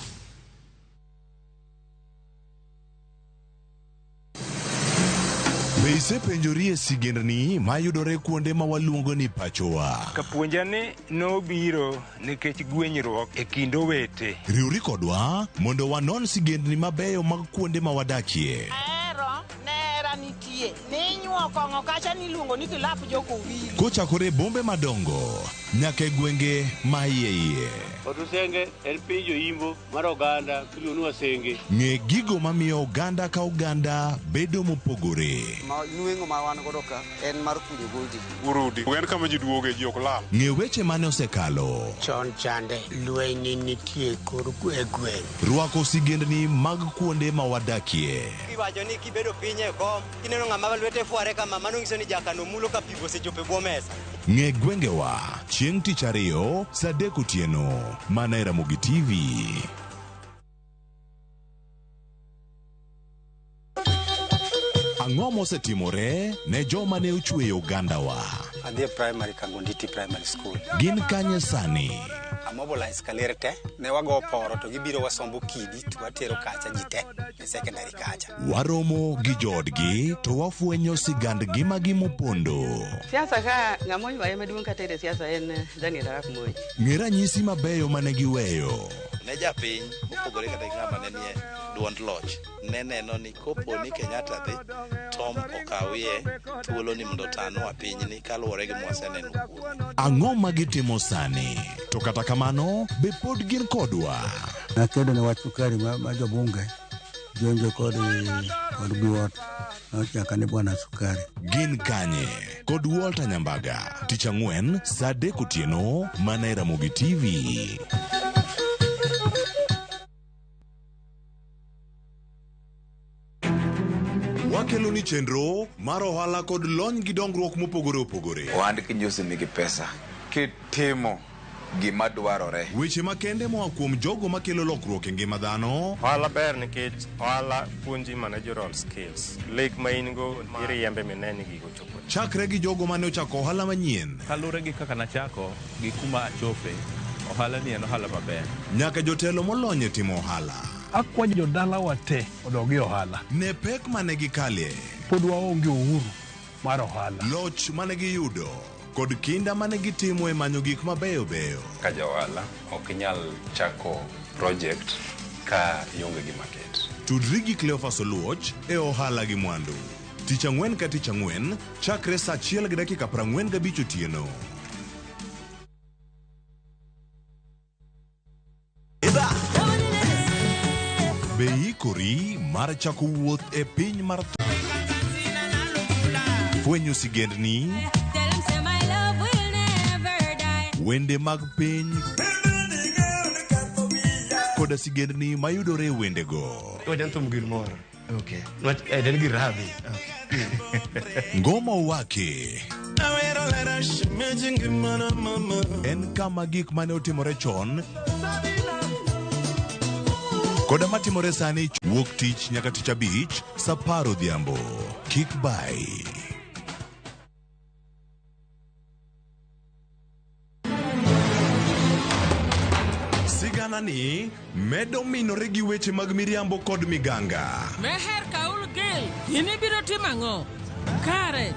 Be isepenjori e sigendni mayudore kuonde ma waluongo ni pachowa? Kapuonja ni nobiro nikech gwenyruok e kind owete. Riwri kodwa mondo wanon sigendni mabeyo mag kuonde ma wadakie. Ahero nera nitie ninyuo kong'o kacha niluongo ni kilap jokowili. Kochakore e bombe madongo nyaka e gwenge ma iye iye. Otusenge en piny joimbo mar oganda miluongo ni Wasenge. Ng'e gigo mamiyo oganda ka oganda bedo mopogore. Ma nweng'o ma wan godo ka en mar kunyo goldi. Urudi. En kama ji duoge ji ok lal. Ng'e weche mane osekalo. Chon chande lweny nitie kor e gweng'. Rwako sigendni mag kuonde ma wadakie. Iwacho ni kibedo piny e kom, kineno ng'ama lwete fware kama, mano nyiso ni jakano mulo ka pi osechopo e bwo mesa. Ng'e gwengewa chieng' tich ariyo saa 3 otieno mana e Ramogi TV. Ang'o mosetimore ne joma ne ochweyo ogandawa? Adhi e primary Kangonditi Primary School. Gin kanye sani? Amobilize kaler te, ne wago poro to gibiro wasombo kidi to watero kacha ji te e secondary kacha. Waromo gi joodgi to wafwenyo sigand ngimagi mopondo. Siasa ka ng'ama oywaye maduong' kata e siasa en Daniel Arap Moi. Ng'e ranyisi mabeyo mane giweyo. Ne japiny mopogore kata gi ng'ama ne nie duond loch ne neno ni kopo ni Kenyatta dhi Tom okawie thuolo ni mondo otanwa pinyni kaluwore gi mwaseneno kuome. Ang'o ma gitimo sani? To kata kamano, be pod gin kodwa? Nakedo ne wach sukari ma jobunge jonjo kod biwot nochaka ni bwana sukari. Gin kanye? Kod Walter Nyambaga, tich ang'wen saa 3 otieno mana e Ramogi TV. Wakelo ni chenro mar ohala kod lony gi dongruok mopogore opogore. Ohand kinyosi nigi pesa kitimo gima dwarore. Weche makende moa kuom jogo makelo lokruok e ngima dhano. Ohala ber nikech ohala puonji managerial skills. Lek ma in go iriembe mine ni gigo chopo. Chakre gi jogo mane ochako ohala manyien. Kaluwore gi kaka nachako gi kuma achope, ohala ni en ohala maber. Nyaka jotelo molony e timo ohala. Akwayo jodalawa te odog e ohala. Ne pek mane gikale. Pod waonge uhuru mar ohala. Loch mane giyudo. kod kinda mane gitimo e manyo gik mabeyo beyo. Ka ja ohala ok inyal chako project ka ionge gi market. Tudri gi Cleophas Oluoch e ohala gi mwandu. Tich ang'wen ka tich ang'wen chakre saa 1:45 otieno. Be iikori mar chako wuoth e piny mar fwenyo sigendni, Tell 'em say my love will never die. wende mag piny koda sigendni mayudore e wendego. Wajan thum gir moro. Okay. Nwach en gir radhi. Ngoma Owake en kama gik mane otimore chon koda matimore sani wuok tich nyaka tich abich saa 10 odhiambo. Kik bai. Sigana ni medo minore gi weche mag miriambo kod miganga. Meher Kaul Gil, in ibiro timo ang'o? Kare,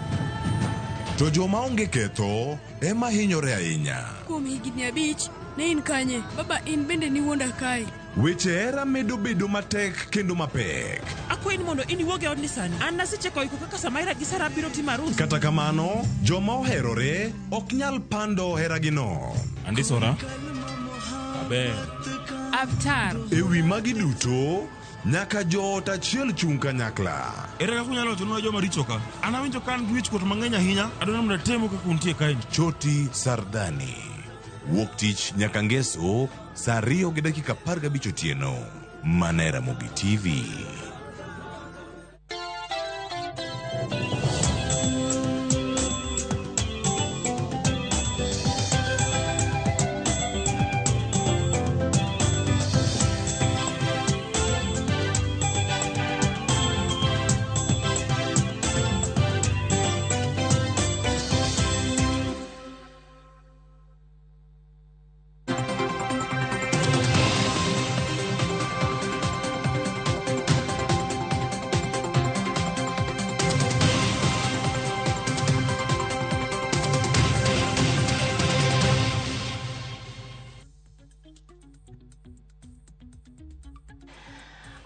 To joma onge ketho ema hinyore ahinya. Kuom higni 5, ne in kanye? Baba in bende niwuonda kae. Weche hera medo bedo matek kendo mapek. Akwayi ni mondo in iwuog e odni sani. An nasechako iko kaka Samaira gi Sara biro timo arus. Kata kamano, joma oherore ok nyal pando heragino. Andisora. Aber. Avtar. E wi magi duto, nyaka joot achiel chung' kanyakla. Ere kaka unyalo wachonwa joma richo ka? An awinjo ka an gi wichkuot mang'eny ahinya. Adwaro ni mondo atemu kaka untie kaeni. Choti Sardani. Wuok tich nyaka ngeso saa 2:15 otieno. Mana e Ramogi TV.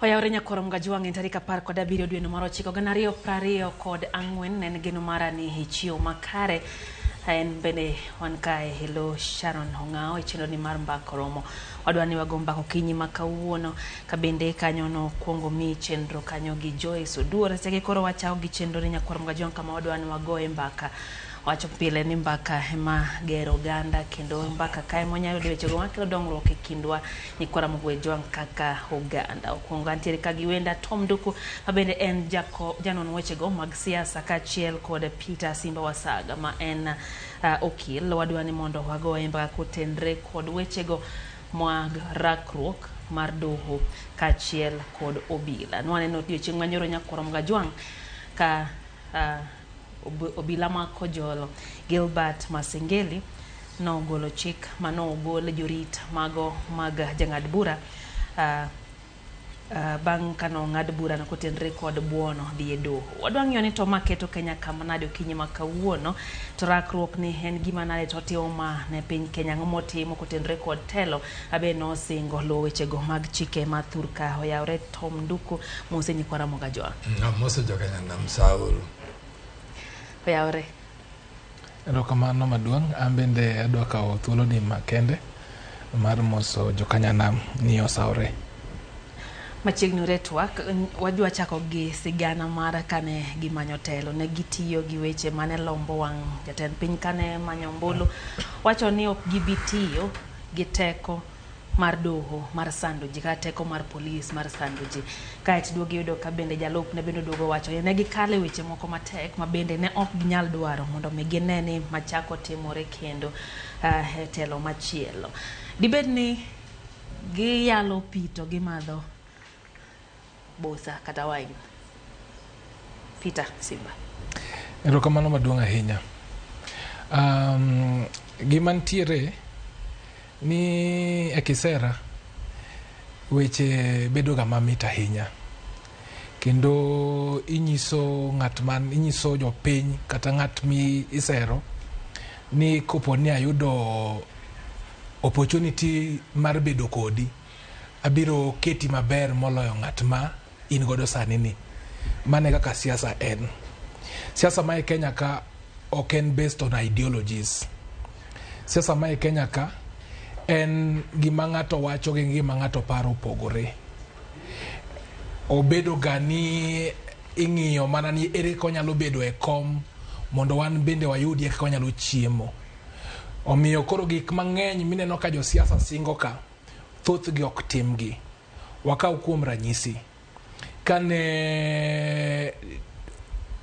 Oyawre nyakwar Mgajwang' en tarik 17 dwe mar 9 2024 en geno mara ni ichiew makare. En bende wan kae hello Sharon Ong'ao e chenro ni mar Mbaka Oromo. Wadwa ni wago mbaka okinyi ma kawuono ka bende kanyo no kuongo mi chenro kanyo gi Joyce Oduor. Seke koro wachako gi chenro ni nyakwar Mgajwang' kama wadwa ni wagoye mbaka. Wacho pile ni mbaka ema gero oganda kendo mbaka kae mwanyalo yudo wechego makelo dongruok e kindwa nyikwara Mugwejwang' kaka oganda. Okuongo antiere ka gi wenda Tom Nduku ma bende en janon wechego mag siasa kaachiel kod Peter Simba Wasaga ma en okil. Wadwa ni mondo wagoye mbaka kotenre kod wechego mag rakruok mar doho kaachiel kod obila. Nwaneno odiochieng' manyoro nyakwara Mugajwang' ka obila ma Kojolo Gilbert Masengeli nogolo chik manogol jorit mago mag jang'ad bura bang' kano ng'ad bura no kotenre kod buono dhi e doho. Wadwa ng'iyo ni to ma keto Kenya kama nade okinyi ma kawuono, to rakruok ni en gima nade to otimo ma ne piny Kenya, ang'o motimo kotenre kod telo abe nosingo luwo wechego mag chike ma thurka. Oyawre Tom Nduku mose nyikwara Mugajwang'. Amoso jokenya nam sauru. Oyawre. Erokamano maduong', an bende adwa kawo thuoloni makende mar moso jokanyanam ni osawre. Machiegni ure twak, wadwa chako gi sigana mar kane gimanyo telo. Ne gitiyo gi weche mane lombo wang' jatend piny kane manyo ombulu. Wacho ni ok gibi tiyo gi teko mar doho mar sando ji kata teko mar polis mar sando ji. Kaeto duogo iyudo ka bende jalupne bende oduogo wacho ni ne gikale weche moko matek ma bende ne ok ginyal dwaro mondo mi gine ni machako timore kendo e telo machielo. Dibed ni giyalo pi to gimadho bosa kata wine. Peter Simba. Erokamano maduong' ahinya. Gima ntiere ni e kisera weche bedo ga mamit ahinya. Kendo inyiso ng'at man inyiso jopiny kata ng'at mi isero Ni kopo ni ayudo opportunity mar bedo kodi, abiro keti maber moloyo ng'at ma in godo sani ni. Mano e kaka siasa en. Siasa ma e Kenya ka ok en based on ideologies. Siasa ma e Kenya ka en gima ng'ato wacho gi gima ng'ato paro opogore. Obedo ga ni ing'iyo mana ni ere kaka wanyalo bedo e kom mondo wan bende wayudie kaka wanyalo chiemo. Omiyo koro gik mang'eny mineno ka josiasa singo ka, thothgi ok timgi. Wakaw kuom ranyisi, kane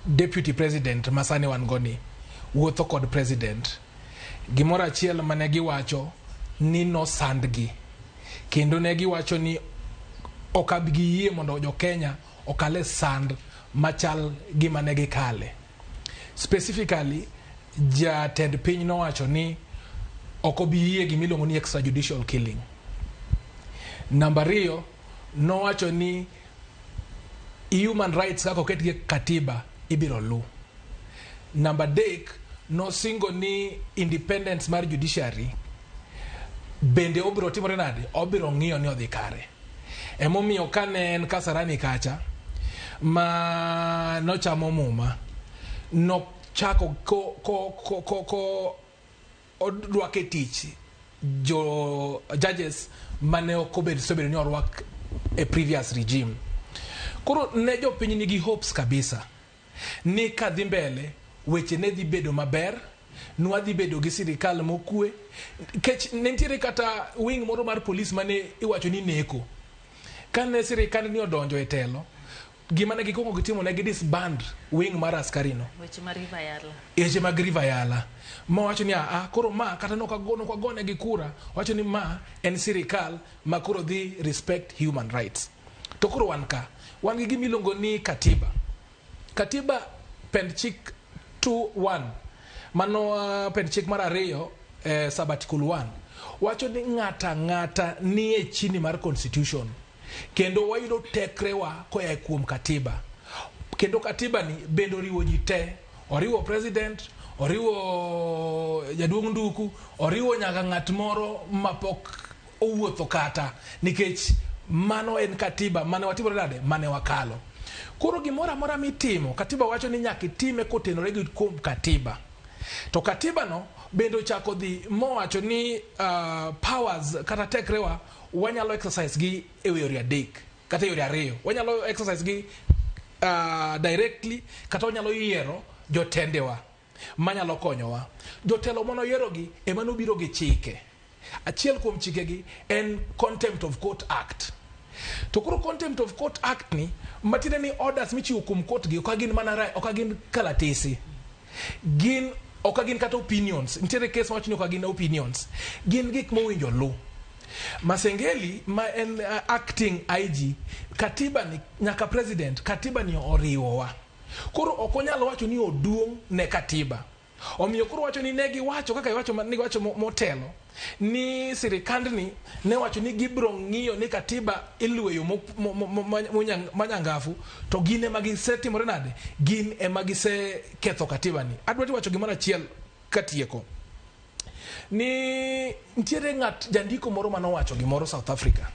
deputy president masani wan go ni wuotho kod president, gimoro achiel mane giwacho ni nosandgi kendo ne giwacho ni ok abi giyie mondo jo Kenya okal e sand machal gima ne gikale. Specifically, jatend piny nowacho ni ok obi yie gima iluongo ni extrajudicial killing. Namba ariyo, nowacho ni human rights kaka oketgi e katiba ibiro luw. Namba adek, nosingo ni independence mar judiciary bende obiro timore nade? Obiro ng'iyo ni odhi kare. Emomiyo kane en Kasarani kacha ma nochamo muma, nochako ko, ko, ko, ko, ko odwake e tich jo judges mane ok obedo osebedo ni orwak e previous regime. Koro ne jopiny nigi hopes kabisa ni kadhi mbele weche ne dhi bedo maber, nwadhi bedo gi sirikal mokwe kech ne nitiere kata wing moro mar polis mane iwacho ni neko. Kane sirikal ni odonjo e telo, gima ne gikwongo gitimo ne gi disband wing mar askari no. Weche mag River Yala. Weche mag River Yala. Mawacho ni aa, koro ma kata nokagone gi kura, wacho ni ma en sirikal ma koro dhi respect human rights. To koro wan ka, wan gi gima iluongo ni katiba. Katiba pend chik 2.1, mano pend chik mar ariyo sub article 1, wacho ni ng'ata ng'ata nie chini mar constitution. Kendo wayudo tekrewa koa kuom katiba. Kendo katiba ni bende oriwo ji te. Oriwo president, oriwo jaduong' Nduku, oriwo nyaka ng'at moro mapok owuotho kata, nikech mano en katiba mane watimore nade, mane wakalo. Koro gimoro amora mitimo, katiba wacho ni nyaka itime kotenore gi kuom katiba. To katiba no bende ochako dhi mowacho ni powers kata tekrewa wanyalo exercise gi e yore adek kata e yore ariyo. Wanyalo exercise gi directly kata wanyalo yiero jotendewa manyalo konyowa. Jotelo mane oyierogi ema nobiro gi chike. Achiel kuom chikegi en Contempt of Court Act. To koro Contempt of Court Act ni matiende ni orders michiwo kuom court gi ok gin mana ok gin kalatese. Gin ok gin kata opinions. Nitiere case mawacho ni ok gin opinions. Gin gik mowinjo luw. Masengeli ma en acting IG, katiba ni nyaka president, katiba ni oriwowa. Koro ok onyal wacho ni oduong' ne katiba. Omiyo koro wacho ni ne giwacho kaka iwacho ne giwacho motelo ni sirikandni ne wacho ni gibiro ng'iyo ni katiba iluwo manyangafu to gin ema gisetimore nade, gin ema giseketho katiba ni. Adwa wacho gimoro achiel katieko ni nitiere ng'at jandiko moro manowacho gimoro South Africa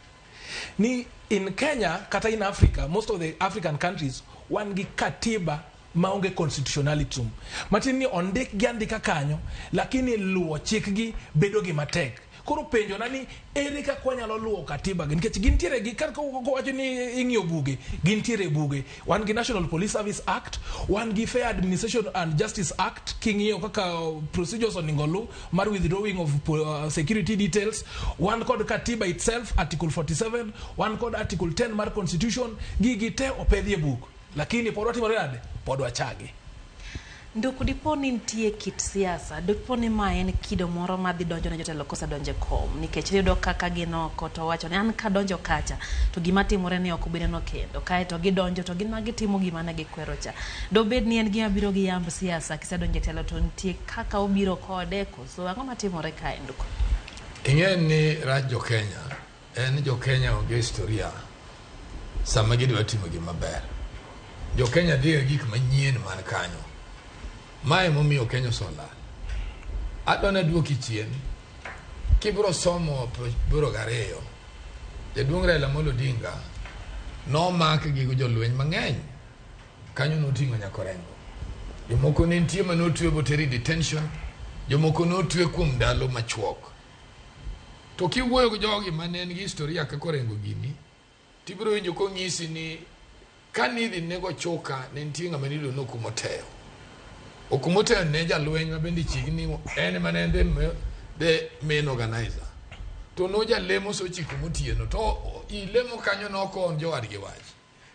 ni in Kenya kata in Africa, most of the African countries wan gi katiba maonge constitutionalism, matiende ni ondik gi andika kanyo lakini luwo chikgi bedo gima tek. Koro penjo na ni ere kaka wanyalo luwo katiba gi, nikech gintiere gi kar kowacho ni ing'iyo buge, gintiere e buge. Wan gi National Police Service Act, wan gi Fair Administration and Justice Act, king'iyo kaka procedures onego lu mar withdrawing of security details. Wan kod katiba itself, Article 47, wan kod Article 10 mar Constitution. Gigi te opedhi e buk, lakini pod watimore nade, pod wachagi. Nduku, dipo ni nitie kit siasa, dipo ni ma en kido moro madhi donjo ne jotelo kosedonjo e kom, nikech iyudo kaka gin oko to wacho ni an kadonjo kacha to gima timore ni ok obi neno kendo, kaeto gidonjo to gin ma gitimo gima ne gikwero cha. Dobed ni en gima biro gi yamb siasa, kisedonjo e telo to nitie kaka obiro kode, koso ang'o matimore kae, Nduku? Ing'e ni rach jo Kenya en ni jo Kenya onge historia sama gidwa timo gima ber. Jo Kenya dhi e gik manyien man kanyo. Mae emomiyo Kenya osolal. Adwa naduoki chien. Kibiro somo 82, jaduong' Raila Amolo Odinga nomak gi jolweny mang'eny. Kanyo noting'o nyaka Orengo. Jomoko ne nitie ma notwe boteri detention, jomoko notwe kuom ndalo machuok. To kiwuoyo gi jogi mane en gi historia kaka Orengo gini, tibiro winjo kong'isi ni kanidhi nego Chuka ne nitie ng'ama niluongo ni Okumo Teo. Okumo Teo ne jalweny ma bende chiegni en ema ne en the main organizer. To nojalemo sa 9 motieno to ilemo kanyo nokon jowadgi wach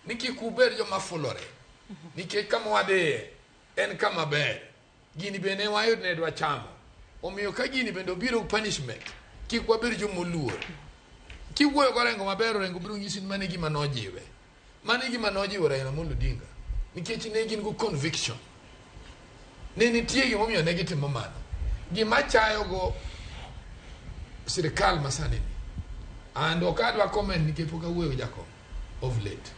ni kik ubed joma fulore nikech kama wadhiye en kama ber. Gini be ne wayud ne dwa chamo. Omiyo ka gini bende obiro punishment, kik wabed joma oluor. Kiwuoyo go Orengo maber, Orengo biro nyisi ni mano e gima nojiwe. Mano e gima nojiwo Raila Amolo Odinga. Nikech ne gin go conviction. Ne nitie gimomiyo ne gitimo mano. Gima chayogo sirikal masani ni, and ok adwa comment nikech pok awuoyo gi Jakom of late.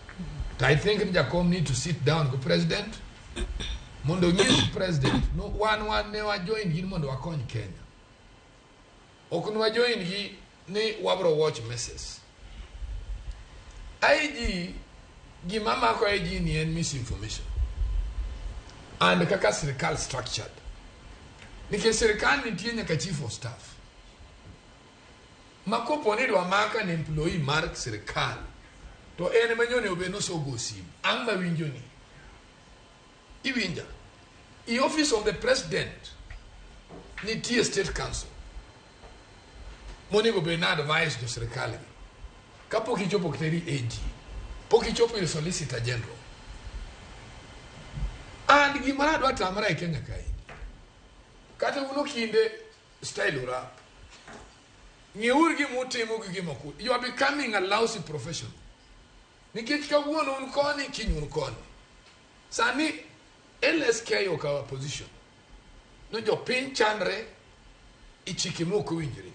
To I think ni Jakom need to sit down go president mondo onyis president no wan ne wa join gi mondo wakony Kenya. Ok ne wa join gi ni wabro watch messes. IG gima mako IG ni en misinformation. And kaka sirikal structured. Nikech sirikal nitie nyaka chief of staff. Ma kopo ni idwa maka an employee mar sirikal to en ema onego bed ni osogo simu. Ang' mawinjo ni. Iwinja. I office of the president nitie state council monego bed ni advice jo sirikal gi. Kapok ichopo kiteri AG, pok ichopo ir solicitor general. And gima nadwa tamra e Kenya kae. Kata un okinde style urap. Ng'euru gima utimo gi gima ok. You are becoming a lousy professional. Nikech kawuono un koni, kiny un koni. Sani LSK okawo position. No jopiny chandre e chike mok owinjore.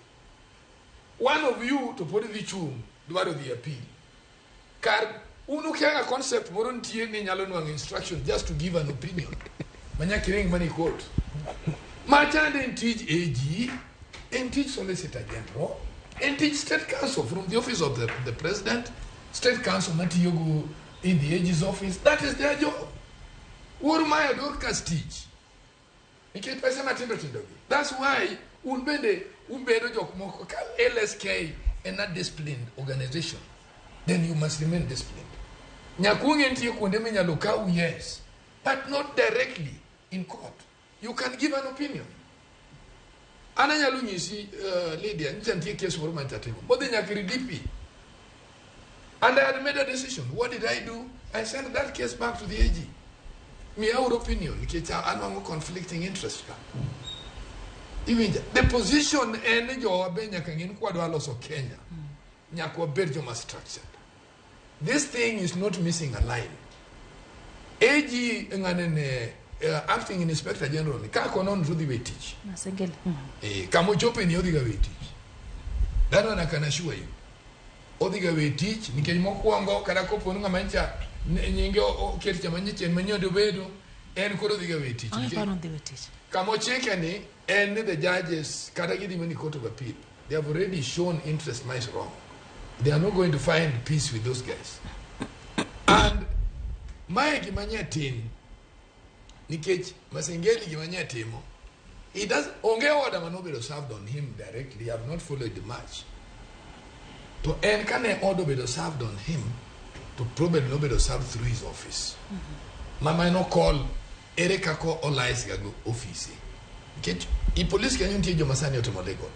One of you to pod dhi chung' dwaro dhi appeal. Kar un ukia ga concept moro nitie ni nyalo nwang'o instruction just to give an opinion. Manyaka iring mana e court. Machande en tij AG, en tij Solicitor General, en tij State Council from the office of the President, State Council matiyo go in the AG's office. That is their job. Wuor mayo Dorcas tich. Nikech pesa matindo tindo gi. That's why un bende ubedo jok moko ka LSK en a disciplined organization, then you must remain disciplined. Nyaka ung'e nitie kuonde minyalo kaw yes, but not directly in court. You can give an opinion. An anyalo nyisi Lydia, nyicha nitie case moro mancha timo. Modhi nyaka ir DP. And I had made a decision. What did I do? I sent that case back to the AG. Miya uru opinion nikech anwang'o conflicting interest ka. Iwinja? The position en ni jowa be nyaka ng'e ni kwadwa loso Kenya, nyaka wabed joma structured. This thing is not missing a line. AG ng'ane ne acting inspector general ni ka konon to dhi we tich. Masengeli. Kama ochope ni odhi ga we tich. That one I can assure you. Odhi ga we tich nikech mokwongo kata kopo ni ng'ama ncha nyinge oket cha manyien manyien obedo en koro odhi ga we tich. Ang'e Nikech paro dhi we tich. Kama ochike ni en ni the judges kata gidhi mani court of appeal they have already shown interest ma is wrong. They are not going to find peace with those guys. And mae gima nye tin nikech Masengeli gima nye timo he does onge order manobedo served on him directly. I have not followed much. To en kane order obedo served on him to probably nobedo served through his office. Mama no call ere kaka olais ga go office. Nikech i police kanyo nitie joma sani otimo legal.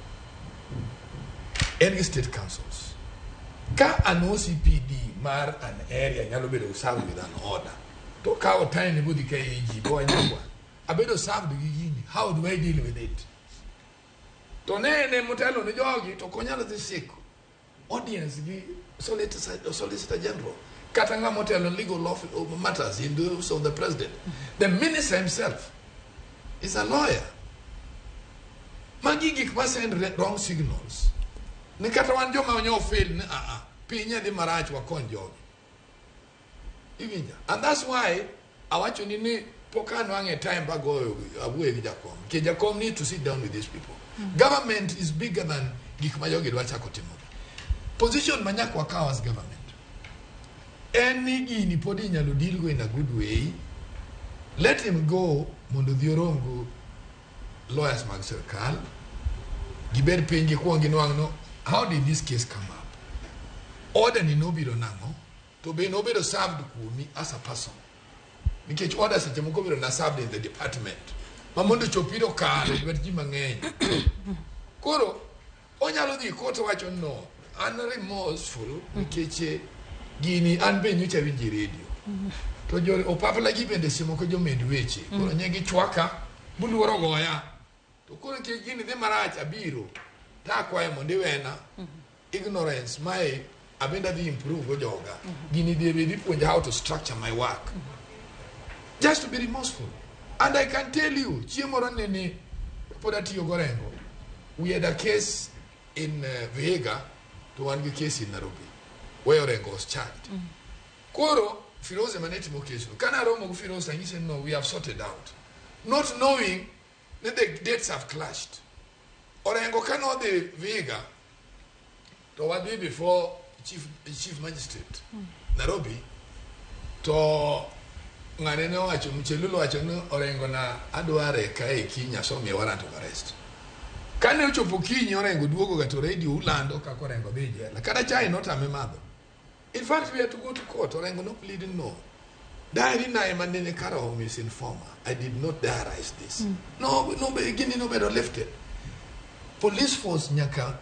En gi state councils. Ka an OCPD mar an area nyalo bedo served with an order. To kawo time bodhi ka AG bo anyakwa. Abedo served gi gini. How do I deal with it? To ne en motelo ne jogi to ok onyal dhi siko audience gi solicitor general kata ng'ama otelo legal office, matters in the office of the president. The minister himself is a lawyer. Magi gik ma send wrong signals. Ni kata wan joma onyo fail ni a piny dhi marach wakony jogi. Iwinja? And that's why awacho ni Pok anwang'e time bagoyo awuoyo gi jakom. Nikech jakom need to sit down with these people. Government is bigger than gik ma jogi dwa chako timo. Position ma nyaka wakaw as government en ni gini pod inyalo deal go in a good way. Let him go mondo odhi orom go lawyers mag sirkal. Gibed piny gikuong ginwang' no how did this case come up? Order ni nobiro nang'o? To be nobedo served kuomi as a person. Nikech order seche moko bedo na served in the department. Ma mondo chop iro kalo e lwet ji mang'eny. Koro onyalo dhi court wacho no an remorseful nikech gini an be nyocha awinjo e radio. To jo opapla gi bende seche moko jomed weche. Koro nye gichwaka buluoro goya. To koro nikech gini dhi marach abiro takwayo mondo iwena ignorance mae abende adhi improve go joga. Gini dhi be dhi puonja how to structure my work. Just to be remorseful. And I can tell you, chieng' moro nene pod atiyo gorengo. We had a case in Vihiga to wan gi case in Nairobi where Orengo was charged. Koro Firoze mane timo case no. Kana romo gi Firoze anyise no we have sorted out. Not knowing that the dates have clashed. Orengo kanodhi Vihiga to wadhi before chief magistrate Nairobi to ng'ane ne owacho Mchelule owacho ni Orengo na adware kae kiny asomie warrant of arrest. Kane ochopo kinyi Orengo duogo ga to radio ulando kaka Orengo dhi jela. Kata chai notame madho. In fact we had to go to court. Orengo no pleading no. Diary na ema nene kara misinformer. I did not diarize this. No, gini nobedo lifted. Police force nyaka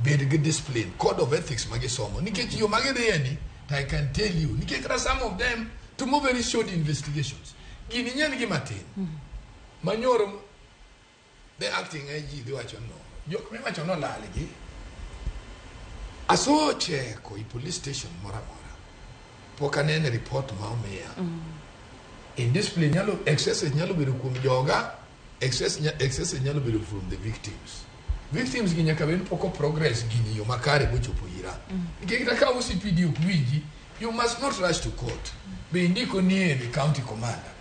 bed gi discipline, code of ethics magisomo. Nikech yo magidhiye ni, to I can tell you, nikech kata some of them timo very short investigations. Gini nyen gi matin. Manyoro the acting IG dhi wacho no. Jok miwacho no lal gi. Asocheko i police station moro amora. Pok anene report ma omiya. Indiscipline nyalo excesses nyalo bedo kuom joga, excesses nyalo bedo from the victims. Victims gi nyaka bed ni pok o progress gini yo makare bochopo ira. Nikech kata ka OCPD ok winji, you must not rush to court. Be indiko nie the county commander.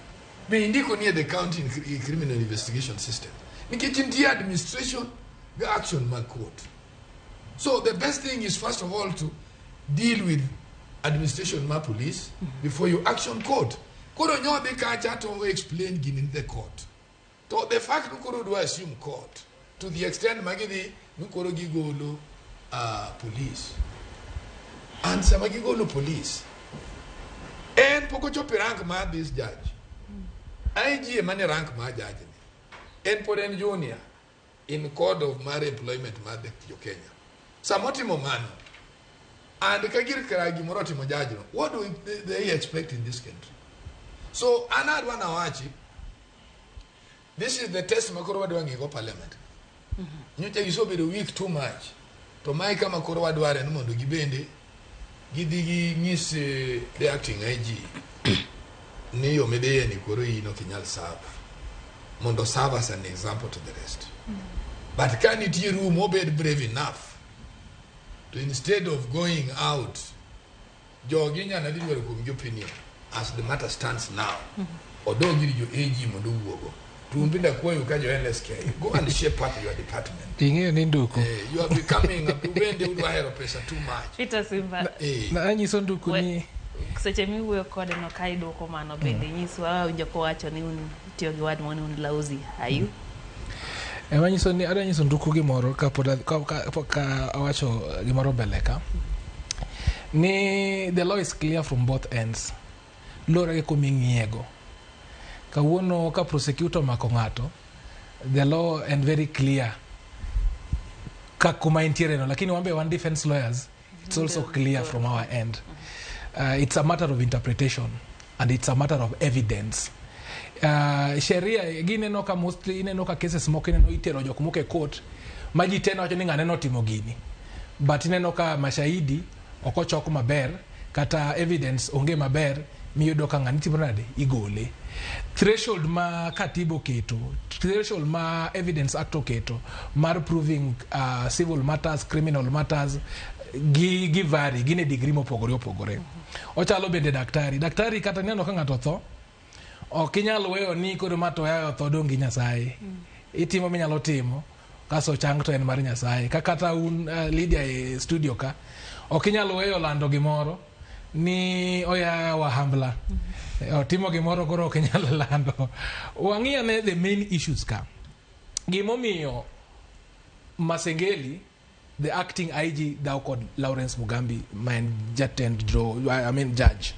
Be indiko nie the county criminal investigation system. Nikech nitie administration gi action mag court. So the best thing is first of all to deal with administration mar police before you action court. Koro nyodhi kacha to explain gini in the court. To the fact ni koro dwa assume court to the extent magidhi ni koro gigolo police. And sama gigolo police, en pok ochopo e rank mar this judge. IG ema ni rank mar judge ni. En pod en junior in code of mar employment mar the jo Kenya. Sama otimo mano, and ka gir kara gimoro otimo judge no, what do they expect in this country? So an adwa nawachi, this is the test ma koro wadwa ng'igo parliament. Nyocha gisebedo weak too much. To mae kama koro wadware ni mondo gibende gidhi ginyis the acting IG ni yo midhiye ni koro in ok inyal serve. Mondo serve as an example to the rest. But ka nitie room obed brave enough to instead of going out, jogi nyalo dhi dwaro kuom gi opinion as the matter stands now. Odog ir jo AG mondo owuogo. To un bende akwayo ka jo LSK, go and shape up your department. Ing'eyo ni Nduku. You are becoming, ubende udwa hero pesa too much. Peter Simba. Na anyiso Nduku ni seche miwuoyo kode no ka idwoko mano bende nyiswa awinjo kowacho ni un itiyo gi word moro ni un lousy. Are you? Ema nyiso ni adwa nyiso Nduku gimoro kapod ka awacho gimoro mbele ka. Ni the law is clear from both ends. Luwore gi kuma ing'iyego. Kawuono ka prosecutor omako ng'ato, the law en very clear ka kuma entiere no, lakini wan be wan defense lawyers, it's also clear from our end. It's a matter of interpretation and it's a matter of evidence. Sheria gineno ka mostly ineno ka cases moko ineno itero jok moko e court ma ji te wacho ni ng'ane notimo gini, but ineno ka mashahidi ok ochok maber kata evidence onge maber miyudo ka ng'ani timo nade igole. Threshold ma katiba oketo, threshold ma Evidence Act oketo mar proving civil matters, criminal matters gi vary, gin e degree mopogore opogore. Ochalo bende daktari. Daktari kata neno ka ng'ato tho, Ok inyal weyo ni koro ma to oyayo tho dong' gi Nyasaye. Itimo minyalo timo kaso chang to en mar Nyasaye. Ka kata un Lydia e studio ka, ok inyal weyo lando gimoro ni oya wahambla. Otimo gimoro koro ok inyal lando. Wang'i ane the main issues ka. Gimomiyo Masengeli, the acting IG, dhaw kod Lawrence Mugambi ma en jatend I mean judge.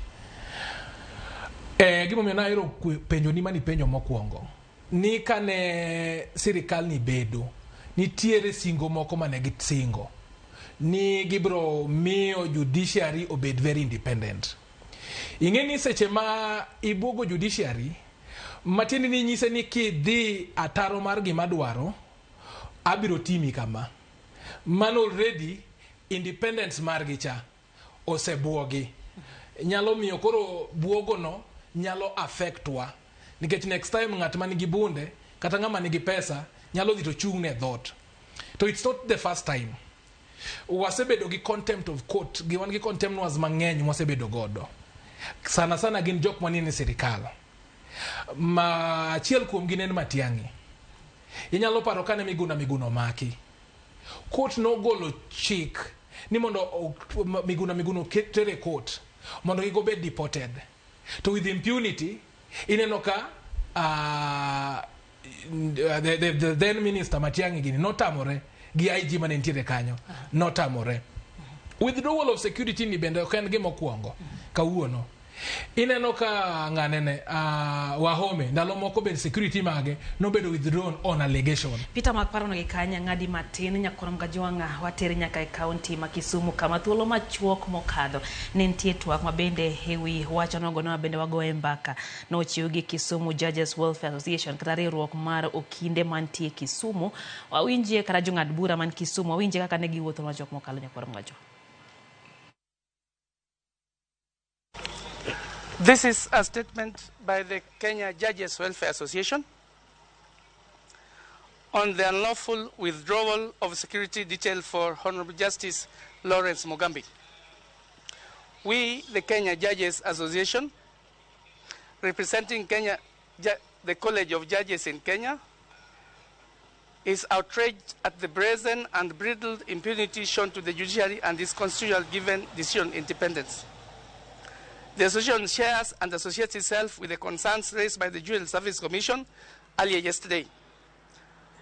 Gimomiyo nahero penjo ni mani penjo mokwongo ni kane sirikal ni bedo nitiere singo moko mane gisingo ni gibro miyo judiciary obed very independent. Ing'e ni seche ma ibuogo judiciary, matiende ni nyise ni kidhi ataro mar gima dwaro, abiro timi kama. Mano already independence margi cha osebuogi. Nyalo miyo koro buogono nyalo affect wa. Nikech next time ng'at man gi bunde kata ng'ama nigi pesa nyalo dhi to chung' ne dhot. To it's not the first time. Wasebedo gi contempt of court, gi wan gi contemners mang'eny mwasebedo godo. Sana sana gin jok manie sirikal. Ma achiel kuom gi ne en Matiang'i. Inyalo paro kane Miguna Miguna omaki. Court nogolo chik ni mondo Miguna Miguna oter e court mondo kik obed deported. To with impunity, ineno ka the then minister Matiang'i gini notamore gi IG mane nitiere kanyo notamore. Withdrawal of security ni bende ok en gima okwongo kawuono. Ineno ka ng'anene Wahome ndalo moko bende security mage nobedo withdrawn on allegation. Peter mak parono gi kanya ng'adi matin nyakorom Kajwang' watere nyaka e kaunti ma Kisumu kama thuolo machuok mokadho ne nitie twak mabende ewi wach onogo no bende wagoye mbaka nochiw gi Kisumu Judges Welfare Association kata riwruok mar okinde mantie Kisumu. Wawinjie kata jong'ad bura man Kisumu, wawinjie kaka ne giwuotho machuok mokalo nyakorom Kajwang'. This is a statement by the Kenya Judges Welfare Association on the unlawful withdrawal of security detail for Honorable Justice Lawrence Mugambi. We, the Kenya Judges Association, representing Kenya, the College of Judges in Kenya, is outraged at the brazen and bridled impunity shown to the judiciary and its constitutional given decision independence. The association shares and associates itself with the concerns raised by the Judicial Service Commission earlier yesterday.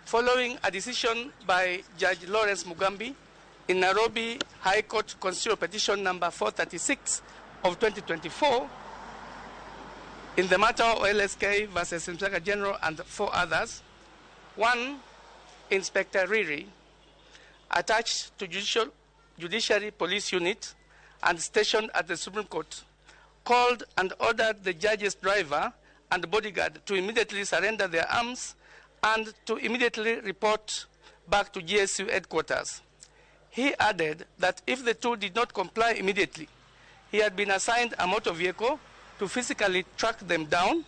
Following a decision by Judge Lawrence Mugambi in Nairobi High Court Constitutional Petition number 436 of 2024, in the matter of LSK versus Inspector General and 4 others, one Inspector Riri, attached to Judiciary Police Unit and stationed at the Supreme Court, called and ordered the judge's driver and bodyguard to immediately surrender their arms and to immediately report back to GSU headquarters. He added that if the two did not comply immediately, he had been assigned a motor vehicle to physically track them down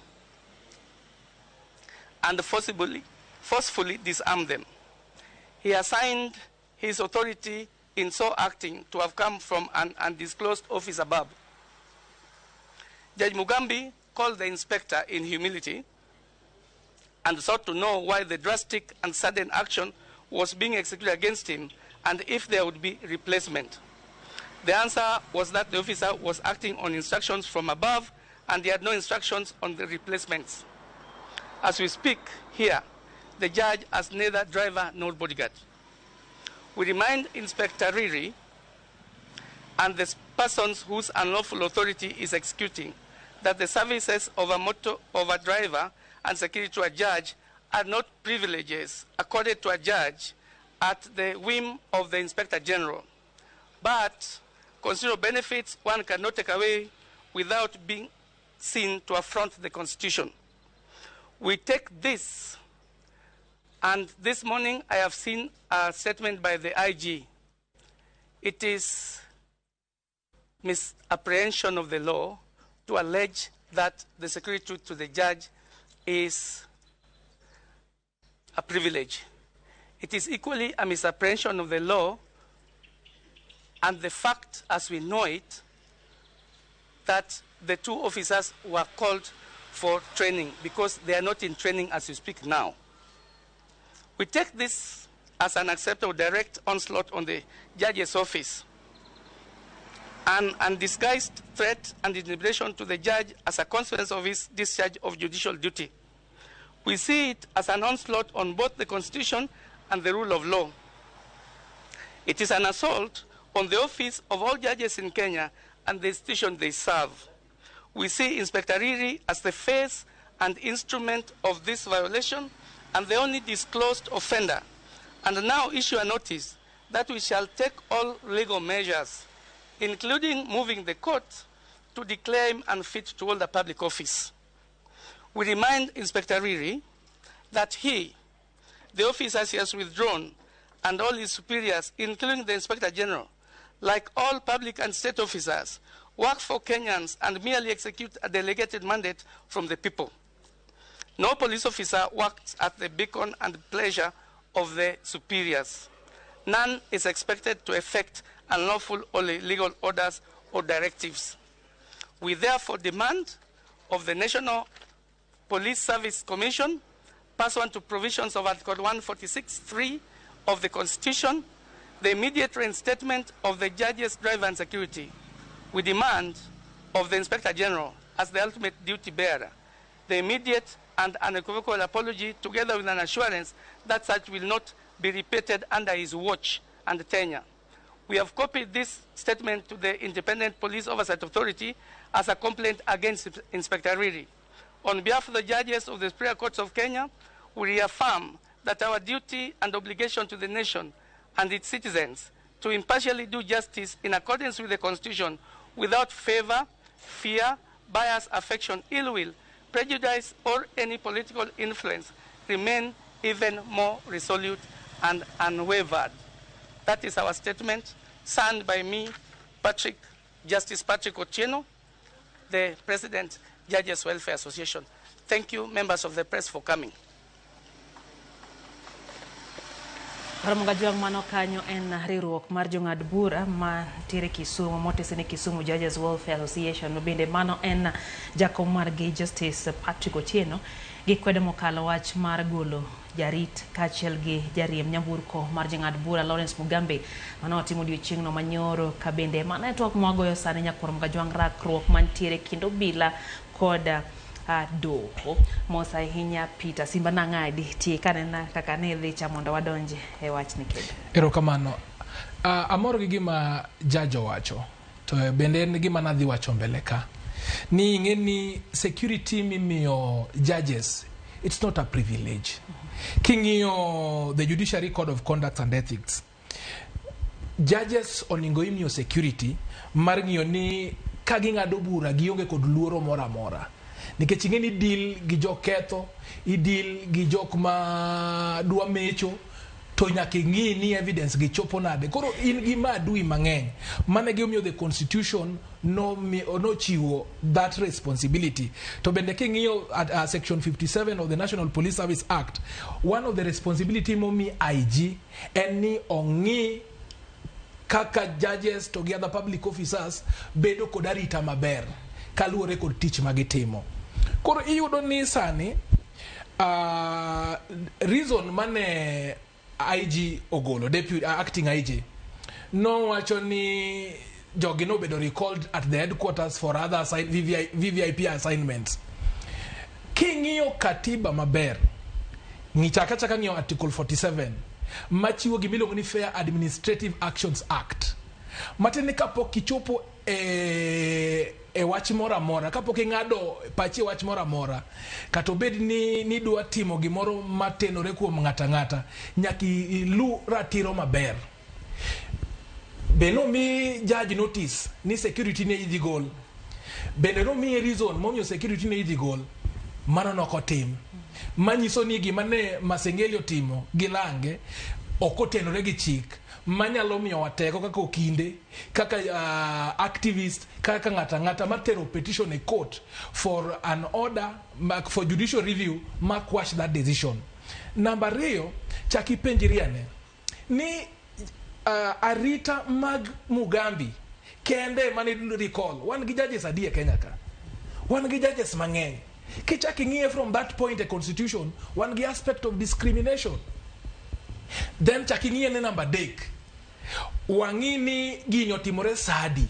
and forcefully disarm them. He assigned his authority in so acting to have come from an undisclosed office above. Judge Mugambi called the inspector in humility and sought to know why the drastic and sudden action was being executed against him and if there would be replacement. The answer was that the officer was acting on instructions from above and he had no instructions on the replacements. As we speak here, the judge has neither driver nor bodyguard. We remind Inspector Riri and the persons whose unlawful authority is executing that the services of a motor, of a driver and security to a judge are not privileges accorded to a judge at the whim of the Inspector General, but considerable benefits one cannot take away without being seen to affront the Constitution. We take this, and this morning I have seen a statement by the IG. It is misapprehension of the law to allege that the security to the judge is a privilege. It is equally a misapprehension of the law and the fact as we know it that the two officers were called for training, because they are not in training as you speak now. We take this as an acceptable direct onslaught on the judge's office, an undisguised threat and intimidation to the judge as a consequence of his discharge of judicial duty. We see it as an onslaught on both the Constitution and the rule of law. It is an assault on the office of all judges in Kenya and the institution they serve. We see Inspector Riri as the face and instrument of this violation and the only disclosed offender, and now issue a notice that we shall take all legal measures, including moving the court to declare him unfit to hold a public office. We remind Inspector Riri that he, the officers he has withdrawn, and all his superiors, including the Inspector General, like all public and state officers, work for Kenyans and merely execute a delegated mandate from the people. No police officer works at the beacon and pleasure of the superiors. None is expected to effect unlawful or illegal orders or directives. We therefore demand of the National Police Service Commission, pursuant to provisions of Article 146(3) of the Constitution, the immediate reinstatement of the judges' driver and security. We demand of the Inspector General, as the ultimate duty bearer, the immediate and unequivocal apology, together with an assurance that such will not be repeated under his watch and tenure. We have copied this statement to the Independent Police Oversight Authority as a complaint against Inspector Riri. On behalf of the judges of the Superior Courts of Kenya, we reaffirm that our duty and obligation to the nation and its citizens to impartially do justice in accordance with the Constitution without favor, fear, bias, affection, ill will, prejudice, or any political influence remain even more resolute and unwavered. That is our statement, signed by me, Patrick, Justice Patrick Otieno, the President, Judges Welfare Association. Thank you, members of the press, for coming. Ramogi Ajwang' mano kanyo en riwruok mar jong'ad bura mantiere Kisumu motese ni Kisumu Judges Welfare Association. Bende mano en jakom margi Justice Patrick Otieno gikwedo mokalo wach mar golo jarit kaachiel gi jariemb nyamburko mar jang'ad bura Lawrence Mugambi mane otimo odiochieng'no manyoro. Ka bende mano e twak mwagoyo sani nyakwar Ramogi Ajwang' rakruok mantiere kind obila kod doho. Mos ahinya Peter Simba nang'adi tie kanena kaka ne idhi cha mondo wadonje e wachni kendo. Erokamano. Amor gi gima judge owacho, to bende en gima nadhi wacho mbele ka ni ing'e ni security mimiyo judges, it's not a privilege. King'iyo the Judiciary Code of Conduct and Ethics, judges oningo imiyo security mar ng'iyo ni ka ging'ado bura gionge kod luoro moro amora, nikech ing'e ni deal gi joketho, i-deal gi jok ma dwa mecho, to nyaka ing'i ni evidence gi chopo nade. Koro in gi maadui mang'eny. Mano e gimomiyo the Constitution nochiwo that responsibility. To bende king'iyo at section 57 of the National Police Service Act, one of the responsibility momi IG en ni ong'i kaka judges to gi other public officers bedo kod arita maber kaluwore kod tich magitimo. Koro iyudo ni sani reason mane IG ogolo, deputy, acting IG nowacho ni jogi nobedo recalled at the headquarters for other VVIP assignments. King'iyo katiba maber, ng'i chaka ng'iyo article 47 machiwo gimiluongo ni Fair Administrative Actions Act, matiende ni kapok ichopo e wach moro amora, kapok ing'ado pachi e wach moro amora, kata obed ni nidwa timo gimoro matenore kuom ng'ata ng'ata, nyaka ilu ratiro maber. Be nomi judge notice ni security ne idhi gol? Bende nomiye reason momiyo security ne idhi gol? Mano nokotim. Manyiso ni gima ne Masengeli otimo gi lange ok otenore gi chik manyalo miyowa teko kaka okinde, kaka activist, kaka ng'ata ng'ata matero petition e court for an order for judicial review ma quash that decision. Namba ariyo, chak ipenjri ane ni arita mag Mugambi kende mane recall. Wan gi judges adi e Kenya ka? Wan gi judges mang'eny. Kichak ing'iye from that point e constitution, wan gi aspect of discrimination. Then chak ing'iye ne namba 3, wang'i ni gini otimore sadi.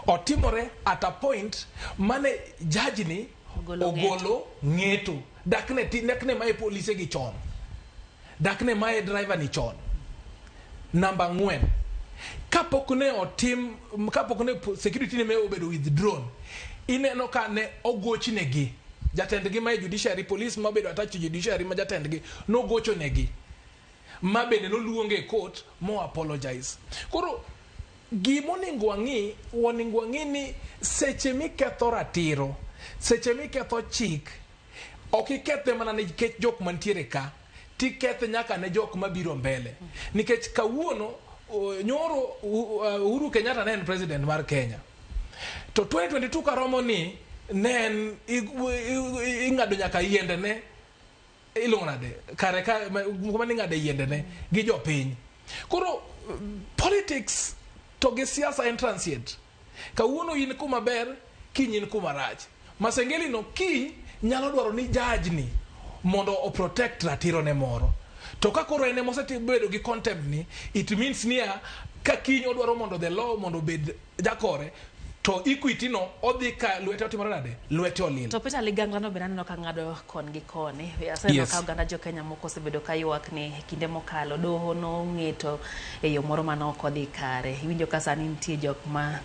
Otimore at a point mane judge ni Ogolo ogolo ng'eto. Dakne dakne mae polise gi chon, dakne mae driver ni chon. Namba 4, kapok ne otim, kapok ne security ne obedo withdrawn, ineno ka ne ogochnegi jatendgi ma e judiciary police ma obedo attached to judiciary, ma jatendgi nogochonegi ma bende noluonge e court mo apologize. Koro gimonego wang'i, onego wang'i ni seche miketho ratiro, seche miketho chik, ok ikethe mana nikech jok mantiere ka, tikethe nyaka ne jok mabiro mbele. Nikech kawuono nyoro Uhuru Kenyatta ne en president mar Kenya, to 2022 karomo ni ne en ing'ado nyaka yiende ne iluongo nade kare ka kuma ning'ade yiende ne gi jopiny. Koro politics to gi siasa en transient. Kawuono in kuma ber, kiny in kuma rach. Masengeli no kiny nyalo dwaro ni judge ni mondo o protect ratiro ne moro, to ka koro en ema osebedo gi contempt ni, it means niya ka kiny odwaro mondo the law mondo obed jakore, to equity no odhi ka lwete otimore nade, lwete olil. To Peter Ligangla no bende aneno ka ng'ado kon gi koni. Aseneno ka oganda jo Kenya moko osebedo ka ywak ni kinde mokalo doho nong'eto e yo moro mane ok odhi kare. Iwinjo ka sani nitie jok ma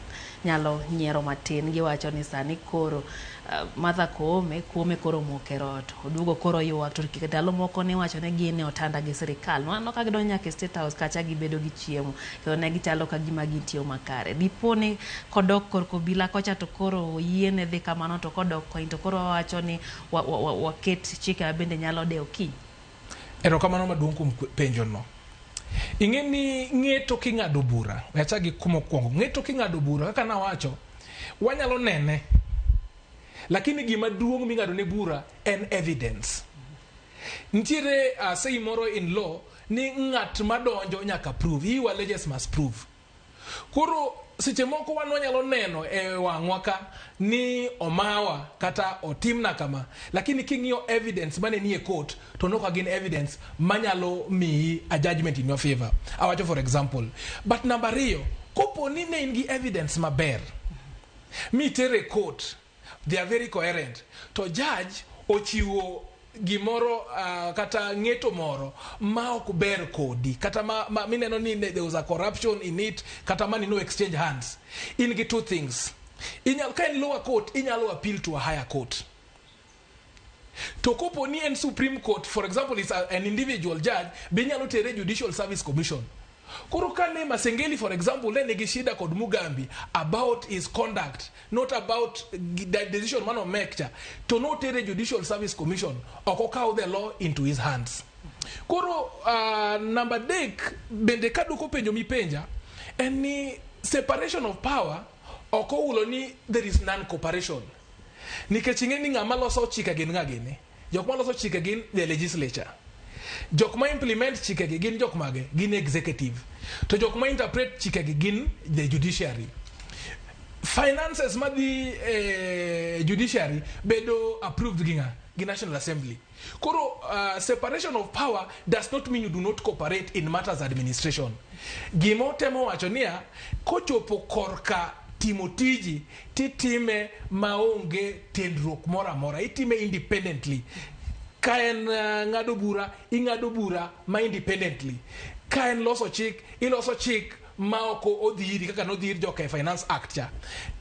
nyalo nyiero matin, giwacho ni sani koro Martha Koome kuome koro moke rot. Oduogo koro ywak to ndalo moko ne iwacho ni gin e otanda gi sirikal. Waneno ka gidonjo nyaka e State House kacha gibedo gi chiemo kendo ne gichalo ka gima gitiyo makare. Dipo ni kodok korka obila kocha to koro oyiene dhi kamano, to kodok koni to koro wawacho ni waket chike ma bende nyalo dewo kiny. Erokamano maduong' kuom penjono. Ing'e ni ng'eto king'ado bura, we achak gi kuma okuongo. Ng'eto king'ado bura, kaka nawacho, wanyalo nene, lakini gima duong' ming'ado ne bura en evidence. Nitiere say moro in law ni ng'at madonjo nyaka prove, he who alleges must prove. Koro seche moko wan wanyalo neno e wang'wa ka ni omawa kata otimna kama, lakini king'iyo evidence mane nie court to noka gin evidence manyalo miyi a judgment in your favor. Awacho for example. But namba 2, kopo ni ne in gi evidence maber mitere court, they are very coherent, to judge ochiwo gimoro kata ng'eto moro ma ok ber kodi, kata ma mineno ni there was a corruption in it, kata money no exchange hands, in gi two things. Inyal, ka en lower court, inyalo appeal to a higher court. To kopo ni en Supreme Court, for example, is an individual judge, be inyalo tere Judicial Service Commission. Koro kane Masengeli, for example, ne nigi shida kod Mugambi about his conduct, not about the decision mano make cha, to notere Judicial Service Commission, ok okaw the law into his hands. Koro namba 3 bende kaduoko penjo mipenja en ni separation of power ok oulo ni there is non-cooperation. Nikech ing'e ni ng'ama loso chike gin ng'a gini? Jok ma loso chike gin the legislature. Jok ma implement chikegi gin jok mage? Gin executive. To jok ma interpret chikegi gin the judiciary. Finances madhi judiciary bedo approved gi ng'a? Gi National Assembly. Koro separation of power does not mean you do not cooperate in matters administration. Gima otemo wacho niya, kochopo korka timo tiji, titime maonge tendruok moro amora, itime independently. Ka en ng'ado bura, ing'ado bura ma independently. Ka en loso chik, iloso chik ma ok odhiri kaka nodhir joka e Finance Act cha.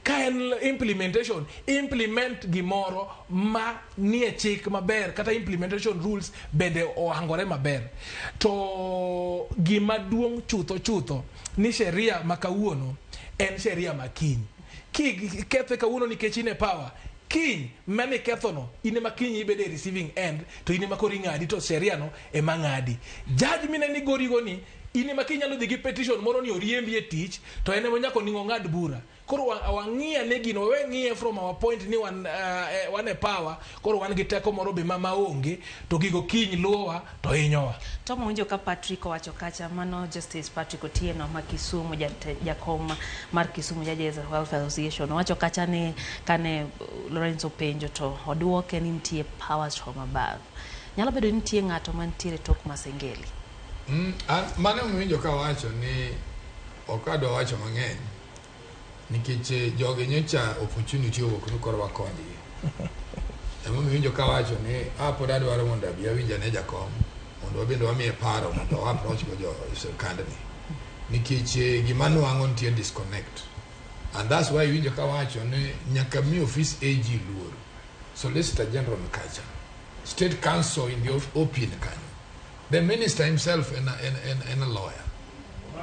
Ka en implementation, implement gimoro ma nie chik maber, kata implementation rules bende ohangore maber. To gima duong' chutho chutho ni sheria ma kawuono en sheria ma kiny. Kikethe kawuono nikech in e power, kiny mane ikethono in ema kiny ibedo e receiving end, to in ema koro ing'adi, to sheria no ema ng'adi. Judge mine ni gorigo ni In ema kinyalo dhi gi petition moro ni oriembi e tich to en ema nyaka oningo ng'ad bura. Koro wang'i ane gino, wawe ng'iye from our point ni wan e power, koro wan gi teko moro be ma maonge, to gigo kiny luwowa to hinyowa. Tom owinjo ka Patrick owacho kacha, mano Justice Patrick Otieno ma Kisumu, jakom mar Kisumu Judges Welfare Association. Owacho kacha ni kane Lawrence openjo to oduoke ni nitie powers from above. Nyalo bedo ni nitie ng'ato mantiere tok Masengeli. Mano emiwinjo ka wacho ni ok adwa wacho mang'eny nikech jogi nyocha opportunity owuok ni koro wakonygi. Emomiyo iwinjo ka wacho ni pod adwaro mondo abi awinj ane jakom mondo wabende wamiye paro mondo wa approach go jo sirkandni. Nikech gima nwang'o nitie disconnect. And that's why iwinjo ka wacho ni nyaka mi office AG luor. Solicitor General kacha. State Counsel in the OP kanyo. The minister himself en a lawyer.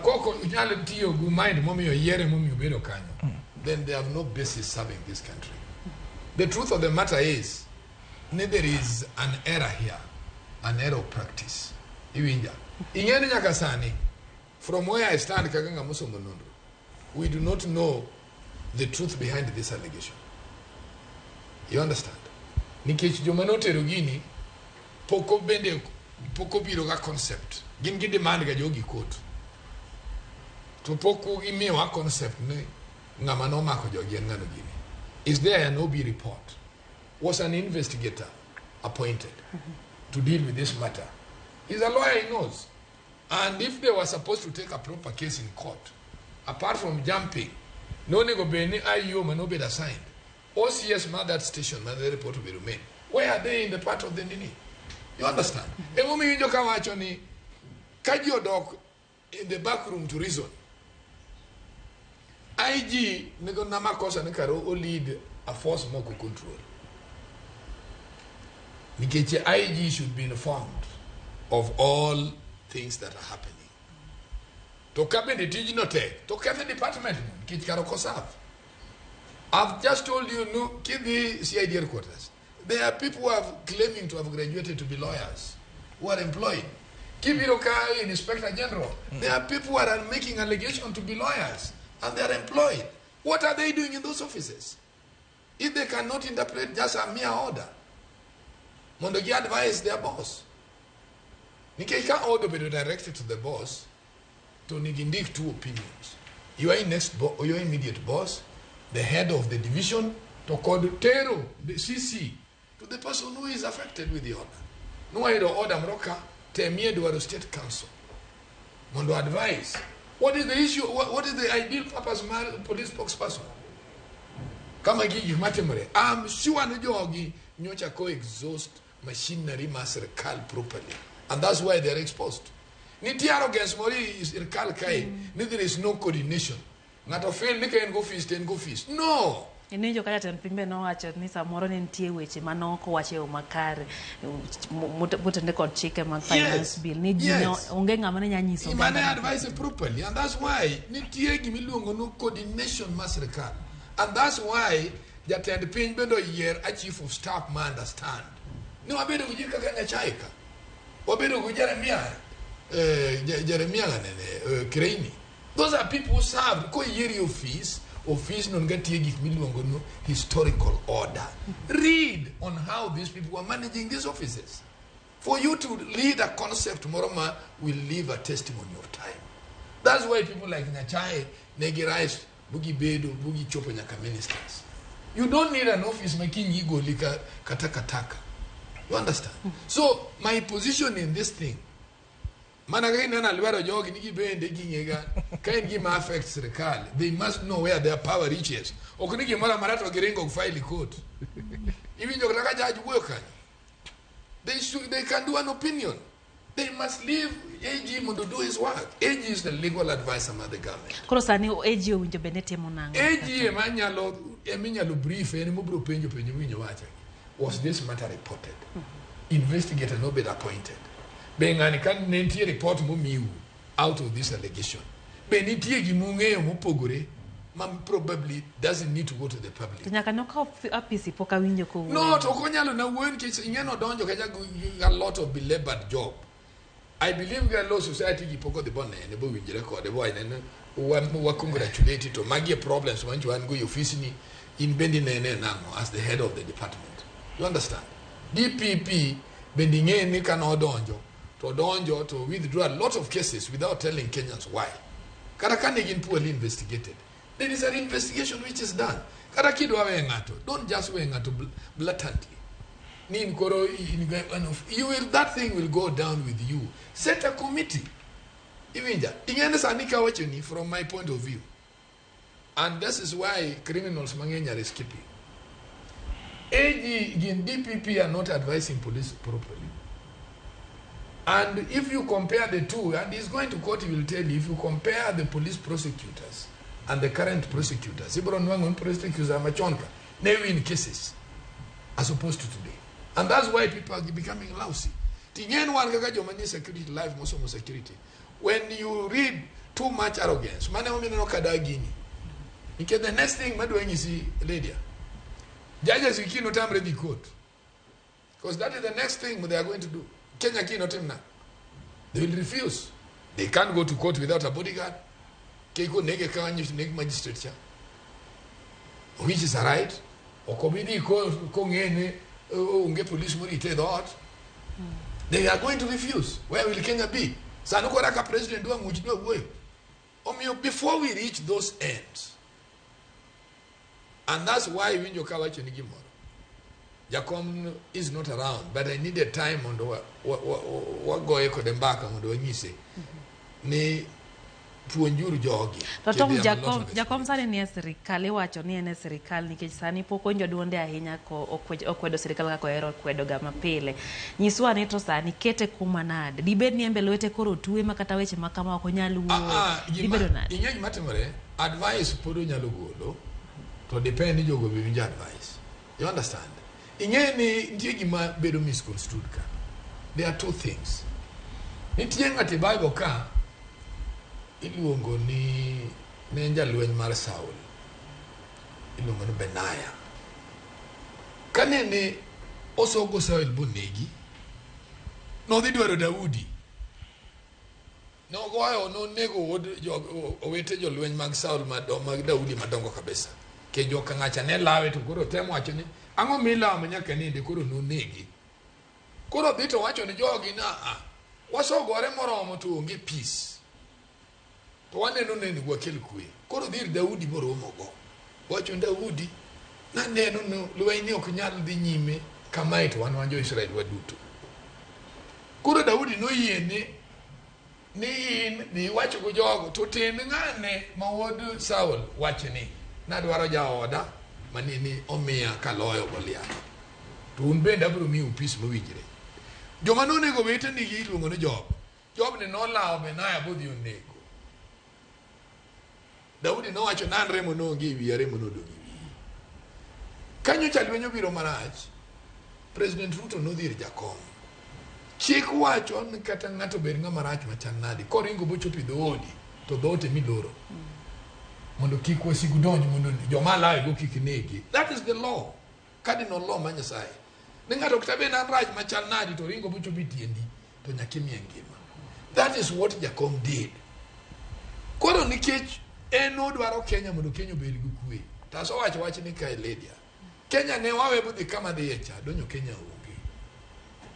Koko nyalo tiyo gi mind momiyo yiere momiyo bedo kanyo. Then they have no basis serving this country. The truth of the matter is, there is an error here, an error of practice. Iwinja. Ing'eni nyaka sani, from where I stand kaka ng'ama osomo nonro, we do not know the truth behind this allegation. You understand? Nikech joma notero gini, pok obiro ga concept. Gin gi demand ga jogi court. To pok gimiyowa concept ni ng'ama nomako jogi en ng'ano gini. Is there an OB report? Was an investigator appointed to deal with this matter? He's a lawyer, he knows. And if they were supposed to take a proper case in court, apart from jumping, no nego bed ni IO mano bed assigned. OCS ma that station ma the report will remain. Where are they in the part of the nini? You understand? Emomiyo iwinjo ka wacho ni ka ji odok in the back room to reason. IG nego na makosa ni karo o lead a force moko control. Nikech IG should be informed of all things that are happening. To ka bende tijno tek, to ketho department no, nikech kar ok oserve. I've just told you, no, kidhi CID headquarters, there are people who are claiming to have graduated to be lawyers, who are employed. Kibiro ka Inspector General, there are people who are making allegation to be lawyers, and they are employed. What are they doing in those offices? If they cannot interpret just a mere order, mondo gi advise their boss. Nikech ka order bedo directed to the boss, to nigi ndik two opinions. Your next your immediate boss, the head of the division, to kod tero the CC to the person who is affected with the order. Nwayudo order moro ka temie dwaro state council mondo advise. What is the issue? What is the ideal purpose mar police spokesperson? Kama gi gik matimore, I'm sure ni jogi nyocha ko exhaust machinery mar sirkal properly, and that's why they are exposed. Nitie arrogance moro e sirkal kae ni there is no coordination. Ng'ato feel ni ka en go office to en go office. No. Iwinjo ka jatend piny be nowacho ni samoro ne nitie weche mane ok owach e yo makare motenore kod chike mag finance bill ni ji ne onge ng'ama ne nyalo nyiso Mane oganda. advise properly, and that's why nitie gimiluongo ni coordination mar sirkal, and that's why jatend piny bende oyier a chief of staff ma understand. Ni wabedo gi ji kaka Nyachae ka, wabedo gi Jeremiah, Jeremiah nene, Kireini. Those are people who served. Koyieri office, office no nitie gik miluongo ni historical order. Read on how these people were managing these offices. For you to lead a concept moro ma will leave a testimony of time. That's why people like Nyachae, negi rise, bugi bedo, bugi chopo nyaka ministers. You don't need an office making igoli kataka. You understand? So my position in this thing, mana ka ineno alwero jogi ni gibende ging'ega ka en gima affect sirkal, they must know where their power reaches. Ok ni gimoro amora to giringo file court. Iwinjo kata ka judge wuoyo kanyo. They can do an opinion. They must leave AG mondo do his work. AG is the legal advisor mar the government. Koro sani AG owinjo bed ni timo nang'o? AG ema nyalo eminyalo brief en mobiro penjo penjo miwinjo wacha. Was this matter reported? Investigator nobed appointed. Be ng'ani ka ne nitie report momiu out of this allegation, be nitie gimung'eyo mopogore ma probably doesn't need to go to the public. To nyaka nokaw apisi pok awinjo kowuoyo. No, to ok onyalo na wuoyo nikech ing'e nodonjo kacha gi a lot of belabored job. I believe ga law society gi pok odhi bonene bowinjre kode bowacho ni wa congratulate to magi e problems mancho wan go e ofis ni in bende inene nang'o as the head of the department. You understand? DPP bende ing'e ni ka nodonjo to odonjo to withdraw a lot of cases without telling Kenyans why. Kata ka ne gin poorly investigated. There is an investigation which is done. Kata kidwa we ng'ato, don't just we ng'ato blatantly. Ni in koro in you will, that thing will go down with you. Set a committee. Iwinja, ing'e ni sani kawacho ni from my point of view. And this is why criminals mang'eny are escaping. AG gin DPP are not advising police properly. And if you compare the two, and he's going to court, he will tell you, if you compare the police prosecutors and the current prosecutors, ibro nwang'o ni prosecutors machon ka ne win cases as opposed to today. And that's why people are becoming lousy. Ting'en wan kaka joma nie security life mosomo security. When you read too much arrogance, mane omiyo ineno ka gini. Nikech the next thing madwa nyisi Lydia, judges kiny otamre dhi court. Because that is the next thing they are going to do. Kenya kiny otim na. They will refuse. They can't go to court without a bodyguard. Keiko nege kanyo neg magistrate cha. Which is a right. Ok obi dhi kong'e ni onge police morite e dhoot. They are going to refuse. Where will Kenya be? Sani koro ka president dwa ng'uch dwa wuoyo. Omiyo before we reach those ends, and that's why winjo kawacho ni gimoro. Jakom is not around, but I needed time mondo wagoye kode mbaka mondo wanyise ni puonjuru jogi. To Tom There are a lot Jakom, of Jakom sani nie sirikal, iwacho ni en e sirikal nikech sani pok owinjo duonde ahinya ko okwedo sirikal kaka ohero kwedo ga mapile. Nyiswa ni to sani kete kuma nade? Dibed ni en be lwete koro otwe ma kata weche ma kama ok onyal wuoyo. Ah, Dibedo nade? Ing'e gima timore? Advice pod onyalo golo to depend ni jogo be winjo advice. You understand? Ing'e ni nitie gima bedo misconstrued ka. There are two things. Nitie ng'ato e Bible ka iluongo ni ne en jalweny mar Saul. Iluongo ni Benaya. Kanene osogo Saul bonegi, nodhi dwaro Daudi. Nogoyo nonego wuod owete jolweny mag Saul mag Daudi madongo kabisa. Ke joka ng'acha ne lawe to koro temo wacho ni ang'o milawo ma nyaka nende koro nonegi. Koro dhi to wacho ni jogi na a wasogore moromo to onge peace. To waneno ni onego wakel kwe. Koro dhi ir Daudi moromogo. Wacho ni Daudi naneno ni lweny ni ok nyal dhi nyime kamae to wan jo-Israel waduto. Koro Daudi noyiene ni in dhi iwach go jogo to ten ng'ane ma wuod Saul wach ni nadwaro jaoda manene omiya kaloyo Goliath. To un bende abiro miyou peace mowinjre. Joma nonego weteni iluongo ni Job. Job ni nolawo Benaya bodhi onego. Daudi nowacho ni an remo noonge e wiya, remo nodong' e wiyi. Ka nyocha lweny obiro marach, President Ruto nodhi ir jakom. Chik wacho ni kata ng'ato bed ng'ama rach machal nade, koringo bochopo e dhoodi, to dhoot emiloro. Mondo kik wasigu donj, mondo joma lawe go kik negi. That is the law. Cardinal law mar Nyasaye. Ni ng'ato kata bed an rach machal nade to ringo bochopo e tiendi, to nyaka imiye ngima. That is what Jakom did. Koro nikech en odwaro Kenya mondo Kenya obed gi kwe. To asewacho wach ni kae Lydia. Kenya ne wawe bodhi kama dhiye cha, donyo Kenya onge.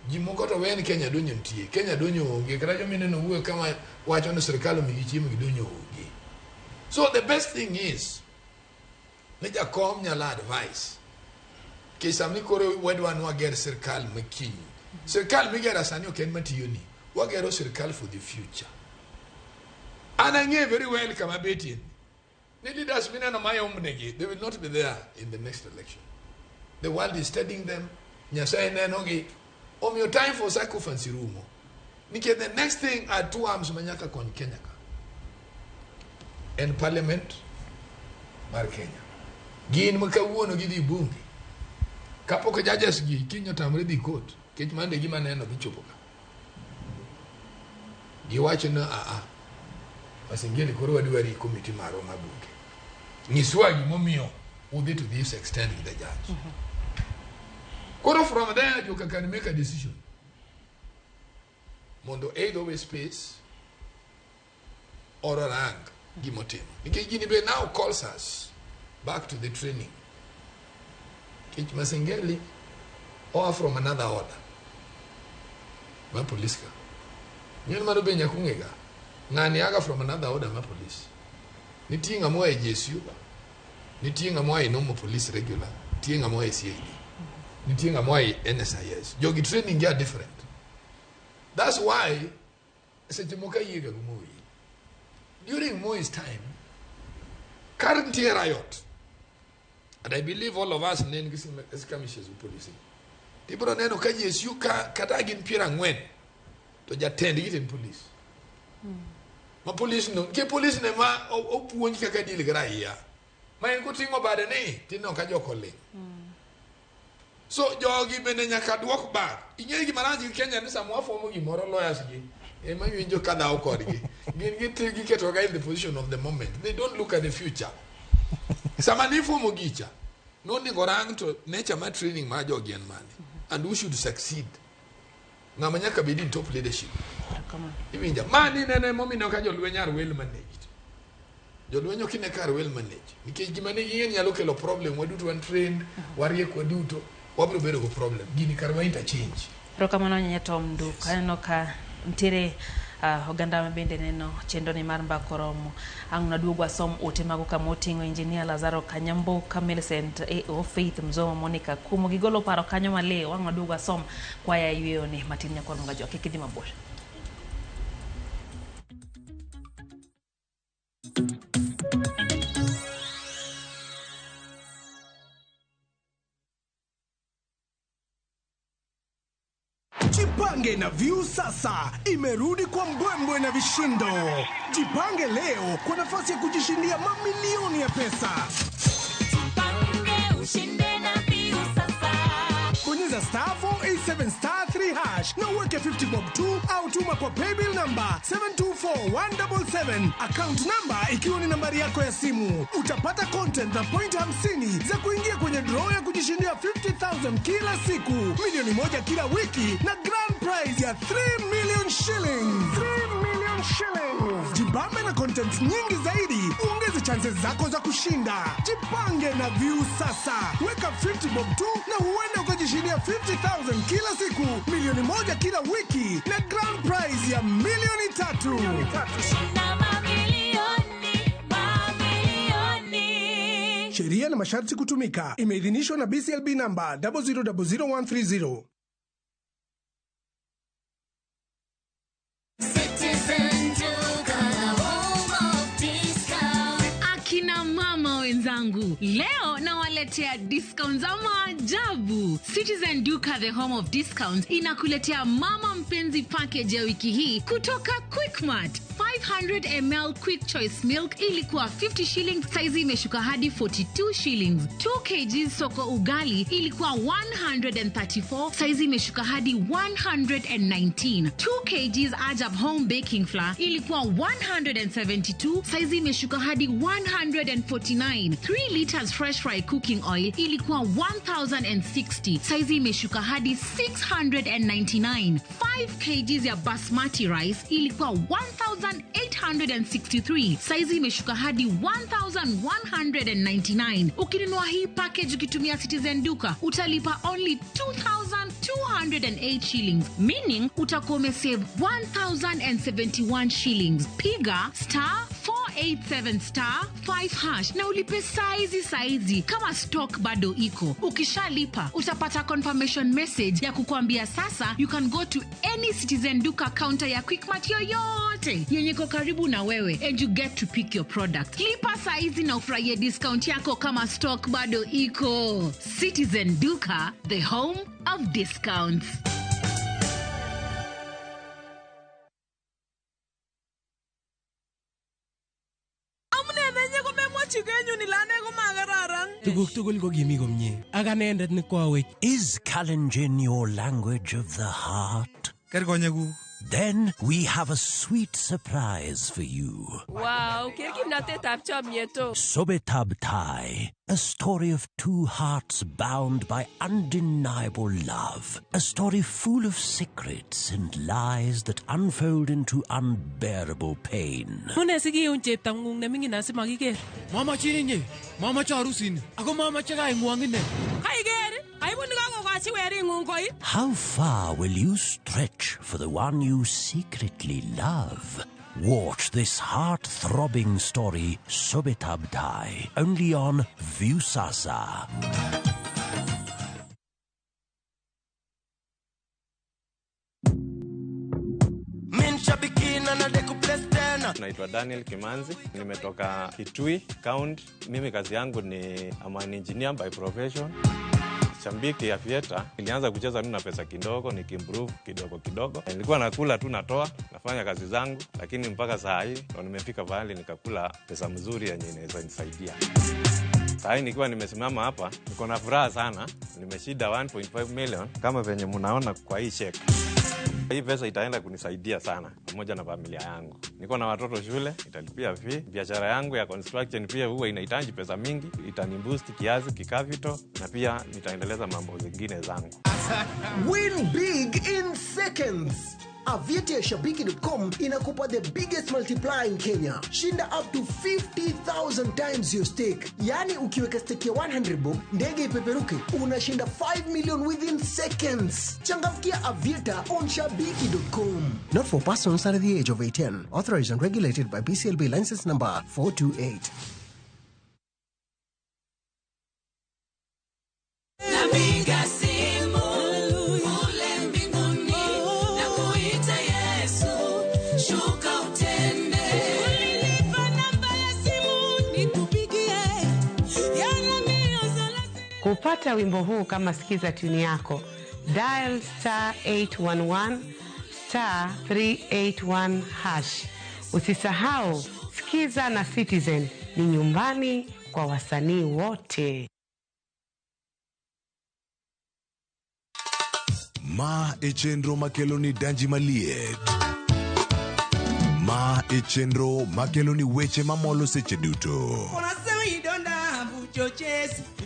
Ji moko to wen Kenya donyo nitie, Kenya donyo onge. Kata joma ineno wuoyo kama wacho ni sirikal omigi chiemo gi donyo onge. So the best thing is, ni Jakom nyalo advice. Nikech sani koro wadwa ni wager sirikal makiny. Sirikal migero sani ok en matiyo ni. Wagero sirikal for the future. An ang'eyo very well kama betie. Ni leaders mineno mayomnegi, they will not be there in the next election. The world is studying them. Nyasaye nenogi. Omiyo time for sycophancy rumo. Nikech the next thing are two arms ma nyaka kony Kenya ka. En parliament mar Kenya. Gin ma kawuono gidhi bunge. Kapok judges gi kiny otamre dhi court, nikech mano e gima aneno dhi chopo ka. Giwacho ni aa, Masengeli koro wadwari committee marwa mar bunge. Nyiswa gimomiyo udhi to this extent with the judge. Koro from there joka can make a decision. Mondo either owe space or orang gimotimo. Nikech gini be now calls us back to the training. Nikech Masengeli oa from another order. Ma police ka. Ng'en mano be nyaka ung'e ga. Ng'ani aga from another order ma police. Nitie ng'ama oa e GSU, nitie ng'ama oa e normal police regular, nitie ng'ama oa e CID, nitie ng'ama oa e NSIS. Jogi training gi are different. That's why seche moko ayie ga gi Moi. During Moi's time, kar nitie riot, and I believe all of us ne en gi skirmishes gi police. Tibiro neno ka GSU ka kata gin 40 to jatendgi to en police. Ma police no, nikech police ne ma opuonj kaka deal gi raia. Ma en koting'o bade ni tineno ka jok oling'. So jogi bende nyaka duok back. Ing'eyo gima rach gi Kenya ni sama wafuomo gimoro lawyers gi ema winjo ka dhaw kodgi. Gin giketo ga in the position of the moment. They don't look at the future. Sama nifuomo gicha, nonego rang to nature mar training mar jogi en mane. And who should succeed. Ng'ama nyaka bed in top leadership. Iwinja. Ma ni nene momineno ka jolweny are well managed. Jolweny ok ine ka are well managed. Nikech gima ne ging'e ni nyalo kelo problem, waduto wan trained, wariek waduto, wabiro bedo go problem. Gini kar wa interchange. Erokamano ahinya Tom Nduk. Aneno ka nitiere oganda ma bende neno chenro ni mar mbaka oromo. Ang' naduog wasom ote mago kama oting'o Engineer Lazaro Kanyamboka, Millicent AO, Faith Mzomo, Monica Kumo. Gigolo paro kanyo maliw. Ang' naduog wasom kwaya yweyo ni matin nyakwar Mgajwa. Kik idhi mabor. Jipange na View sasa imerudi kwa mbwembwe na vishindo. Jipange leo kwa nafasi ya kujishindia mamilioni ya pesa. Jipange ushinde na View sasa. Bonyeza star 487 star 3 hash na uweke 50 bob 2 au tuma kwa paybill number 724177, account number ikiwa ni nambari yako ya simu. Utapata content na point 50 za kuingia kwenye draw ya kujishindia 50,000 kila siku, milioni 1 kila wiki na grand prize ya 3 million shillings. 3 million shillings. Jibambe na content nyingi zaidi, uongeze chances zako za kushinda. Jipange na View sasa. Weka 50 bob 2 na huenda ukajishindia 50,000 kila siku, milioni 1 kila wiki na grand prize ya milioni 3. Shinda mamilioni, mamilioni. Sheria na masharti kutumika. Imeidhinishwa na BCLB number 0000130. Citizen Duka, home of discount. Akina mama wenzangu, leo nawaletea discount za maajabu. Citizen Duka, the home of discounts, inakuletea mama mpenzi package ya wiki hii kutoka Quickmart. 500 ml Quick Choice Milk ilikuwa 50 shillings, saizi imeshuka hadi 42 shillings. 2 kg soko ugali ilikuwa 134, saizi imeshuka hadi 119. 2 kg Ajab Home Baking Flour ilikuwa 172, saizi imeshuka hadi 149. 3 liters fresh fry cooking oil ilikuwa 1060, saizi imeshuka hadi 699. 5 kg ya basmati rice ilikuwa 1863, saizi imeshuka hadi 1199. Ukinunua hii package ukitumia Citizen Duka utalipa only 2208 shillings, meaning utakuwa umesave 1071 shillings. Piga star 487 star 5 hash na ulipe saizi saizi kama stock bado iko. Ukishalipa utapata confirmation message ya kukuambia sasa you can go to any Citizen Duka counter ya Quickmart yoyote yenye iko karibu na wewe and you get to pick your product. Lipa saizi na ufurahie discount yako kama stock bado iko. Citizen Duka, the home of discounts. Amune nenye komemwochi kenyun ile ane komakararan. Tuguk tugul ko kimi komie. Ak anendet ne kwawech. Is Kalenjin your language of the heart? Ker konyekuk. Then we have a sweet surprise for you. Wow, ker kimnatetab chomyet o. Sobetab Tai, a story of two hearts bound by undeniable love. A story full of secrets and lies that unfold into unbearable pain. Mune sikiun cheptong'ung neming'in asimakiker. Mamachin inye, mamache arusini, ako mamache kaing'wong ine. Kaiker, aibu nikakokochi wering'ung koi. How far will you stretch for the one you secretly love? Watch this heart-throbbing story, Sobetab Tai, only on Viusasa. Naitwa Daniel Kimanzi, nimetoka Kitui County. Mimi kazi yangu ni I'm an engineer by profession. Shambiki ya Aviator, nilianza kucheza tu na pesa kidogo, nikiimprove kidogo kidogo. Nilikuwa nakula tu natoa, nafanya kazi zangu, lakini mpaka saa hii ndo nimefika pahali nikakula pesa mzuri yenye inaweza nisaidia. Saa hii nikiwa nimesimama hapa, niko na furaha sana. Nimeshinda 1.5 million kama venye mnaona kwa hii check. Hii pesa itaenda kunisaidia sana pamoja na familia yangu. Niko na watoto shule, italipia fee. Biashara yangu ya construction pia huwa inahitaji pesa mingi, itaniboost kiasi kikapital na pia nitaendeleza mambo zingine zangu. Win big in seconds. Aviator Shabiki.com inakupa the biggest multiplier in Kenya. Shinda up to 50,000 times your stake. Yani ukiweka stake ya 100 bob, ndege ipeperuke, unashinda 5 million within seconds. Changamkia Aviator on Shabiki.com. Not for persons under the age of 18. Authorized and regulated by BCLB license number 428. Napiga simu kule mbinguni na kuita Yesu, shuka utende. Ulinipa namba ya simu nikupigie, yana mia thelathini. Kupata wimbo huu kama sikiza tuni yako, dial star 811 star 381 hash. Usisahau Sikiza na Citizen ni nyumbani kwa wasanii wote. Ma e chenro makelo ni danji maliet. Ma e chenro makelo ni weche mamolo seche duto.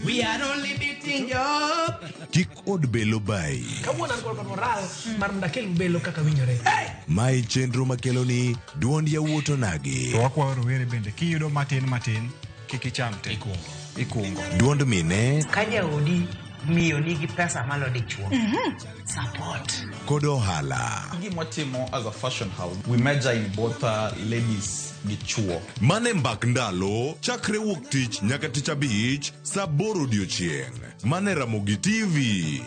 We are only beating up. Kik od belo bai. Kawuono an kod moral mar mondo akel belo kaka winjore. Ma e chenro makelo ni duond yawuot onagi. To wakwayo rowere bende kiyudo matin matin kik icham te. Ikungo. Duond mine Ka jaodi miyo nigi pesa malo dichuo. Support. Kod ohala. Gima watimo as a fashion house, we major in both ladies gi chuo. Mane mbak ndalo chakre wuok tich nyaka tich abich saa 8 odiochieng'. Mane Ramogi TV.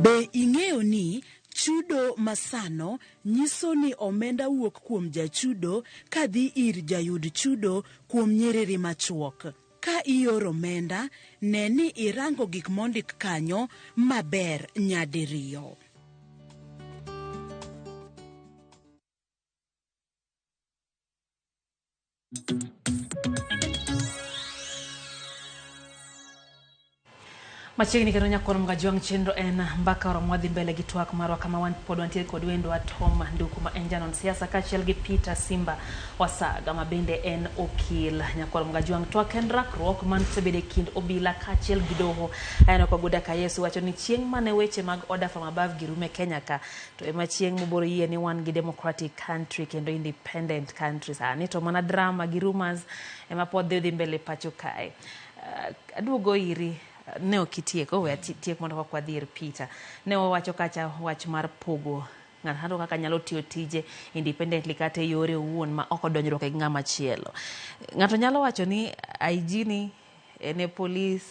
Be ing'eyo ni chudo masano nyiso ni omenda wuok kuom jachudo kadhi ir jayud chudo kuom nyiriri machuok. Ka ioro omenda, ne ni irango gik mondik kanyo maber nyadiriyo. Machiegni kendo nyakoro Mgajwang' chenro en mbaka oromo wadhi mbele gi twak marwa kama wan pod wantiere kod wendwa Tom Nduku ma en janon siasa kaachiel gi Peter Simba Wasaga ma bende en okil. Nyakoro Mgajwang' twak en rakruok man osebedo e kind obila kaachiel gi doho. Aneno ka Goda Kayesu wacho ni chieng' mane weche mag order from above gi rume Kenya ka to ema chieng' moboro yie ni wan gi democratic country kendo independent country. Sani to mana drama gi rumors ema pod dhi mbele pacho kae. Aduogo iri ne ok itieko, we atiek mondo kok wadhi ir Peter. Ne wawacho kacha wach mar pogo ng'ato kaka nyalo tiyo tije independently kata e yore owuon ma ok odonjruok e ng'ama chielo. Ng'ato nyalo wacho ni IG ni en e polis,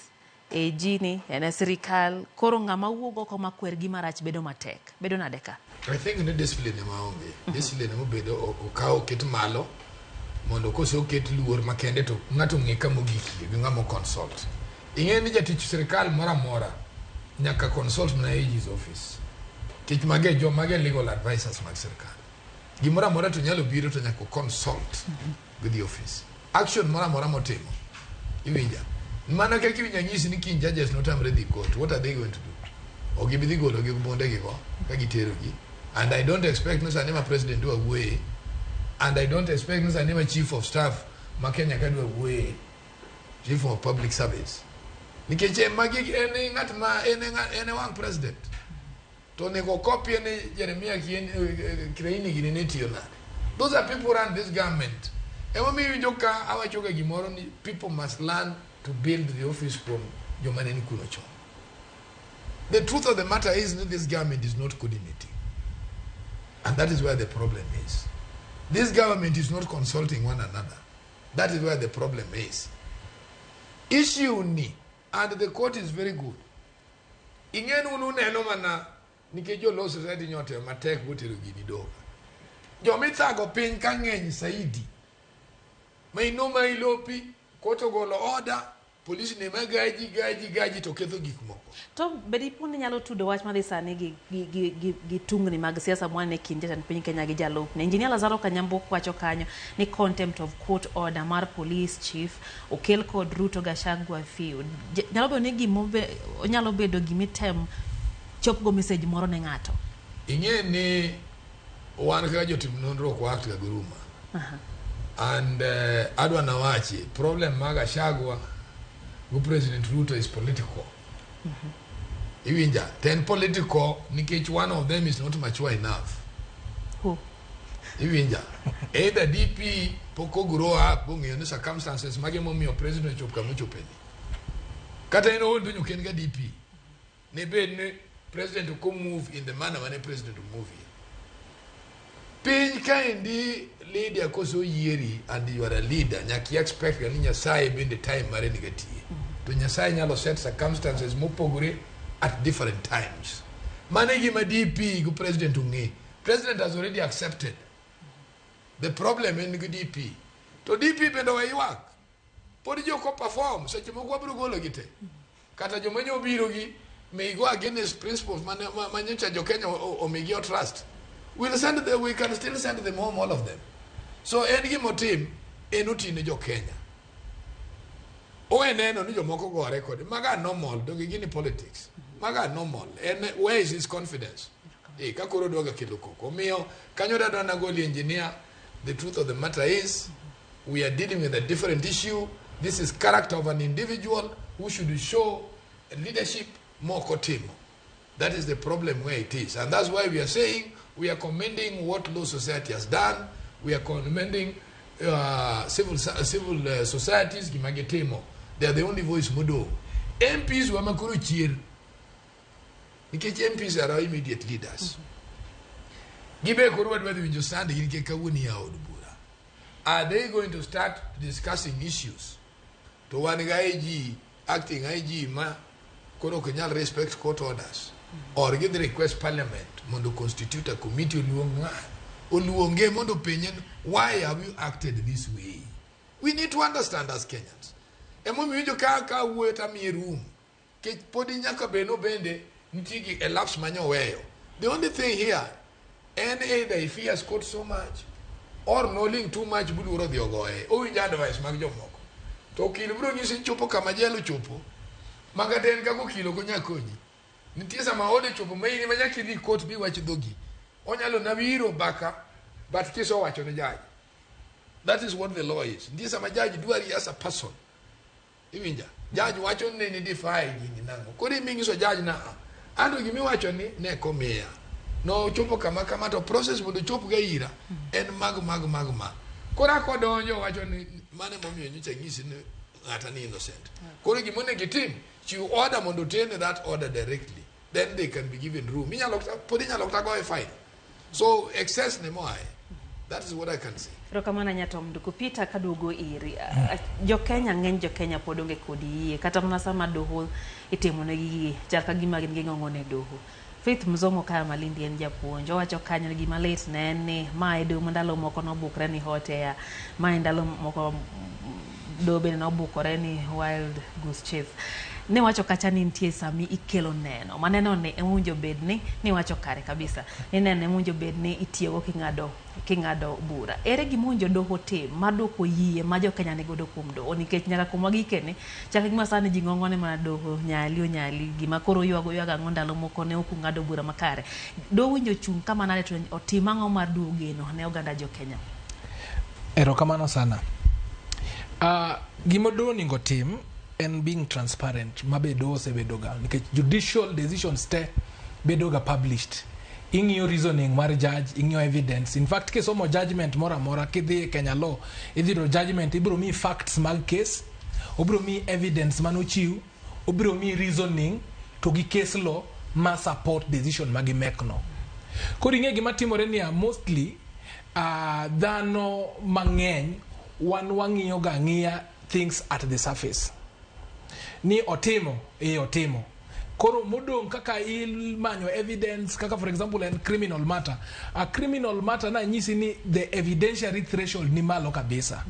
AG ni en e sirikal, koro ng'ama wuok oko makwer gima rach bedo matek. Bedo nade ka? I think ni discipline ema onge. Discipline ema obedo okaw oket malo mondo kose oket luor makende to ng'ato ng'e kama ogikie gi ng'ama consult. Ing'e ni jatich sirikal moro amora nyaka consult mana AG's office. Tich mage jo mage legal advisors mag sirikal. Gimoro amora to nyalo biro to nyaka consult with the office. Action moro amora motimo, iwinja, Mana kaka iwinjo anyisi ni kiny judges notamre dhi court, what are they going to do? Ok gibi dhi golo gi bunde gi go ka gitero gi. And I don't expect ni sani ma president dwa wuoye. And I don't expect ni sani ma chief of staff ma Kenya ka dwa wuoye. Chief of public service. Nikech en magi en e ng'at ma en e en e wang' president. To onego copy ni Jeremiah Kireini gini ne tiyo nade. Those are people who run this government. Emomiyo iwinjo ka awacho ga gimoro ni people must learn to build the office from joma ne ni kuno chon. The truth of the matter is that this government is not coordinating. And that is where the problem is. This government is not consulting one another. That is where the problem is. Issue ni, and the court is very good. Ing'e ni un uneno mana nikech jo Law Society nyotemo matek botero gini doka. Jomithago piny ka ng'eny saidi. Ma inoma ilopi, court ogolo order, police ne magaji gaji gaji to ketho gik moko. To be dipo ni nyalo tudo wach madhi sani gi tungni mag siasa mwanene e kind jatend piny Kenya gi jalupne. Engineer Lazaro Kanyambuok wacho kanyo ni contempt of court order mar police chief okel kod Ruto Gachagua feud. Nyalo bedo ni gimo onyalo bedo gimitem chopgo message moro ne ng'ato. Ing'e ni wan kaka jotim nonro ok wa act ga gi rumor. And adwa nawachi problem mag Gachagua go President Ruto is political. Iwinja, to en political nikech one of them is not mature enough. Who? Iwinja, either DP pok o grow up bong'eyo ni circumstances mage momiyo president ochopo kama ochopeni. Kata en owuon to nyaka en ga DP. Ne bed ni president ok move in the manner mane president move in. Piny kaendi Lydia koso yieri and you are a leader, nyaka i expect ga ni Nyasaye bende time mare niga tiye. To Nyasaye nyalo set circumstances mopogore at different times. Mano e gima DP go president ong'e. President has already accepted. The problem en gi DP. To DP bende owe ywak. Pod jok perform, seche moko wabiro golo gi te. Kata joma nyo obiro gi may go against principles ma nyocha jo Kenya omigi o trust. We can still send them home, all of them. So en gimotim, en otine jo Kenya. Owe neno ni jomoko gore kode. Maga normal, donge gini politics. Maga normal. En where is his confidence? Ka koro dwaga kelo koko. Omiyo, kanyo dadwa nagoli engineer, the truth of the matter is, we are dealing with a different issue. This is character of an individual who should show leadership moko timo. That is the problem where it is. And that's why we are saying we are commending what Law Society has done. We are commending civil societies, gima gitimo. They are the only voice modong. MPs were makoro chier. Nikech MPs are our immediate leaders. Gibe koro wadwa dhi winjo sand gi nikech kawuono iya od bura. Are they going to start discussing issues? To wan ga IG, acting IG ma koro ok nyal respect court orders. Or gidhi request parliament mondo constitute a committee oluong ng'a. Oluonge mondo openje why have you acted this way? We need to understand as Kenyans. Emomiyo iwinjo ka wuoyo to amiye room. Nikech podi nyaka bed no bende nitie gi a lapse manyo weyo. The only thing here, en either he fears court so much or noling too much buluoro dhi ogoye. Owinjo advice mag jomoko. To okil biro nyisi chopo kama jelo chopo. Ma kata en kaka okil ok onyal konyi. Nitie sama ode chopo ma in ema nyaka idhi court biwach dhogi. Onyalo na wiro baka but kisewacho ne judge. That is what the law is. Nitie sama judge dwari as a person. Iwinja? Judge wacho ni ni defy gini nang'o. Koro iming'iso judge na a. Anto gimiwacho ni ne komiya. No chopo kama kama to process mondo ochop ga ira en mag mag mag ma. Koro akodonjo wacho ni mane momiyo nyocha ng'isi ni ng'ata ni innocent. Koro gima onego itim, chiw order mondo oterne that order directly. Then they can be given room. Inyalo pod inyalo kata goye fine. So excess ne moaye. That is what I can say. Erokamano ahinya Tom Nduku. Peter kaduogo iri. Jo Kenya ng'eny jo Kenya pod onge kod yie. Kata mana sama doho itimo negi gigi, chal ka gima gin ging'ong'o ne doho. Faith Mzomo kaya Malindi en japuonj. Owacho kanyo ni gima lit ne en ni mae doho ma ndalo moko nobukre ni hot air. Mae ndalo moko doho bende nobukore ni wild goose chase. Ne wacho kacha ni nitie sami ikelo neno. Ma neno ni ema owinjo bed ni niwacho kare kabisa. Ni neno ema owinjo bed ni itiyogo king'ado king'ado bura. Ere gima owinjo doho tim mar duoko yie ma jo Kenya nigodo kuom doho nikech nyaka kuma gikene chakre gima sani ji ng'ong'one mana doho nyali onyali gima koro ywago ywago ang'o ndalo moko ne ok ung'ado bura makare. Doho owinjo ochung' kama nade to otim ang'o mar duogo geno ne oganda jo Kenya? Erokamano sana. Gima doho onego tim en being transparent ma be doho osebedo ga nikech judicial decisions te bedo ga published. Ing'iyo reasoning mar judge, ing'iyo evidence. In fact, kisomo judgment moro amora kidhi e Kenya law, idhi yudo judgment ibiro miyi facts mag case, obiro miyi evidence manochiw, obiro miyi reasoning to gi case law ma support decision ma gimake no. Koro ing'e gima timore niya, mostly dhano mang'eny wan wang'iyo ga ang'iya things at the surface. Ni otimo, eh otimo. Koro modong' kaka imanyo evidence kaka for example en criminal matter. A criminal matter nanyisi ni the evidentiary threshold ni malo kabisa.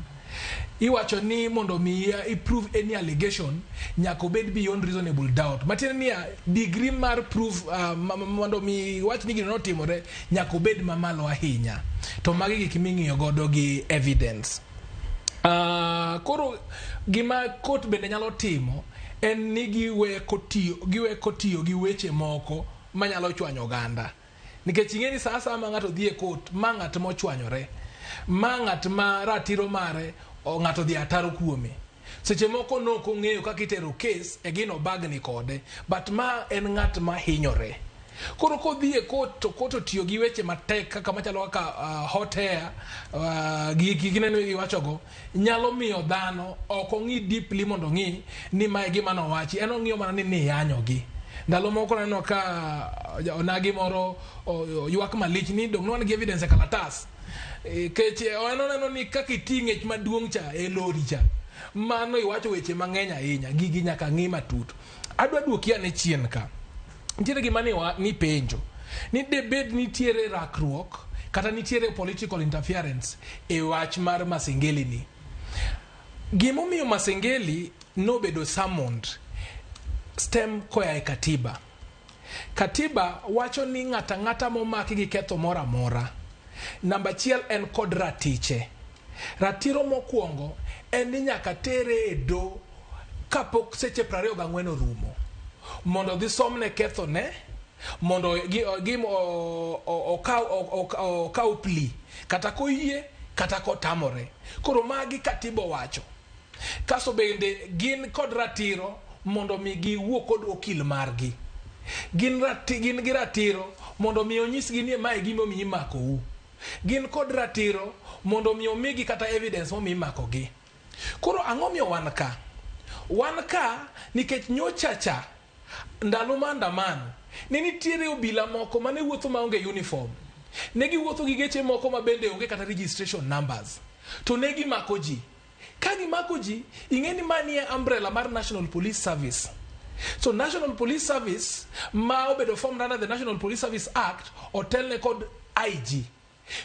Iwacho ni mondo mi i-prove any allegation nyaka obed beyond reasonable doubt. Matiende niya degree mar proof mondo mi wach ni gino notimore nyaka obed mamalo ahinya. To magi gik ming'iyo godo gi evidence. Koro gima court bende nyalo timo en ni giweko tiyo gi weche moko manyalo chwanyo oganda. Nikech ing'e ni sa asaya ma ng'ato dhi e court, ma ng'at mochwanyore, ma ng'at ma ratiro mare ng'ato dhi ataro kuome. Seche moko nok ong'eyo kaka itero case e gino bagni kode, but ma en ng'at ma hinyore. Koro kodhi e court to court otiyo gi weche matek kaka machalo kaka hot air, gi gineno giwachogo, nyalo miyo dhano ok ong'i deeply mondo ong'i ni mae gima nowachi, en ong'iyo mana ni niyanyogi. Ndalo moko naneno ka onagi moro ywak malich ni dong' ne wan gi evidence e kalatas. Kech en oneno ni kaka iting'e maduong' cha e lori cha, mano iwacho weche mang'eny ahinya, gigi nyaka ng'i matut. Adwa duoki ane chien ka. Nitiere gima ni penjo ni debed nitiere rakruok kata nitiere political interference e wach mar Masengeli ni. Gimomiyo Masengeli nobedo summoned stem koa e katiba. Katiba wacho ni ng'ata ng'ata momaki gi ketho moro amora, namba achiel en kod ratiche. Ratiro mokwongo en ni nyaka tere e doho kapok seche 24 orumo mondo dhi somne kethone, mondo okaw plea kata koyie kata kotamore. Koro magi katiba owacho. Kaso bende gin kod ratiro mondo mi giwuo kod okil margi. Gin gi ratiro mondo mi onyisgi ni mae gima omiyo imakou. Gin kod ratiro mondo mi omigi kata evidence momiyo imakogi. Koro ang'o miyo wan ka? Wan ka nikech nyocha cha ndalo maandamano ne nitiere obila moko mane wuotho maonge uniform. Ne giwuotho gi geche moko ma bende onge kata registration numbers. To ne gimako ji. Ka gimako ji, ing'e ni manie umbrella mar National Police Service. So National Police Service ma obedo formed under the National Police Service Act otelne kod IG.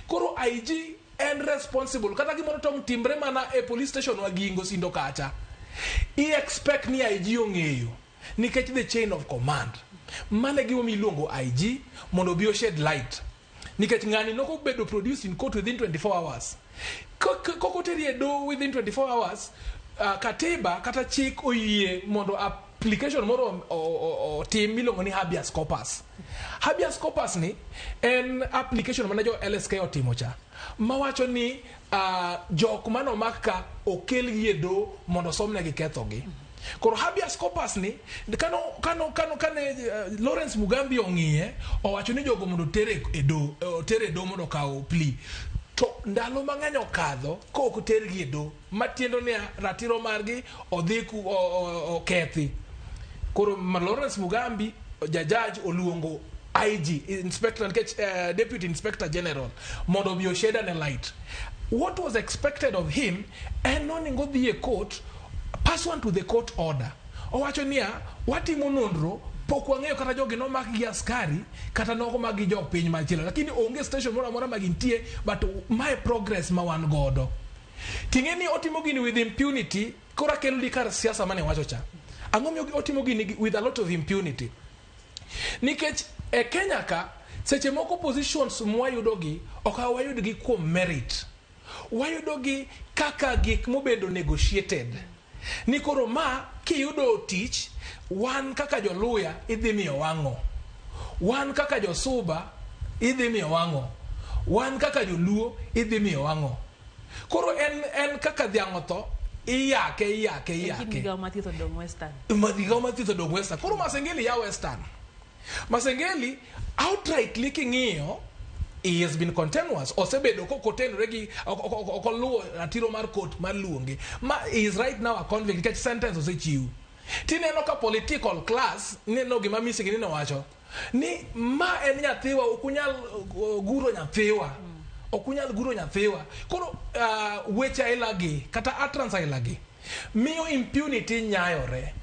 Koro IG en responsible kata gimoro tong' timre mana e police station wa Gingo Sindo kacha. I expect ni IG ong'eyo nikech the chain of command. Mano e gimomiyo iluongo IG mondo obi o shed light. Nikech ng'ani nokobedo produced in court within 24 hours. Kokoteri e doho within 24 hours, katiba kata chik oyie mondo application moro otim miluongo ni habeas corpus. Habeas corpus ni en application mane jo LSK otimo cha mawacho ni jok manomak ka okelgi e doho mondo somnegi kethogi. Koro habeas corpus ni kane Lawrence Mugambi ong'iye owacho ni jogo mondo otere e doho, otere e doho mondo okaw plea. To ndalo mang'eny okadho ka ok otergi e doho, matiendo ni ratiro margi odhi okethi. Koro Lawrence Mugambi jajaj oluongo IG inspector nikech deputy inspector general mondo obi oshed ane light. What was expected of him en nonego odhi e court pursuant to the court order. Owacho niya watimo nonro pok wang'eyo kata jogi nomak gi askari kata nomak gi jopiny machielo, lakini onge station moro amora ma gintie, but mae progress ma wan godo. Ting'e ni otimo gini with impunity. Koro akelo di kar siasa mane wacho cha. Ang'o miyo otimo gini with a lot of impunity? Nikech e Kenya ka seche moko positions mwayudogi ok wayudgi kuom merit, wayudogi kaka gik mobedo negotiated ni koro ma kiyudo tich, wan kaka joluya idhi miyo wang'o, wan kaka josuba idhi miyo wang'o, wan kaka joluo idhi miyo wang'o. Koro en kaka dhiang' otho, iyake iyake iyake. Migawo mathieth odong' Western. Migawo mathieth odong' Western. Koro Masengeli ya Western, Masengeli outrightly king'iyo, he has been continuous, osebedo kotenore gi ok oluwo ratiro mar court mar luonge ma he is right now a convict nikech sentence osechiw. Tineno ka political class neno gima Misigi nowacho ni ma en nyathiwa, ok unyal guro nyathiwa, ok unyal guro nyathiwa. Koro weche aila gi kata utterance aila gi miyo impunity nyayore,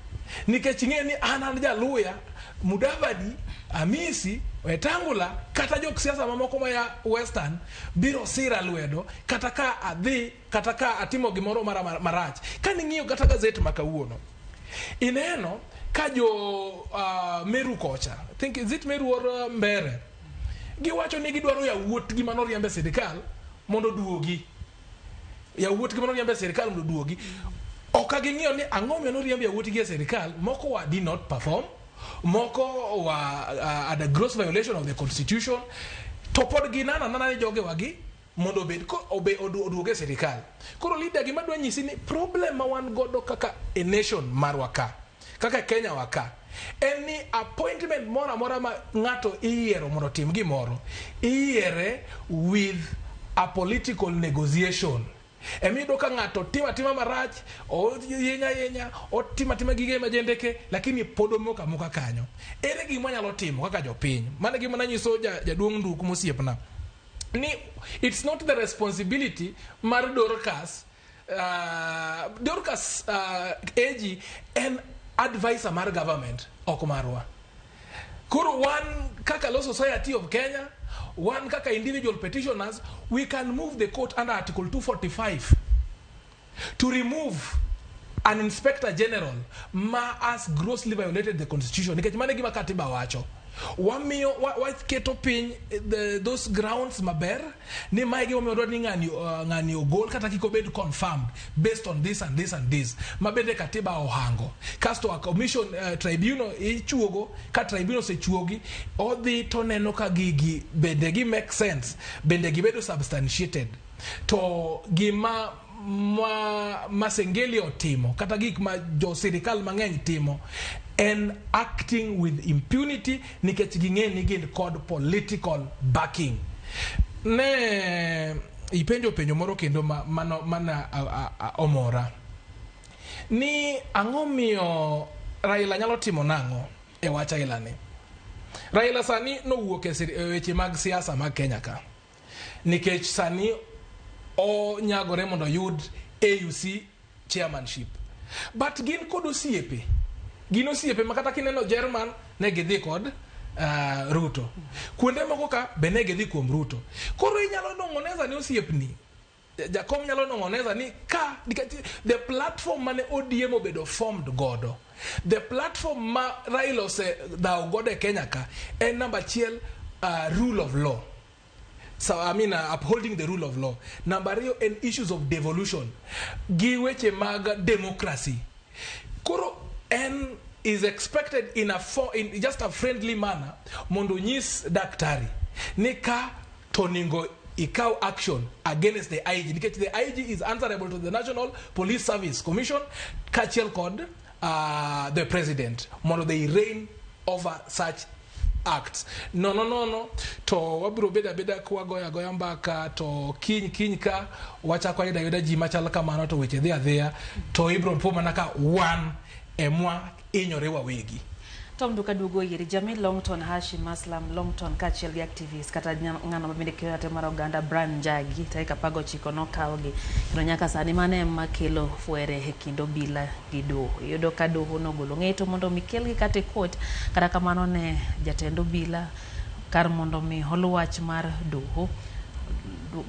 nikech ing'e ni an jaluya, Mudavadi, Amisi, Wetangula kata jok siasa mamoko maya Western biro sira lwedo kata ka adhi kata ka atimo gimoro marach. Ka ning'iyo kata gazet ma kawuono, ineno ka jo Meru kocha, I think is it Meru or Mbere, giwacho ni gidwaro yawuotgi manoriemb e sirikal mondo oduogi, yawuotgi manoriemb e sirikal mondo oduogi. Ok ging'iyo ni ang'o miyo noriemb yawuotgi e sirikal. Moko wa did not perform, moko wa at a gross violation of the constitution, to pod ginana nana ni jogewagi mondo obed ko obe oduog e sirikal. Koro leader, gima dwa nyisi ni problem ma wan godo kaka a nation marwa ka, kaka Kenya wa ka, en ni appointment moro amora ma ng'ato iyiero mondo otim gimoro, iyiere with a political negotiation. Emiyudo ka ng'ato timo atima marach, oyinya ayinya, otimo atima gige majendeke, lakini pod omoko amoka kanyo. Ere gima wanyalo timo kaka jopiny? Mano e gima nanyiso jaduong' Nduku mosiepna ni it's not the responsibility mar Dorcas. Dorcas AG en advisor mar government, ok marwa. Koro wan kaka Law Society of Kenya, wan kaka individual petitioners, we can move the court under Article 245 to remove an inspector general ma has grossly violated the constitution, nikech mano e gima katiba wacho. Wamiyo waketo piny those grounds maber ni mae gima omiyo dwaro ni ng'ani ogol kata kik obed confirmed based on this and this and this, ma bende katiba ohango. Kasto a commission, tribunal ichuogo. Ka tribunal osechuogi, odhi to neno ka gigi bende gi make sense, bende gibedo substantiated. To gima ma Masengeli otimo kata gik ma jo sirikal mang'eny timo en acting with impunity, nikech ging'e ni gin kod political backing. Ne ipenjo penjo moro kendo ma, mano, mana a, omora ni ang'o miyo Raila nyalo timo nang'o e wach aila ni. Raila sani nowuok e weche mag siasa mag Kenya ka nikech sani onyagore mondo oyud AUC chairmanship, but gin kod osiepe, gin osiepe ma kata kineno German ne gidhi kod Ruto, kuonde moko ka be ne gidhi kuom Ruto. Koro inyalo nong'oneza ni osiepni jakom nyalo nong'oneza ni ka nikech the platform mane ODM obedo formed godo, the platform ma Raila osedhawo godo e Kenya ka en namba achiel, rule of law. So, I mean, upholding the rule of law. Namba ariyo en issues of devolution gi weche mag democracy. Koro en is expected in just a friendly manner mondo nyis daktari ni ka to onego ikaw action against the IG, nikech the IG is answerable to the National Police Service Commission kaachiel kod the president mondo they reign over such acts. Nono nono to wabiro bedo abeda kwagoyo agoya mbaka, to kiny kiny ka wachako ayudo ayuda ji machal kamano, to weche dhi adhiya, to ibiro po mana ka wan emwa hinyore wawegi. Tom Duka duogo iri. Jamil Longton, Hashim Aslam Longton kaachiel gi activist kata ng'ano ma bende keyo ratiro mar oganda Brian Njagi tarik 19 nokawgi, kendo nyaka sani mano ema kelo fwere e kind obila gi doho. Iyudo ka doho nogolo ng'eto mondo mi kelgi kata e court. Kata kamano ne jatend obila kar mondo mi oluw wach mar doho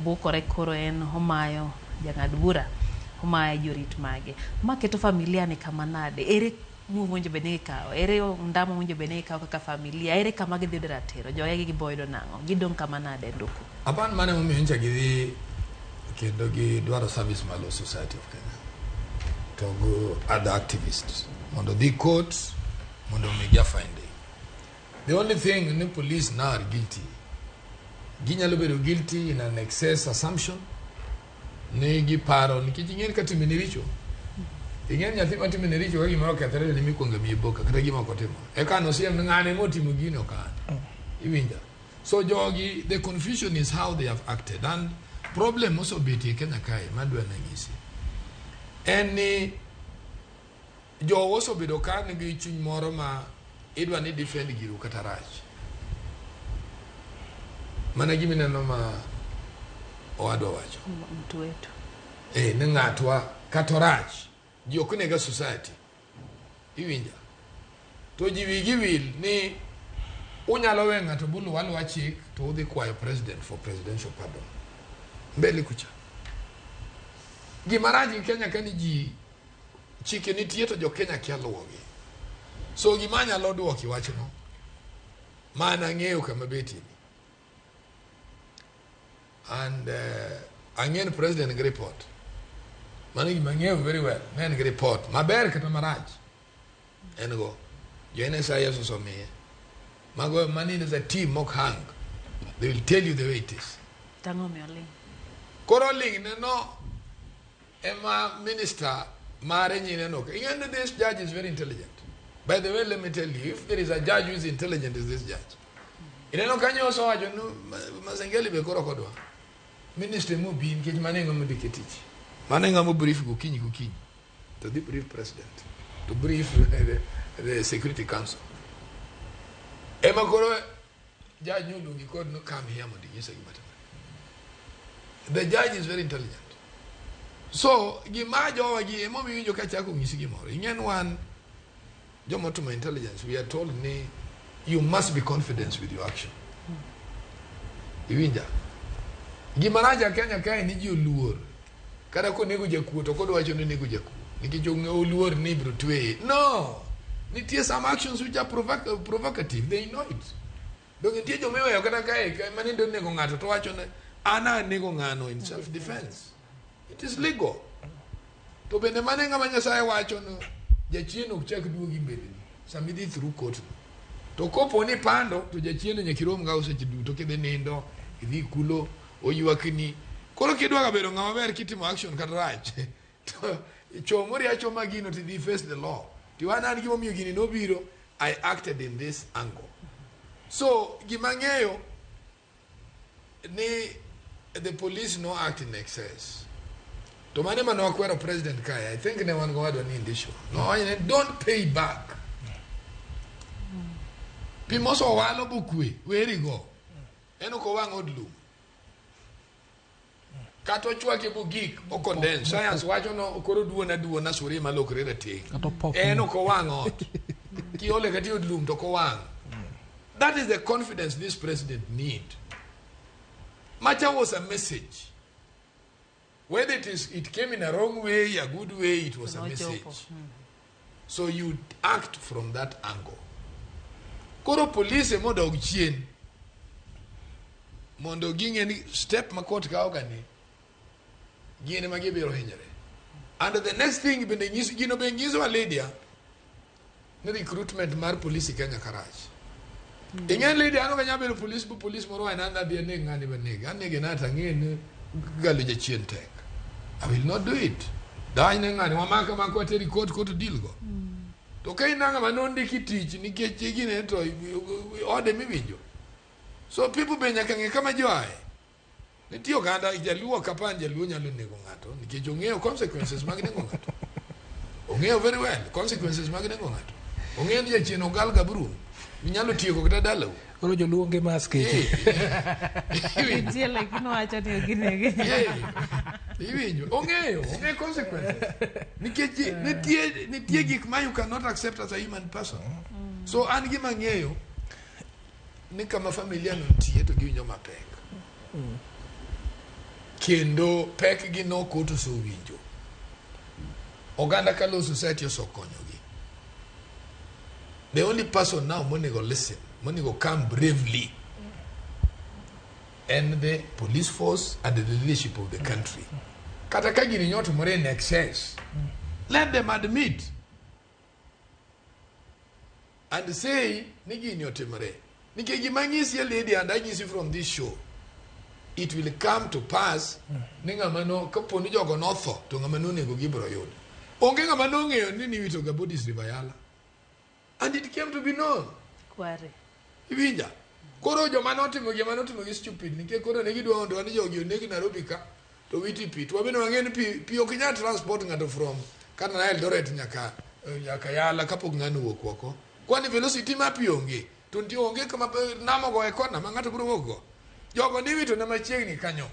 bukore, koro en omayo jang'ad bura, omayo jorit mage. Ma keto familia ni kama nade? Ere move mowinjo bed ni gikawo? Ere ondamo mowinjo bed ni gikawo kaka familia? Ere kama gidhi yudo ratiro? Jogegi gibo yudo nang'o? Gidong' kama nade nduku? Apan mane momiyo nyocha gidhi kendo gidwaro service mar Law Society of Kenya to go other activists mondo dhi court mondo omigi a finding. The only thing ni police now are guilty. Ginyalo bedo guilty in an excess assumption ni giparo nikech ing'eni ka timeni richo ing'eni nyathi ma timene richo ka gimoro okethore ni mikwongo miye boka kata gima ok otimo eka nosiem ni ng'ane motimo gino ok an iwinja so jogi the confusion is how they have acted and problem mosebetie Kenya kae madwa nanyisi en ni jowa osebedo ka nigi chuny moro ma idwa ni defend giru kata rach mana gima ineno ma owadwa wacho Mtu wetu. eh, ni ng'atwa kata orach ji ok nega society iwinja to ji wigi wil ni unyalo we ng'ato buluw aluwa chik to udhi kwayo president for presidential pardon mbele kucha gima rach gi Kenya ka ni ji chike nitie to jo Kenya kia luwogi so gima anyalo duoki wachno ma an ang'eyo kama betie ni and ang'eyo ni president nigi report mano gima ang'eyo very well ne en gi report maber kata marach en go jo NSIS osemiye mago mani is a team mok hang they will tell you the way it is Tang'o omiyo ling'? koro ling ne no ema minister mare nyine no ing'e ni this judge is very intelligent by the way let me tell you if there is a judge who is intelligent is this judge ineno kanyo osewacho ni Masengeli be koro kodwa minister mobi nikech mano e ng'ama ondike tich mano e ng'ama brief gokinyi gokinyi to dhi brief president to brief the security council ema koro judge noluongi kod no come here mondo inyisa gima timore the judge is very intelligent so gima jowa gi emomiyo iwinjo ka chako ng'isi gimoro ing'e ni wan joma otimo intelligence we are told ni you must be confident with your action iwinja gima rach a Kenya kae ni ji oluor kata konego jakuo to kodwa wacho ni onego jakuo nikech oluor ni ibiro tweye no nitie some actions which are provocative they know it donge nitie joma iweyo kata kae manende onego ng'ato to wacho ni an anego ng'ano in self defense it is legal to bende mane ng'ama Nyasaye wacho no jachien ok chak duogi mbeleni sama idhi through court no to kopo ni pando to jachien nyaka irom ga seche duto kidhi nindo idhi kulo oywakni koro kidwa bedo ng'ama ber kitimo action kata rach to chomori achoma gino tidhi face the law tiwana an gimomiyo gini nobiro I acted in this angle so gima ng'eyo ni the police no act in excess to mane mane wakwero president kae I think ne wan gowadwa ni indisho no wacho ni don't pay back pi mosowalo bokwe werigo en ok owang' od lum kata ochwake bogik o condense science wacho no koro duon aduona suria malokre rateng' Kata opokni. en ok owang' ot kiole kata e od lum to ok owang' that is the confidence this president need macha was a message whether it is it came in a wrong way a good way it was a Nochopo. message so you act from that angle koro police modog chien mondo ging'e ni step ma court kawo ga ni gin ema gibiro hinyore and the next thing bende nyis gino be nyisowa Lydia ni recruitment mar police e Kenya karach ing'e ni Lydia an ok anyal bedo police bu police moro wacho ni an adhi aneg ng'ani banege anege nade ang'e ni galo jachien tek I will not do it dawach ne ng'ani wamaka maka wateri court court deal go to ka in ng'ama nondiki tich nikech gine to ode miwinjo so people be nyaka ng'e kama joaye nitie oganda jaluo kapan jaluo nyalo nego ng'ato nikech ong'eyo consequences mag nego ng'ato ong'eyo very well consequences mag nego ng'ato ong'eyo ni jachien ogal gabrum inyalo tieko kata dalau Koro joluo onge maskeche. Nitie lakini wacho ni ok ginege. Iwinjo ong'eyo consequences nikech nitie gik ma you cannot accept as a human person so an gima ng'eyo ni kama familia no nitie to giwinjo mapek kendo pek gi no court osewinjo oganda ka Law Society osekonyogi The only person now monego listen, monego come bravely, and the police force and the leadership of the country. Kata ka gini nyotimore in excess, let them admit and say ni gini otimore. Nikech gima anyisi a lady and anyisi from this show, it will come to pass ni ng'ama no kapo ni jogo notho to ng'ama nonego gibiro yudo. Onge ng'ama nong'eyo ni niwito ga bodies River Yala. And it came to be known. Kware. Iwinja. Koro joma notimo gima notimo gi stupid nikech koro ne gidwa mondo ni jogi oneg Nairobi ka to witi pi. To wabende wang'e ni pi ok nyal transport ng'ato from kata na Eldoret nyaka nyaka Yala kapok ng'ano owuok oko. Kwani velocity ma pi onge. To nitie onge kama nam ogo e kona ma ng'ato biro wuok go. Jogo niwito ne machiegni kanyo.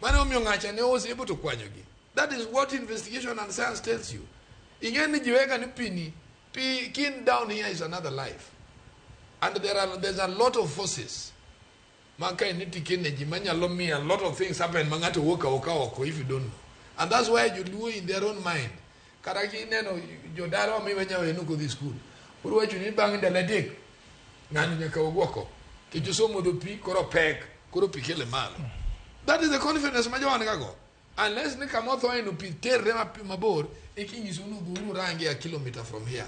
Mano omiyo ng'acha ne was able to kwanyogi. That is what investigation and science tells you. Ing'e ni jiwega ni pi ni pi kin down here is another life. And there's a lot of forces. Ma kinetic energy manyalo miyo a lot of things happen ma ng'ato wuok awoka oko if you don't know. And that's why joluo in their own mind. Kata kineno jodalawa miwe nyawenu kodhi school. Koro wacho ni bang' ndalo 3 ng'ani nyaka wuog oko. Nikech osemodho pi koro pek, koro pi kele malo. That is the confidence ma jowa nigago. Unless ni kama othoe no pi terre mabor, ikinyiso ni udhuru rangi a kilometer from here.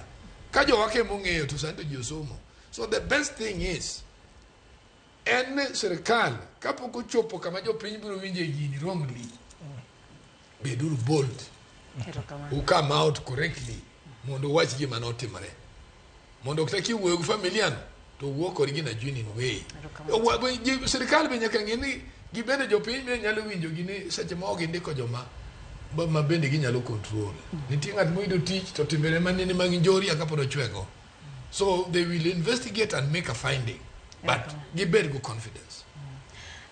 Ka jowa ke mong'eyo to sani to ji osomo. So the best thing is, en sirikal kapok ochopo kama jopiny biro winje gini wrongly, beduru bold. U come out correctly mondo uwach gima notimore. Mondo kata kiwuoyo gi familia no, to wuo kodgi in a genuine way. Sirikal be nyaka ng'e ni gibende jopiny be nyalo winjo gi ni seche moko gindiko joma ma bende ginyalo control. Nitie ng'at moyudo tich to timbene manene mag njori kapod ochwego. So they will investigate and make a finding, but gibed go confidence.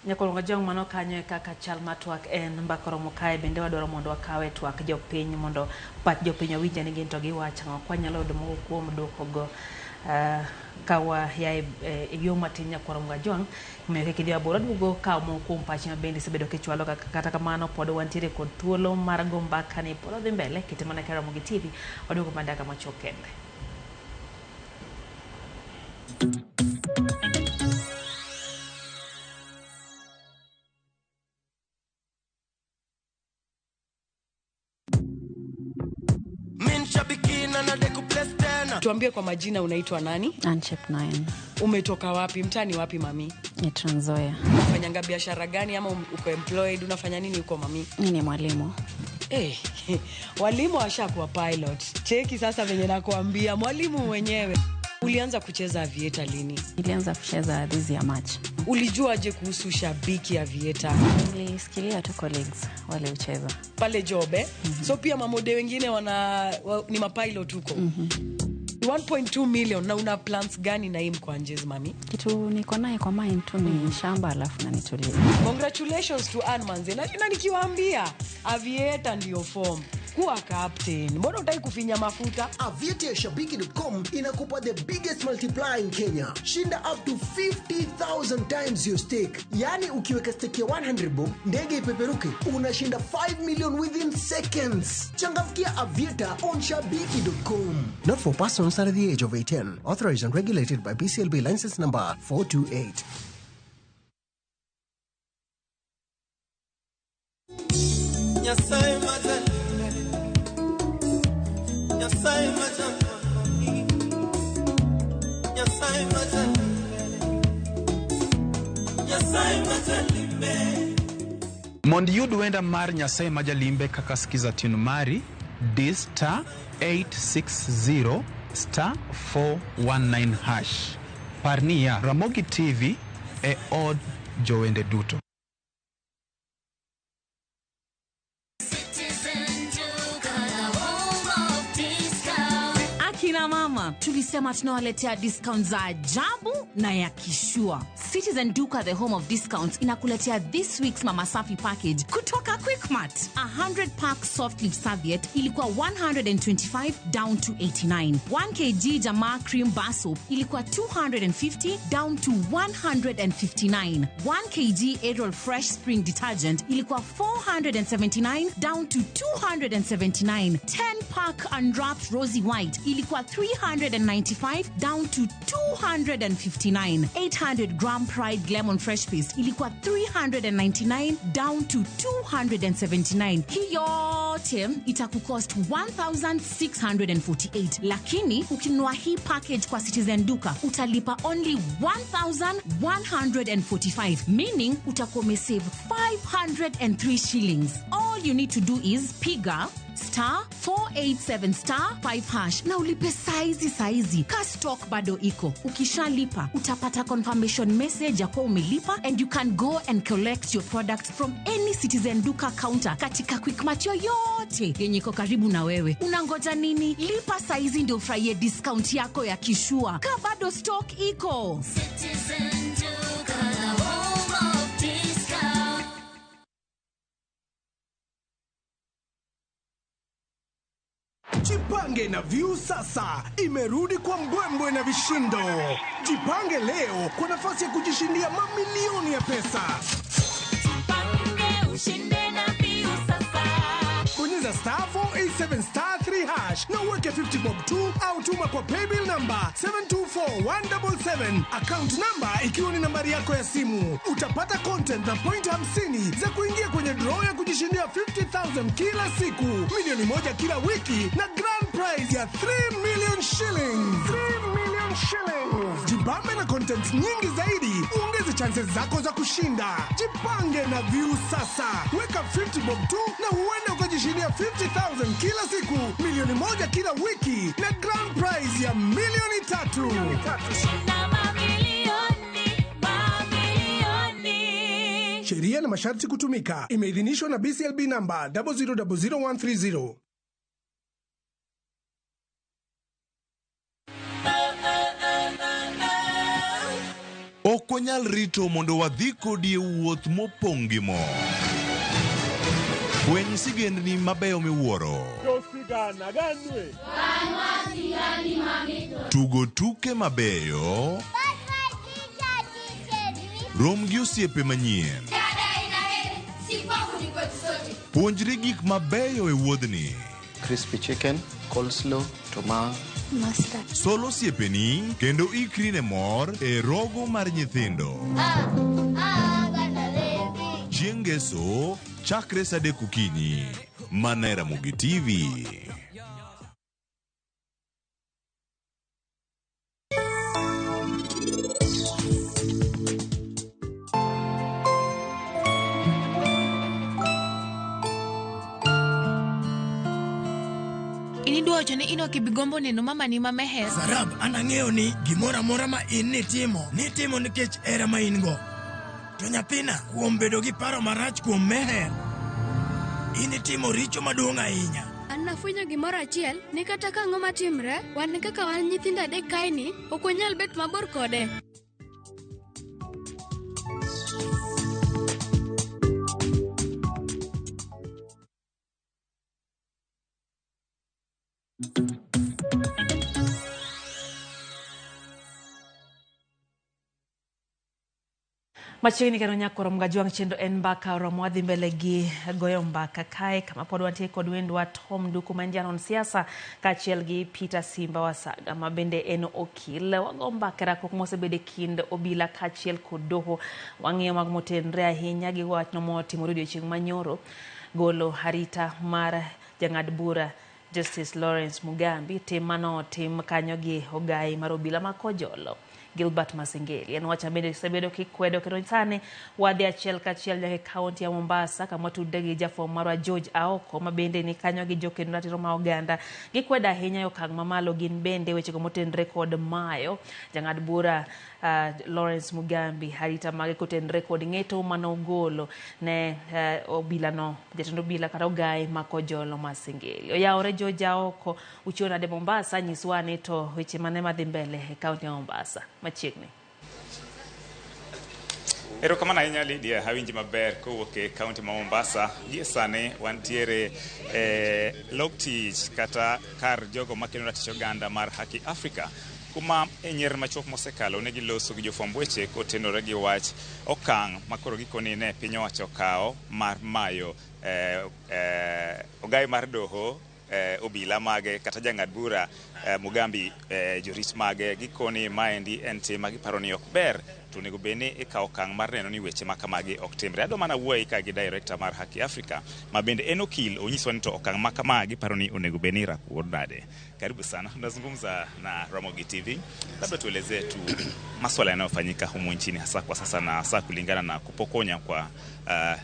Nyakolongo Jong, mano kanyo e kaka chal mar twak en mbaka oromo kae bende wadwaro mondo wakawe twak jopiny mondo pach jopiny owinje ni gin to giwacho ang'o. Kwanyalo yudo moko kuom duoko go ka wayae e yo matin Nyakolongo Jong, omiyo kik idhi mabor. Waduogo kawo moko kuom pachi ma bende isebedo kichwalo kata kamano pod wantiere kod thuolo mar go mbaka ni pod odhi mbele kete mana ka Ramogi TV. Waduogo mana dakika machuok kende. Tuambie kwa majina, unaitwa nani? Anchep 9. Umetoka wapi? Mtaani wapi mami? Ni Trans Nzoia. Unafanyanga biashara gani ama uko employed? Unafanya nini huko mami? Mimi ni mwalimu. Walimu washakuwa pilot. Cheki sasa venye nakuambia, mwalimu mwenyewe. Ulianza kucheza aviator lini? Nilianza kucheza this year March. Ulijuaje kuhusu Shabiki Aviator? Nilisikilia tu colleagues wale ucheza. Pale job eh? So pia mamode wengine ni mapilot huko. 1.2 million na una plans gani na hii mkwanjezi mami? Kitu niko naye kwa mind tu ni shamba alafu na nitulie. Congratulations to Ann Manze. Na nikiwaambia Aviator ndio form. Kuwa captain. Mbona hutaki kufinya mafuta? Aviator Shabiki.com inakupa the biggest multiplier in Kenya. Shinda up to 50,000 times your stake. Yani ukiweka stake ya 100 bob, ndege ipeperuke, unashinda 5 million within seconds. Changamkia Aviator on Shabiki.com. Not for persons under the age of 18. Authorized and regulated by BCLB license number 428. Nyasaye majalimbe, Nyasaye majalimbe, Nyasaye majalimbe, Nyasaye majalimbe. Mondo iyud wenda mar Nyasaye Majalimbe kaka skiza tune mari, di star 860 star 419 hash. Par niya, Ramogi TV e od jowende duto. Akina mama, tulisema tunawaletea discount za ajabu na ya kishua. Citizen Duka, the home of discounts, inakuletea this week's Mama Safi package kutoka Quickmart. 100 pack soft leaf serviette ilikuwa 125 down to 89. 1 kg Jamaa cream bar soap ilikuwa 250 down to 159. 1 kg Ariel Fresh Spring detergent ilikuwa 479 down to 279. 10 pack unwrapped Rosy White ilikuwa Ilikuwa 395 down to 259. 800 gram Pride Lemon Fresh Paste ilikuwa 399 down to 279. Hii yote itakucost 1648, lakini ukinunua hii package kwa Citizen Duka utalipa only 1145, meaning utakuwa umesave 503 shillings. All you need to do is piga star 487 star 5 hash na ulipe saizi saizi, ka stock bado iko. Ukishalipa utapata confirmation message ya kuwa umelipa, and you can go and collect your products from any Citizen Duka counter katika Quickmart yoyote yenye iko karibu na wewe. Unangoja nini? Lipa saizi ndio ufurahie discount yako ya kishua, ka bado stock iko. Citizen Duka, the home of discount. Jipange na View sasa imerudi kwa mbwembwe na vishindo. Jipange leo kwa nafasi ya kujishindia mamilioni ya pesa. Ushinde na View sasa. Bonyeza star 487 star 3 hash na uweke 50 bob 2 au tuma kwa paybill number 724177, account number ikiwa ni nambari yako ya simu. Utapata content na point 50 za kuingia kwenye draw ya kujishindia 50,000 kila siku, milioni 1 kila wiki na grand prize ya 3 million shillings. 3 million shillings. Jibambe na content nyingi zaidi, uongeze chances zako za kushinda. Jipange na View sasa, weka 50 bob 2 na uende ukajishindia 50,000 kila siku, milioni 1 kila wiki na grand prize ya milioni 3. Shinda mamilioni, mamilioni. Sheria na masharti kutumika. Imeidhinishwa na BCLB namba 0000130. Ok wanyal rito mondo wadhi kodi e wuoth mopong' gi mor. Fweny sigendni mabeyo miwuoro. Tugo tuke mabeyo. Rom gi osiepe manyien. Puonjri gik mabeyo e wuodhni. Crispy chicken, coleslaw, tomato. Mustard. Sol osiepeni kendo ikri ne mor e rogo mar nyithindo. Chieng' ngeso chakre sa 3 okinyi. Mana e Ramogi TV. In idwa wacho ni in ok ibi gombo neno mamani ma Meher? Sarab, an ang'eyo ni gimoro amora ma in nitimo, nitimo nikech hera ma in go. To nyathina, kuom bedo gi paro marach kuom Meher, in itimo richo maduong' ahinya. An nafwenyo gimoro achiel ni kata ka ang'o matimre, wan kaka wan nyithindo adek kaeni, ok wanyal bet mabor kode. Machiegni kendo nyakoro Mgajwang' chenro en mbaka oromo wadhi mbele gi goyo mbaka kae kama pod wantie kod wendwa Tom Nduku ma en janon siasa kaachiel gi Peter Simba Wasaga ma bende en okil. Wago mbaka e rakruok mosebedo e kind obila kaachiel kod doho. Wang'iyo mag motenre ahinya gi wachno motimore odiochieng' manyoro golo arita mar jang'ad bura Justice Lawrence Mugambi, tim manotim kanyo gi ogai mar obila ma Kojolo Gilbert Masengeli. En wach mabende osebedo kikwedo kendo sani wadhi achiel kachiel nyaka e kaunti ya Mombasa kama watudre gi jafwambo marwa George Aoko ma bende ni kanyo gi jokendo ratiro ma oganda. Gikwedo ahinya e okang' mamalo gin bende wechego motenre kod mayo jang'ad bura Lawrence Mugambi arita mage kotenre kod ng'eto manogolo ne obilano jatend obila kata ogai ma Kojolo Masengeli. Oyawore George Aoko, uchiwo nade Mombasa? Nyiswa ni to weche mane madhi mbele e kaunti ya Mombasa machiegni. Erokamano ahinya Lydia, awinji maber kowuok e kaunti ma Mombasa. Gie sani wantiere e log tich kata kar jogo makelo ratich oganda mar Haki Africa, kuma e nyer machuok mosekalo ne giloso gi jofwamb weche kotenore gi wach okang' makoro gikoni ne piny owacho okawo mar mayo ogai mar doho obila mage kata jang'ad bura Mugambi jorit mage. Gikoni maendi en tim ma giparo ni ok ber, to onego bed ni ikawo okang' mar neno ni weche ma kamagi ok timre. Adwa mana wuoyi ka gi director mar Haki Africa ma bende en okil, onyiswa ni to okang' ma kama giparo ni onego bed ni irakuo nade. Karibu sana, tunazungumza na Ramogi TV. Labda tuelezee tu maswala yanayofanyika humu nchini hasa kwa sasa na hasa kulingana na kupokonya kwa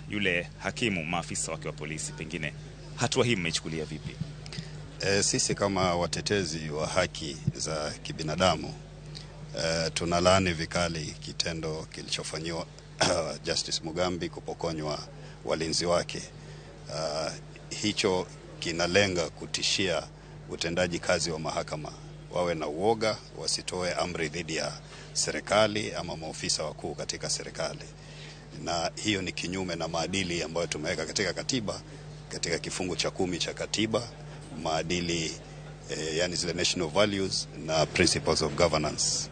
yule hakimu maafisa wake wa polisi, pengine hatua hii mmeichukulia vipi? Sisi kama watetezi wa haki za kibinadamu tunalaani vikali kitendo kilichofanyiwa Justice Mugambi kupokonywa walinzi wake. Hicho kinalenga kutishia utendaji kazi wa mahakama, wawe na uoga, wasitoe amri dhidi ya serikali ama maofisa wakuu katika serikali, na hiyo ni kinyume na maadili ambayo tumeweka katika katiba, katika kifungu cha 10 cha katiba, maadili yani zile national values na principles of governance.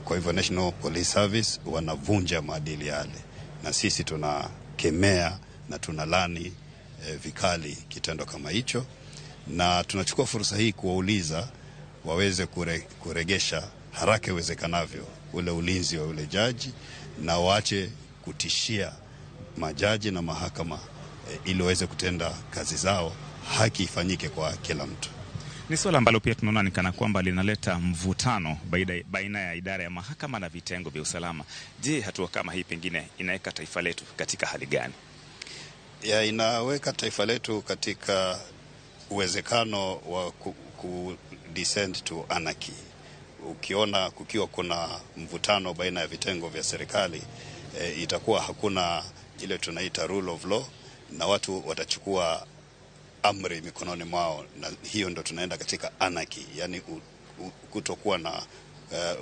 Kwa hivyo National Police Service wanavunja maadili yale, na sisi tunakemea na tunalani vikali kitendo kama hicho, na tunachukua fursa hii kuwauliza waweze kuregesha haraka iwezekanavyo ule ulinzi wa ule jaji, na waache kutishia majaji na mahakama ili waweze kutenda kazi zao, haki ifanyike kwa kila mtu. Ni suala ambalo pia tunaona ni kana kwamba linaleta mvutano baina ya idara ya mahakama na vitengo vya usalama. Je, hatua kama hii pengine inaweka taifa letu katika hali gani? Ya, inaweka taifa letu katika uwezekano wa ku descend to anarchy. Ukiona kukiwa kuna mvutano baina ya vitengo vya serikali, itakuwa hakuna ile tunaita rule of law, na watu watachukua amri mikononi mwao, na hiyo ndo tunaenda katika anarchy, yani kutokuwa na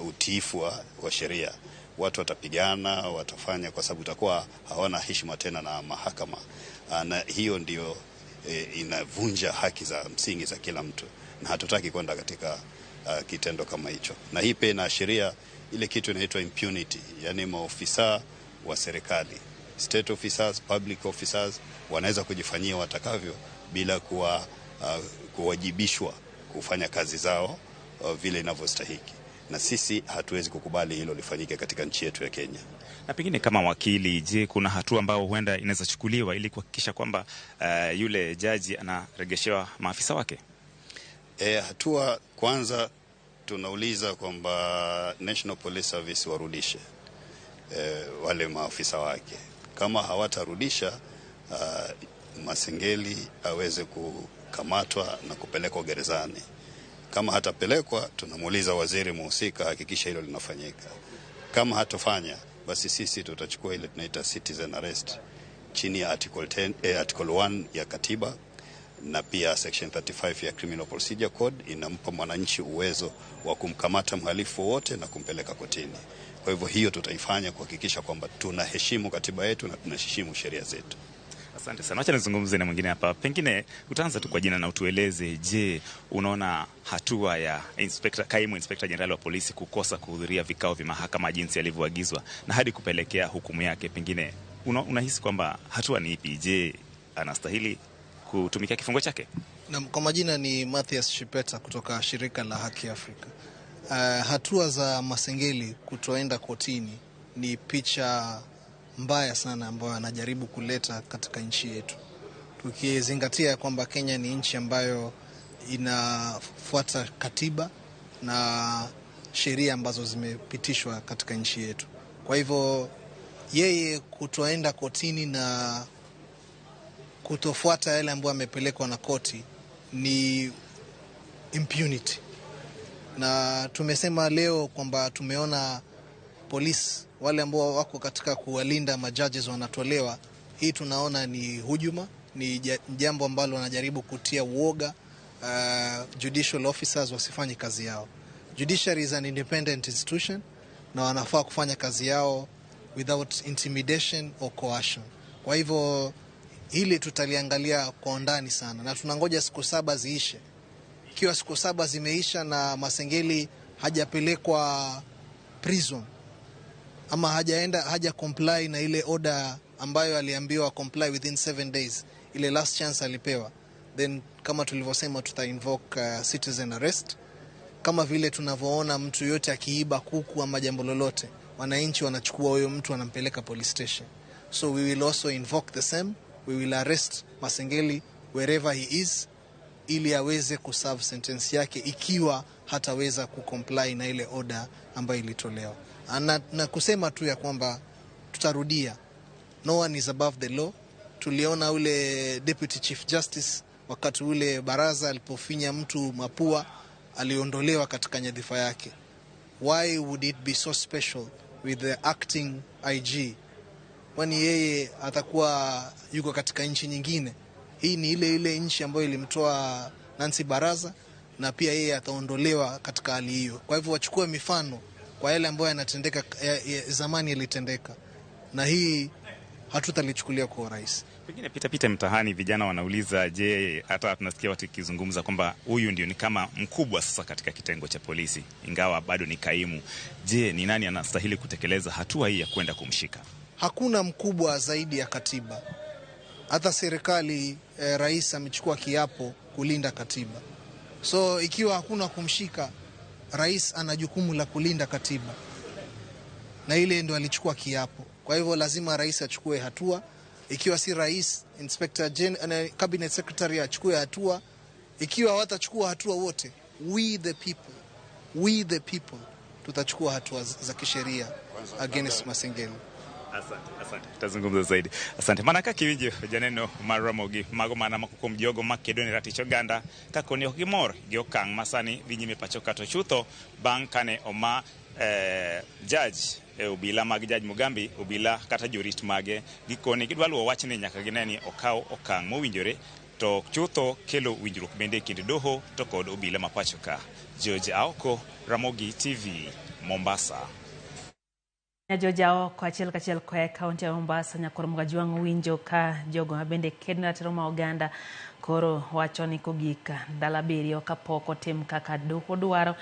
utiifu wa sheria. Watu watapigana, watafanya, kwa sababu itakuwa hawana heshima tena na mahakama, na hiyo ndio inavunja haki za msingi za kila mtu, na hatutaki kwenda katika kitendo kama hicho. Na hii pia inaashiria ile kitu inaitwa impunity, yani maofisa wa serikali, state officers, public officers wanaweza kujifanyia watakavyo bila kuwajibishwa kufanya kazi zao vile inavyostahiki. Na sisi hatuwezi kukubali hilo lifanyike katika nchi yetu ya Kenya. Na pengine kama wakili, je, kuna hatua ambayo huenda inaweza chukuliwa ili kuhakikisha kwamba yule jaji anaregeshewa maafisa wake? Hatua kwanza tunauliza kwamba National Police Service warudishe wale maafisa wake. Kama hawatarudisha, Masengeli aweze kukamatwa na kupelekwa gerezani. Kama hatapelekwa, tunamuuliza waziri muhusika hakikisha hilo linafanyika. Kama hatofanya, basi sisi tutachukua ile tunaita citizen arrest chini ya article 1 ya katiba, na pia section 35 ya Criminal Procedure Code inampa mwananchi uwezo wa kumkamata mhalifu wote na kumpeleka kotini. Kwa hivyo hiyo tutaifanya kuhakikisha kwamba tunaheshimu katiba yetu na tunaheshimu sheria zetu. Asante sana. Acha nizungumze na mwingine hapa. Pengine utaanza tu kwa jina na utueleze, je, unaona hatua ya kaimu inspector jenerali wa polisi kukosa kuhudhuria vikao vya mahakama jinsi alivyoagizwa na hadi kupelekea hukumu yake, pengine unahisi kwamba hatua ni ipi? Je, anastahili kutumikia kifungo chake? Na kwa majina ni Mathias Shipeta kutoka shirika la Haki Afrika. Hatua za Masengeli kutoenda kotini ni picha mbaya sana ambayo anajaribu kuleta katika nchi yetu, tukizingatia kwamba Kenya ni nchi ambayo inafuata katiba na sheria ambazo zimepitishwa katika nchi yetu. Kwa hivyo yeye kutoenda kotini na kutofuata yale ambayo amepelekwa na koti ni impunity. Na tumesema leo kwamba tumeona polisi wale ambao wako katika kuwalinda majudges wanatolewa. Hii tunaona ni hujuma, ni jambo ambalo wanajaribu kutia uoga judicial officers wasifanye kazi yao. Judiciary is an independent institution na wanafaa kufanya kazi yao without intimidation or coercion. Kwa hivyo hili tutaliangalia kwa undani sana, na tunangoja siku 7 ziishe. Ikiwa siku 7 zimeisha na Masengeli hajapelekwa prison ama haja comply na ile order ambayo aliambiwa comply within 7 days, ile last chance alipewa, then kama tulivyosema tuta invoke citizen arrest. Kama vile tunavyoona mtu yote akiiba kuku ama jambo lolote, wananchi wanachukua huyo mtu wanampeleka police station. So we will also invoke the same. We will arrest Masengeli wherever he is ili aweze kuserve sentence yake ikiwa hataweza kucomply na ile order ambayo ilitolewa. Na kusema tu ya kwamba tutarudia, no one is above the law. Tuliona ule Deputy Chief Justice wakati ule baraza alipofinya mtu mapua aliondolewa katika nyadhifa yake. Why would it be so special with the acting IG? Kwani yeye atakuwa yuko katika nchi nyingine? Hii ni ile ile nchi ambayo ilimtoa Nancy Baraza, na pia yeye ataondolewa katika hali hiyo. Kwa hivyo wachukue mifano kwa yale ambayo yanatendeka zamani yalitendeka, na hii hatutalichukulia kwa urahisi. Pengine pita pita mtaani vijana wanauliza, je, hata tunasikia watu kizungumza kwamba huyu ndio ni kama mkubwa sasa katika kitengo cha polisi, ingawa bado ni kaimu. Je, ni nani anastahili kutekeleza hatua hii ya kwenda kumshika? Hakuna mkubwa zaidi ya katiba. Hata serikali, rais amechukua kiapo kulinda katiba. So ikiwa hakuna kumshika, rais ana jukumu la kulinda katiba, na ile ndio alichukua kiapo. Kwa hivyo lazima rais achukue hatua. Ikiwa si rais, Inspector General, Cabinet Secretary achukue hatua. Ikiwa hawatachukua hatua wote, we the people tutachukua hatua za kisheria against Masengeli. Asante, asante. Tutazungumza zaidi. Asante. Mana kaka iwinjo janeno mar Ramogi mago mana moko kuom jogo makedo ne ratich oganda ka koni ok gimor gi okang' masani dhi nyime pacho ka to chutho bang' kane oma judge obila mag Judge Mugambi, obila kata jorit mage gikoni gidwa luwo wachni nyaka gine ni okaw okang' mowinjore to chutho kelo winjruok bende e kind doho to kod obila ma pacho ka. George Aoko, Ramogi TV, Mombasa. George Aoko achiel kachiel koa e kaunti ya Mombasa. Nyakor Mgajwang' winjo ka jogo mabende kedo ne ratiro ma oganda koro wacho ni kogik ndalo 7 kapok otim kaka doho dwaro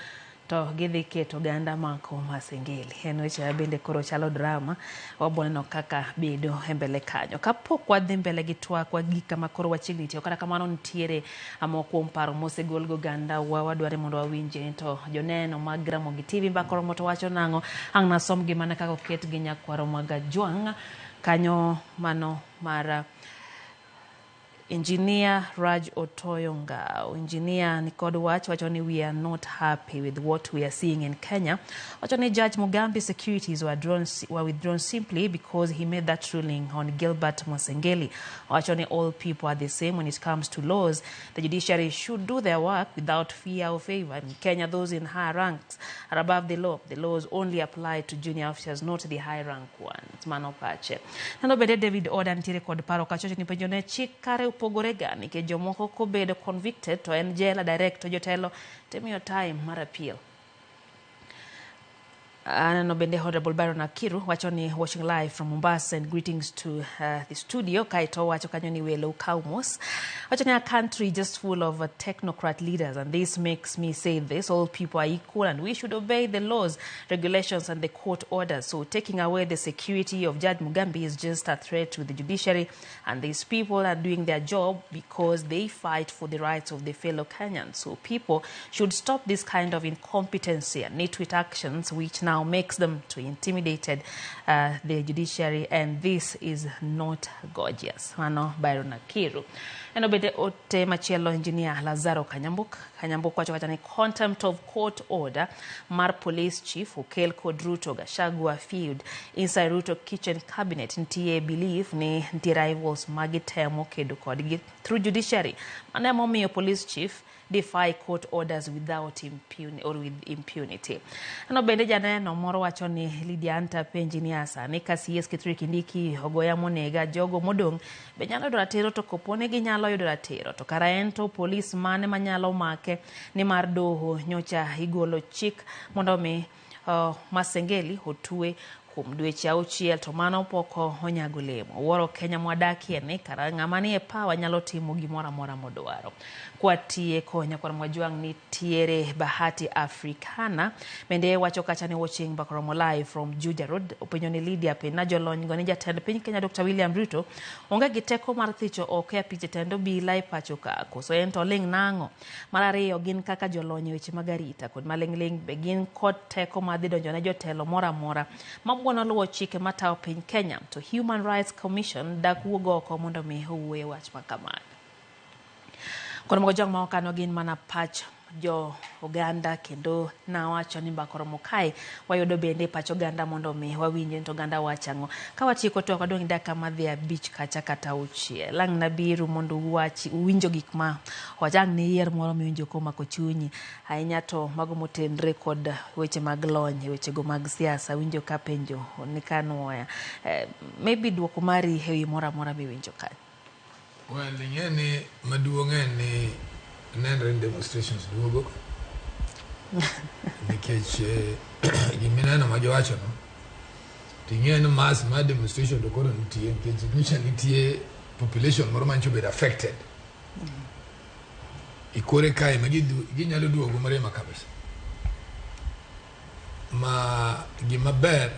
to gidhi keto oganda mako Masengeli. En weche bende koro chalo drama, wabo neno kaka bedo e mbele kanyo. Kapok wadhi mbele gi twak wa gik ma koro wachiegni tiyo, kata kamano nitiere moko kuom paro mosegol go oganda wa wadware mondo wawinje to joneno mag Ramogi TV mbaka romo to wacho nang'o. Ang' nasom gi mana kaka oket gi nyakwaro Magajwang' kanyo mano mar Engineer Raj Otoyo Ngao. Engineer nikod wach wacho ni we are not happy with what we are seeing in Kenya. Wacho ni Judge Mugambi securities were withdrawn simply because he made that ruling on Gilbert Masengeli. Wacho ni all people are the same when it comes to laws. The judiciary should do their work without fear or favor. In Kenya, those in higher ranks are above the law. The laws only apply to junior officers, not the high rank ones. Mano pache. Nano bende David Oda nitiere kod paro kachocho ni penjo ne chik kare opogore ga nikech jomoko kobedo convicted to en jela direct to jotelo timiyo time mar appeal. Aneno bende Honorable Byron Akiru wacho ni watching live from Mombasa and greetings to the studio. Kaito wacho kanyo ni welo kaumos. Wacho ni a country just full of technocrat leaders, and this makes me say this: all people are equal and we should obey the laws, regulations and the court orders. So taking away the security of Judge Mugambi is just a threat to the judiciary, and these people are doing their job because they fight for the rights of the fellow Kenyans. So people should stop this kind of incompetency and nitwit actions which now makes them to intimidated the judiciary, and this is not gorgeous. Mano Byron Akiru. Eno bende ote machielo Engineer Lazaro Kanyambuk. Kanyambuk wacho kacha ni contempt of court order mar police chief okel kod Ruto Gachagua feud inside Ruto kitchen cabinet. Nitie belief ni nitie rivals magitemo kedo kodgi through judiciary. Mano emomiyo police chief defy court orders without impunity or with impunity. Ano bende janeno moro wacho ni Lydia Antape engineer sani ka CS Kithure Kindiki ogoya monega jogo modong' be nyalo yudo ratiro, to kopone ginyalo yudo ratiro to kara en to polis mane manyalo make nimar doho nyocha igolo chik mondo mi Masengeli otwe kuom dweche 6 to mano pok onyago lemo. Wuoro Kenya mwadakie ni kara ng'ama nie power nyalo timo gimoro amora modwaro. Kwatieko nyakwar Mwajwang' nitiere Bahati Africana bende wacho kacha ni watching Mbaka Oromo live from Juja Road. Openjo ni Lydia Pina jolony go ni jatend piny Kenya Dr. William Ruto onge gi teko mar thicho oko e apich jatend obila e pacho ka koso en to oling' nang'o? Mar ariyo gin kaka jolony e weche mag arita kod maling'ling' be gin kod teko mar dhi donjo ne jotelo moro amora mabuono luwo chike matayo piny Kenya to Human Rights Commission dak wuog oko mondo mi owuo e wach ma kamano. Kod mogo jok ma okano gin mana pach jo oganda kendo nawacho ni Mbaka Oromo kae wayudo bende pach oganda mondo mi wawinj ni to oganda wacho ang'o. Ka watieko twak wadong' gi dakika madhi 5 kacha kata 6. Lang' nabiru mondo uwach uwinjo gik ma owach ang' ne yier moro miwinjo komako chunyi ahinya to mago motenre kod weche mag lony e wechego mag siasa winjo ka penjo ni kanwoya. Maybe duoko mari e wi moro amora miwinjo kanyo. Well, ing'e ni maduong' en ni nenre ni demonstrations duogo nikech gimineno ma giwachono to ing'e ni mass mar demonstration to koro nitie nikech nyocha nitie population moro manyicha obedo affected ikore kae ma ginyalo duogo marema kabisa ma gima ber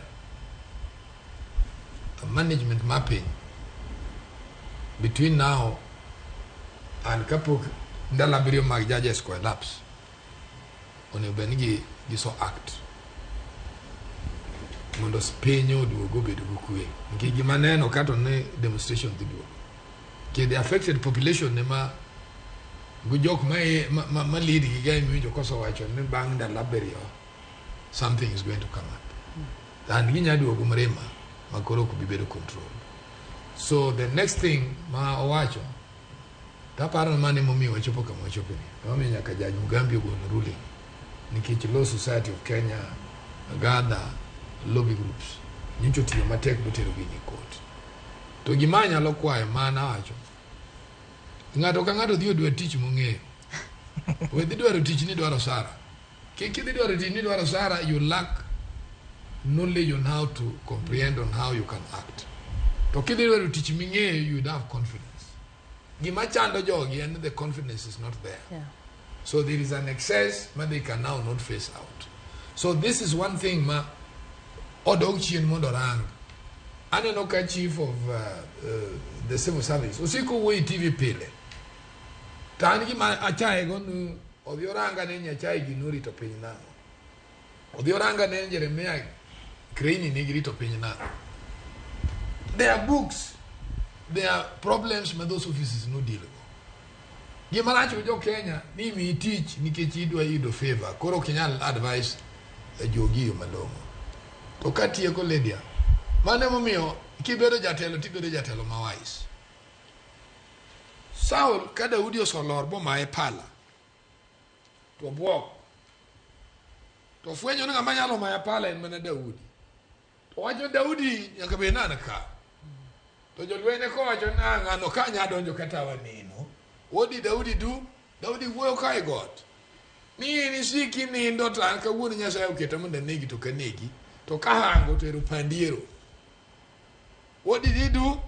management mar piny between now and kapok ndalo 7 mag judges ko elapse onego bed ni giso act mondo piny oduog obed gi kwe nikech gima neno kato ni demonstration dhi duogo nikech the affected population ema gi jok ma lead gi ga emiwinjo kosewacho ni bang' ndalo 7 something is going to come up and ginya duogo mrema ma koro ok bi bedo control. So the next thing ma owacho taparo ni mano emomiyo wachopo kama wachopeni emomiyo nyaka Judge Mugambi ogol ruling nikech Law Society of Kenya gather lobby groups nyocha otiyo matek motero gini e court. To gima anyalo kwayo mana wacho ng'ato ka ng'ato dhi odwa tich mong'eyo we dhi dwaro tich ni dwaro sara kik idhi dwaro tich ni dwaro sara you lack knowledge on how to comprehend on how you can act. To kidhi dwaro tich ming'eyo you would have confidence. Gima chando jogi en the confidence is not there. Yeah. So there is an excess ma they can now not face out. So this is one thing ma odog chien mondo rang. Aneno ka chief of the civil service osiko wuoyo e TV pile. To an gima achaye go ni odhi oranga ne Nyachae gini orito piny nang'o. Odhi oranga ne Jeremiah Kreini nigi rito piny nang'o. There are books, there are problems ma those offices no deal go. Gima rach gi jo Kenya ni imiyi tich nikech idwa yudo favor koro ok inyal advice jogi yo malong'o. To katieko Lydia, mano emomiyo kibedo jatelo tibedo jatelo ma wise. Saul ka Daudi osolor bomaye pala to obwok to fwenyo ni ng'ama nyalo maya pala en mana Daudi. To wacho Daudi nyaka bed nana ka. To jolweny kowacho ni ng'ano ka nya donjo kata waneno. What did Daudi do? Daudi wuoyo ka e got. Ni in isiki nindo to an kawuono Nyasaye oketa mondo anegi to kanegi. To kahango to ero pandiero. What did he do?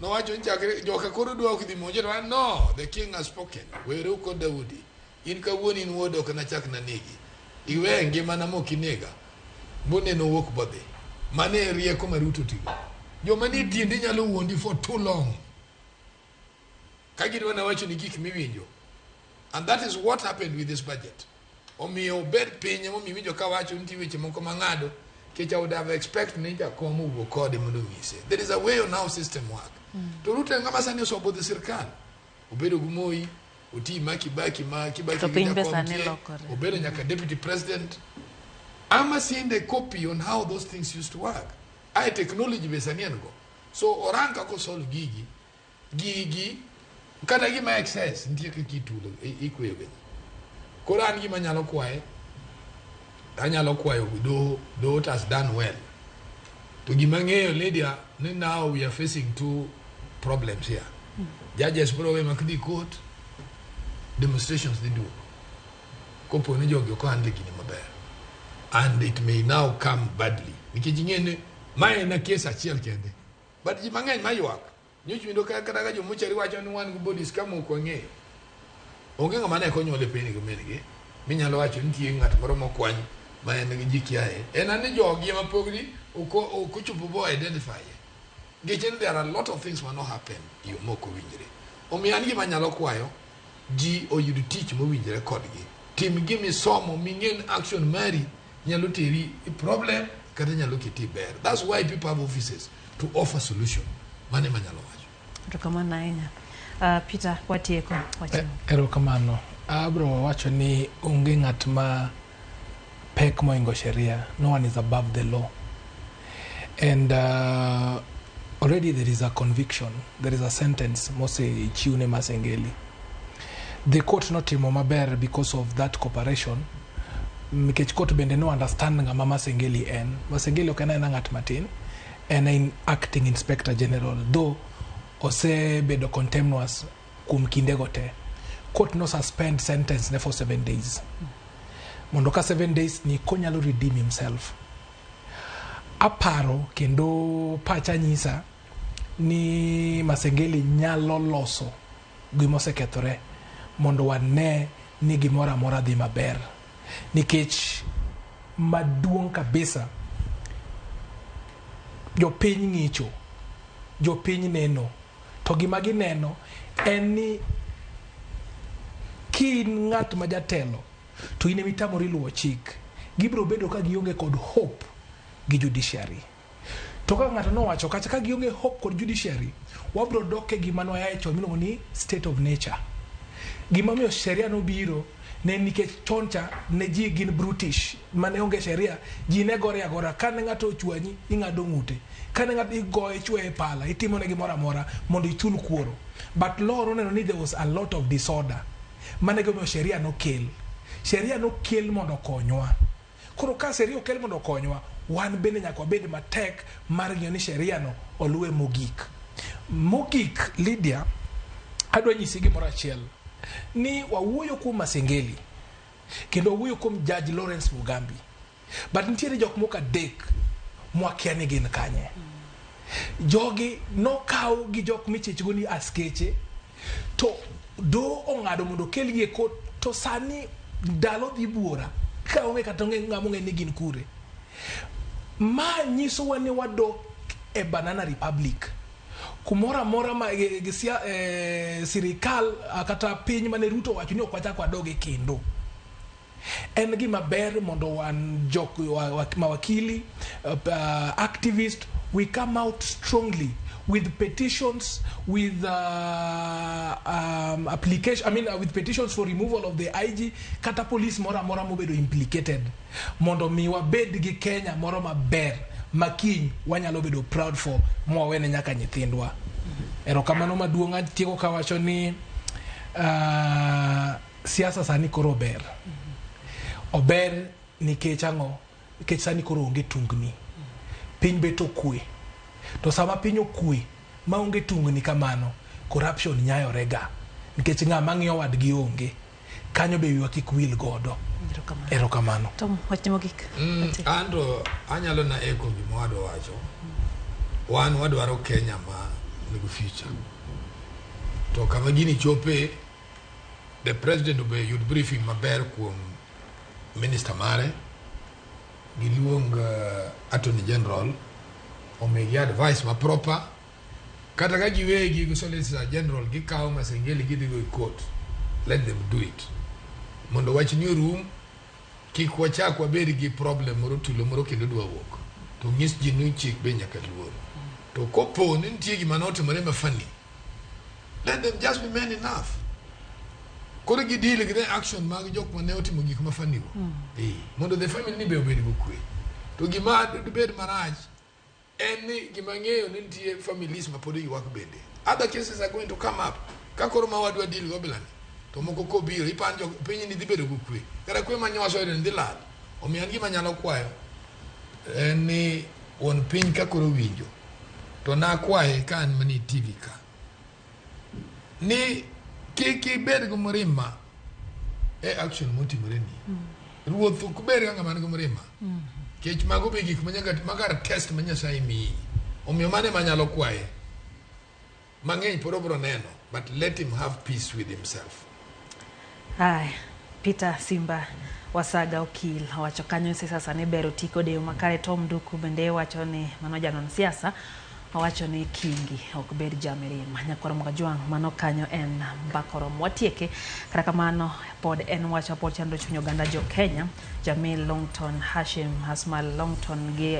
Nowacho ni chakre joka koro dwa ok dhi monje to an no, the king has spoken. Weru kod Daudi. In kawuono in wuoda ok nachak nanegi. Iwe ngimana mok inega. Boneno wuok bodhi. Mano e rieko ma Ruto tigo. Joma nie tiendi nyalo wuondi for too long. Ka gidwa na wacho ni gik miwinjo. And that is what happened with this budget. Omiyo obed piny emomiyo iwinjo ka wacho nitie weche moko mang'ado nikech I would have expect ni jakom owuo kode mondo onyise. There is a way on how system work. To Ruto en ng'ama sani osobudho sirkal. Obedo gi Moi, oti ma Kibaki ma Kibaki To gi piny be jakom sani tie, lokore. obedo nyaka deputy president. Ama seeing the copy on how those things used to work. Ae technology be sani en go. So orang kaka osolve gigi, gigi kata gima excess nitie kaka itulo ikweyo be. Koro an gima anyalo kwaye, anyalo kwayo doho, doho has done well. To gima ng'eyo Lydia ni now we are facing two problems here. Judges biro we mak dhi court, demonstrations dhi duogo. Kopo ni jogi ok handle gini maber. And it may now come badly. Nikech ing'e ni mae en a case achiel kende. But ji mang'eny maywak. Nyocha winjo kata ka jomochari wacho ni wan gi bodies ka mok wang'eyo. Onge ng'ama ne konyuol e piny gi min gi minyalo wacho ni nitie ng'at moro mokwany ma en gi ji kiaye. En ani jogi ema pogni ok ochopo bo identify. Nikech there are a lot of things ma no happen e yo mok owinjore. Omiyo an gima anyalo kwayo ji oyud tich mowinjore kodgi. Tim gimisomo ming'e ni action mari nyalo teri e problem kata nyalo keti e ber. That's why people have offices to offer solution. Mano ema anyalo wacho. Erokamano ahinya. Peter, watieko wachno. Erokamano. Abro wacho ni onge ng'at ma pek moingo sheria. No one is above the law. And already there is a conviction, there is a sentence mosechiw ne Masengeli. The court notimo maber because of that cooperation nikech court bende no understand ng'ama Masengeli en. Masengeli ok en aena ng'at matin, en en acting inspector general though osebedo contemnaneous kuom kindego te. Court no suspend sentence ne for 7 days. Mondo ka 7 days ni konyalo redeem himself. Aparo kendo pacha nyisa ni Masengeli nyalo loso gimosekethore mondo wane ni gimoro amora dhi maber. Nikech maduong' kabisa jopiny ng'icho, jopiny neno, to gima gineno en ni ki in ng'at ma jatelo to in emitamori luwo chik, gibiro bedo ka gionge kod hope gi judiciary. To kaka ng'ato nowacho kacha ka gionge hope kod judiciary, wabiro dok e gima nwayae chon miluongo ni state of nature. Gimomiyo sheria nobiro ne en nikech chon cha ne ji gin brutish mane onge sheria ji ne gore agora kane ng'ato ochwanyi ing'ado ng'ute kane ng'ato igoye ichwoye pala itimone gimoro amora mondo ichul kuoro but law noneno ni there was a lot of disorder mane gimomiyo sheria nokel sheria nokel mondo okonywa koro ka sheria okel mondo okonywa wan bende nyaka wabed matek mar ng'iyo ni sheria no oluwe mogik mogik Lydia adwa nyisi gimoro achiel ni wawuoyo kuom Masengeli kendo wawuoyo kuom Judge Lawrence Mugambi but nitiere jok moko adek mwakia ni gin kanye jogi nokaw gi jok michechgo ni askeche to do ong'ado mondo okelgi e court to sani ndalo dhi buora ka onge kata onge ng'ama ong'e ni gin kure ma nyisowa ni wadok e banana republic kumoro amora ma gi sirikal kata piny mane Ruto owacho ni ok wachak wadoge kendo en gima ber mondo wan jok mawakili activist we come out strongly with petitions with application I mean with petitions for removal of the IG kata police moro amora mobedo implicated mondo mi wabed gi Kenya moro maber ma kiny wanyalo bedo proud for mwawene nyaka nyithindwa. Erokamano maduong' atieko kawacho ni siasa sani koro ber. Ober nikech ang'o? Nikech sani koro onge tungni. Piny bet okwe. To sama piny okwe maonge tungni kamano, corruption nyayore ga. Nikech ng'ama ng'iyo wadgi onge. Kanyo be wiwa kik wil godo. Erokamano. Tom, wach mogik. Anto anyalo na eko gima wadwa wacho. Wan wadwaro Kenya ma nigi future. To kama gini chope, the president obe yud briefing maber kuom minister mare, giluong attorney general, omigi advice ma proper, kata ka giwegi gi solicitor general gikawo Masengeli gidhigo e court, let them do it. Mondo wach ni orum, kik wachak wabed gi problem moro tulo moro kendo dwa wuok. To nyis ji ni chik be nyaka luor. To kopo ni nitie gima notimore ma funny, let them just be men enough. Koro gi deal gi the action mag jok mane otimo gik ma funny go. Mondo the family ni be obed go kwe. To gima bed marach en ni gima ng'eyo ni nitie families ma pod ywak bende. Other cases are going to come up. Ka koro ma wadwa deal go bilani, to moko kobiro ipanjo piny ni dhi bedo go kwe. Kata kwe ma nyowaso yudo ni dhi lal. Omiyo an gima nyalo kwayo en ni wuon piny ka koro winjo to nakwaye ka an mana e TV ka ni kik ibed gi mirima e action motimore ni. Ruoth ok bed ga ng'ama nigi mirima. Kech mago be gik manyaka makar test ma Nyasaye miyi. Omiyo mano ema anyalo kwaye. Mang'eny pod obiro neno, but let him have peace with himself. Ay, Peter Simba Wasaga Okil owacho kanyo ni sasa ni ber oti kode e yo makare. Tom Nduku bende wacho ni mano janon siasa owacho ni kingi ok bed jamirima. Nyakwar Mogajwang' mano kanyo en mbakoro watieke. Kata kamano pod en wach ma pod chando chuny oganda jo Kenya. Jamil Longton, Hashim Hasmal Longton gi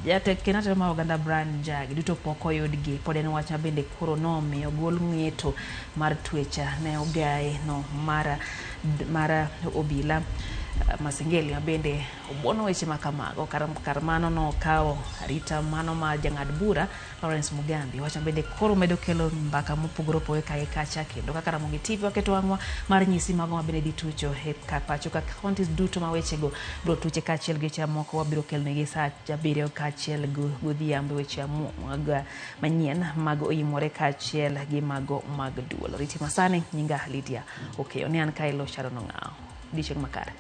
jatend kinatelo mar oganda Brian Njagi duto pok oyudgi. Pod en wach ma bende koro nomiyo gol ng'eto mar twecha ne ogaye no mar obila Masengeli ma bende obuono weche ma kamago. Kar mano nokawo arita mano ma jang'ad bura Lawrence Mugambi. Wacho bende koro medo kelo mbaka mopogore opogore kae kacha kendo kaka Ramogi TV waketo wang'wa mar nyisi mago ma bende dhi tucho e pacho ka counties duto ma wechego biro tuche kaachiel gi weche moko wabiro kelonegi saa 7 kaachiel godhiambo weche mag manyien mag oimore kaachiel gi mago mag duol. Riti masani nyinga Lydia Okeyo ne an kaelo Sharon Ong'awo. Odiechieng' makare.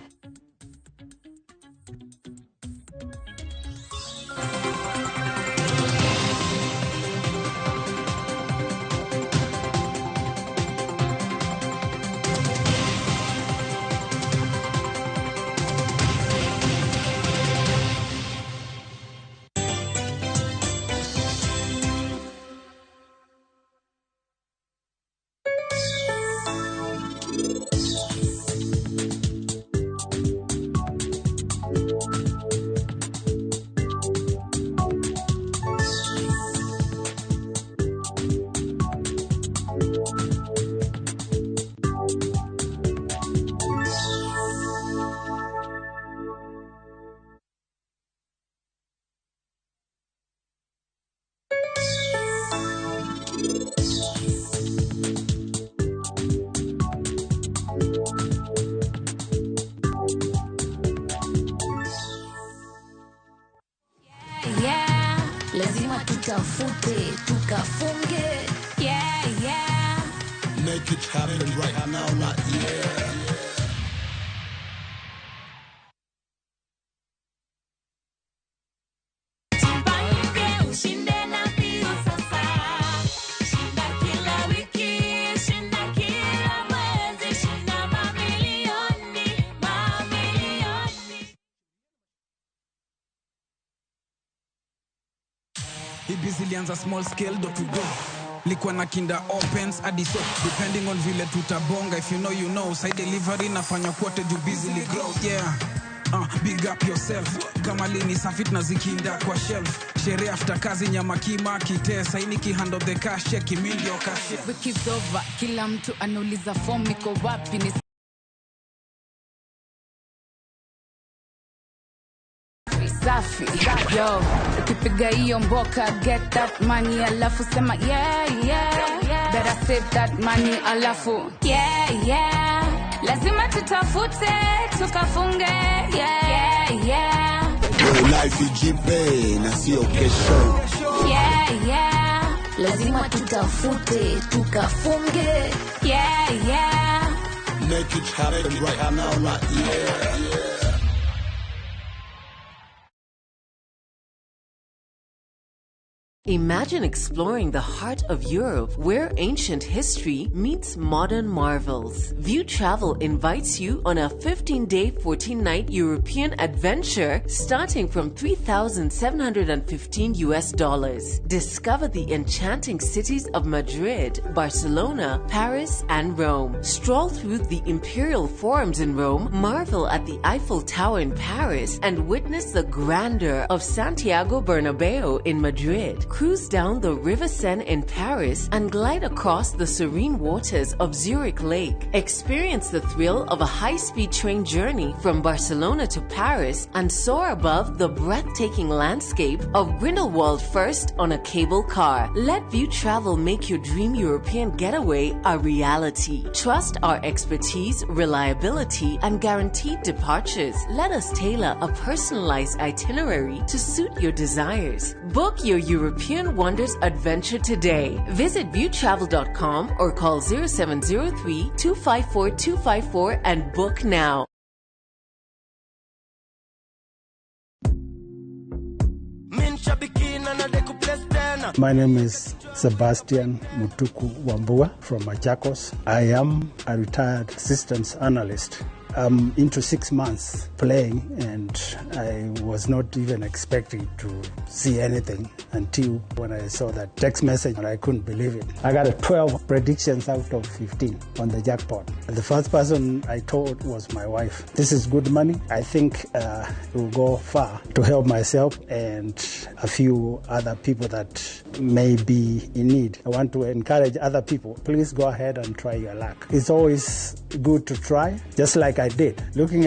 Lazima tutafute tukafunge. Yeah, yeah. Make it happen right now, not yeah. Ushinde na mbio sasa. Shinda kila wiki, shinda kila mwezi, shinda mamilioni, mamilioni. Hii ilianza small scale door to door. Likuwa na kinda opens hadi so depending on vile tutabonga. If you know you know. Side delivery nafanya kwote juu busily grow. Yeah. Big up yourself. Kama lini safi tunazikinda kwa shelf. Sherehe after kazi nyama kima kitesa ini ki handle the cash check mingi o cash. Wiki over kila mtu anauliza form niko wapi ni safi. Yo, ukipiga hiyo mboka get that money alafu sema yeah yeah. Better save that money alafu yeah yeah. Lazima tutafute tukafunge yeah yeah yeah. Life ijipe na sio kesho. Yeah yeah. Lazima tutafute tukafunge yeah yeah. Make it happen right now, right yeah. Imagine exploring the heart of Europe where ancient history meets modern marvels. View Travel invites you on a 15-day, 14-night European adventure starting from $3,715. Discover the enchanting cities of Madrid, Barcelona, Paris, and Rome. Stroll through the imperial forums in Rome, marvel at the Eiffel Tower in Paris, and witness the grandeur of Santiago Bernabeu in Madrid. Cruise down the River Seine in Paris and glide across the serene waters of Zurich Lake. Experience the thrill of a high-speed train journey from Barcelona to Paris and soar above the breathtaking landscape of Grindelwald first on a cable car. Let View Travel make your dream European getaway a reality. Trust our expertise, reliability, and guaranteed departures. Let us tailor a personalized itinerary to suit your desires. Book your European Wonders adventure today. Visit viewtravel.com or call 0703 254 254 and book now. Shabiki na nade kuplace tena. My name is Sebastian Mutuku Wambua from Machakos. I am a retired systems analyst. I'm into 6 months playing, and I was not even expecting to see anything until when I saw that text message, and I couldn't believe it. I got a 12 predictions out of 15 on the jackpot. The first person I told was my wife. This is good money. I think it will go far to help myself and a few other people that may be in need. I want to encourage other people. Please go ahead and try your luck. It's always good to try, just like I did. Looking